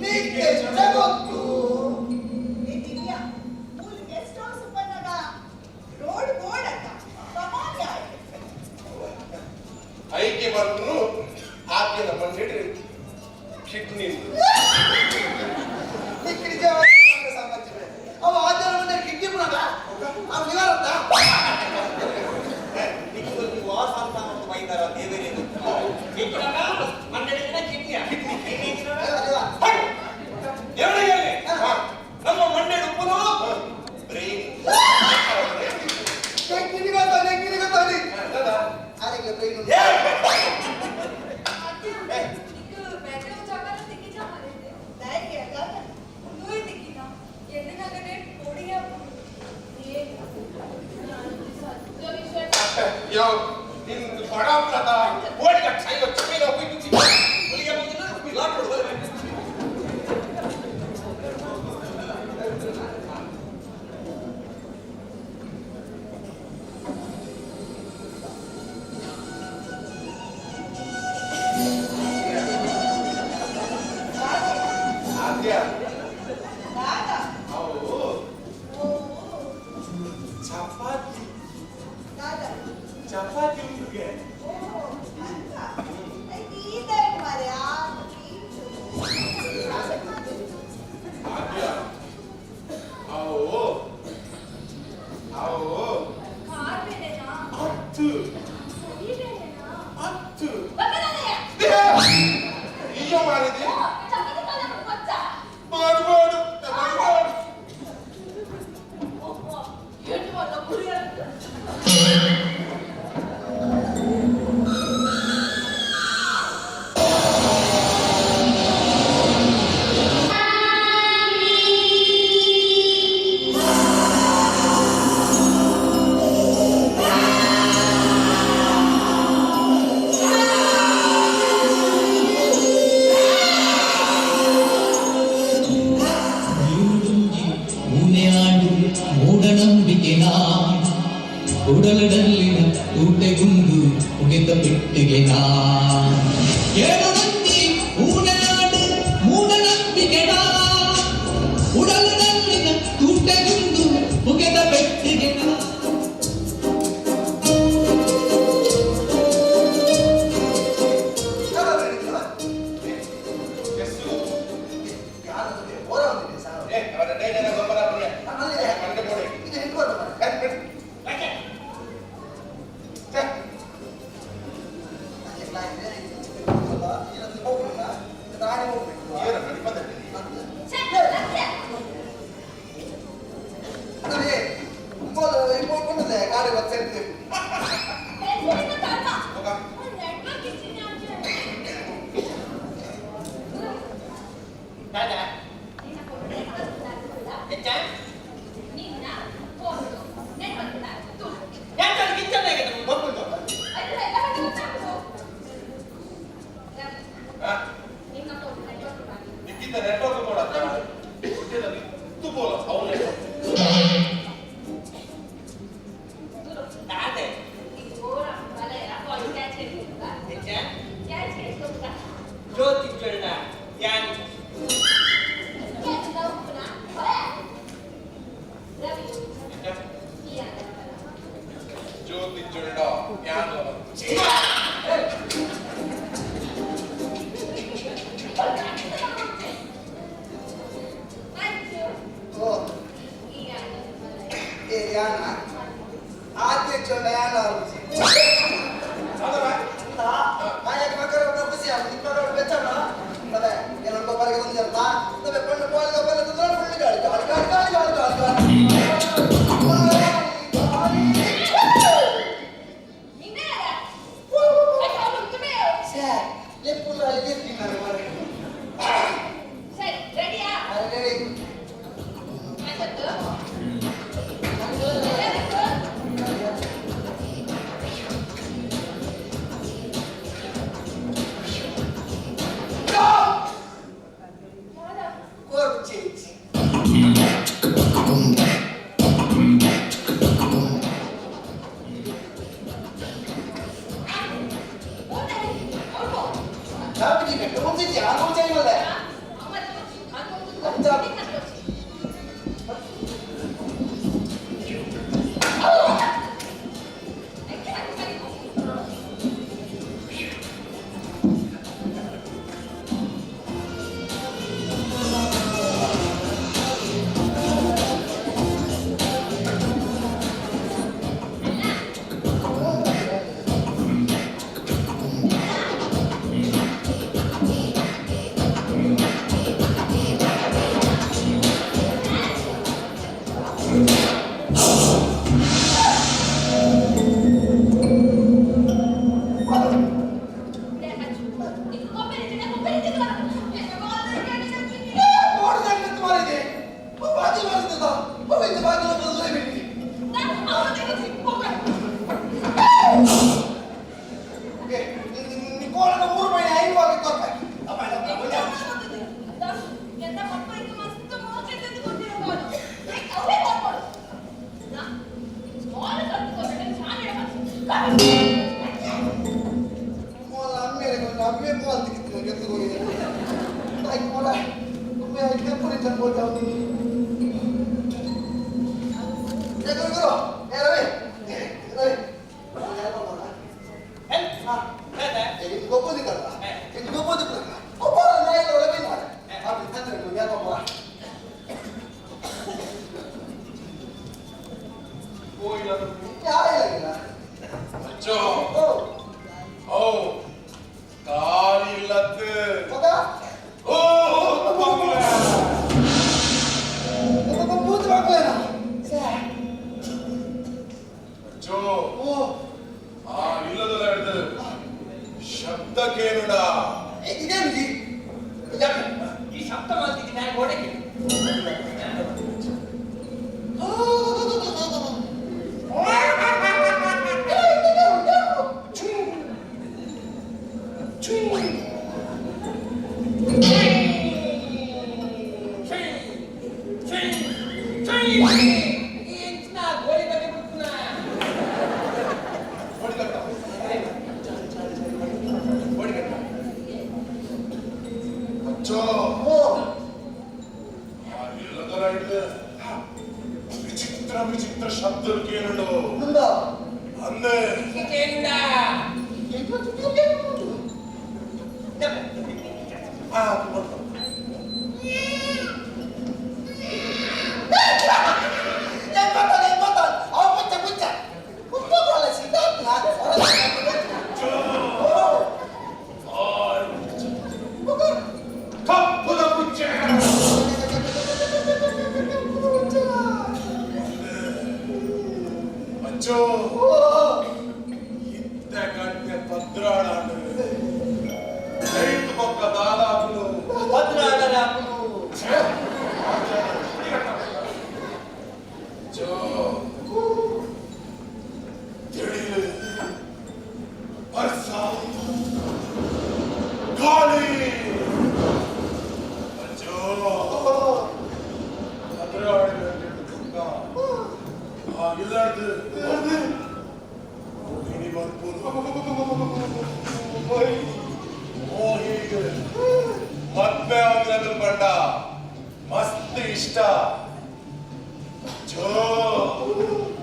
ನಿಕ್ಕೆಂಚ ಗೊತ್ತು? ಏ ದಿವ್ಯಾ, ಮೂಲು ಗೆಸ್ಟ್ ಹೌಸ್ ಬಂದಾಗ ರೋಡ್ ಬೋರ್ಡ್ ಅತ್ತ ಕಮಾನ್ ಯಾರ್. ಐಕೆ ಬಂದ್ರು ಆಕೆನ ಬಂದಿಡ್ರಿ ಕಿಡ್ನಿ. ಅವ ಆಚಾರ ಬಂದ್ರೆ ಕಿಡ್ನಿ ಪುನಗ ಅವ ನಿವಾರತ್ತ. ನಿಕ್ಕು ವಾಸ ಅಂತ ಮತ್ತು ಬೈದಾರ ದೇವರೇ ಮಂಡಳಿನ ಕಿಡ್ನಿಯ ದೇವರಿಗೆ ನಮ್ಮ ಮಂಡಳಿ ಉಪ್ಪುನು ಬ್ರೈನ್. ಕಿಡ್ನಿ ಗೊತ್ತಾನೆ, ಕಿಡ್ನಿ ಗೊತ್ತಾನೆ ಆರೆಗೆ ಬ್ರೈನ್. ಯಾವ ನಿನ್ ಬಡ ಪ್ಲತ ಓಡಿಗ ಛಾಯೋ ಚಮೇಲ ಹೋಗಿ ಹುಲಿಗೆ ಬಂದಿಲ್ಲ ಲಾಟ್ ಕೊಡು. ಆದ್ಯ. ದಾದಾ. ಅವು ಚಪಾತಿ. ದಾದಾ. ಚಪಾತಿ ಉಂಡುಗೆ. ಓ ಅಂತ ಈದೈಟ್ ಮಾರ್ರೆ ಆ. ಆದ್ಯ, ಅವು ಅವು ಹತ್ತು ಹತ್ತು ಈಗ ಮಾಡಿದೆ ಮಾಡ್ಬಾರ್ದು ಮಾಡ್ಬಾರ್ದು. ಊನೆಯಾಡು ಮೂಢನಂಬಿಕೆನಾ ಉಡಲಡಲ್ಲಿನ ಊಟೆಗುಂದು ಉಗೆತ ಪೆಟ್ಟಿಗೆನಾ ಏಳುನಂದಿ ಊನೆಯಾಡು ಮೂಢನಂಬಿಕೆನಾ ಉಡಲಡಲ್ಲಿನ ತೂಟೆಗುಂದು ಉಗೆತ ಪೆಟ್ಟಿಗೆನಾ.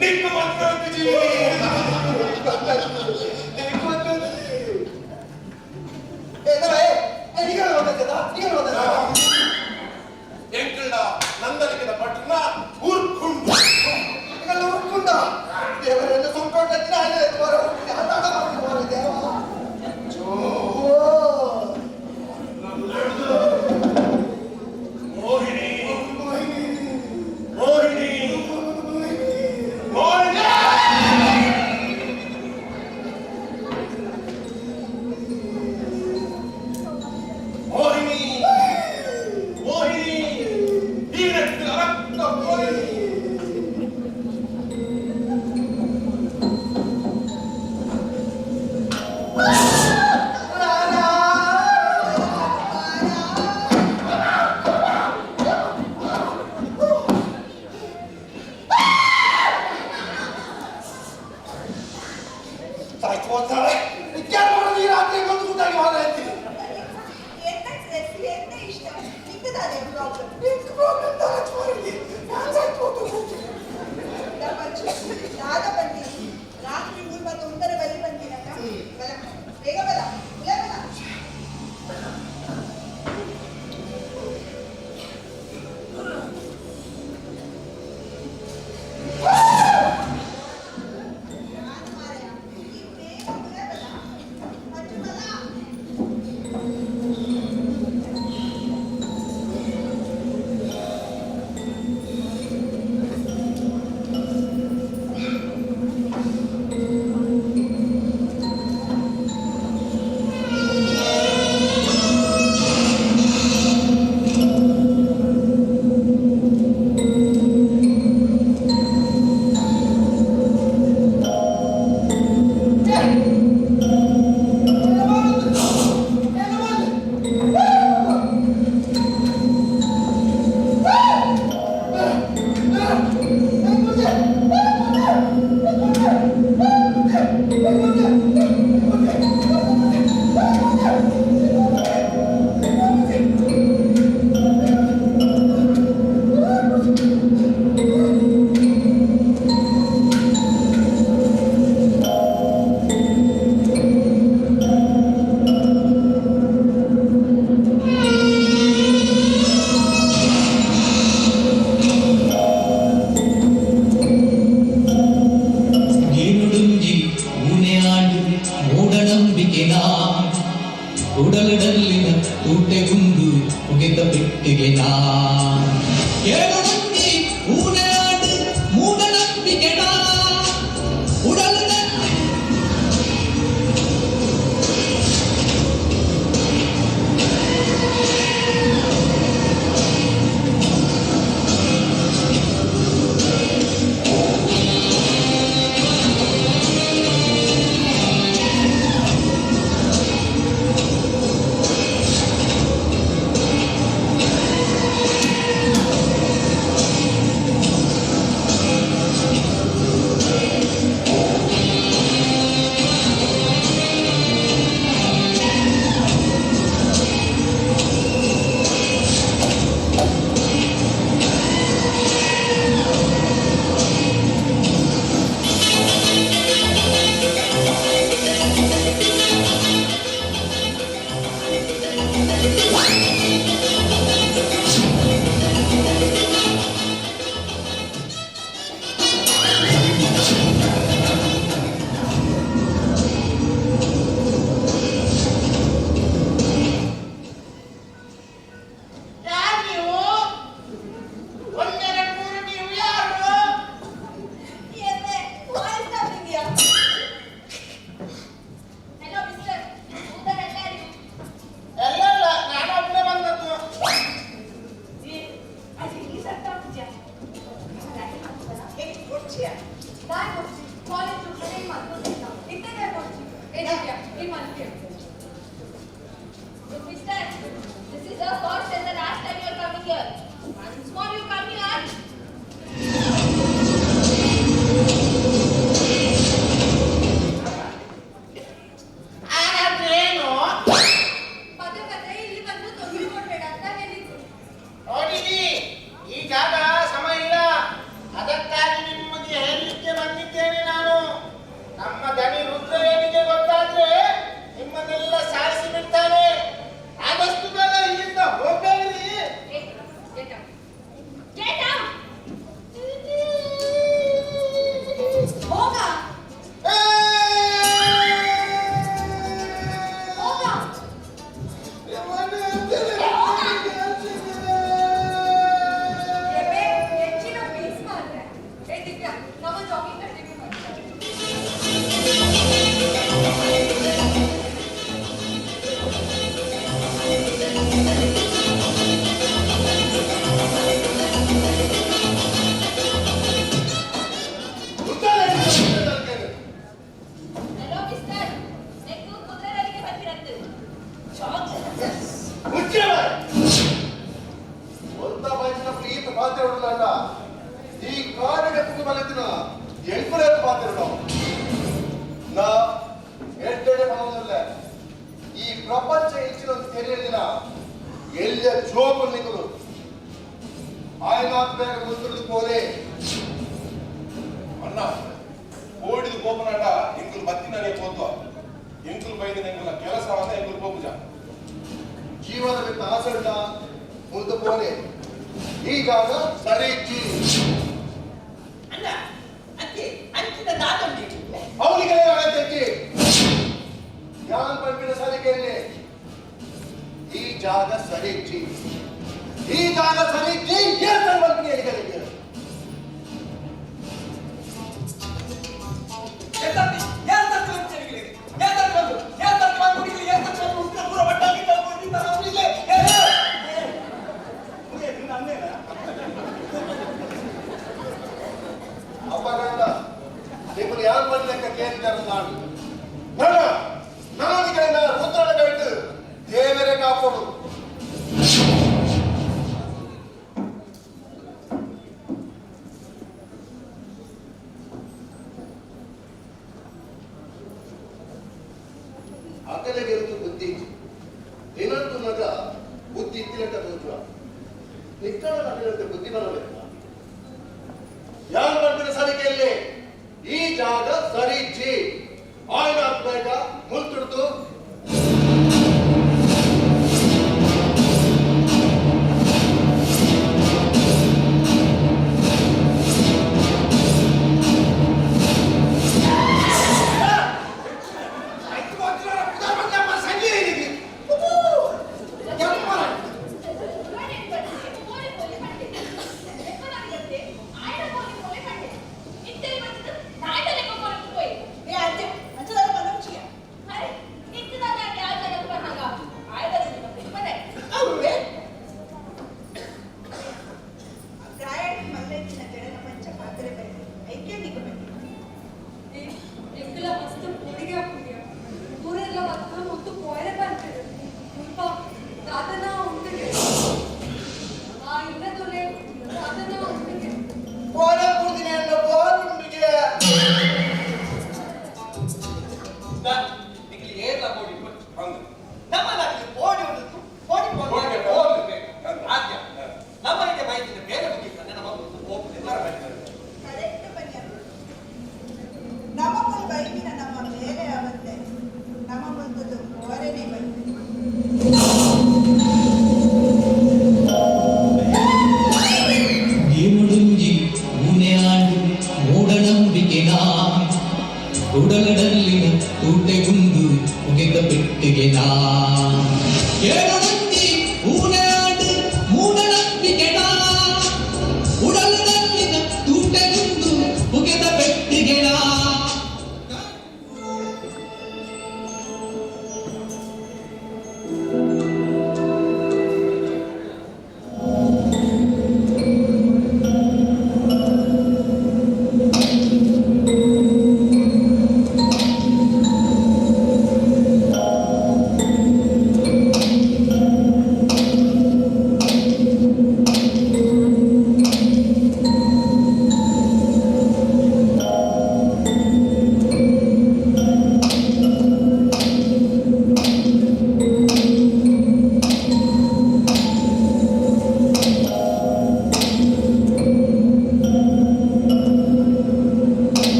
ನಿಕ್ಕು ಮದ್ವೆ. ಹೋಗ. ಪ್ರಪಂಚ ಹೆಚ್ಚಿನ ತೆರೆಯಲಿನ ಎಲ್ಲ ಜೋಬು ನಿಗಲು ಆಯ್ನಾಥ್ ಬೇಗ ಮುಂದುವರೆದು ಪೋಲೆ. ಅಣ್ಣ, ಕೋಡಿದ ಕೋಪನಾಟ ಎಂಕುಲು ಬತ್ತಿನಾನೇ ಪೋತ್ವ. ಎಂಕುಲು ಬೈದಿನ ಎಂಕುಲ ಕೆಲಸವಾದ ಎಂಕುಲು ಪೋಪುಜ. ಜೀವನ ಬಿಟ್ಟು ಆಸಂಡ ಮುಂದೆ ಪೋಲೆ. ಈ ಜಾಗ ಸರಿ ಇಜ್ಜಿ. ಅಣ್ಣ, ಅತ್ತೆ ಅಂಚಿನ ದಾತೊಂಡಿ. ಅವನಿಗೆ ಆಗತ್ತೆ ಯಾನ್ ಪಂಪಿನ ಸರಿಕೆಯಲ್ಲಿ. ಈ ಜಾಗ ಸರಿ ಇಜ್ಜಿ, ಈ ಜಾಗ ಸರಿ ಇಜ್ಜಿ. ಏನ್ ಪಂಪಿನ ಹೇಳಿಕೆ. ಅಪಗಂಡ ನಿಮ್ಮನ್ನು ಯಾರು ಬರ್ಲಿಕ್ಕೆ ಕೇಳಿದ್ದಾರೆ. ನಾನು ನನ್ನ ನಾನಿಗೆ ರುದ್ರನ ಗೈಟು ದೇವರೇ ಕಾಪೋಡು. ಅಕಲೆಗೆರುತು ಬುದ್ಧಿ ಏನಂತೂ ಮಗ ಬುದ್ಧಿ ಇತ್ತಿಲಂತ ತೋಚುವ ನಿಕ್ಕಳ ನಗರಂತೆ ಬುದ್ಧಿ ಬರಬೇಕು. ಯಾರು ಮಾಡ್ಬಿಡ ಸರಿಕೆಯಲ್ಲಿ. ಈ ಜಾಗ ಸರಿ ಜಿ ಆಯ್ನ ಹಾಕ್ಬೇಕ ಮುಲ್ತುಡ್ತು. ಎಂಕುಲ ಮಸ್ತ್ ಪೋಡಿಗೆ ಆಪುಂಡಿಯ ಊರೆಲ್ಲ ಮಸ್ತ್ ಮುತ್ತು ಪೋಯರೆ ಪನ್ಪೆರ್ ಮುಲ್ಪ ದಾದನ ಉಂಡುಗೆ ಆ ಇಲ್ಲದೊಲೆ ದಾದನ ಉಂಡುಗೆ. ಪೋರೆ ಪೂರ್ತಿನ ಪೋರುಂಡುಗೆ. ನಿಕ್ಲಿ ಏರ್ಲ ಪೋಡಿ ನಮ್ಮ ನಾಟಿಗೆ ಪೋಡಿ ಉಂಟು ಪೋಡಿ ಪೋಡಿ ಪೋಡಿ ಆದ್ಯ ನಮ್ಮ ಇದೆ ಬೈದಿನ ಬೇರೆ ಮುಗಿತಾನೆ ನಮ್ಮ ಹೋಗುದಿಲ್ಲ. ಕರೆಕ್ಟ್ ಬನ್ನಿ. ನಮ್ಮ ಮುಲ್ ಬೈದಿನ ನಮ್ಮ ಬೇರೆ ಅವತ್ತೆ ನಮ್ಮ ಮುಲ್ತದ್ದು ಕೋರೆನೇ ಬೈದು. ಭೀಮುಡುಂಜಿ ಊನೆ ಆಂಡು ಮೂಢನಂಬಿಕೆನಾ, ಉಡಲಡಲ್ಲಿನ ತೂಟೆಗುಂದು ಮುಗಿದ ಪೆಟ್ಟಿಗೆನಾ. ಏಳುಡುಂಜಿ ಊನೆ ಆಂಡು ಮೂಢನಂಬಿಕೆನಾ, ಉಡಲಡಲ್ಲಿನ ತೂಟೆಗುಂದು ಮುಗಿದ ಪೆಟ್ಟಿಗೆನಾ.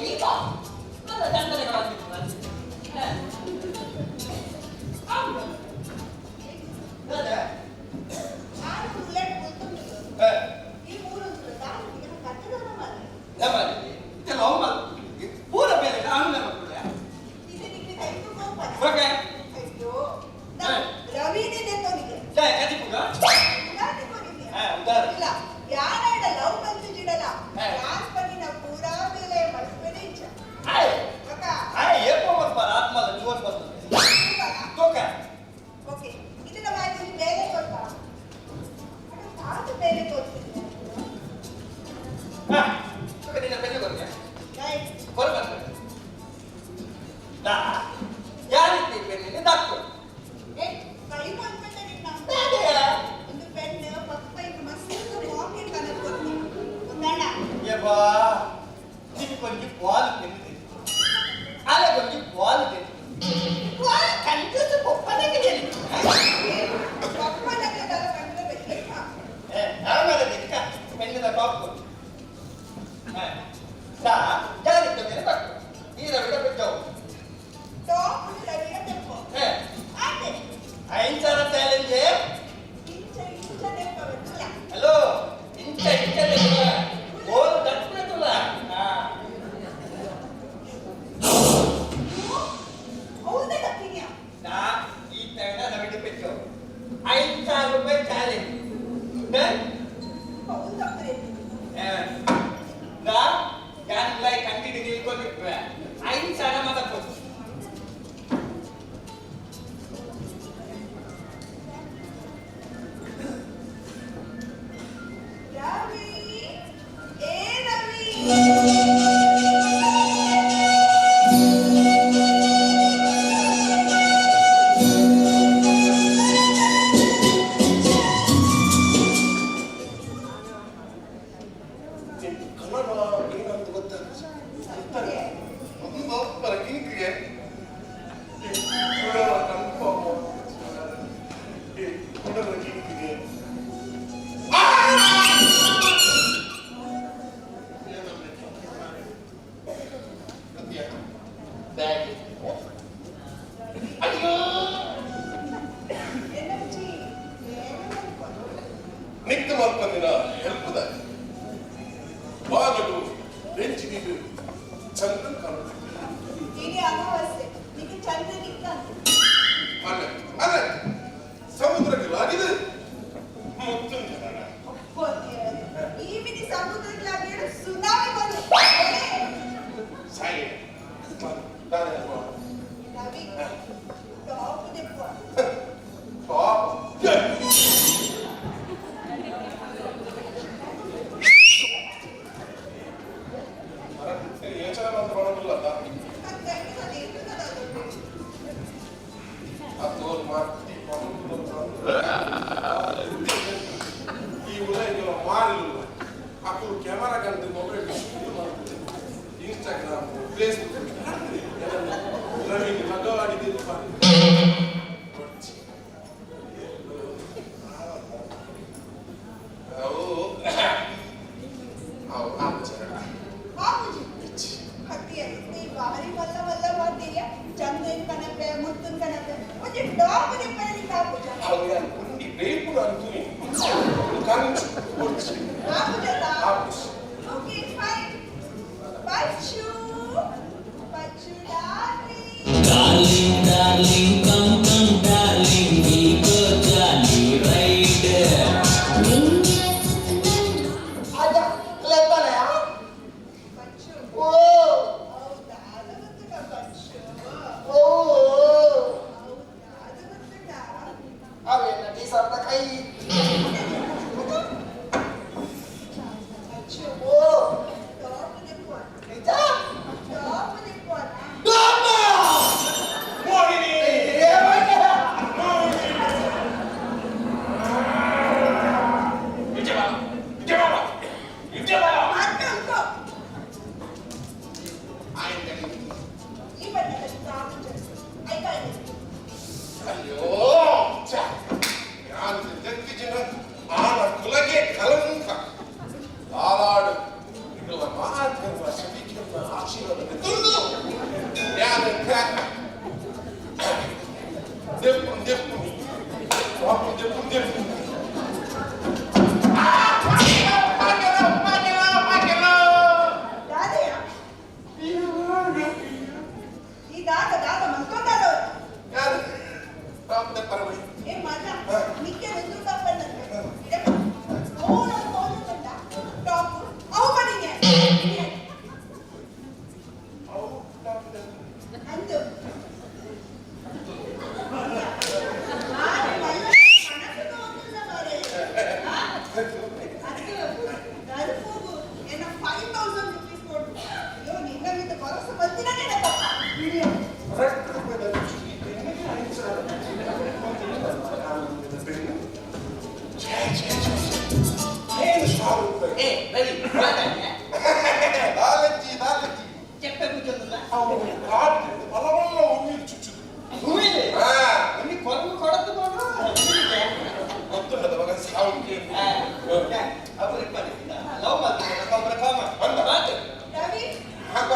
你搞。ಜಾರಿಕ ತಕ್ಕು ಈ ರವಿಡ ಬೆಚ್ಚವು ಟಾಪ್ ರವಿಡ ತೆಪ್ಪು ಆತೆ ಐಂಚಾರ ಚಾಲೆಂಜ್ ಇಂಚ ಇಂಚ ತೆಪ್ಪ ಗೊತ್ತಿಲ್ಲ ಹಲೋ ಇಂಚ ಇಂಚ ತೆಪ್ಪುಲ ಗೋಲ್ ತಟ್ಟುಲ ಹೌದಾ ತಪ್ಪಿದ್ಯಾ ನಾ ಈ ತಗಣ ರವಿಡ ಬೆಚ್ಚವು 500 ರೂಪಾಯಿ ಚಾಲೆಂಜ್ ಡನ್ ಹೌದು ತಪ್ಪರೆ ನಾ ಯಾನ್ ಲೈ ಕಂಟಿನ್ಯೂ ನಿಲ್ಕೊಂಡಿಪ್ಪೆ 5,000 ಮಾತಾಡ್ಬೋದು ರವಿ ಏ ರವಿ ಕನ್ನಡ ಏನಂತ ಗೊತ್ತಾ ಒಂದು ಕಿಂಕಿಗೆ ಕಿಂಕಿಗೆ ಅಯ್ಯೋ ಎನರ್ಜಿ ಏನು ಮಾಡ್ಬೋದು ನಿಕ್ತ ಮಲ್ಪಂದಿನ ಹೆಲ್ಪದ ಬಾಗಡು ಬೆಂಚ್ ನೀರು ಚಂದ್ರನ್ ಕಾಣುತ್ತೆ ಇಡೀ ಅಮಾವಾಸ್ಯೆ ನಿಮಗೆ ಚಂದ್ರ ನಿಕ್ಕಂತ ಅಲ್ಲ ಅಲ್ಲ ಸಮುದ್ರಕ್ಕೆ ಲಾಗಿದೆ ಮುತ್ತುನ್ ಜನ ಈ ಮಿನಿ ಸಮುದ್ರಕ್ಕೆ ಸುನಾಮಿ ಬಂದು ಸಾಯಿ ದಾನೆ ರವಿ ಟಾಪ್ ದೆಪ್ಪ ಟಾಪ್ ಯೋಚನೆ ಮಾತ್ರ ಮಾಡೋದಿಲ್ಲ ಅದು ಮಾತಿ ಈ ಉಲೈಗೆಲ್ಲ ಮಾರಿಲ್ಲ ಅಕ್ಕಳು ಕ್ಯಾಮರಾ ಕಂಡು ಮೊಬೈಲ್ ಶೂಟ್ ಮಾಡ್ತದೆ ಇನ್ಸ್ಟಾಗ್ರಾಮ್ ಫೇಸ್ಬುಕ್ ರವಿಗೆ ಲಗವಾಡಿದ್ದು ಅವು ಅವು ಆಚರಣ ಬಾಬುಜಿ ಹತ್ತಿಯಲ್ಲಿ ನೀ ಭಾರಿ ಮಲ್ಲ ಮಲ್ಲ ಮಾಡ್ತೀಯ ಚಂದ್ರನ್ ಕನಪೆ ಮುತ್ತನ್ ಕನಪೆ ಒಂಜಿ ಟಾಪ್ ದೆಪ್ಪನೆ ನಿಂಗೆ ಆಪುಜ ಅವು ಯಾನ್ ಕುಂಡಿ ಬೇಕು ಅಂತೀನಿ ಕಂಚು ಕೊಡ್ಚಿ ಆಪುಜದ ಆಪುಜಿ ಓಕೆ ಫೈನ್ ಪಚ್ಚು ಪಚ್ಚು darling Darling, darling, come, come, darling, we go jolly ride. ಅಜ್ಜ ಲೆಪ್ಪಲೆ ಪಚ್ಚು ಓ ಹೌದಾ ಅದು ಗೊತ್ತುಂಟಾ ಪಚ್ಚು ಓ ಹೌದಾ ಅದು ಗೊತ್ತುಂಟಾ ಅವೇನ ಟೀಸರ್ದ ಕೈ ಪಚ್ಚು ಓ ಟಾಪ್ ದೆಪ್ಪ ನಿಜ ಟಾಪ್ ದೆಪ್ಪ ಡಾಮ ಮೋಹಿನಿ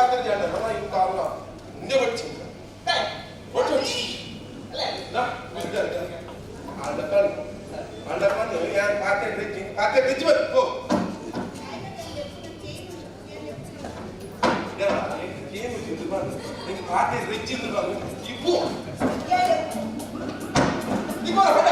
ಪಾತ್ರ ಜಾಣ ನಮ್ಮ ಇಂಕ ಅಲ್ಲ ಇಂದೆ ಬಚ್ಚಿ ಬಚ್ಚಿ ನಾ ಅಂಡಪನ್ ಅಂಡಪನ್ ಯಾರ್ ಪಾತ್ರ ಬ್ರಿಡ್ಜ್ ಪಾತ್ರ ಬ್ರಿಡ್ಜ್ ಬರ್ ಗೋ ಏನು ಇದು ಬಂದು ನಿಂಗೆ ಪಾತ್ರ ಬ್ರಿಡ್ಜ್ ಇಂದ ಬಂದು ಇಪ್ಪು ನಿಮ್ಮ ಪಾತ್ರ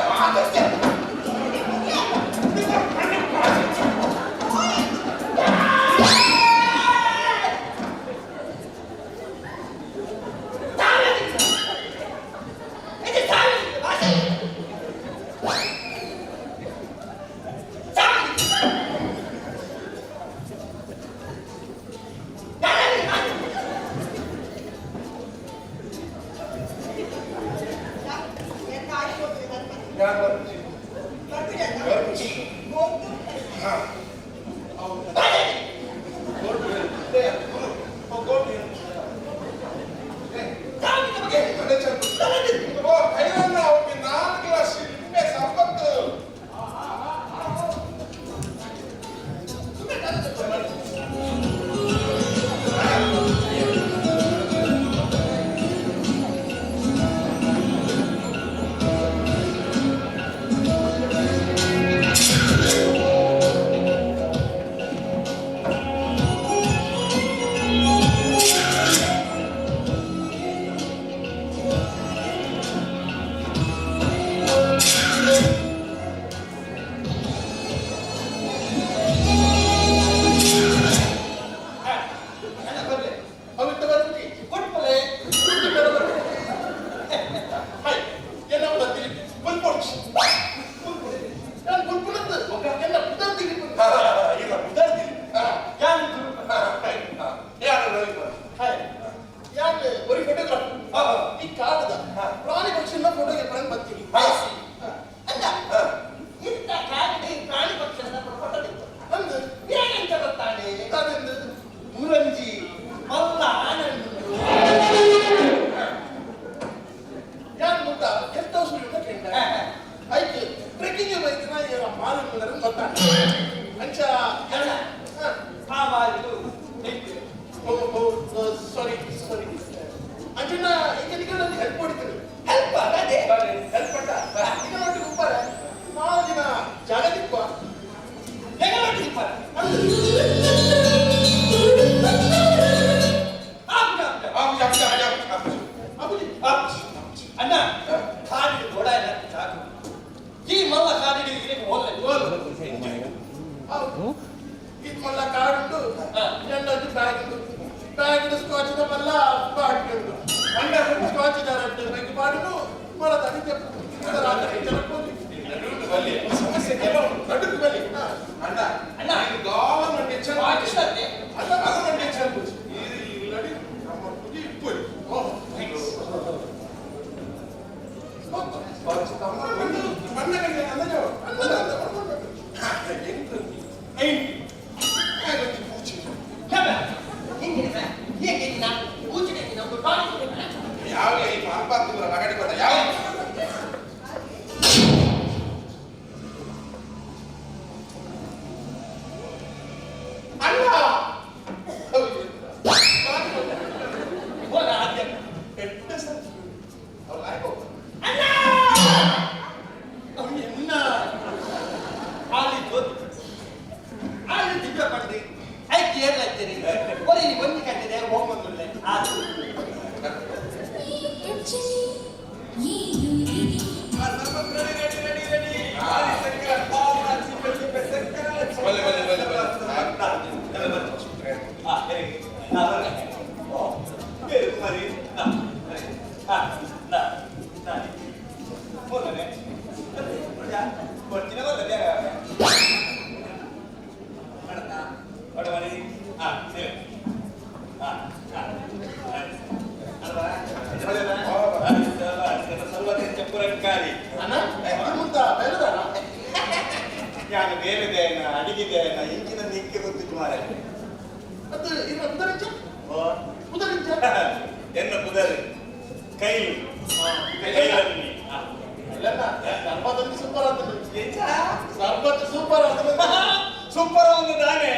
ಸೂಪರ್ ಒಂದು ದಾನೆ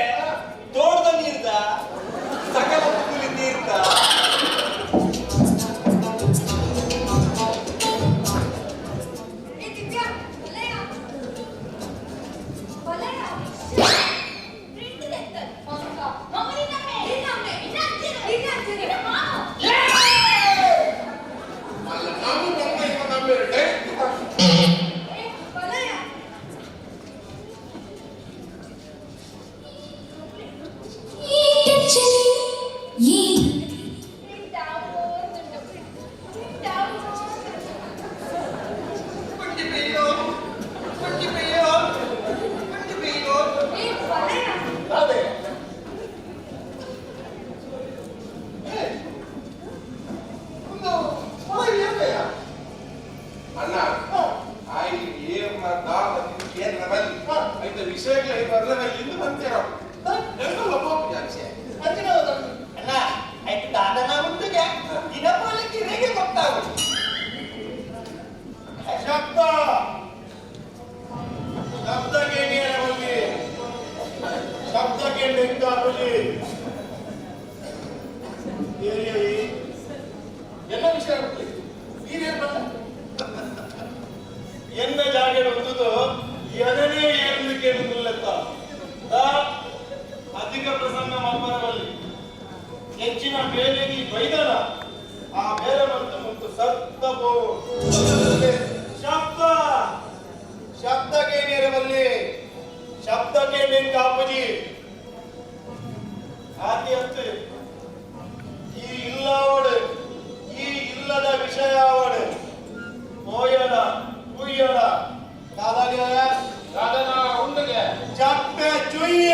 ತೋಟದ ನೀರ್ದ ಸಕಲ ಕುಲಿ ನೀರು. ಬೇಲೆಗೆ ಬೈದನ ಆ ಬೇಲೆ ಮಂತು ಮುಂತು ಸತ್ತ ಪೋವು. ಶಬ್ದ ಶಬ್ದ ಕೇಣಿಯರ ಬಲ್ಲಿ ಶಬ್ದ ಕೇಳಿ ಕಾಪುಜಿ ಆತಿ ಅತ್ತು ಈ ಇಲ್ಲವಡು ಈ ಇಲ್ಲದ ವಿಷಯ ಅವಡು ಪೋಯಡ ಕುಯ್ಯಡ ದಾದಾಗೆ ದಾದನ ಉಂಡುಗೆ ಚಪ್ಪೆ ಚುಯ್ಯ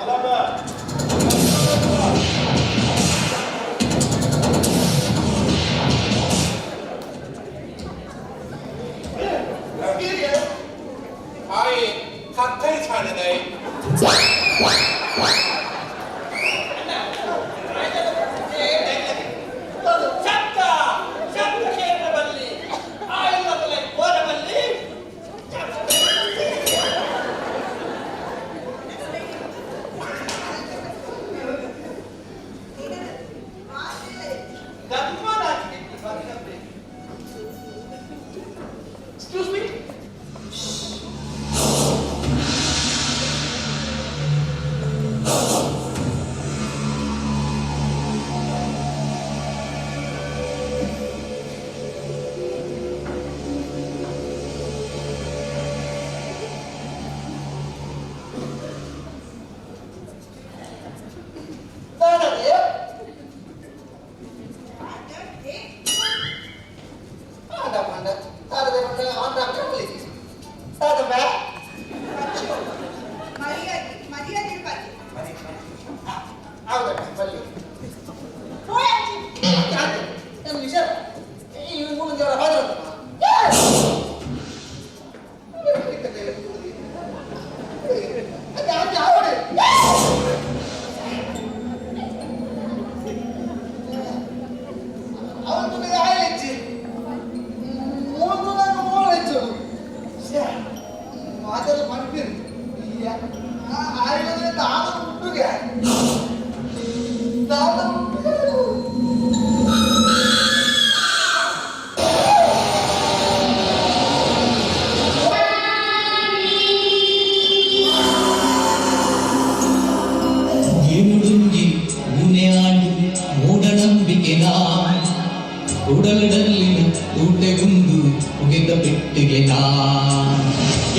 ಅಲಬ. ಆಯ್ ಕತ್ತರಿ ಛಾಣೆದೈ. ಶಬ್ದ ಶಬ್ದ ಕೇಂದ್ರ ಬಲ್ಲಿ ಆ ಇಲ್ಲದಲ್ಲ ಕೋರ ಬಲ್ಲಿ. Excuse me. ದಾದಗೆ ಆಂಡ ಪಂಡ ದಾದಗೆ ಪಂಡ ಆಂಡ ಕಪ್ಪಲಿ ದಾದಬ. ಮರ್ಯಾದೆ ಮರ್ಯಾದೆ ಇರ್ಬಾರ್ದು. ಹೌದಕ್ಕ ಬಲ್ಲಿ. ಪೋಯಾಚಿ. ಏನು ವಿಷಯ ಈ ಮೂರು ಜನ ಫಾದರ್ ಅವನು ಆಯ್ತು ಮೂರು ನಾನು ಮೂರು ಹೆಚ್ಚು ಮಾತೆಲ್ಲ ಮನ್ಪಿರು ಆಯ್ತು ದಾದ ಉಂಡುಗೆ ದಾದ ಉಂಡುಗೆ. ಏನುಡುಂಜಿ ಊನೆ ಆಂಡು ಮೂಢನಂಬಿಕೆನಾ ಉಡಲಡಲ್ಲಿನ ಊಟೆಗುಂದು ಉಗೆದ ಪೆಟ್ಟಿಗೆನಾ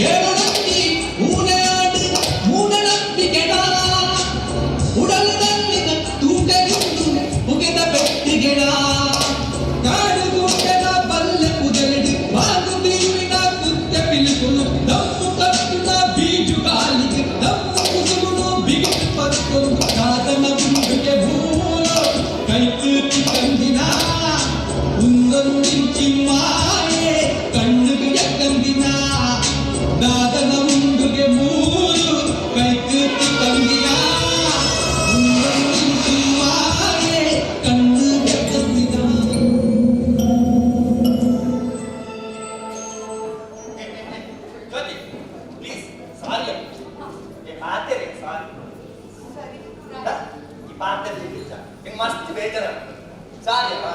ಏನುಡುಂಜಿ ಊನೆ ಆಂಡು ಮೂಢನಂಬಿಕೆನಾ ಉಡಲಡಲ್ಲಿನ ತೂಟೆಗುಂದು ಉಗೆದ ಪೆಟ್ಟಿಗೆನಾ ಕಾಡುಗೂಟದ ಬಲ್ಲೆ ಪುದೆಲೆಡು ಬಾಗು ದೀವಿನ ಕುತ್ತೆ ಪಿಲಿಕುಲು ದಮ್ಮು ಕಟ್ಟುನ ಬೀಜು ಗಾಲಿಗೆ ದಮ್ಮು ಕುಸುಗುನು ಬಿಗಿದು ಪತ್ತೊಂದು ಕಾದನ ಗುಂಡುಗೆ ಭೂಲೋ ಕೈತು ಕಂದಿನ ಉಂದೊಂದಿಂಚಿ ಮಾಯೆ ಕಣ್ಣುಗೆ ಕಂದಿನ ದಾದನ ಉಂಡುಗೆ ಮೂರು ಕೈತು ಕಂದಿನ ಉಂದೊಂದಿಂಚಿ ಮಾಯೆ ಕಣ್ಣುಗೆ ಕಂದಿನ. ಜ್ಯೋತಿ ಪ್ಲೀಸ್ ಸಾರಿ ಏ ಪಾತೆರೆ ಸಾರಿ. ಸರಿ. ಈ ಪಾತೆರೆ ಹಿಂಗೆ ಮಸ್ತ್ ಬೇಜಾರ ಸಾರಿ ಅಪ್ಪ.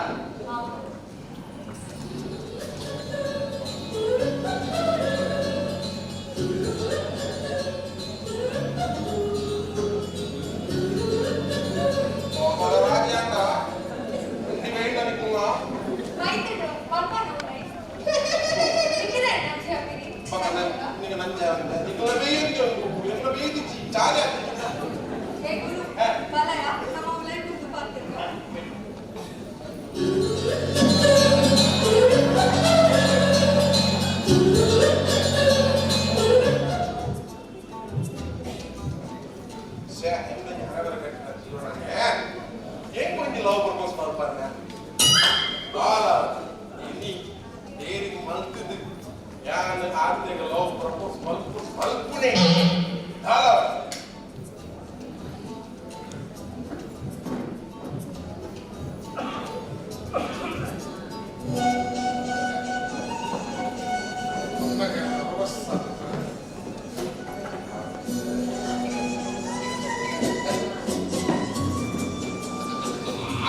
ರಾಜಿ ಅಂಡ ಇಂದಿ ಬೇಡ ನಿಕ್ಕುಂಗ. ಬೈತಡು ಬರ್ಪಾನ ಸಿಕ್ಕಿದೆ ನಂಜೆ ನಿಂಗೆ ನಂಜೆ ಅಂದೆ ನಿಕ್ಕುಲ ಬೇಯ್ದು ನಿಕ್ಕುಲ ಬೇಯ್ದು ಚಾಲೆ. ಏ ಗುರು ಬಲಯ ನಮ್ಮ ಉಲೈ ಕುಂದು ಪಾತಿರ್ಗ. ಶ್ಯೆ ಎಂತ ಜ್ಞಾನವರ ಕಟ್ಟಿನ ಜೀವನನೇ ಹೆಂಗ್ ಒಂಜಿ ಲವ್ ಪ್ರಪೋಸ್ ಮಾಡ್ಪಾರ್ನೆ ಬಾಲ ಇನಿ ದೇರಿಗೆ ಮಲ್ತದು ಯಾನ್ ಆರ್ತೆಗ ಲವ್ ಪ್ರಪೋಸ್ ಮಲ್ಪು ಮಲ್ಪುನೆ ದಾಲ.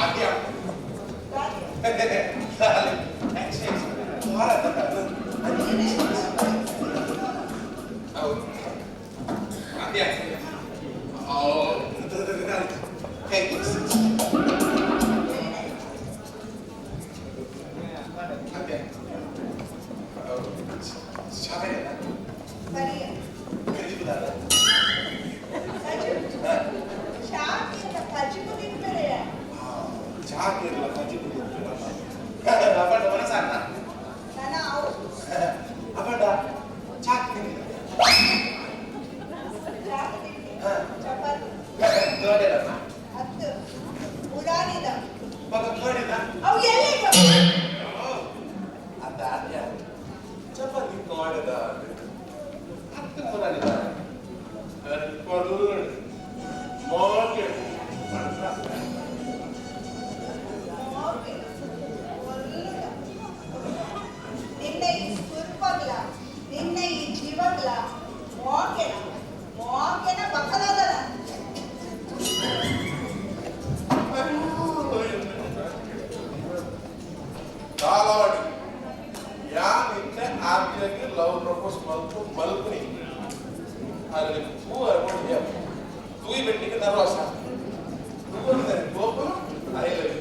ಆದ್ಯ ಹೌದು ಆದ್ಯ. ಇಲ್ಲ ಅತ್ತು ಉಡಾನಿದ ಮಗ ಕೋಡಿದ ಅವು ಎಲ್ಲಿ ಅದ ಅದ್ಯ ಚಪಾತಿ ಕೋಡದ ಅತ್ತು ಮುರಾನಿದ ಕೊಡು ಮೋಕೆ ನಿನ್ನ ಈ ಸುರ್ಪಗ್ಲ ನಿನ್ನ ಈ ಜೀವಗ್ಲ ಮೋಕೆನ ಮೋಕೆನ ಬಕಲಾದನ. ಕಾಲವಾಡಿ ಯಾನಿತ್ತೆ ಆಪ್ತಿಯಾಗಿ ಲವ್ ಪ್ರಪೋಸ್ ಮಲ್ಪು ಮಲ್ಪುನಿ ಅಲ್ಲಿ ತೂ ಅರ್ಕೊಂಡು ತೂಯಿ ಬೆಟ್ಟಿಗೆ ನರ್ವಸ ತೂವಂದರೆ ಗೋಪುರ I love you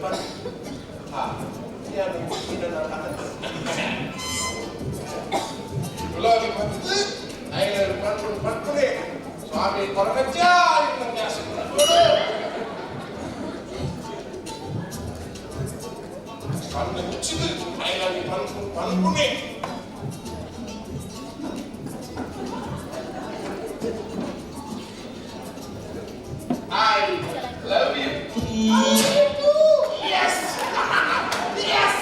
ಹಾ ಗುಲಾಬಿ ಬಂದು I love you ಪಡ್ಕೊಂಡು ಪಡ್ಕೊನೆ ಸ್ವಾಮಿ ಕೊರಗಜ್ಜ ಕಣ್ಣು ಮುಚ್ಚಿದು I love you ಪಡ್ಕೊಂಡು Padukone. I love you. Yes! Yes!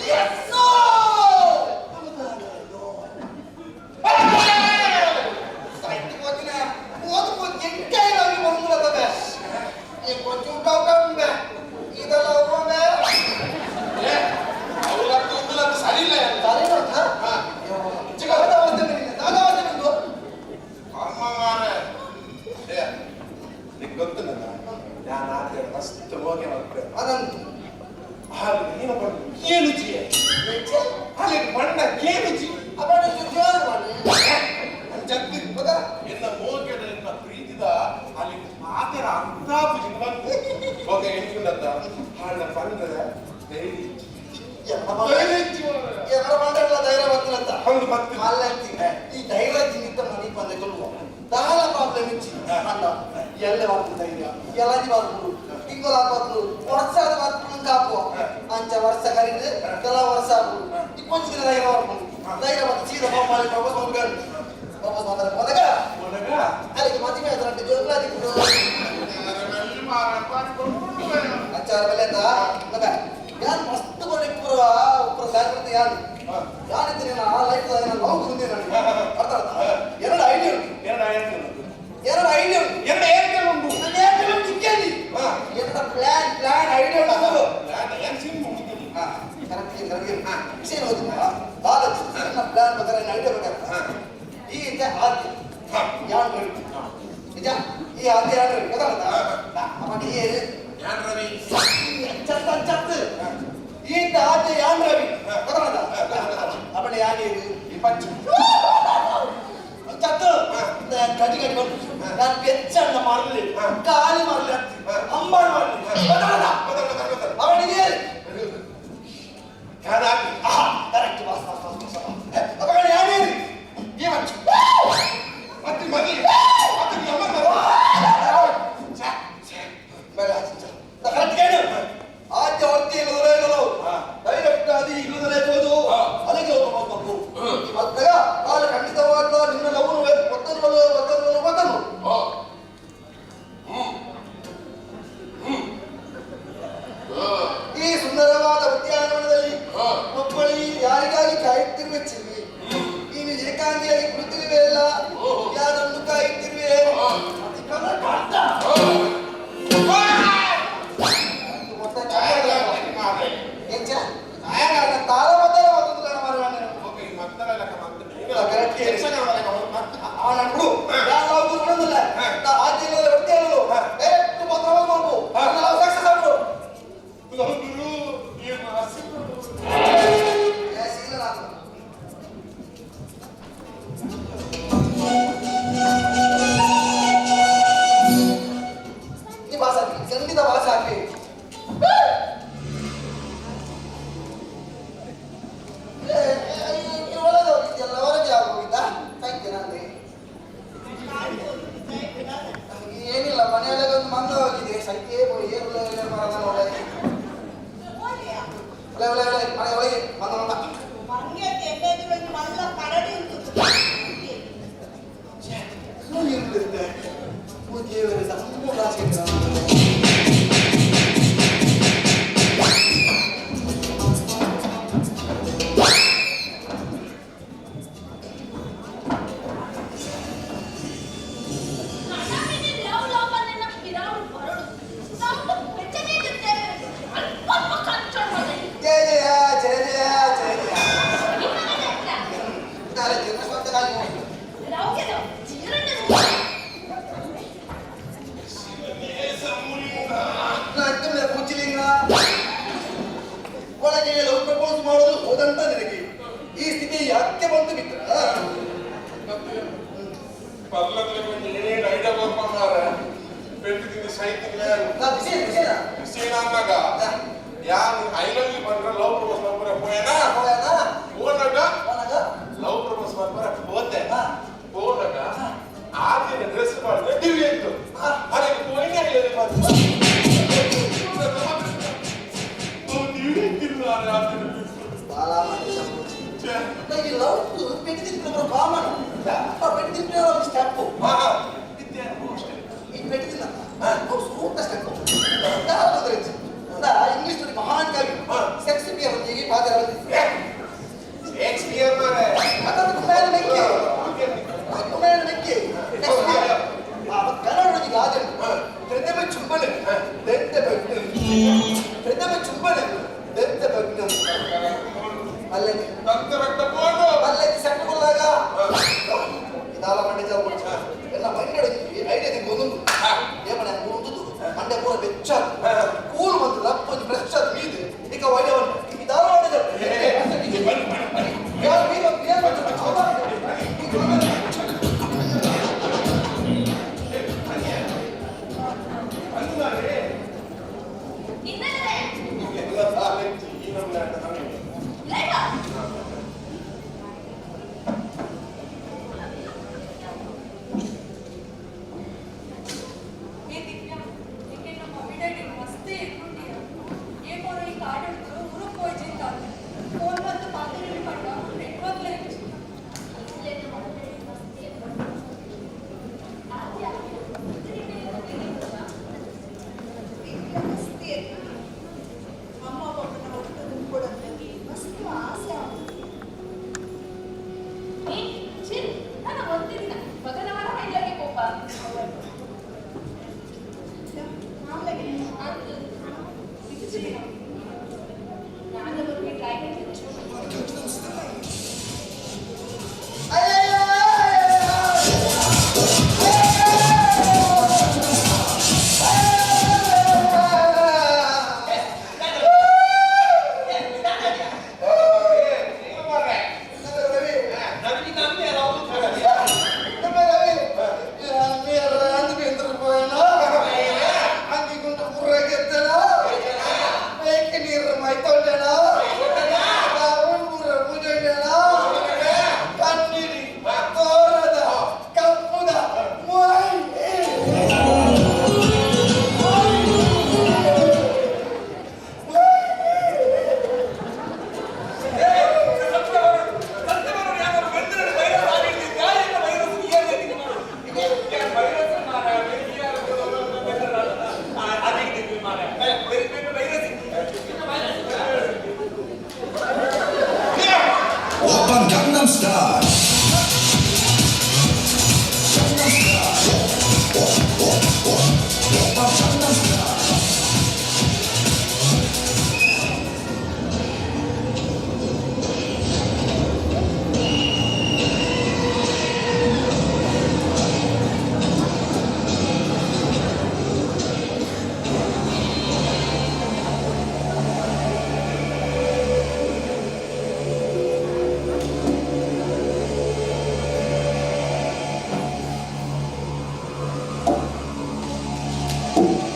Yes! No! ಸರಿ ಇಲ್ಲ. ಕರ್ಮ ಮಾರ್ರೆ. ಏ, ನಿಂಗೆ ಗೊತ್ತಿಲ್ಲ ನಾನು ಆತ ಮಸ್ತ್ ಹೋಗಿ ಮಾಡ್ತೇನೆ ಹಾಲು ನೀನು ಬಂದು ಕೇಳುಜಿ ಅಲ್ಲಿ ಬಣ್ಣ ಕೇಳುಜಿ ಎನ್ನ ಮೋಕೆದ ಎನ್ನ ಪ್ರೀತಿದ ಅಲ್ಲಿ ಮಾತೆರ ಅಂತ ಬಂತು ಹೋಗ ಎಂಟುಂಡತ್ತ ಹಾಳ ಬಂದರೆ ಧೈರ್ಯ ಈ ಧೈರ್ಯ ಜಿನಿತ ಮನಿ ಬಂದೆ ಕೊಲ್ಲುವ ದಾಲ ಪ್ರಾಬ್ಲಮ್ ಇಚ್ಚಿ ಅಲ್ಲ ಎಲ್ಲ ಬಾರ್ತು ಧೈರ್ಯ ಎಲ್ಲದಿ ಬಾರ್ಪುಡು ತಿಂಗಳ ಬಾರ್ಪುಡು ವರ್ಷದ ಬಾರ್ಪುಡು ಕಾಪು ಅಂಚ ವರ್ಷ ಕರೀದು ಕೆಲ ವರ್ಷ ಆಪುಡು ಈ ಕೊಂಚ ದಿನ ಧೈರ್ಯ ಬಾರ್ಪುಡು ಧೈರ್ಯ ಮತ್ತೆ ಸೀದಾ ಮಾಮೂಲಿ ವಾಪಸ್ ಬಂದ್ಕೊಂಡು ವಾಪಸ್ ಬಂದರೆ ಮೊದಗ ಅಲ್ಲಿಗೆ ಮದುವೆ ಆದ್ರೆ ಜೋಗ್ಲಾದಿಪ್ಪುಡು ಅಂಚಾರ ಬೆಲೆ ಅಂತ ಯಾನ್ ಮಸ್ತ್ ಬಣ್ಣ ಇಪ್ಪುರ ಉಪ್ಪುರ ಸಾಯ್ ಯಾನ್ ಯಾನ್ ಇದ್ದೀನಿ ಆ ಲೈಫ್ ಲವ್ ಬಂದಿನಿ ನನಗೆ ಅರ್ಥ ಅರ್ಥ ಎರಡು ಐಡಿಯಾ ಉಂಟು ಎರಡು ಐಡಿಯಾ ಉಂಟು ಎರಡು ಐಡಿಯಾ ಉಂಟು ಎರಡು ಏರ್ಟೆಲ್ ಉಂಟು ನನ್ನ ಏರ್ಟೆಲ್ ಉಂಟು ಇಕ್ಕೇಳಿ ಎರಡು ಪ್ಲಾನ್ ಪ್ಲಾನ್ ಐಡಿಯಾ ಉಂಟು. ಪ್ಲಾನ್ ಏನು ಸಿಮ್ ಉಂಟು. ಹಾ ಕರೆಕ್ಟ್ ಕರೆಕ್ಟ್. ವಿಷಯ ಏನು ಗೊತ್ತಾ ಬಾಲಜಿ ನನ್ನ ಪ್ಲಾನ್ ಬೇಕಾದ್ರೆ ನನ್ನ ಐಡಿಯಾ ಬೇಕಾದ್ರೆ ಈ ಇದೆ ಆದ್ಯ ಯಾನ್ ರವಿ ನಿಜ ಈ ಆದ್ಯ ಯಾನ್ ರವಿ ಗೊತ್ತಾಗತ್ತಾ ಅಪ್ಪ ಈ ಯಾನ್ ರವಿ ಚತ್ತ ಚತ್ತ ಈ ಆದ್ಯ ಯಾನ್ ರವಿ ಗೊತ್ತಾಗತ್ತಾ ಅಪ್ಪಣ್ಣ ಯಾನ್ ಇದು ಈ ಪಚ್ಚ ಚತ್ತು ಕಡಿ ಕಡಿ ಬಂದು ನಾನು ಬೆಚ್ಚಣ್ಣ ಮಾರಲಿ ಕಾಲಿ ಮಾರಲಿ ಅಂಬಾಣ ಮಾರಲಿ ಗೊತ್ತಾಗತ್ತಾ ಅವನಿಗೆ ಯಾನ್ ಆಪಿ correct boss boss boss boss ಅಪ್ಪಣ್ಣ ಯಾನ್ ಇದು ಈ ಮಚ್ಚು ಮತ್ತೆ ಮದಿ ಮತ್ತೆ ನಮ್ಮ ಕರೆಕ್ಟ್ ಕೇಳು ಆದ್ಯ ಹೊರ್ತಿ ಇಲ್ಲದಲೇ ಡೈರೆಕ್ಟ್ ಅದು ಇಲ್ಲದಲೇ ಹೋದು ಅಲ್ಲಿಗೆ ಹೋಗ್ಬೇಕು ಮತ್ತಾಗ ಕಾಲ ಖಂಡಿತವಾಗ್ಲೂ ನಿನ್ನ ಲವ್ನು ಒತ್ತನು ಒತ್ತನು ಒತ್ತನು. ಈ ಸುಂದರವಾದ ಉದ್ಯಾನವನದಲ್ಲಿ ಒಬ್ಬಳಿ ಯಾರಿಗಾಗಿ ಕಾಯುತ್ತಿರುವೆ ಚಿನ್ನಿ? ನೀನು ಏಕಾಂಗಿಯಾಗಿ ಕುಳಿತಿರುವೆಯಲ್ಲ, ಯಾರನ್ನು ಕಾಯುತ್ತಿರುವೆ? ಖಂಡಿತ ವಾಸ ಹಾಕಿ ಒಳಗೆ ಹೋಗಿದ್ಯಲ್ಲ, ಹೊರಗೆ ಯಾವಾಗ ಹೋಗಿದ್ದ? Thank you. ನಾನು ಏನಿಲ್ಲ, ಮನೆಯೊಳಗೆ ಒಂದು ಮಂಗ ಹೋಗಿದೆ. ಸಂಖ್ಯೆ ಏನು ಮರದ ಒಳಗೆ ಒಳ್ಳೆ ಒಳ್ಳೆ ಒಳ್ಳೆ ಮನೆ ಒಳಗೆ ಮಂಗ ಮಂಗ ಮಂಗೆ ತೆಂಡೆದು ಒಂದು ಮಲ್ಲ ಕರಡಿ ಉಂಟು. ಇರಲಿದೆ. ಓ ದೇವರೇ, ನಮ್ಮ ಒಳಗೆ ಲವ್ ಪ್ರಪೋಸ್ ಮಾಡಲು ಹೋದಂತ ನಿನಗೆ ಈ ಸ್ಥಿತಿ ಯಾಕೆ ಬಂತು ಮಿತ್ರ? ಏನೇನು ಐಡಿಯಾ ಬರ್ಕೊಂಡಾರೆ ಪೆಟ್ಟಿದ್ದೀನಿ ಸೈತಿಲ್ಲ. ವಿಷಯ ಅಂದಾಗ ಯಾರು I love you ಬಂದ್ರೆ ಲವ್ ಪ್ರಪೋಸ್ ಮಾಡ್ಬರ ಹೋಯಣ ಹೋದಾಗ ಲವ್ ಪ್ರಪೋಸ್ ಮಾಡ್ಬರ ಹೋತೆ ಹೋದಾಗ ಆದಿನ ಡ್ರೆಸ್ ಮಾಡಿದ್ರೆ ದಿವ್ಯ ಇತ್ತು. ಅದಕ್ಕೆ ಹೋಗಿ I love you love ಪೆಟ್ಟು ಕಾಮನ್ ಪೆಟ್ಟು ತಿಂದ್ರೆ ಸ್ಟೆಪ್ ಈ ಪೆಟ್ಟು ತಿನ್ನ ಸೂಕ್ತ ಸ್ಟೆಪ್ ಇಂಗ್ಲಿಷ್ ಮಹಾನ್ ಕವಿ ಶೇಕ್ಸ್ಪಿಯರ್ ಒಂದಿಗೆ ಪಾತ್ರ. ಶೇಕ್ಸ್ಪಿಯರ್ ಮಾರೆ. ಅದನ್ನು ಕುಮಾರ ಮೆಕ್ಕೆ ಕುಮಾರ ಮೆಕ್ಕೆ ಕನ್ನಡ ಗಾದೆ ಪ್ರಥಮ ಚುಂಬನೆ ದಂತ ಭಗ್ನ, ಪ್ರಥಮ ಚುಂಬನೆ ದಂತ ಭಗ್ನ ಅಲ್ಲೇ ದಂತ ರಕ್ತ ಪೋಡು ಅಲ್ಲೇ ಸೆಟ್ಟುಕೊಳ್ಳಾಗ ಇದಾಲ ಮಂಡೆ ಜಾಗ ಎಲ್ಲ ಮಂಡೆ ಐಡಿಯಾ ಒಂದೊಂದು ಏಮನೆ ಒಂದು ಮಂಡೆ ಪೂರ ಬೆಚ್ಚ ಕೂಲ್ ಮತ್ತು ಲಪ್ಪು ಫ್ರೆಶ್ ಅದು ಮೀದು ಈಗ ಐಡಿಯಾ ಇದಾಲ ಮಂಡೆ ಯಾರು ಮೀನು You.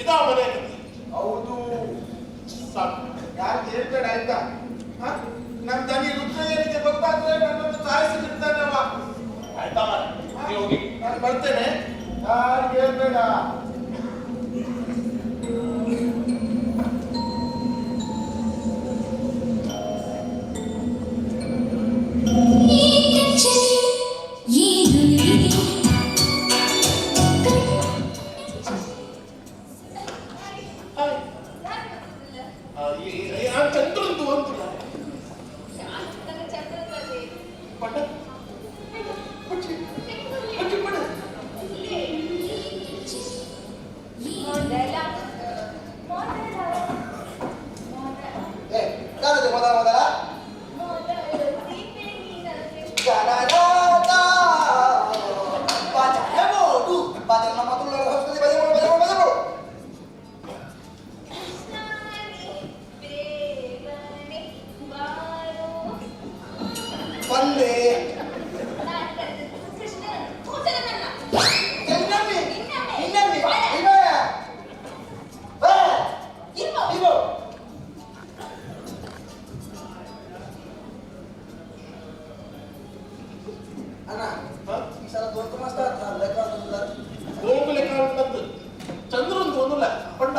ಸೀದಾ ಮನೆ. ಹೌದು, ಸಾಕು, ಯಾರು ಹೇಳ್ಬೇಡ ಆಯ್ತಾ? ನಮ್ ದನಿ ರುದ್ರಯ್ಯನಿಗೆ ಗೊತ್ತಾದ್ರೆ ನನ್ನನ್ನು ಸಾಯಿಸಿ ಬಿಡ್ತಾನವ. ಆಯ್ತಾ ಮಾರ್ರೆ, ಹೋಗಿ, ನಾನು ಬರ್ತೇನೆ, ಯಾರು ಹೇಳ್ಬೇಡ. ಚಂದ್ರಂದು ಒಂದು ಪಟ್ಟ ಪುಚ್ಚಿ ಪುಚ್ಚಿ ಪಡ. ಮೊದಲ ಮೊದಲ ಬಂದೆ. ಅಣ್ಣ, ಈ ಸಲ ದೊಡ್ಡ ಮಾಸ್ಟರ್ ಲೆಕ್ಕ. ಗೋಂಗು ಲೆಕ್ಕ ಅಂತದ್ದು ಚಂದ್ರನ್ ಒಂದುಲ್ಲ ಪಂಡ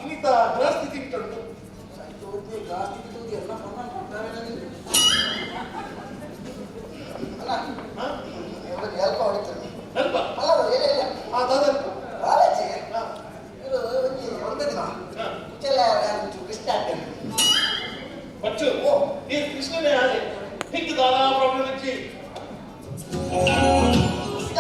ಇನಿತ ಗ್ರಹಸ್ಥಿತಿ ಉಂಟು. ಗ್ರಹಸ್ಥಿತಿ ಎಲ್ಲ ಅಣ್ಣ, ಹೆಲ್ಪ್ ಹೊಡಿತಾರೆ. ಹೆಲ್ಪ? ಅಲ್ಲ, ಇಲ್ಲ ಇಲ್ಲ. ಅದಾದ ಕಾಲೇಜ್ ಇವರು ಒಂಜಿ ಒಂದೇ ದಿನ ಕುಚಲ ಕೃಷ್ಣ ಆಗ್ತೇನೆ. ಬಚ್ಚು, ಈ ಕೃಷ್ಣನೇ ಆಲೆ ಹಿಂಗ್ ದಾದಾ ಪ್ರಾಬ್ಲಮ್ ಇಜ್ಜಿ. ಕೃಷ್ಣ.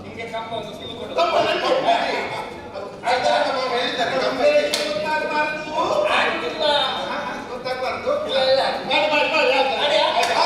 ಹಿಂಗೆ ಕಂಬ ಒಂದು ಸುಳ್ಳು ಕೊಡು. ಆಗುದಿಲ್ಲ. ಗೊತ್ತಾಗ್ಬಾರ್ದು. ಇಲ್ಲ, ಇಲ್ಲ. ಮಾಡಿ ಮಾಡಿ ಮಾಡಿ ಆಯ್ತು. ಮಾಡಿ, ಆಯ್ತು.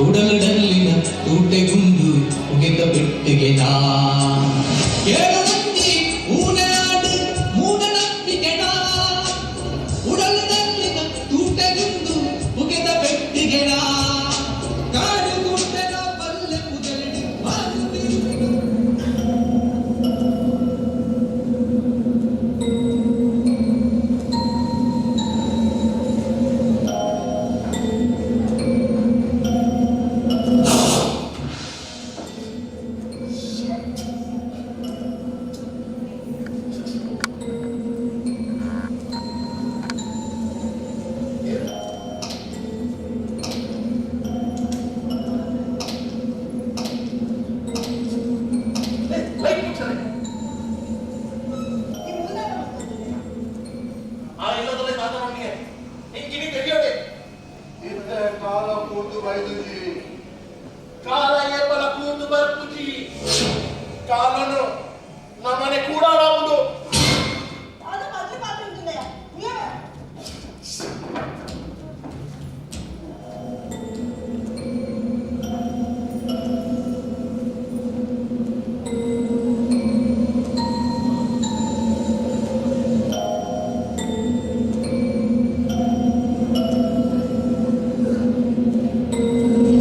ಉಡಲಡಲ್ಲಿನ ತೂಟೆ ಗುಂಡು ಉಗೆತ ಬೆಟ್ಟಿಗೆನಾ ಕೇಳದಂಜಿ ಊನಾಡು ಮೂಢನಂಬಿಕೆನಾ ಉಡಲಡಲ್ಲಿನ ತೂಟೆ ಗುಂಡು ಉಗೆತ ಬೆಟ್ಟಿಗೆನಾ ಕಾಡು ಗುಡ್ಡದ ಬಲ್ಲೆ ಪುದಲಿಡಿ ಬಾಗುದಿ. ಆ ಇಲ್ಲದಲ್ಲೇ ಮಾತಾಡೋನಿಗೆ ಹಿಂಗಿನಿ ತೆಗಿಯೋಡೆ. ಇತ್ತೆ ಕಾಲ ಕೂರ್ದು ಬೈದುಜಿ. ಕಾಲ ಏಪಲ ಕೂರ್ದು ಬರ್ಪುಜಿ. ಕಾಲನು ನಮ್ಮನೆ ಕೂಡಾಡಬಹುದು. ಅದು ಮೊದಲು ಮಾತ್ರ ಉಂಟುಲ್ಲಯ್ಯ. ಉಲ್ಲವ?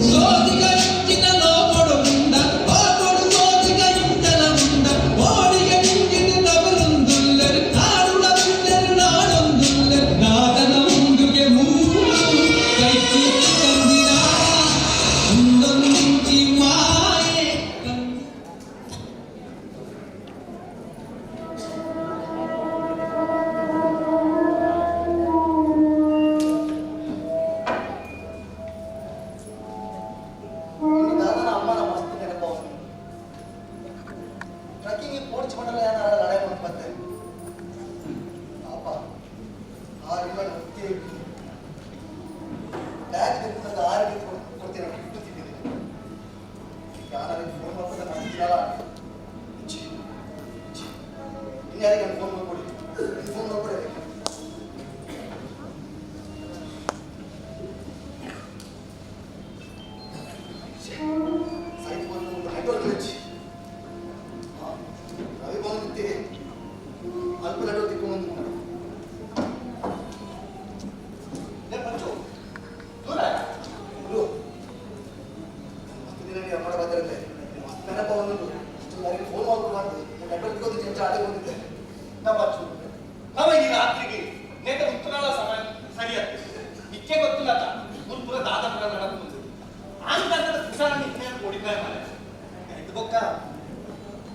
ಸೋದಿಗ ಇಂಚಿನ ಲೋಕೊಡು ಉಂಡ ಬಾಕೊಡು ಸೋದಿಗ ಇಂಚನ ಉಂಡ ಕೋಡಿಗೆ ಮಿಂಚಿದ ತಬಲುಂದುಲ್ಲೆರ್ ಕಾಡುಡ ಬಿಲ್ಲೆರ್ ನಾಡೊಂದುಲ್ಲೆರ್ ನಾದನ ಉಂದುಗೆ ಮೂಲು ಕೈಕು ಕಂದಿನ ಉಂದೊಂದಿಂಚಿ ಮಾಯೆ. ಇನ್ನು ದಾದನ ಅಮ್ಮನ ಮಸ್ತ್ ನೆನಪವನು. ಟ್ರಕ್ಕಿಂಗ್ ಪೋರ್ಚ್ ಮಂಡಲ ಏನಾರ ಲಡಾಯಿ ಮಾಡ್ಬತ್ತೆ ಪಾಪ. ಆರು ಇಲ್ಲ ಒತ್ತಿ ಬ್ಯಾಗ್ ತಿರ್ಕೊಂಡಾಗ ಆರು ಕೊಡ್ತೀನಿ ಕೂತಿದ್ದೀನಿ. ಯಾರು ಫೋನ್ ಮಾಡ್ಕೊಂಡು ನಾನು ಇನ್ಯಾರಿಗೆ ಫೋನ್ ಮಾಡ್ಕೊಡಿ, ಫೋನ್ ಮಾಡ್ಕೊಡಿ. ಸೈಟ್ ಬಂದು ನೆಟ್ವರ್ಕ್ ಹಚ್ಚಿ ರವಿ ಬಂದಿತ್ತೆ. ಅಲ್ಪ ನೆಟ್ವರ್ಕ್ ತಿಕ್ಕೊಂಡು. ಲೇ ಪಂಚು, ದೂರ ಗುರು. ಮಸ್ತ್ ದಿನ ನೀ ಅಮ್ಮಡ ಬಂದಿರತ್ತೆ, ಮಸ್ತ್ ನೆನಪ ಬಂದಿದ್ದು. ಯಾರಿಗೆ ಫೋನ್ ಮಾಡ್ಕೊಂಡು ನೆಟ್ವರ್ಕ್ ಒಂದು ಚಂಚ ಆಡಿ ಬಂದಿದ್ದೆ. ನಾ ಬಚ್ಚು, ನಾವ ಈ ರಾತ್ರಿಗೆ ನೇತ ಉತ್ತರಾಳ ಸಮಯ ಸರಿಯಾಗ್ತದೆ. ನಿಕ್ಕೆ ಗೊತ್ತಿಲ್ಲ ಮುನ್ ಪೂರ ದಾದ ಪೂರ ನಡಕು ಆಂಧ್ರ ಕುಸಾರ ನಿನ್ನೆ ಕೊಡಿದ್ದ ಮನೆ ಇದು ಬೊಕ್ಕ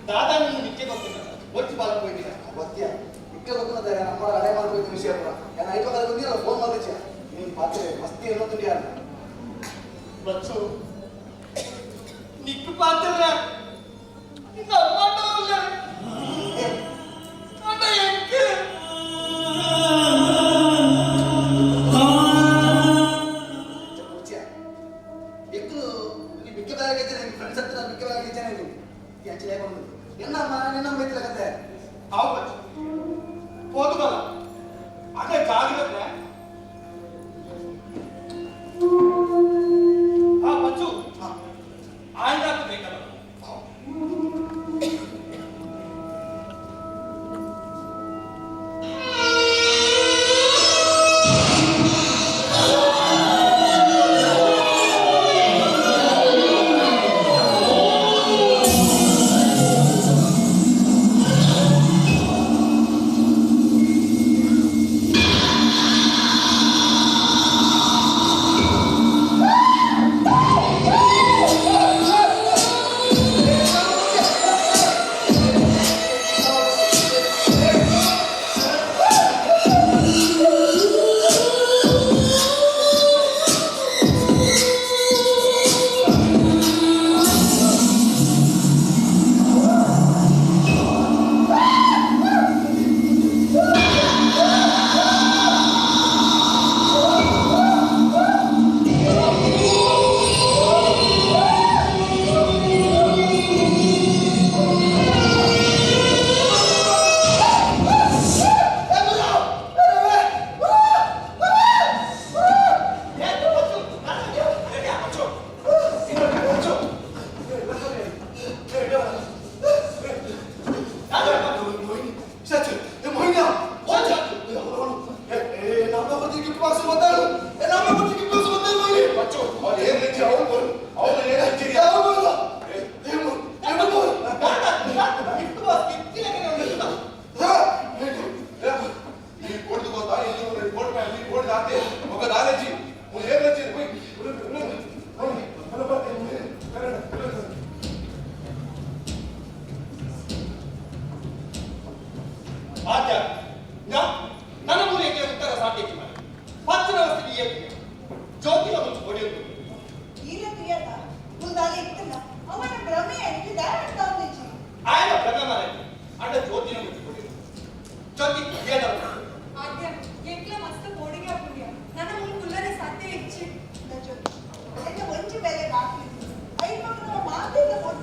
ದಾದಾ ನಿನ್ನ ನಿಕ್ಕೆ ಗೊತ್ತಿಲ್ಲ. ಒಚ್ಚು ಬಾಲ ಹೋಯ್ತಿಲ್ಲ ಗೊತ್ತಿಯ ಇಕ್ಕ ಗೊತ್ತಿಲ್ಲ. ಅಮ್ಮ ಲಡಾಯಿ ಮಾಡ್ಬೇಕು ವಿಷಯ ಪೂರ. ನಾನು ಐದು ಬಂದಿಲ್ಲ, ಫೋನ್ ಮಾಡ್ತಿದ್ದೆ. ನೀನು ಪಾತ್ರೆ ಮಸ್ತಿ ಏನೋ ಯಾರು. ಬಚ್ಚು, ನಿಕ್ಕು ಪಾತ್ರ ನಿನ್ನ ಅಮ್ಮ ಎಂಕ್. ಇಕ್ಕಲು ನೀ ಮಿಕ್ಕ ಬ್ಯಾಗ್ ಹೆಚ್ಚಿನ ನಿಮ್ಮ ಫ್ರೆಂಡ್ಸ್ ಹತ್ರ ಮಿಕ್ಕ ಬ್ಯಾಗ್ ಹೆಚ್ಚಿನ ಇದು ಈ ಅಂಚೆ ಬಂದು ಎನ್ನಮ್ಮ ನಿನ್ನಮ್ಮ ಐತಿಲ್ಲ ಕತೆ. ಅವು ಬಚ್ಚು ಹೋದು ಬಲ್ಲ ಅದೇ ಜಾಗ್ರತೆ. ಆ ಬಚ್ಚು, ಆಯ್ದಾತು ಬೇಕಲ್ಲ. ಆ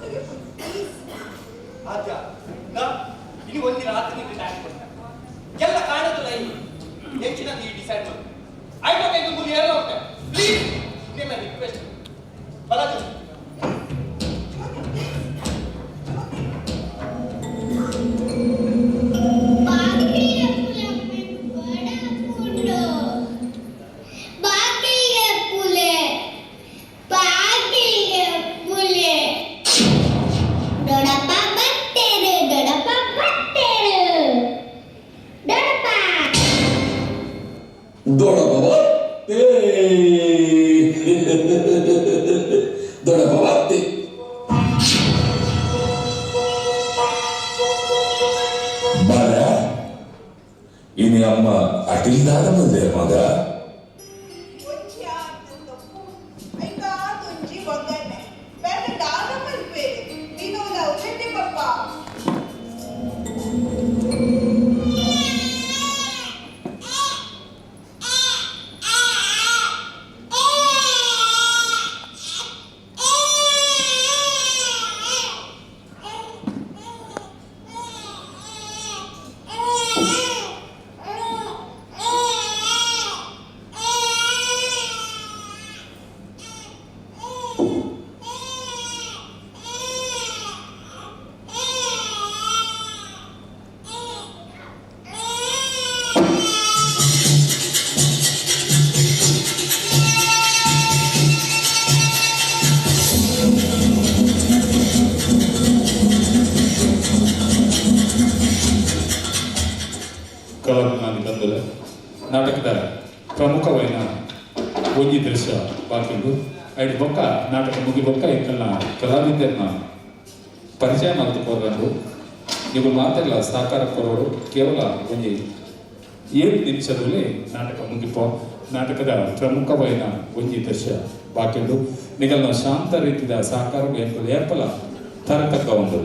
ಒಟ್ಟಿಗೆ ಪ್ಲೀಸ್. ಆದ್ಯ ನಾ ಇನ್ನು ಒಂದಿನ ರಾತ್ರಿ ನಿಂಗೆ ಟೈಮ್ ಕೊಡ್ತೇನೆ. ಎಲ್ಲ ಕಾಣೋದಿಲ್ಲ ಇಲ್ಲಿ ಹೆಚ್ಚಿನ ನೀ ಡಿಸೈಡ್ ಮಾಡು. ಆಯ್ತು, ಇದು ಮುಂದೆ ಎಲ್ಲ ಹೋಗ್ತೇನೆ. ಪ್ಲೀಸ್, ನಿಮ್ಮ ರಿಕ್ವೆಸ್ಟ್ ಬಲ. ದೊಡಪ್ಪ ಬತ್ತೇರು, ದೊಡಪ್ಪ ಬತ್ತೇರು, ದೊಡಪ್ಪ. ದೊಡಪ್ಪ ಬತ್ತೆ, ದೊಡಪ್ಪ ಬತ್ತೆ. ಬಾಲ, ಇನಿ ಅಮ್ಮ ಅಟಿಲ್ದಾದ ಬಂದೆ ಮಗ. ಒಂಜಿ ಆತ್ ತಪ್ಪು ಐಕಾತೊಂಜಿ ಒಗ್ಗರಣೆ ಬೇರೆ ದಾದ ಮಲ್ಪೇರು ದಿನೋಲ ಉಜೆಟ್ಟಿ ಪಪ್ಪ. ಕಲಾಭಿಮಾನಿ ಬಂಧುಲ, ನಾಟಕದ ಪ್ರಮುಖವಾದ ಒಂಜಿ ದೃಶ್ಯ ಬಾಕಿಂದು. ಐದು ಬೊಕ್ಕ ನಾಟಕ ಮುಗಿ ಬೊಕ್ಕ ಎಂಕಲ್ನ ಕಲಾವಿದರನ್ನ ಪರಿಚಯ ಮಲ್ತು ಕೊರ್ರಂದು. ನೀವು ಮಾತೆಲ್ಲ ಸಹಕಾರ ಕೊರೋಡು. ಕೇವಲ ಒಂಜಿ 7 ನಿಮಿಷದಲ್ಲಿ ನಾಟಕ ಮುಗಿಪೋ. ನಾಟಕದ ಪ್ರಮುಖವಾದ ಒಂಜಿ ದೃಶ್ಯ ಬಾಕಿಂದು. ನಿಗಲ್ನ ಶಾಂತ ರೀತಿಯ ಸಹಕಾರ ಎಂಕುಲು ಏಪಲ ತರತಕ್ಕ ಒಂದು.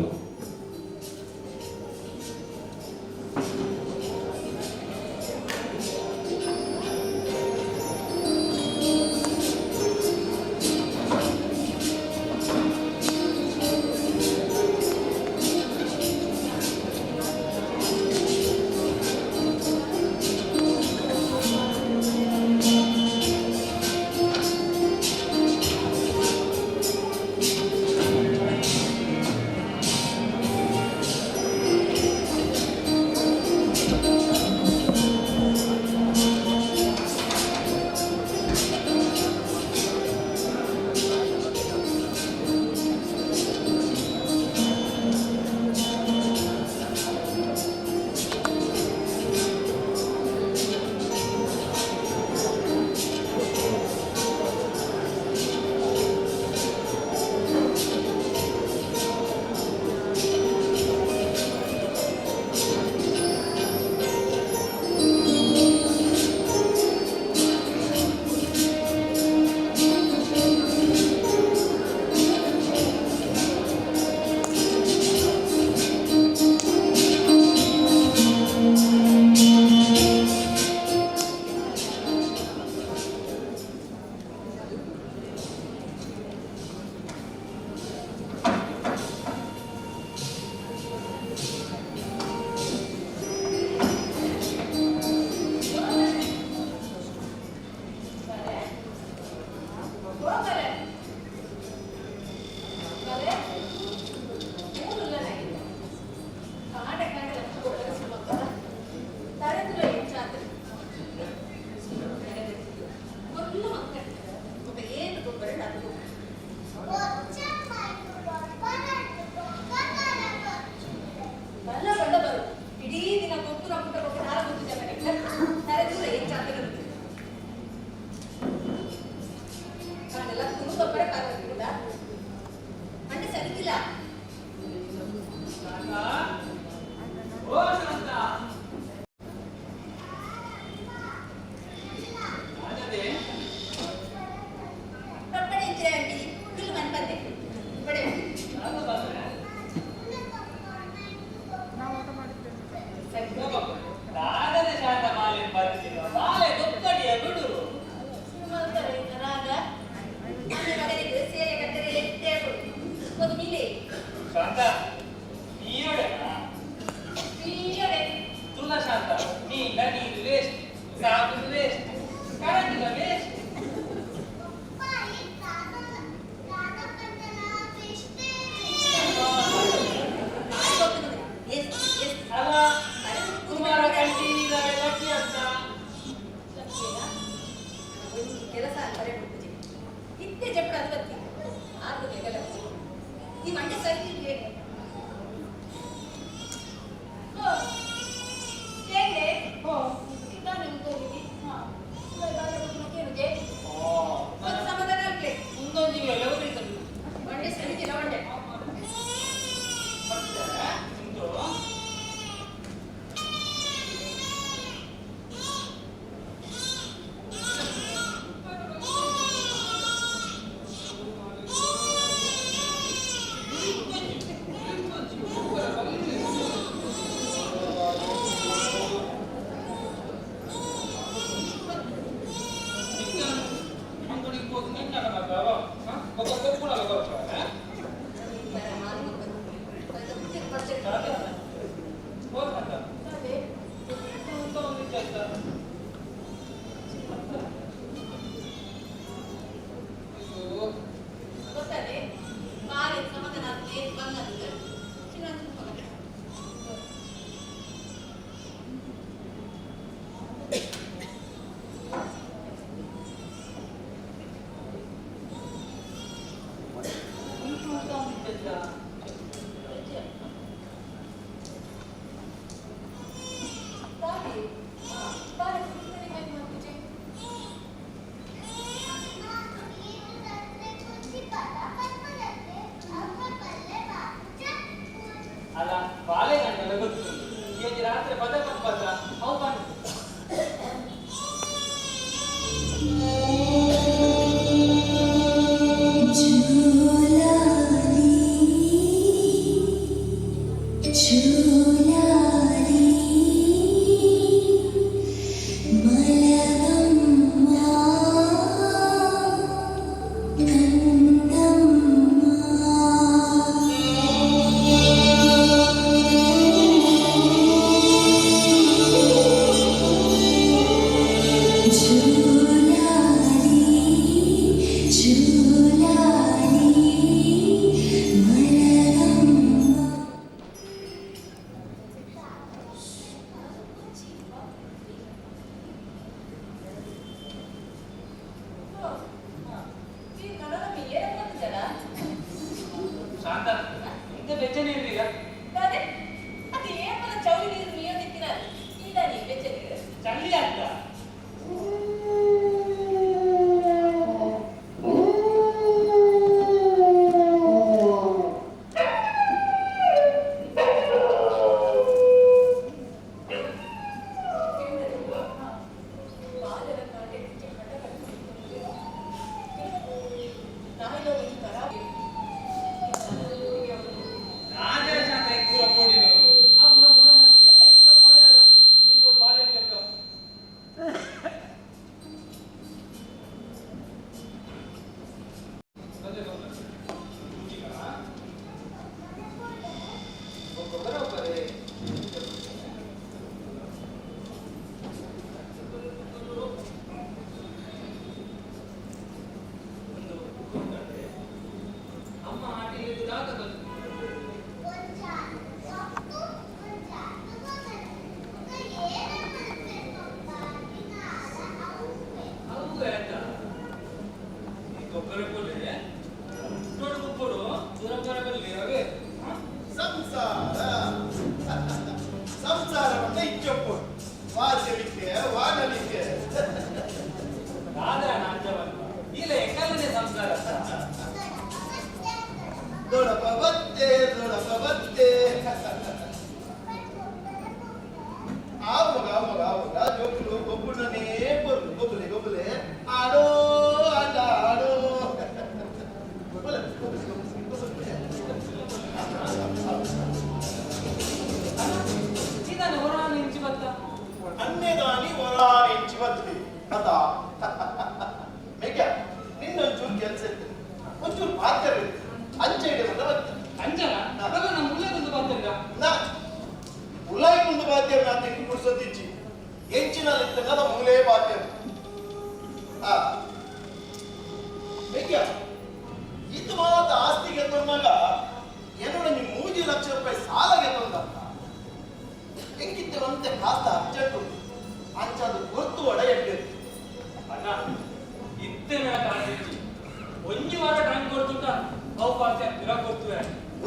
ಆಸ್ತಿ ಪಿರ ಕೊರ್ತುವೆ.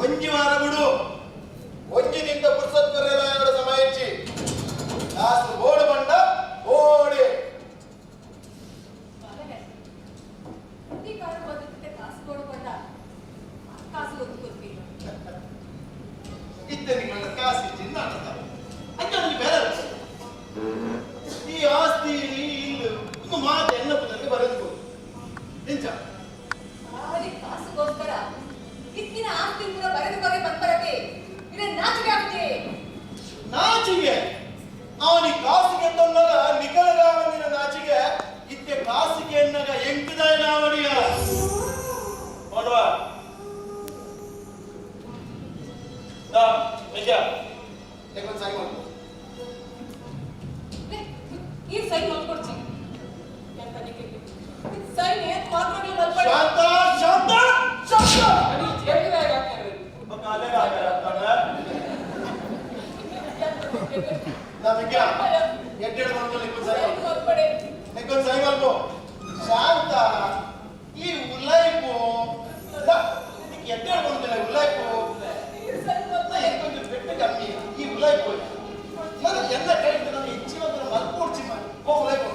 ಒಂಜಿ ವಾರ ಬಿಡು, ಒಂಜಿ ನಿಂತ ಪುರ್ಸತ್ ಕೊರೆಲ್ಲ ಸಮಯ ಇಚ್ಚಿ ಕಾಸು ಬೋಡು ಬಂಡ ಓಡಿ. ಕಾರು ಬದುಕಿಗೆ ಕಾಸು ಕೊಡಕೊಂಡ ಕಾಸು ಒತ್ತು. ಇತ್ತೆ ನಿನ್ನ ಕಾಸು ಇಚ್ಚಿಂದ ಅಂತ ಬೇರೆ ಈ ಆಸ್ತಿ ಇಲ್ಲ ಒಂದು ಮಾತು ಎನ್ನ ಪುನಃ ಬರೆದು ಎಂಚ ಖಾಲಿ ಕಾಸುಗೋಸ್ಕರ ಇತ್ತಿನ ಆಸ್ತಿ ಕೂಡ ಬರೆದು ಕೊರೆ ಬಂದ್ಬರತೆ ಇದ ನಾಚಿಕೆ ಆಗುತ್ತೆ. ನಾಚಿಗೆ ಅವನಿ ಕಾಸಿಗೆ ತೊಂದರ ನಿಖಲಗಾವನಿನ ನಾಚಿಗೆ ಇತ್ತೆ ಕಾಸಿಗೆ ಎನ್ನಗ ಎಂಕುದಾಯ ನಾವಡಿಯ ಮಾಡುವ ದಾ ನಿಜ ಯಾಕೊಂದು ಸೈ ಮಾಡ್ಕೊ. ಈ ಸೈನ್ ಮಾಡ್ಕೊಡ್ತೀನಿ ಸೈನ್ ಏತ್ ಮಾಡ್ಕೊಡ್ಲಿ ಮಲ್ಪಡ. ಶಾಂತ ಶಾಂತ ಶಾಂತ. ಶಾಂತ ಈ ಉಲ್ಲಾಯಿಪು ಎಡ್ಡೆಡ್ ಬಂದಿಲ್ಲ ಉಲ್ಲಾಯಿಪು కొంచెం పెట్టు కమ్మి ఈ ఉల్లాయిపో మన ಎಲ್ಲ ಕೈಯಿಂದ ನಾನು ಹೆಚ್ಚಿನ ಮಲ್ಪೋಡ್ಚಿ ಓ ಉಲ್ಲಾಯಿಪೋ.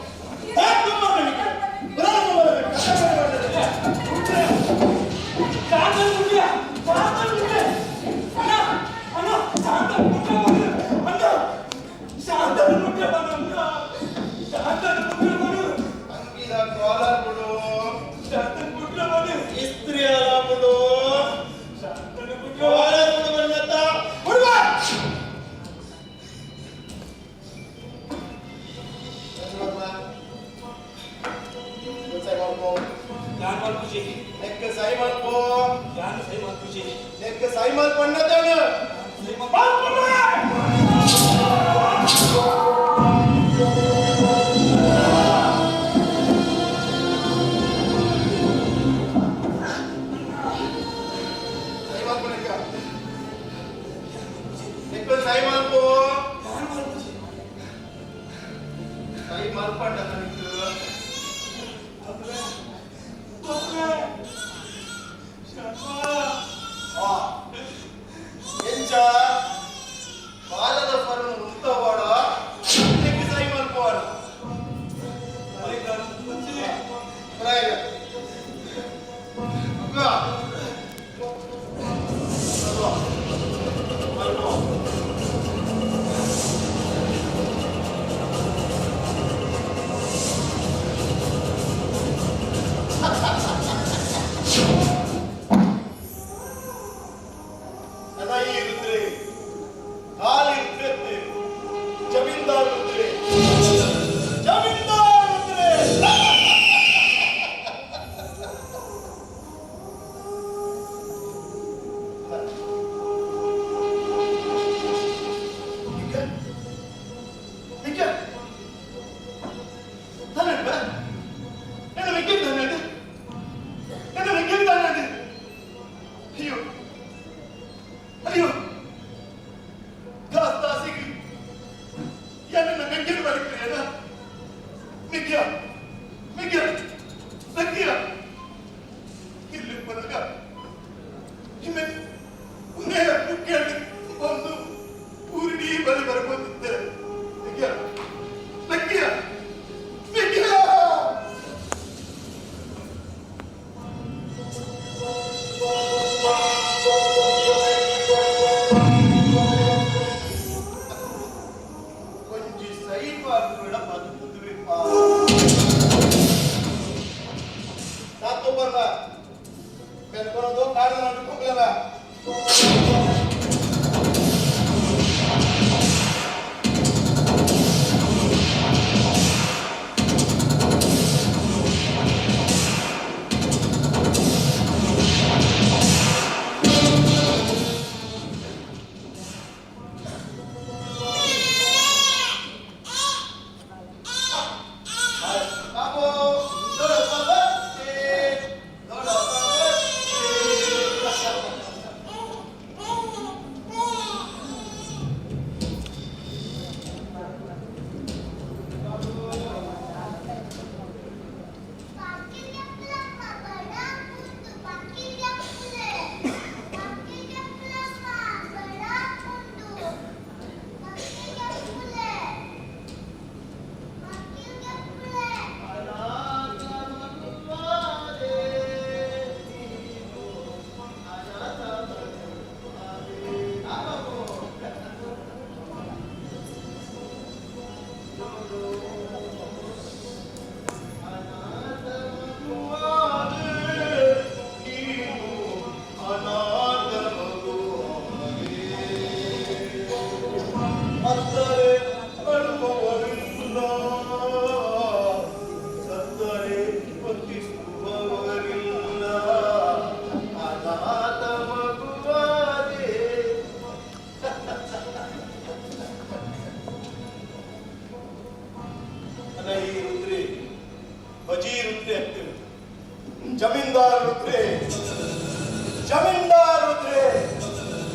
ಗೋವಿಂದ ರುದ್ರೆ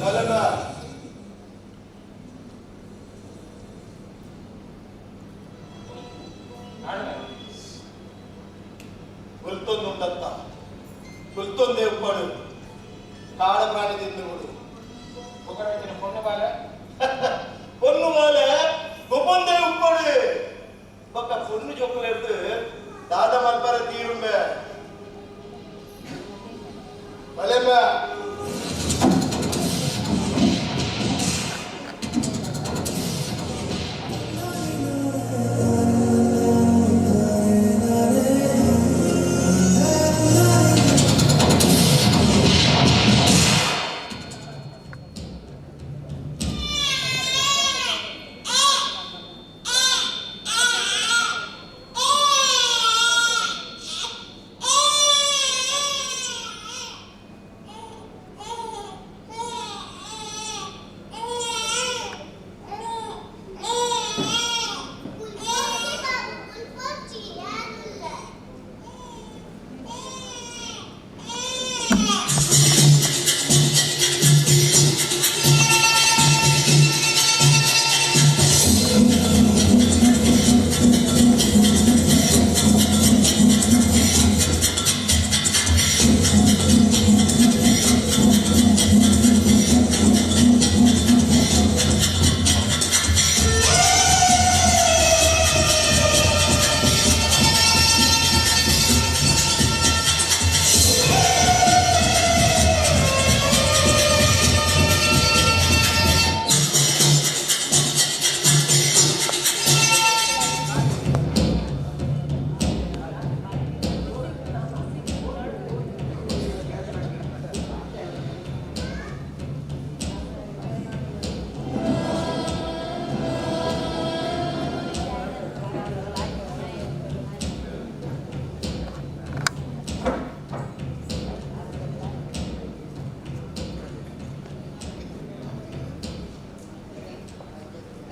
ಬಲನ. ಗುಲ್ತೊಂದುಂಡತ್ತ ಗುಲ್ತೊಂದೇ ಉಪ್ಪಡು ಕಾಡ ಪ್ರಾಣಿ ತಿಂದುಗುಡು. ఒకరైతే పొన్ను బాల. పొన్ను మాಲೆ ಗೊಬ್ಬೊಂದೇ ಉಪ್ಪಡು ಬೊಕ್ಕ ಪೊಣ್ಣು ಜೋಕುಲೆರ್ದು ದಾದ ಮಲ್ಪರ ತೀರುಂಬೆ ಬಲೆಂಬ.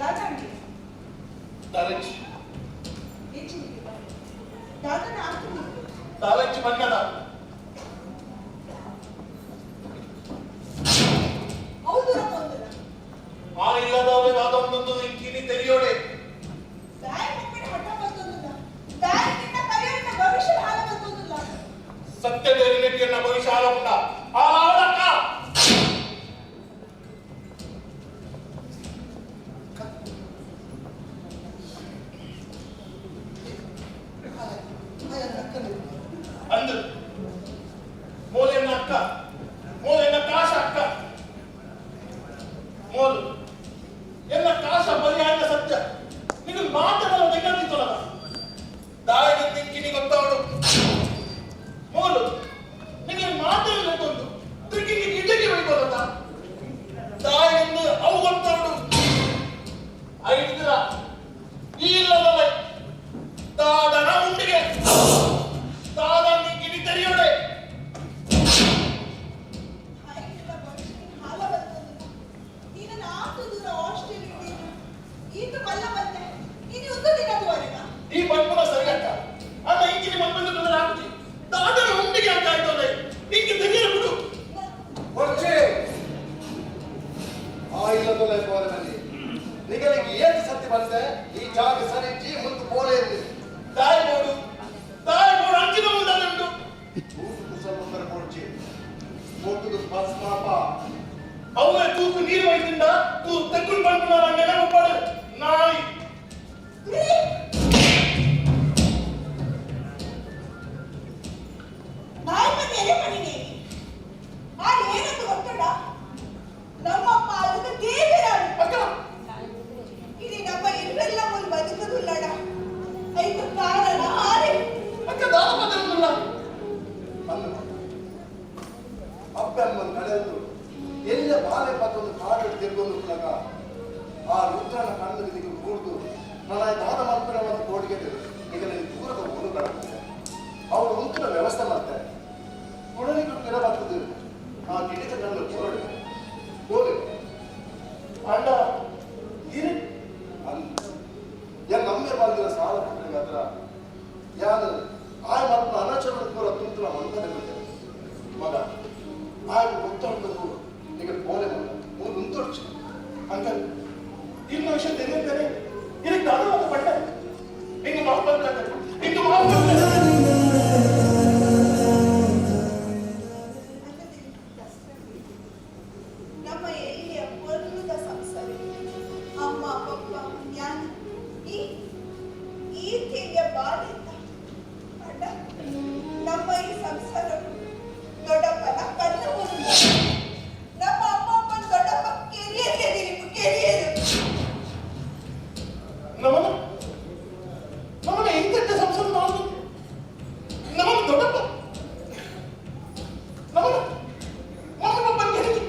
ದಾದಾಂಡಿ. ದಾಲಂಚಿ. ಎಂಚಿನ ದಾದನ ಆಗ್ತದೆ? ದಾಲಂಚಿ ಬಂಗದ. ಹೌದು ಪೊಂದುಲ. ಆ ಇಲ್ಲದವಳೆ ದಾದೊಂದೊಂದು ಇಂಕಿನಿ ತೆರಿಯೋಡೆ. ದಾಯ ಮುಪ್ಪಿನ ಹಠ ಬಂತೊಂದುಲ್ಲ, ದಾಯ ನಿನ್ನ ಕರಿಯನ್ನ ಭವಿಷ್ಯದ ಹಾಲ ಬಂತೊಂದುಲ್ಲ. ಸತ್ಯ ತೆರಿನೆಟ್ಟಿಯನ್ನ ಭವಿಷ್ಯ ಹಾಲಪುಂಡ ಹಾಲಾವಡಕ್ಕ. ಅಂದು ಮೋಲೆನ್ನ ಅಕ್ಕ, ಮೋಲೆನ್ನ ಕಾಶ ಅಕ್ಕ, ಮೋಲು ಎಲ್ಲ ಕಾಶ ಬಲಿಯಾದ ಸತ್ಯ ನಿನ್ನ ಮಾತನಾಡ ತೆಗೆದಿತ್ತಲ್ಲ. ದಾಳಿಗೆ ತಿಂಕಿನಿ ಗೊತ್ತಾವಡು ಮೋಲು ನಿನ್ನ ಮಾತೇನು ಗೊತ್ತುಂಟು, ತಿರುಗಿ ಗಿಡಕ್ಕೆ ಬೈಬೋದತ್ತ ದಾಳಿಯಿಂದ ಅವು ಗೊತ್ತಾವಡು ಐದ್ರ ಈ ಇಲ್ಲದಲ್ಲ ದಾದನ ಉಂಡಿಗೆ ದಾದ ನಿಂಕಿನಿ ತೆರೆಯೋಡೆ. ಹಾಯಿನ ಭವಿಷ್ಯದ ಹಾಲ ಬಂತೊಂದುಲ್ಲ. ನೀನು ಆತು ದೂರ ಆಸ್ಟ್ರೇಲಿಯಾ ಈತ ಮಲ್ಲ ಬಂದೆ, ನೀನು ಒಂದು ದಿನ ತೋರಿದ. ಈ ಪನ್ಪುನ ಸರಿಗಟ್ಟ ಅಣ್ಣ ಇಂಚಿನ ಮಕ್ಕಳು ತೊಂದರೆ ಆಗ್ತಿ ದಾದನ ಉಂಡಿಗೆ ಅಂತ ಆಯ್ತಲ್ಲ, ಇಂಕಿ ತೆಗೆಯ ಬಿಡು. ಕೊರ್ಚೆ ಆ ಇಲ್ಲದೊಲೆ ಪೋರನಲ್ಲಿ ನಿಗಲಿಗೆ ಏತು ಸತ್ಯ ಬಂತೆ, ಈ ಜಾಗ ಸರಿಜಿ ಮುಂದೆ ಪೋಲೆ. ತಾಯಿ ಬೋಡು, ತಾಯಿ ಬೋಡು, ಅಂಚಿನ ಮುಂದೆ ಉಂಟು. ತೂಕು ಕುಸಲ್ ಬಂದರೆ ಕೊಡ್ಚಿ ಮೊಟ್ಟುದು ಬಸ್ ಪಾಪ. ಅವರ ತೂಕು ನೀರು ಹೋಯ್ತಿಂದ ತೂ ತೆಕ್ಕುಲ್ ಪನ್ಪುನ ನೆನಪು ನಾಯಿ. ನಾಯಿ ಮತ್ತೆ ಎಲೆ ಮಣಿನೇ ಆ ಏನಂತ ಗೊತ್ತಡ, ನಮ್ಮಪ್ಪ ಅದಕ್ಕೆ ದೇವರಾಳು. ಇಲ್ಲಿ ನಮ್ಮ ಇಲ್ವೆಲ್ಲ ಒಂದು ಬದುಕುದುಲ್ಲಡ, ಐದು ಕಾರಣ ಆರೆ. ಅಕ್ಕ ದಾದ ಬದಲಿಲ್ಲ. ಅಲ್ಲ, ಅಪ್ಪ ಅಮ್ಮನ ಕಳೆದು ಎಲ್ಲ ಬಾಲೆ ಪತ್ತೊಂದು ಕಾಡು ತಿರ್ಗೊಂದು ಕುಲಗ ಆ ರುದ್ರನ ಕಣ್ಣು ದಿಕ್ಕು ಕೂಡ್ದು ನನ್ನ ದಾದ ಮಲ್ಪನ ಒಂದು ಕೋಡಿಗೆ ನಿಗಲಿ ದೂರದ ಊರು ಕಡತಾರೆ ಅವರು ಉಂತಿನ ವ್ಯವಸ್ಥೆ ಮಾಡ್ತಾರೆ. ಕುಡಲಿಗೂ ಪಿರ ಬರ್ತದೆ ಆ ಗಿಡದ ಕಣ್ಣು ಕೋರಡು ಕೋಲು. ಅಣ್ಣ ಇರು. ಅಲ್ಲ ಯಾ ನಮ್ಮೆ ಬಾಲ್ದಿನ ಸಾಲ ಕೊಟ್ಟರೆ ಹತ್ರ ಯಾರು ಆಯ್ ಮತ್ತು ಅನಾಚರಣ ಪೂರ ತುಂತುನ ಮಂದನೆ ಬಿಟ್ಟೆ ಮಗ ಆಗ ಗೊತ್ತ. ಉಂಟು ಈಗ ಪೋಲೆ ಮೂರು ಉಂತೊಡ್ಚು. ಅಂಕಲ್, ಇನ್ನು ವಿಷಯ తెలియದೇನೆ. ಇದಕ್ಕೆ ನಾನು ಒಂದು ಪಂಡ ಹಿಂಗೆ ಮಾವು ಬಂದ, ಹಿಂಗೆ ಮಾವು ಬಂದ. ನಮ್ಮ ಎಲ್ಲಿಯ ಪೊರ್ಲುದ ಸಂಸಾರ. ಅಮ್ಮ, ಪಪ್ಪ, ಜ್ಞಾನ, ಈ ಈ ತಿಂಗಳ ಬಾಳಿದ್ದ ಅಣ್ಣ. ನಮ್ಮ ಈ ಸಂಸಾರ ದೊಡ್ಡಪ್ಪನ ಕಣ್ಣು ಮುಂದೆ. ನಮ್ಮ ಅಮ್ಮ ಅಪ್ಪ ದೊಡ್ಡಪ್ಪ ಕೆರಿಯದೆ ಕೆರಿಯದು. ನಮ್ಮನ ನಮ್ಮನ ಇಂತೆಟ್ಟ ಸಂಸಾರ ಮಾಡೋದು. ನಮ್ಮನ ದೊಡ್ಡಪ್ಪ, ನಮ್ಮನ ನಮ್ಮ ಪಪ್ಪ ಹೇಳಿದ್ರು.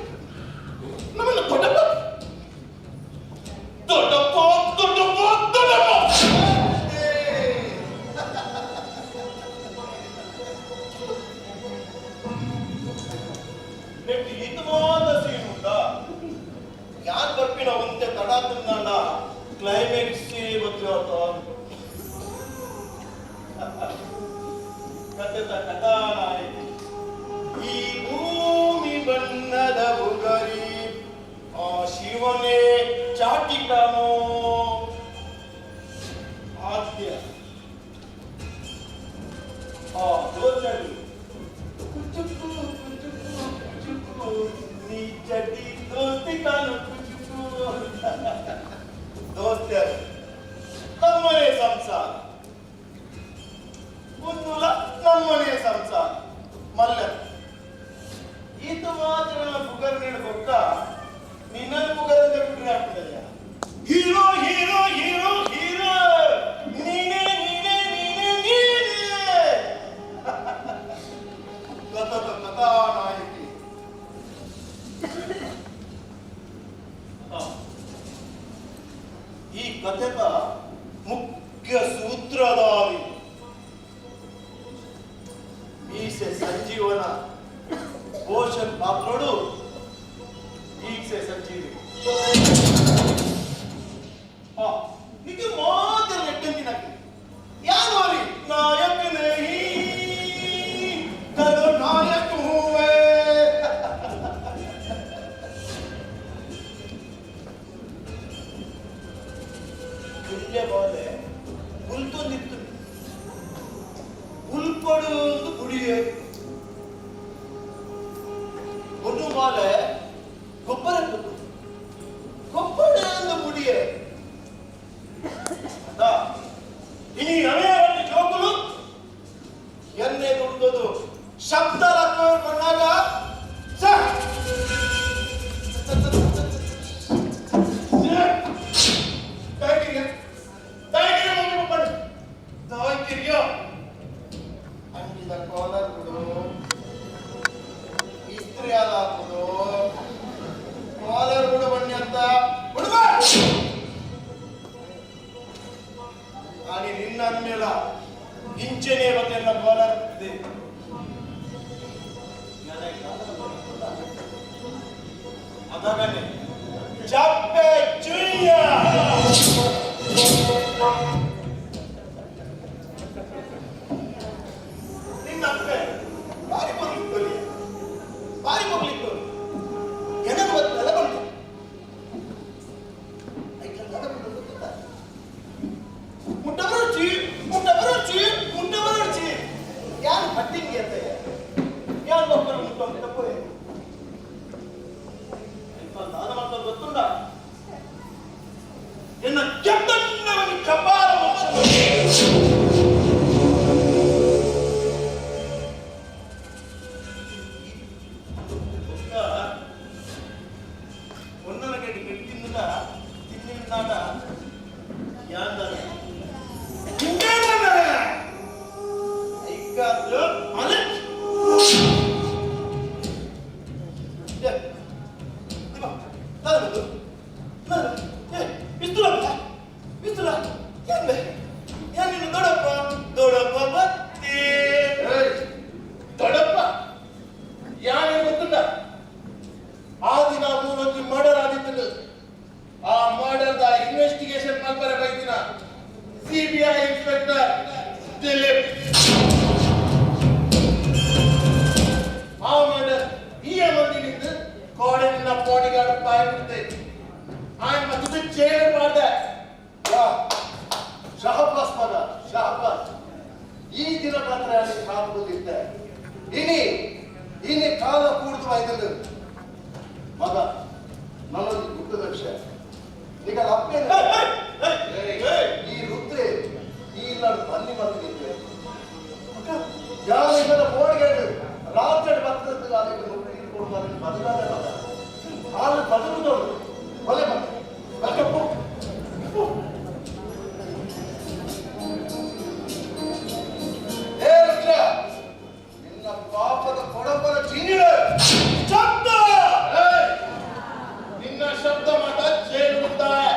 ನಮ್ಮನ್ನ ದೊಡ್ಡಪ್ಪ, ದೊಡ್ಡಪ್ಪ, ದೊಡ್ಡಪ್ಪ, ದೊಡ್ಡಪ್ಪ. ನೆಟ್ಟು ಹಿತವಾದ ಸೀನ್ ಉಂಟಾ? ಯಾರು ಬರ್ಪಿನ ಒಂತೆ ತಡ ತಿಂದಾಂಡ ಕ್ಲೈಮ್ಯಾಕ್ಸ್ ಮತ್ತೆ ಕಥೆತ ಕಥಾನಾಯಕಿ. ಈ ಭೂಮಿ ಬಣ್ಣದ ಬುಗರಿ ಆ ಶಿವನೇ ಚಾಟಿಕನೋ ಆದ್ಯ ಆ ದೋಚಡಿ ಕುಚುಕು ಕುಚುಕು ಕುಚುಕು ನೀ ಚಡ್ಡಿ ದೋಸ್ತಿ ಕಾನು ಕುಚುಕು. ದೋಸ್ತ್ಯರು ನಮ್ಮನೆ ಸಂಸಾರ ಉಂದುಲ, ನಮ್ಮನೆ ಸಂಸಾರ ಮಲ್ಲ. ಈತ ಮಾತ್ರ ಬುಗರ್ ನೀಡಬೇಕ. ನಿನ್ನ ಬುಗರ್ ಅಂತ ಬಿಟ್ರೆ ಆಗ್ತದಯ್ಯ. ಹೀರೋ ಹೀರೋ ಹೀರೋ ಹೀರೋ ನೀನೇ ನೀನೇ ನೀನೇ ನೀನೇ. ಕಥದ ಕಥಾನಾಯಕಿ. ಈ ಕಥೆದ ಮುಖ್ಯ ಸೂತ್ರಧಾರಿ ಮೀಸೆ ಸಂಜೀವನ ಪೋಷನ್ ಪಾತ್ರೋಡು ಈಸೆ ಸಂಜೀವಿ. ಇದು ಮಾತ್ರ ನೆಟ್ಟಂತಿನ ಯಾರು ಅರಿ ನಾಯಕ ನಹಿ ಕಲೋ ನಾಯಕ ಹೂವೆ. ಗುಳ್ಳೆ ಬಾಲೆ ಗುಲ್ತೊಂದಿತ್ತು, ಉಲ್ಪಡು ಒಂದು ಗುಡಿಯೆ. ಒಂದು ಬಾಲೆ ಗೊಬ್ಬರ ಗೊಬ್ಬರ ಒಂದು ಗುಡಿಯೆ. ಇನಿ ನವೆಯರಲ್ಲಿ ಜೋಕುಲು ಎನ್ನೆ ದುಡ್ದದು ಶಬ್ದ ಲಕ್ಕವರು ಸ ತಾಯಿಗಿರಿ, ಮಮ್ಮಿ ಪಪ್ಪನ ತಾಯಿಗಿರಿಯ. ಅಂಗಿದ ಕಾಲರ್ ಬಿಡು, ಇಸ್ತ್ರಿ ಅಲ್ಲ ಹಾಕುದು. ಕಾಲರ್ ಬಿಡು ಬನ್ನಿ ಅಂತ ಬಿಡುವ. आणि ನಿನ್ನ ಅಂದ್ಮೇಲ ಇಂಚೆನೆ ಮತ್ತೆಲ್ಲ ಕಾಲರ್ ಇದೆ. ಅದಾಗನೆ ಚಪ್ಪೆ ಚುಯ್ಯ. ನಿನ್ನ ಅಪ್ಪೆ ಬಾರಿ ಬರ್ಲಿತ್ತು, ಬಾರಿ ಬರ್ಲಿತ್ತು. ಏನನ್ನು ನೆಲ ಬಂತು. ಮುಟ್ಟ ಬರೋಚಿ, ಮುಟ್ಟ ಬರೋಚಿ, ಮುಟ್ಟ ಬರೋಚಿ. ಯಾರು ಪಟ್ಟಿಂಗಿ ಅಂತ ಯಾರು ಒಬ್ಬರು ಮುಟ್ಟ ಮುಟ್ಟ ಪೋಯೆ ದಾನ ಮಾಡ್ತಾರೆ ಗೊತ್ತುಂಡ. ಎನ್ನ ಕೆಟ್ಟನ್ನವನಿ ಕಪಾಲ ಮೋಕ್ಷ. ಒನ್ನನ ಗಡ್ಡಿ ತಿನ್ನದ ತಿನ್ನಿನಾಟ ಯಾಂದನ ಐಕಾದ್ರು ಅಲೆ. ದೊಡ್ಡಪ್ಪ ದೊಡ್ಡಪ್ಪ ಬತ್ತಿ. ದೊಡ್ಡಪ್ಪ ಯಾರು ಗೊತ್ತಿಲ್ಲ. ಆ ದಿನ ಮೂರೊಂದು ಮರ್ಡರ್ ಆದಿತ್ತು. ಆ ಮರ್ಡರ್ದ ಇನ್ವೆಸ್ಟಿಗೇಷನ್ ಮಾಡ್ತಾರೆ ಬೈದಿನ. ಕೋಡೆ ನಿನ್ನ ಬಾಡಿಗಾರ್ಡ್ ಬಾಯಿ ಬಿಡ್ತೆ. ಆಯ್ ಮತ್ತು ಜೈಲು ಮಾಡ್ದೆ. ಶಹಬ್ಬಾಸ್ ಮಗ, ಶಹಬ್ಬಾಸ್. ಈ ದಿನ ಮಾತ್ರ ಅಲ್ಲಿ ಕಾಪುವುದಿದ್ದೆ. ಇನಿ ಇನಿ ಕಾಲ ಕೂಡ್ದು ಐದಲು ಮಗ ನನ್ನೊಂದು ಗುಡ್ಡದ ವಿಷಯ ಈಗ ಅಪ್ಪೇನೆ ಈ ರುದ್ರೆ ಈ ಇಲ್ಲ ಬನ್ನಿ ಬಂದಿದ್ದೆ ಯಾರು ಇದನ್ನ ಬೋರ್ಡ್ಗೆ ರಾತ್ರಿ ಬರ್ತದೆ ಅದಕ್ಕೆ ನುಗ್ಗಿ ಕೊಡುವ ಬದಲಾದ ಮಗ ಹಾಲು ಬದಲುದೋಳು ಒಲೆ ಮಗ ಕಪ್ಪು. ಏ ರುದ್ರ, ನಿನ್ನ ಪಾಪದ ಕೊಡಬಲ ಚೀನಿಡ ಶಬ್ದ, ನಿನ್ನ ಶಬ್ದ ಮಾತ ಜೈಲು ಬಿಡ್ತಾಳೆ.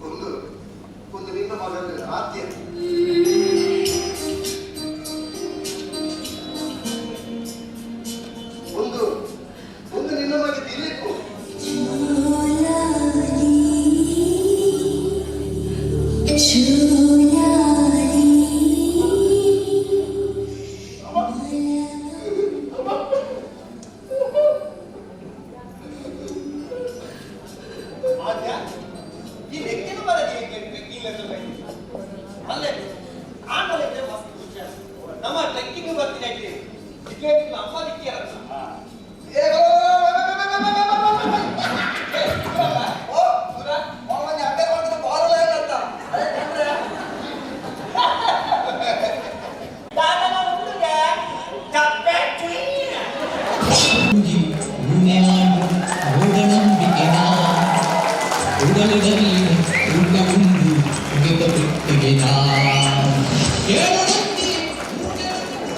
ಒಂದು ಒಂದು ನಿನ್ನ ಮಗನ ಆದ್ಯ. ಒಂದು ಒಂದು ನಿನ್ನ ಮಗ ದಿಲೀಪು. ಆದ್ಯ, ಈ ಲೆಕ್ಕನ ಬರದಿ ಟ್ರೆಕ್ಕಿಂಗ್ ಅಲ್ಲೇ ಆಮೇಲೆ ಮಸ್ತ್ ಖುಷಿ. ನಮ್ಮ ಟ್ರೆಕ್ಕಿಂಗ್ ಬರ್ತೀನಿ ಅಲ್ಲಿ ಇಲ್ಲೇ ನಿಮ್ಮ ಅಮ್ಮ ದಿಕ್ಕಿರಲ್ಲ.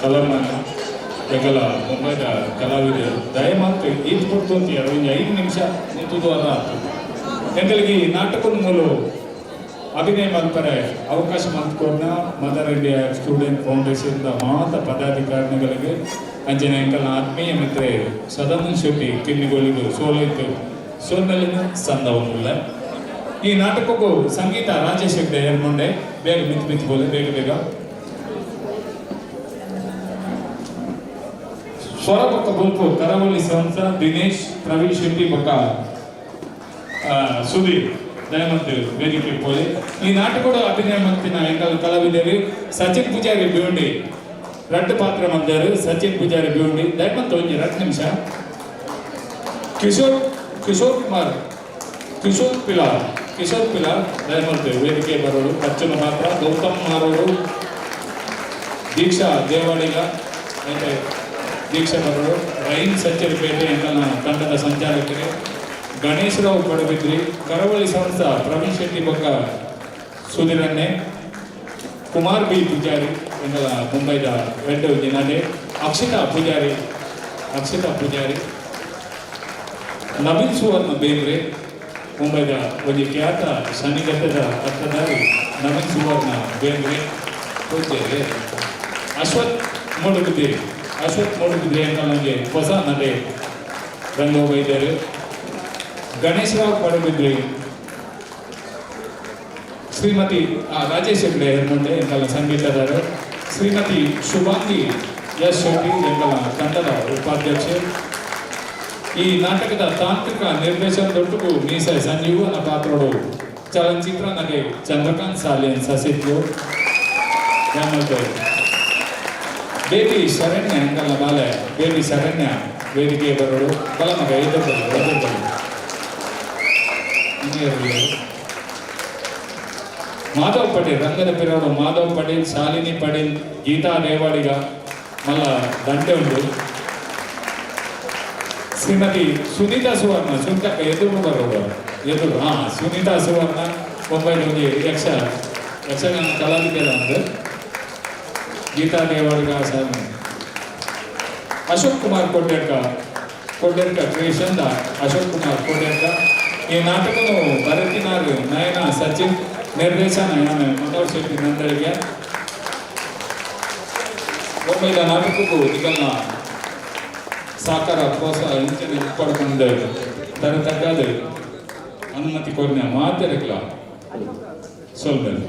ಕಲಮಾನ ಎಂಗಲ ಮುಂಬೈದ ಕಲಾವಿದರು ದಯಮಾತು ಈತ್ ಕೊಡ್ತು ಅಂತ ಒಂದು 5 ನಿಮಿಷ ನಿಂತುದು ಅಲ್ಲ ಆತು. ಎಂಗಳಿಗೆ ಈ ನಾಟಕದ ಮೂಲ ಅಭಿನಯ ಮಾಡ್ತಾರೆ ಅವಕಾಶ ಮಾಡ್ಕೊಡ್ನ ಮದರ್ ಇಂಡಿಯಾ ಸ್ಟೂಡೆಂಟ್ ಫೌಂಡೇಶನ್ ಮಾತ ಪದಾಧಿಕಾರಿಗಳಿಗೆ ಅಂಜನೆ ಎಂಕಲ್ನ ಆತ್ಮೀಯ ಮಿತ್ರೆ ಸದಾನಂದ ಶೆಟ್ಟಿ ಕಿನ್ನಿಗೋಳಿಗೂ ಸೋಲೈತು ಸೋಲ್ಮೇಲಿನ ಸಂದವನ್ನುಲ್ಲ. ಈ ನಾಟಕಕ್ಕೂ ಸಂಗೀತ ರಾಜೇಶ್ ಹೆಗ್ಡೆ ಏರ್ಮೊಂಡೆ. ಬೇಗ ಮಿತ್ ಮಿತ್ ಬೋಲೆ ಬೇಗ ಬೇಗ. ಸ್ವರ ಪಕ್ಕ ಬೊಲ್ಪು ಕರಾವಳಿ ಸಂಸ್ಥಾ ದಿನೇಶ್, ಪ್ರವೀಣ್ ಶೆಟ್ಟಿ ಪಕ್ಕ ಸುಧೀರ್ ದಯಮಂತ್ ವೇದಿಕೆ ಪೋಲಿ. ಈ ನಾಟಕದ ಅಭಿನಯ ಮಂತಿನ ಎಂಕಲ್ ಕಲಾವಿದರು ಸಚಿನ್ ಪೂಜಾರಿ ಬಿವಂಡಿ ರಡ್ಡು ಪಾತ್ರ ಮಂದರು. ಸಚಿನ್ ಪೂಜಾರಿ ಬಿವಂಡಿ ದಯಮಂತ್ ಒಂಜಿ 2 ನಿಮಿಷ. ಕಿಶೋರ್ ಕಿಶೋರ್ ಕುಮಾರ್ ಕಿಶೋರ್ ಪಿಲಾರ್ ಕಿಶೋರ್ ಪಿಲಾರ್ ದಯಮಂತ್ ವೇದಿಕೆ ಬರೋರು. ಕಚ್ಚನ ಮಾತ್ರ ಗೌತಮ್ ಮಾರೋರು, ದೀಕ್ಷಾ ದೇವಾಡಿಗ ಮತ್ತೆ ದೀಕ್ಷಾ ಬರೋರು, ರೈನ್ ಸಚ್ಚರಿಪೇಟೆ ಎಂಕಲ್ನ ತಂಡದ ಸಂಚಾಲಕರೇ ಗಣೇಶರಾವ್ ಪಡಬಿದ್ರಿ, ಕರಾವಳಿ ಸಂಸ್ಥಾ ಪ್ರವೀಣ್ ಶೆಟ್ಟಿ ಬೊಕ್ಕ ಸುಧೀರಣ್ಣೆ, ಕುಮಾರ್ ಬಿ ಪೂಜಾರಿ ಎಂಕಲ ಮುಂಬೈದ ವೆಡ್ಡ ಜಿನಾಡೆ, ಅಕ್ಷಿತಾ ಪೂಜಾರಿ ಅಕ್ಷಿತಾ ಪೂಜಾರಿ, ನವೀನ್ ಸುವರ್ಣ ಬೇಂದ್ರೆ ಮುಂಬೈದ ಒಂಜಿ ಖ್ಯಾತ ಶನಿಗಟ್ಟದ ಅರ್ಥಧಾರಿ ನವೀನ್ ಸುವರ್ಣ ಬೇಂದ್ರೆ ಪೂಜಾರಿ, ಅಶ್ವಥ್ ಮೂಡುಬಿದ್ರಿ ಅಶ್ವಥ್ ಮೂಡುಬಿದ್ರಿ ಅಂತ ನಮಗೆ ಹೊಸ ನಡೆ ರಂಗೋಬೈದರು, ಗಣೇಶರಾವ್ ಪಡುಬಿದ್ರಿ, ಶ್ರೀಮತಿ ರಾಜೇಶ್ ಹೆಗ್ಡೆ ಹೆರ್ಮುಂಡೆ ಎಂಕಲ್ನ ಸಂಗೀತದಾರರು, ಶ್ರೀಮತಿ ಶುಭಾಂಗಿ ಎಸ್ ಶೆಟ್ಟಿ ಎಂಕಲ್ನ ತಂಡದ ಉಪಾಧ್ಯಕ್ಷೆ. ಈ ನಾಟಕದ ತಾಂತ್ರಿಕ ನಿರ್ದೇಶನದೊಟ್ಟಿಗೂ ಮೀಸ ಸಂಜೀವನ ಪಾತ್ರಡು ಚಲನಚಿತ್ರ ನಗೆ ಚಂದ್ರಕಾಂತ್ ಸಾಲಿಯನ್ ಸಸಿತ್ಲು ಬೇಬಿ ಶರಣ್ಯ ಎಂಕಲ್ನ ಬಾಲೆ ಬೇಬಿ ಶರಣ್ಯ ವೇದಿಕೆ ಬರೋಡು. ಬಲ ಮಗ ಎದುರು ಎದುರು ಮಾಧವ್ ಪಟೇಲ್ ರಂಗದ ಪಿರೋಡು ಮಾಧವ್ ಪಟೇಲ್, ಶಾಲಿನಿ ಪಟೇಲ್, ಗೀತಾ ದೇವಾಡಿಗ ಮಲ್ಲ ದಂಡೆ ಉಂಟು. ಶ್ರೀಮತಿ ಸುನೀತಾ ಸುವರ್ಣ ಸುಂಕಕ್ಕ ಎದುರು ಬರೋದು ಎದುರು ಹಾ ಸುನೀತಾ ಸುವರ್ಣ ಮುಂಬೈದ ಒಂದು ಯಕ್ಷಗಾನ ಕಲಾವಿದರ ಒಂದು ಗೀತಾ ದೇವಾಡಿಗ ಶಾಲಿನಿ, ಅಶೋಕ್ ಕುಮಾರ್ ಕೋಟ್ಯಡ್ಕ ಕೋಡ್ಯಡ್ಕ ಕ್ರಿಯೇಷನ್ ಅಶೋಕ್ ಕುಮಾರ್ ಕೋಡ್ಯಡ್ಕ. ಈ ನಾಟಕನು ಭರತಿನಾರ್ ನಯನ ಸಚಿನ್, ನಿರ್ದೇಶನ ಯಾನ್ ಮನೋಜ್ ಶೆಟ್ಟಿ ನಂದಳಿಗೆ. ಒಮ್ಮೆದ ನಾಟಕಕ್ಕೂ ನಿಗಲ್ನ ಸಹಕಾರ ಪ್ರೋತ್ಸಾಹ ಇಂಚನೆ ಪಡ್ಕೊಂಡು ತರ ತಗ್ಗಾದ ಅನುಮತಿ ಕೊರ್ನ ಮಾತೆರೆಗ್ಲ ಸೊಲ್ಮೆಲು.